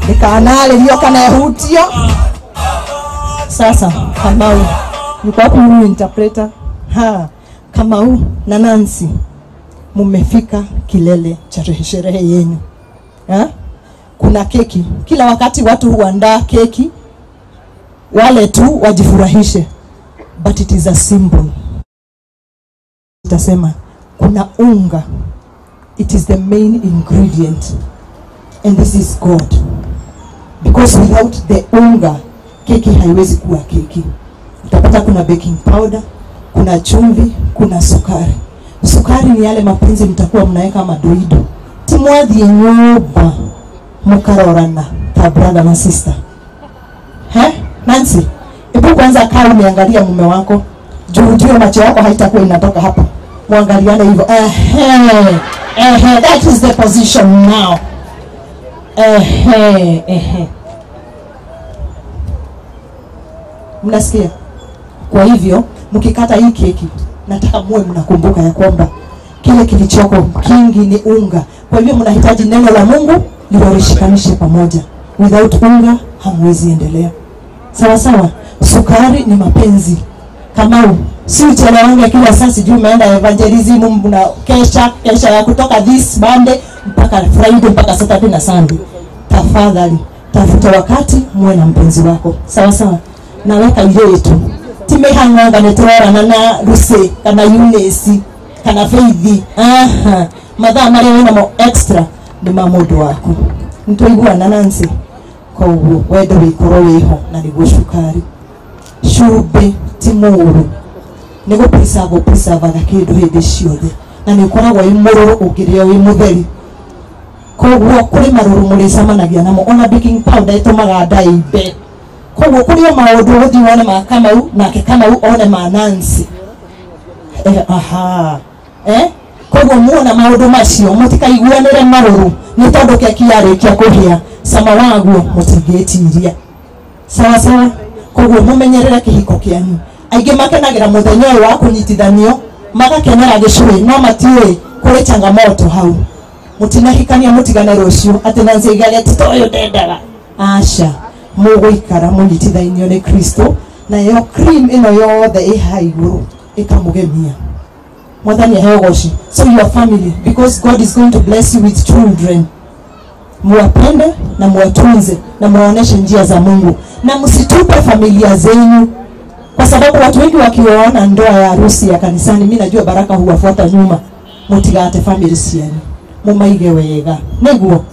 Ndikanarĩrio kana ehutio. Sasa Kamau, yuko wapi huyu interpreter? Ha, Kamau na Nancy, mumefika kilele cha sherehe yenu. Ha? Kuna keki. Kila wakati watu huandaa keki, wale tu wajifurahishe. But it is a symbol. Itasema kuna unga. It is the main ingredient. And this is God. Because without the unga, keki haiwezi kuwa keki. Utapata kuna baking powder, kuna chumvi, kuna sukari. Sukari ni yale mapenzi mtakuwa mnaweka madoido. Timwathi nyumba mukarorana ta brother na sister. He? Nancy, hebu kwanza kaa umeangalia mume wako. Juu ujue macho yako haitakuwa inatoka hapa. Muangaliane hivyo. Ehe. Ehe, that is the position now. Ehe, ehe. Mnasikia? Kwa hivyo mkikata hii keki, nataka muwe mnakumbuka ya kwamba kile kilichoko kingi ni unga. Kwa hivyo mnahitaji neno la Mungu liwashikanishe pamoja. Without unga hamwezi endelea. Sawa sawa. Sukari ni mapenzi. Kamau, si uchelewange kila saa, sijui umeenda evangelism, mna kesha kesha ya kutoka this Monday mpaka Friday mpaka Saturday na Sunday. Tafadhali tafuta wakati muwe na mpenzi wako. Sawa sawa. Naweka yetu timehang'anga nĩtũrorana na Lucy kana Eunice kana Faith. Aha, mathaa marĩa wĩnamo extra nĩ ma mũndũ waku. Nĩtwaiguana Nancy? Koguo wendo wĩkorwo wĩho na nĩguo cukari. Cumbĩ ti mũũru, nĩ gũpreserve ũpreservaga kĩndũ hĩndĩ ciothe, na nĩ ũkoragwo wĩ mũrũrũ ũngĩrĩo wĩ mũtheri. Koguo kũrĩ marũrũ mũrĩcemanagia namo, ona baking powder ĩtũmaga nda ĩimbe. Koguo kũrĩ o maũndũ ũgũthiĩ wone ma Kamau nake Kamau one ma Nancy. Aha. Koguo muona maũndũ macio mũtikaiguanĩre marũrũ, nĩ tondũ keki yarĩkia kũhĩa cama waguo mũtingĩtiria. Sawa sawa. Koguo mũmenyerere kĩhiko kĩanyu. Aingĩ makenagĩra mũthenya ũyũ wa kũnyitithanio, magakenera gĩcũrĩ, no matiũĩ kũrĩ changamoto hau. Mũtinahikania mũtigane rũciũ atĩ Nancy aigage ti toyũ ndendaga. Aca, mũgũikara mũnyitithainio nĩ Kristo, nayo cream ĩno yothe ĩ haha igũrũ ĩkamũgemia. Mwathani aheo ũgoci. So your family, because God is going to bless you with children, muwapende na muwatunze na muwaoneshe njia za Mungu, na msitupe familia zenyu, kwa sababu watu wengi wakiona ndoa ya harusi ya kanisani, mimi najua baraka huwafuata nyuma. Mutigate family cianyu, mumaige wega niguo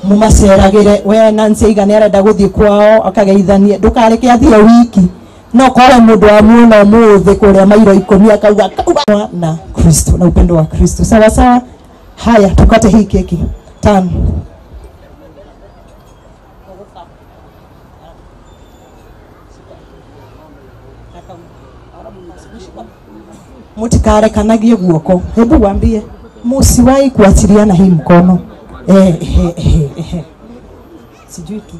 mumaceragire. We Nancy aiga nĩ arenda gũthiĩ kwao akageithanie, ndũkareke athiĩ wiki, no korwo mũndũ wa muona ũmũthĩ kũrĩa mairo 10 akauga kauga na Kristo na upendo wa Kristo. Sawa sawa. Haya, tukate hii keki tano. Mutikarekanagie guoko. Hebu waambie musiwahi kuachiliana hii mkono. Sijui tu.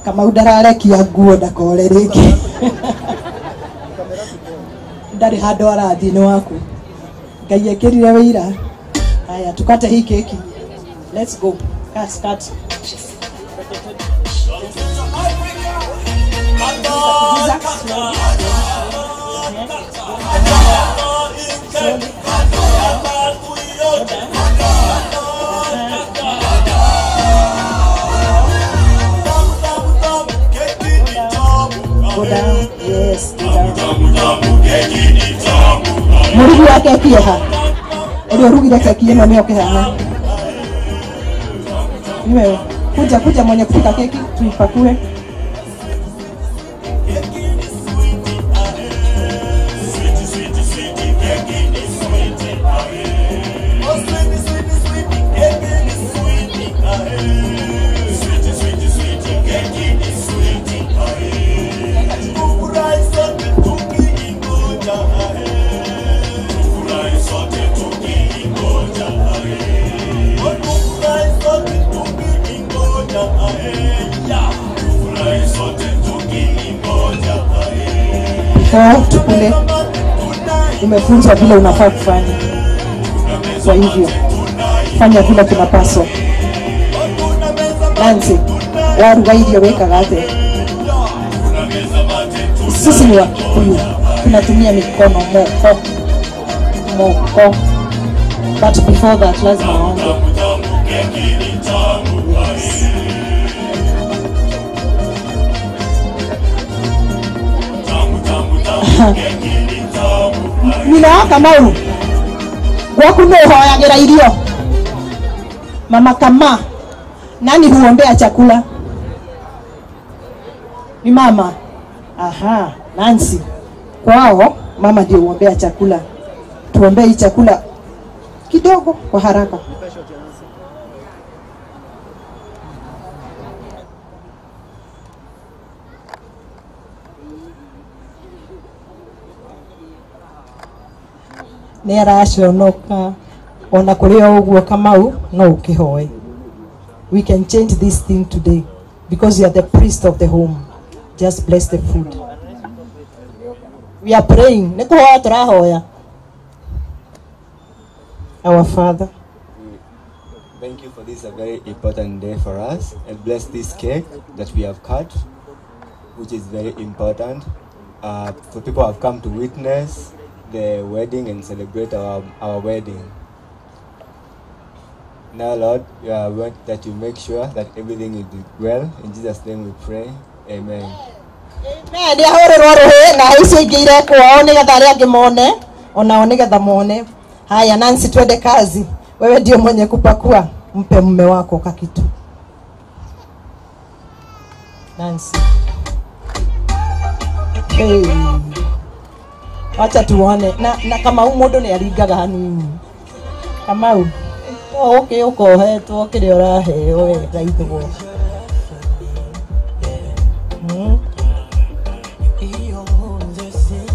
Kamau ndararekia nguo ndakore rĩngĩ. Ndarĩ handũ arathiĩ nĩ waku. Ngai ekĩrire wĩira. Haya, tukate hii keki. Let's go. Cut, cut. Go down. Yes, go down. Mũrugi wa keki eha? Ũrĩa ũrugire keki ĩno nĩ oke haha. Ni wewe. Kuja kuja mwenye kupika keki tuipakue. Before tukule, umefunzwa vile unafaa kufanya. Kwa hivyo fanya vile kunapaswa. Nancy, waruga irio wekaga atia? Sisi ni Wakikuyu, tunatumia mikono moko moko, but before that lazima aombe. Yes. Nyina wa Kamau, gwaku nũ ũhoyagĩra irio? Mama Kama, nani huombea chakula? Ni mama. Aha, Nancy. Kwao Mama ndio uombea chakula. Tuombee hii chakula kidogo kwa haraka. Nĩ araconoka ona kũrĩ o ũguo Kamau no ũkĩhoe. We can change this thing today because you are the priest of the home. Just bless the food. We are praying. Nĩ kũhoya tũrahoya. Our Father, thank you for this a very important day for us, and bless this cake that we have cut, which is very important for people who have come to witness the wedding and celebrate our wedding. Now, Lord, we want that you make sure that everything will be well. In Jesus' name we pray. Amen. Amen. Nĩ ahũrĩrwo rũhĩ na icio ingĩ irekwo o nĩgetha arĩa angĩ mone onao nĩgetha mone. Haya, Nancy, twende kazi. Wewe ndio mwenye kupakua, mpe mume wako kakitu. Nancy. Hey. Wacha tuone na Kamau mũndũ nĩ aringaga hanini. Kamau to ũkĩ ũkohetwo kĩrĩa ũraheo we raithwo.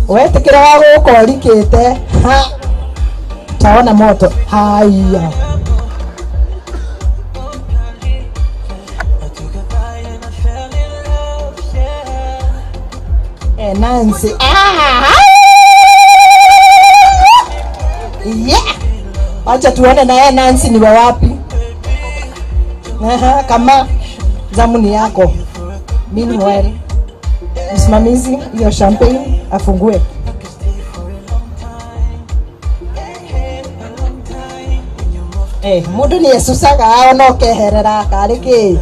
Wetĩkĩra wa gũka ũrikĩte ha taona moto. Haya, Nancy. Yeah. Wacha tuone na yeye Nancy ni wa wapi. Kama zamu ni yako. Meanwhile, msimamizi hiyo champagne afungue. Mundu ni esucaga ona ũkeherera karĩ kĩ.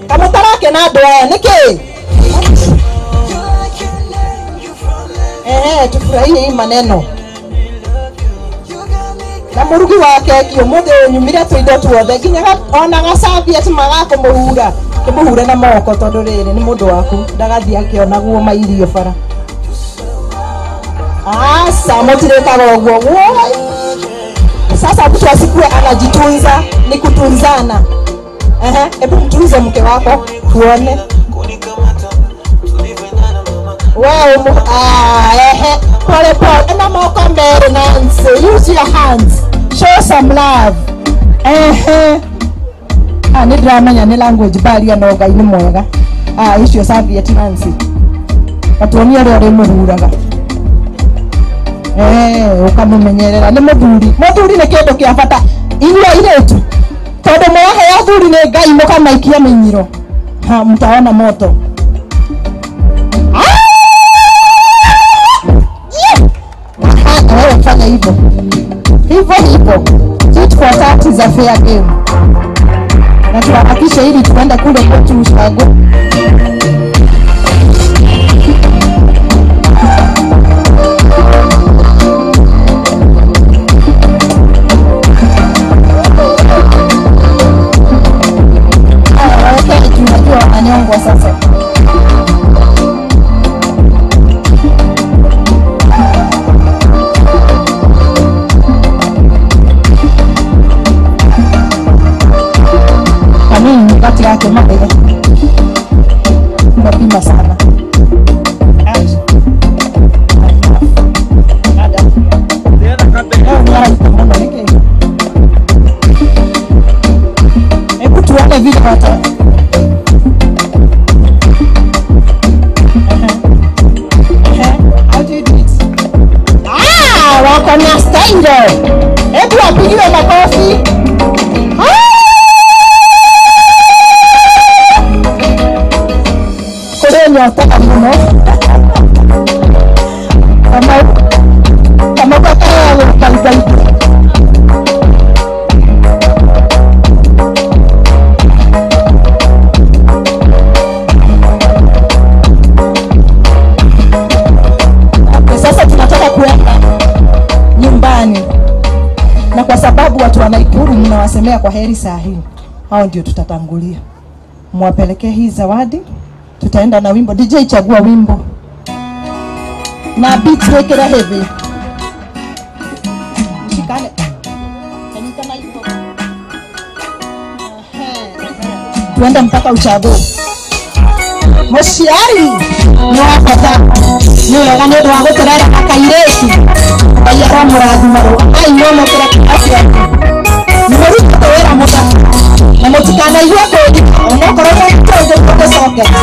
Kamũtarakena andũ aya nĩkĩ? Tufurahie hii maneno. Na mũrugi wa keki ũmũthĩ ũnyumire tũindo tuothe nginya ona gacabieti magakũmũhura kĩmũhure na moko tondũ rĩrĩ nĩ mũndũ waku ndagathiĩ akĩonagwo mairio bara. Asa mũtirĩkaga ũguo. Sasa mtu asikuwe anajitunza, ni kutunzana. Hebu mtunze mke wako tuone. Wewe pole pole na moko mbere Nancy, use your hands, show some love. Nĩ ndĩramenya nĩ language barrier no Ngai nĩ mwega. Icio serviette Nancy, atuonie ũrĩa ũrĩmũhuraga. Ũkamũmenyerera nĩ mũthuri. Mũthuri nĩ kĩndũ kĩa bata inyuĩ airĩtu, tondũ mwaheo athuri nĩ Ngai mũkamaikia mĩnyiro, mtaona moto. Wewe fanya hivyo hivyo hivyo, tit for tat is a fair game. Na tuhakikishe ili tuenda kule kwetu ushago. Tunajua wananyongwa sasa. Kati yake mabega mapima sana. Hebu tuone vile wata. How do you do it? Wako na style. Hebu wapigiwe makofi. Nyotaga mũno kama gũkaingainga. Sasa tunataka kuenda nyumbani, na kwa sababu watu wa Nakuru mnawasemea kwa heri saa hii, hao ndio tutatangulia. Mwapelekee hii zawadi, Tutaenda na wimbo. DJ chagua wimbo. Na beat wekera heavy. Mshikane. Kanitana hivyo. Tuende mpaka uchago. Mũciari nĩ wa bata, nĩ wega nĩ ũndũ wa gũtũrera akairĩtu. Ngai aromũrathima rũgamai mwamũkĩre kĩheo kĩanyu. Nĩ mũrutĩte wĩra mũthaka na mũtikanaigue kũũgita onokorwo mũtũngĩ gũcokera.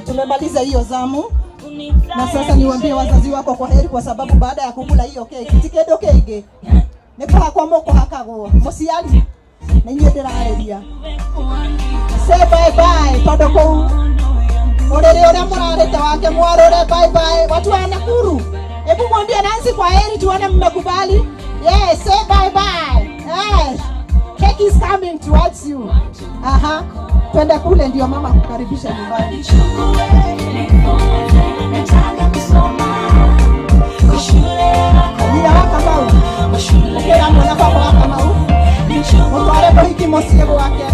Tumemaliza hiyo zamu na sasa niwaambie wazazi wako kwa heri, kwa sababu baada ya kukula hiyo keki tikedo kege ne kwa moko hakago mosiali na inyuĩ ndĩrarĩria. Say bye bye tondu kũu ũrĩrĩ ũrĩa mũrarĩte wake mwarũre bye bye. Watu wa Nakuru, hebu mwambie Nancy kwa heri tuone mmekubali. Yes, say bye bye. Yes. Cake is coming towards you. Aha. Twende kule ndio mama kukaribisha nyumbani. Nina waka mau. Ukera mwana kwa waka mau. Mutware kwa hiki Mũciĩ gwake.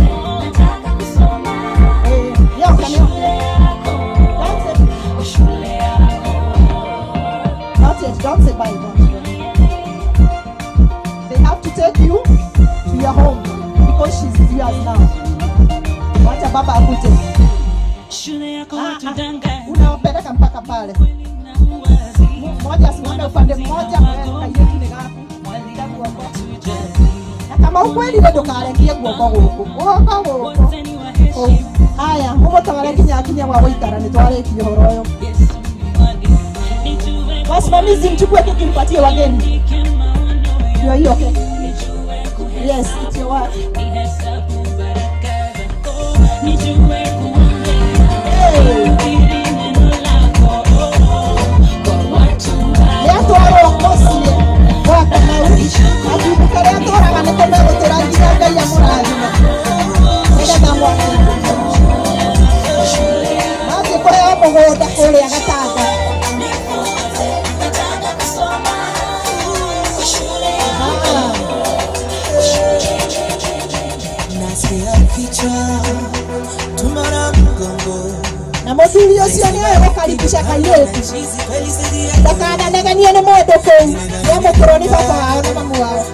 Nĩoka nĩoka. Not yet, don't say bye, don't go. They have to take you to your home because she's yours now. Wacha baba akuje. Unawapeleka mpaka pale. Mmoja asimame upande mmoja, kayetu ni gaku. Na kama ukweli we ndukarekie guoko guku. Guoko guku. Haya, mumutware nginya kinya gwa guikara nitwarikie uhoro uyu. Wasimamizi mchukue keki mpatie wageni. Ndio hiyo keki. Yes, it's your wife. Yatwarwo mũciĩ gwa Kamau. Gatundu karĩa atũraga nĩko megũtũra nginya Ngai amũrathime. Nĩgetha mwaki. Mathiĩ kũheo mũgũnda kũrĩa Gatanga. Na mũthuri ũcio nĩoĩ gũkaribisha kairĩtu. Ndakananegenie nĩ mũndũ kũu. Nĩamũkũrwo nĩ baba wao na mamu wao.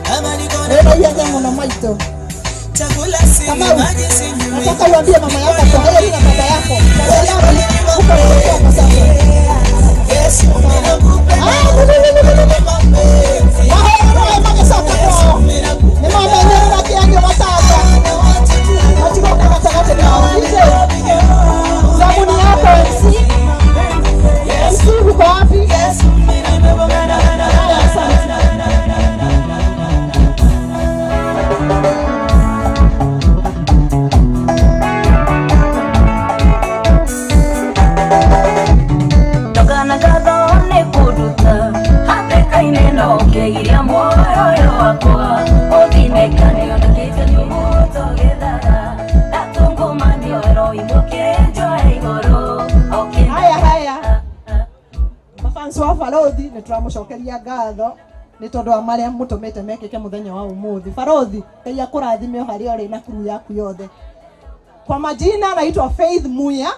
Wĩna ihenya mũno maitũ. Kamau, nataka uambie mama yako kwa heri na baba yako. Huko nilikuwa sasa. Mahoro magĩcoka kwao. Nĩmamenyerera kĩangĩ matanga. Matigoka gatagatĩ kao. DJ, zamuni yako MC. MC uko wapi? Asante. Haya haya. Mafans wa Barothi nĩ tũramũcokeria ngatho nĩ tondũ wa marĩa mũtũmĩte mekĩke mũthenya wa ũmũthĩ. Barothi, Ngai akũrathime o harĩa ũrĩ na crew yaku yothe. Kwa majina naitwa Faith Muya.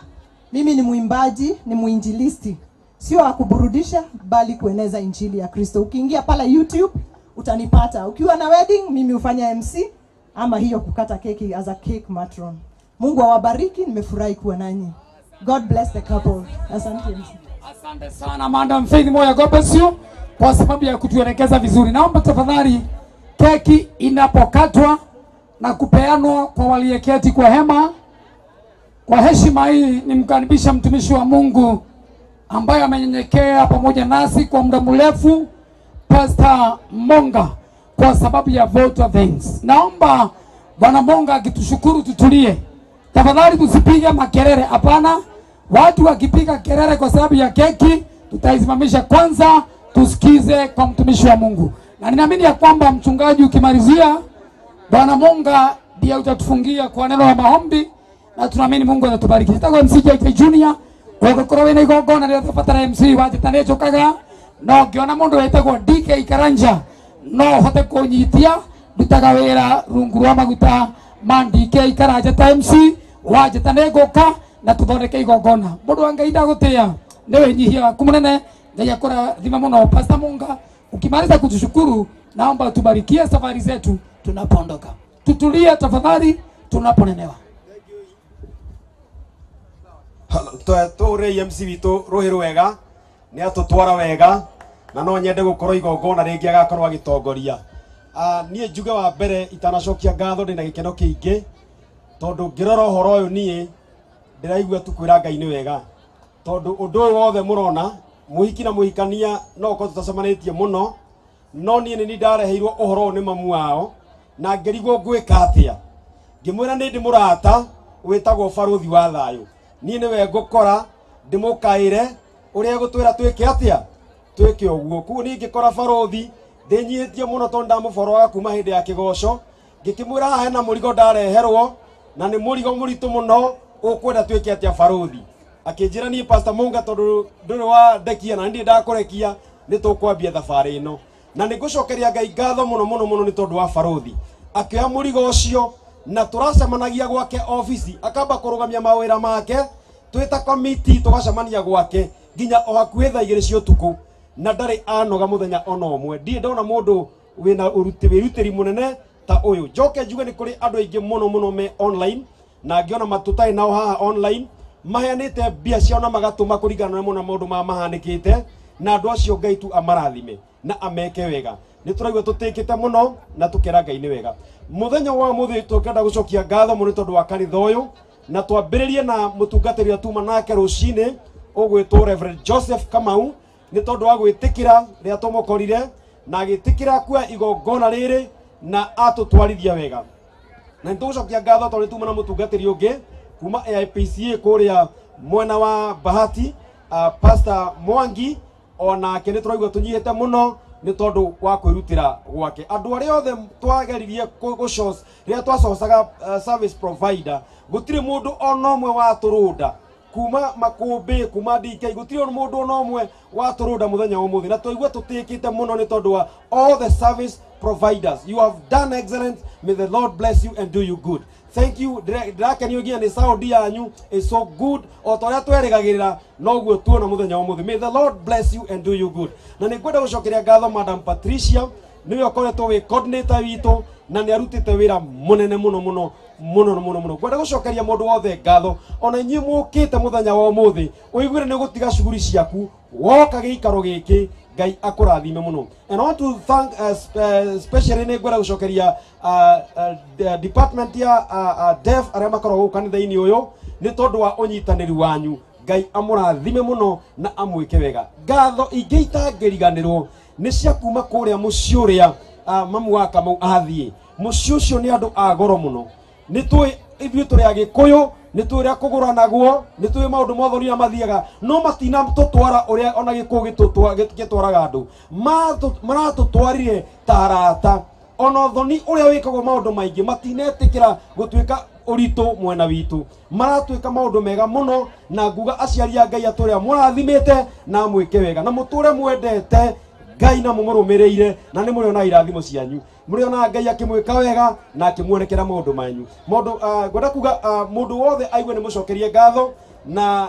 Mimi ni mwimbaji, ni mwinjilisti. Sio wa kuburudisha bali kueneza injili ya Kristo. Ukiingia pale YouTube utanipata. Ukiwa na wedding mimi hufanya MC ama hiyo kukata keki as a cake matron. Mungu awabariki, nimefurahi kuwa nanyi. God bless the couple. Asante MC. Asante sana Madam Faith Moya, God bless you kwa sababu ya kutuelekeza vizuri. Naomba tafadhali keki inapokatwa na kupeanwa kwa waliyeketi kwa hema, kwa heshima hii nimkaribisha mtumishi wa Mungu ambaye amenyenyekea pamoja nasi kwa muda mrefu, Pastor Monga, kwa sababu ya vote of thanks. Naomba Bwana Monga akitushukuru tutulie. Tafadhali tusipige makelele, hapana. Watu wakipiga kelele kwa sababu ya keki, tutaisimamisha kwanza, tusikize kwa mtumishi wa Mungu. Na ninaamini ya kwamba mchungaji ukimalizia, Bwana Monga ndiye utatufungia kwa neno la maombi, na tunaamini Mungu atatubariki. Nitagwa MC JK Junior, ũngĩkorwo wĩna igongona rĩrĩa tũbatara MC wanjĩta nĩnjũkaga, no ngĩona mũndũ wĩtagwo DK Karanja no hote kũnyitia, ndutaga wĩra rungu rwa maguta ma DK Karanja ta MC wanjĩta nĩngũka na tũthondeke igongona. Mũndũ wa Ngai ndagũtĩa nĩ wĩnyihia waku mũnene, Ngai akũrathime mũno. Pastor Munga, ukimaliza kutushukuru, naomba tubarikie safari zetu tunapoondoka. Tutulie tafadhali tunaponenewa. Tũrĩie MC witũ rũhĩ rwega nĩ atũtwara wega na no nyende gũkorwo igongona rĩngĩ agakorwo agĩtongoria. Niĩ njuge wa mbere itanacokia ngatho ndĩna gĩkeno kĩingĩ tondũ ngĩrora ũhoro ũyũ niĩ ndĩraigua tu kwĩra Ngai nĩ wega tondũ ũndũ ũyũ wothe mũrona mũhiki na mũhikania no ũkorwo tũtacemanĩtie mũno, no niĩ nĩ ndareheirwo ũhoro ũyũ nĩ mamu wao na ngĩrigwo ngwĩka atĩa. Ngĩmwĩra nĩ ndĩ mũrata wĩtagwo Barothi wa Thayũ, niĩ nĩwe ngũkora ndĩmũkaĩre ũrĩa egũtwĩra twĩke atĩa twĩke ũguo. Koguo niĩ ngĩkora Barothi ndĩnyihĩtie mũno tondũ ndamũboroga kuma hĩndĩ ya kĩgoco, ngĩkĩmwĩra haha hena mũrigo ndareherwo na nĩ mũrigo mũritũ mũno, ũkwenda twĩke atĩa Barothi? Akĩnjĩra niĩ Pastor Munga tondũ ndũrĩ wa ndekia na ndirĩ ndakũrekia nĩ tũkwambia thabarĩ ĩno. Na nĩ ngũcokeria Ngai ngatho mũno mũno mũno nĩ tondũ wa Barothi akĩoya mũrigo ũcio Na tũracemanagia gwake ofici akamba kũrũgamia mawĩra make twĩta komiti tũgacemania gwake nginya o hakuhĩ thaa 2 cia ũtukũ na ndarĩ anoga mũthenya ona ũmwe. Ndirĩ ndona mũndũ wĩna wĩrutĩri mũnene ta ũyũ. Njoke njuge nĩ kũrĩ andũ aingĩ mũno mũno me online na ngĩona matũtarĩ nao haha online maheanĩte mbia ciao na magatũma kũringana na mũno maũndũ maya mahanĩkĩte, na andũ acio Ngai tu amarathime na ameke wega. Nĩ tũraigua tũtĩkĩte mũno na tũkera Ngai nĩ wega. Mũthenya wa mũthĩ tũkenda gũcokia ngatho mũno tondũ wa kanitha ũyũ, na twambĩrĩrie na mũtungatĩri ũrĩa tuma nake rũcinĩ ũgwĩtwo Reverend Joseph Kamau, nĩ tondũ wa gwĩtĩkĩra rĩrĩa tũmũkorire na agĩtĩkĩra kuoya igongona rĩrĩ na atũtwarithia wega. Na nĩ tũgũcokia ngatho tondũ nĩ tuma na mũtungatĩri ũngĩ kuma AIPCA kũrĩa mwena wa Bahati, Pastor Mwangi, onake nĩ tũraigua tũnyihĩte mũno nĩ tondũ wa kwĩrutĩra gwake. Andũ arĩa othe twageririe rĩrĩa twacocaga service provider, gũtirĩ mũndũ ona ũmwe watũrũnda kuma makũmbĩ kuma DK, gũtirĩ mũndũ ona ũmwe watũrũnda mũthenya wa ũmũthĩ, na twaigua tũtĩkĩte mũno nĩ tondũ wa all the service providers. You have done excellent. May the Lord bless you and do you good. Thank you. Ndĩrakenio nginya nĩ sound yanyu is so good. O ta ũrĩa twerĩgagĩrĩra noguo tuona mũthenya wa ũmũthĩ. May the Lord bless you and do you good. Na nĩ ngwenda gũcokeria ngatho Madam Patricia, nĩwe ũkoretwo wĩ coordinator witũ na nĩ arutĩte wĩra mũnene mũno mũno mũno mũno mũno. Ngwenda gũcokeria mũndũ wothe ngatho, ona inyuĩ mũkĩte mũthenya wa ũmũthĩ ũiguire nĩ ũgũtiga cuguri ciaku woka gĩikaro gĩkĩ, Ngai akũrathime mũno. And I want to thank especially nĩ ngwenda gũcokeria department ya deaf arĩa makoragwo gũkũ kanitha-inĩ ũyũ nĩ tondũ wa ũnyitanĩri wanyu. Ngai amũrathime mũno na amwĩke wega. Ngatho ingĩ itangĩriganĩrwo nĩ cia kuma kũrĩa mũciĩ ũrĩa mamu wa Kamau athiĩ. Mũciĩ ũcio nĩ andũ a goro mũno. Nĩ tũĩ ithuĩ tũrĩ Agĩkũyũ, nĩ tũĩ ũrĩa kũgũranagwo, nĩ tũĩ maũndũ mothe ũrĩa mathiaga, no matinatũtwara ũrĩa ona Gĩkũyũ gĩtwaraga andũ. Maratũtwarire ta arata. Ona ũthoni ũrĩa wĩkagwo maũndũ maingĩ matinetĩkĩra gũtuĩka ũritũ mwena witũ. Maratuĩka maũndũ mega mũno, na nguga aciari a Ngai atũrĩa mũrathimĩte na mwĩke wega na mũtũre mwendete Ngai na mũmũrũmĩrĩire, na nĩ mũrĩona irathimo cianyu. Mũrĩona Ngai akĩmwĩka wega na akĩmuonekera maũndũ manyu. Maũndũ ngwenda kuga mũndũ wothe aigue nĩ mũcokerie ngatho na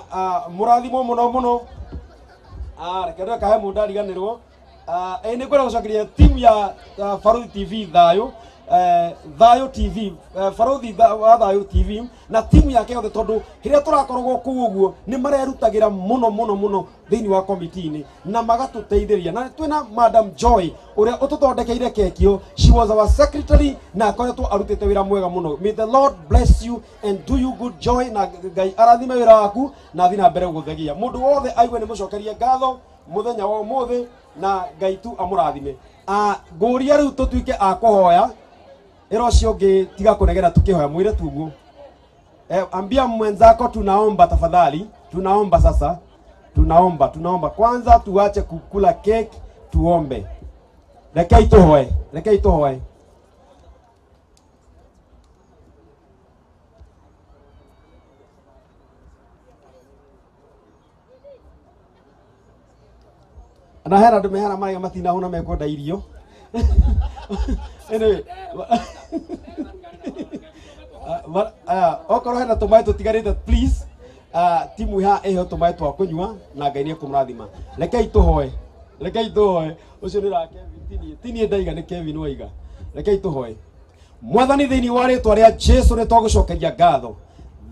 mũrathimwo mũno mũno. Reke ndoe kahe mũndũ ariganĩrwo. Nĩ ngwenda gũcokeria timu ya Baruthi TV Thayo, Thayo TV, Baruthi wa Thayo TV na timu yake yothe, tondũ rĩrĩa tũrakoragwo kũu ũguo nĩ marerutagĩra mũno mũno mũno thĩinĩ wa komiti-inĩ na magatũteithĩrĩria. Na twĩna Madam Joy ũrĩa ũtũthondekeire keki ĩyo, she was our secretary na akoretwo arutĩte wĩra mwega mũno. May the Lord bless you and do you good, Joy, na Ngai arathime wĩra waku na athiĩ na mbere gũgũthegia. Mũndũ wothe aigue nĩ mũcokerie ngatho mũthenya wa ũmũthĩ na Ngai tu amũrathime. Ngũria rĩu tũtuĩke a kũhoya. Ĩra ũcio ũngĩ tiga kũnegena tukĩhoya, mwĩre tu ũguo. Ambia mwenzako tunaomba tafadhali, tunaomba sasa. Tunaomba, tunaomba. Kwanza tuache kukula cake, tuombe. Rekei tuhoe, rekei tuhoe. Na hera andũ mehara marĩa matinahũna mekwenda irio. Anyway, okorwo hena tũmaĩ tũtigarĩte, please, timu haha ĩheo tũmaĩ twa kũnyua na Ngai nĩ ekũmũrathima. Rekei tũhoe, rekei tũhoe. Ũcio nĩ ra Kevin, tinie ndaiga nĩ Kevin waiga. Rekei tũhoe. Mwathani, thĩinĩ wa rĩtwa rĩa Jesu nĩ twagũcokeria ngatho.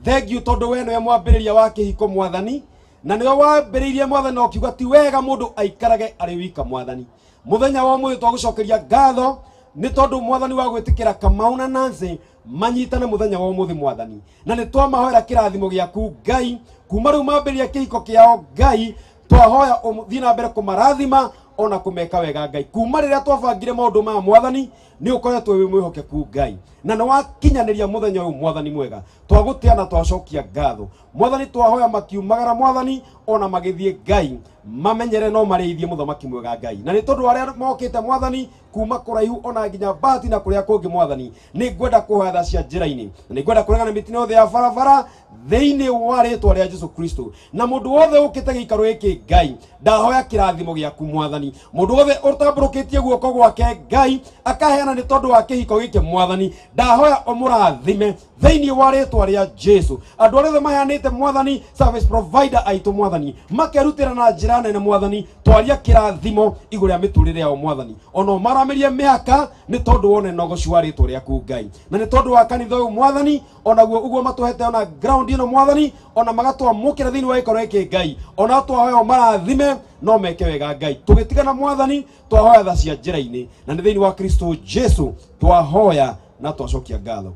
Thank you tondũ we nĩwe mwambĩrĩria wa kĩhiko Mwathani, na nĩwe wambĩrĩirie Mwathani na ũkiuga ti wega mũndũ aikarage arĩ wika Mwathani. Mũthenya wa ũmũthĩ twagũcokeria ngatho nĩ tondũ Mwathani wa gwĩtĩkĩra Kamau na Nancy manyitane mũthenya wa ũmũthĩ Mwathani, na nĩ twamahoera kĩrathimo gĩaku Ngai kuma rĩu mambĩrĩria kĩhiko kĩao Ngai, twahoya ũthiĩ na mbere kũmarathima ona kũmeka wega Ngai. Kuma rĩrĩa twabangire maũndũ maya Mwathani, nĩ ũkoretwo wĩ mwĩhokeku Ngai, na nĩ wakinyanĩria mũthenya ũyũ Mwathani mwega. Twagũtĩa na twacokia ngatho Mwathani, twahoya makiumagara Mwathani ona magĩthiĩ Ngai, mamenyere no marĩithie mũthamaki mwega Ngai. Na nĩ tondũ arĩa mokĩte Mwathani kuma kuraihu ona nginya Bahati na kuria kungi mwathani. Ni ngwenda kuhoya tha cia njira-ini, na ni ngwenda kuregana mitino yothe ya barabara thiini wa ritwa ria Jesu Kristo. Na mundu wothe ukite giikaro giki Ngai, ndahoya kirathimo giaku mwathani. Mundu wothe utamburukitie guoko gwake Ngai akaheana ni tondu wa kihiko giki mwathani, ndahoya umurathime thiini wa ritwa ria Jesu. Andu aria othe maheanite mwathani, service provider aitu mwathani, makerutira na njira nene mwathani, twaria kirathimo iguru ria miturire yao mwathani. Ono maramirie miaka ni tondu wone nogoci wa ritwa riaku Ngai, na ni tondu wa kanitha uyu mwathani, onaguo uguo matuhete ona ground ino mwathani, ona magatwamukira thiini wa gikoro giki Ngai, ona twahoya marathime no meke wega Ngai. Tugitigana mwathani, twahoya tha cia njira-ini, na ni thiini wa Kristo Jesu twahoya na twacokia ngatho.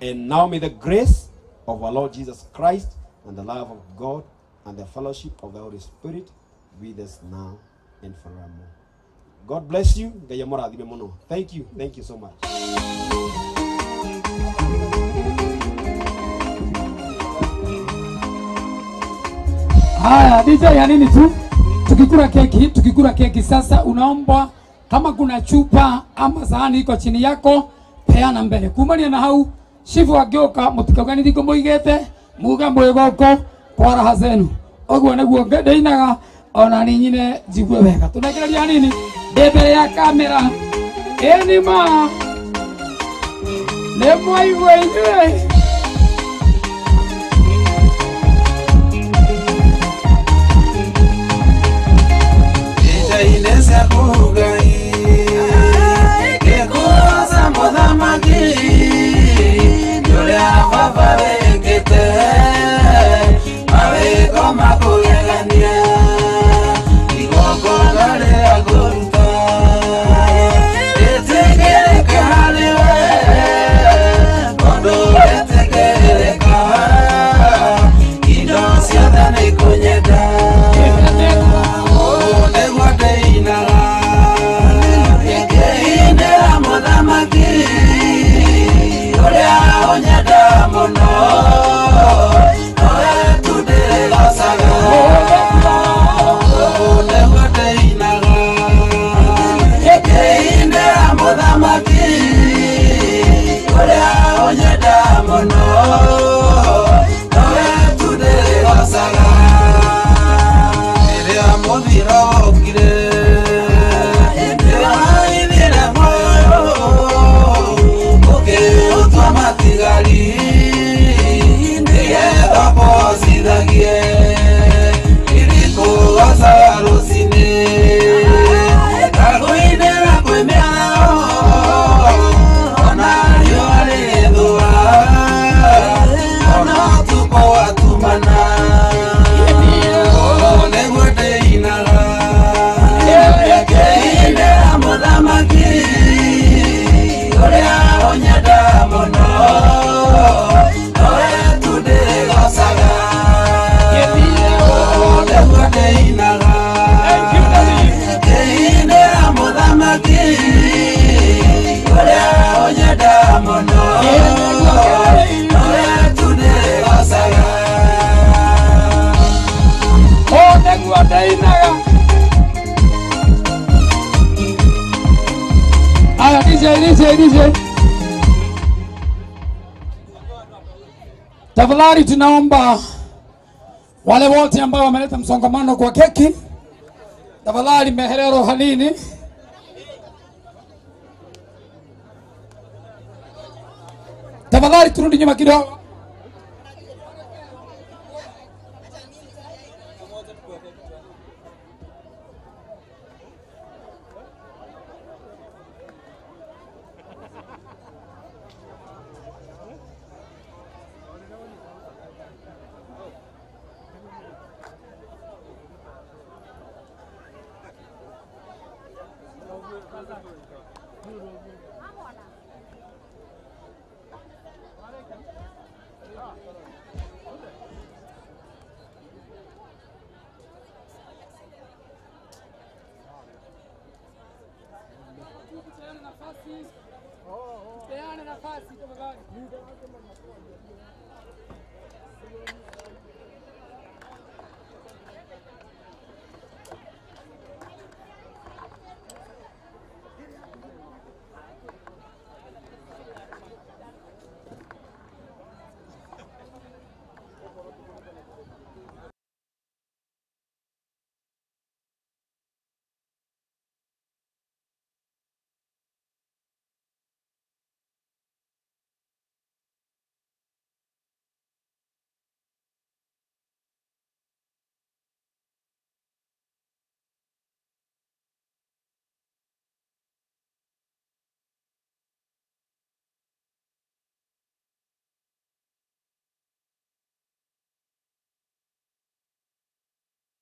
And now may the grace of our Lord Jesus Christ and the love of God and the fellowship of the Holy Spirit with us now and forevermore. God bless you. Ngai amũrathime mũno. Thank you. Thank you so much. Haya, DJ ya nini tu? Tukikula keki sasa unaomba kama kuna chupa ama sahani iko chini yako peana mbele. Kumania na hau shifu agioka mutikagani thiko muigete muga mwigoko kwa raha zenu. Oguo niguo ndeinaga ona ni nyine njigue wega. Tunekereria nini? Ndĩ mbere ya kamera. Ĩni ma nĩ mwaigua inyuĩ. Ine ciaku Ngai ngĩkũgoca mũthamaki nĩ ũrĩa baba wĩkĩte mawĩko ma kũgegania igongona rĩrĩa ngũruta rĩtĩkĩrĩke harĩ we tondũ rĩtĩkĩrĩka indo ciothe nĩikũnyenda. Aya, DJ. Tafadhali tunaomba wale wote ambao wameleta msongamano kwa keki, tafadhali meherero hanini. Tafadhali turudi nyuma kidogo. Peana nafasi.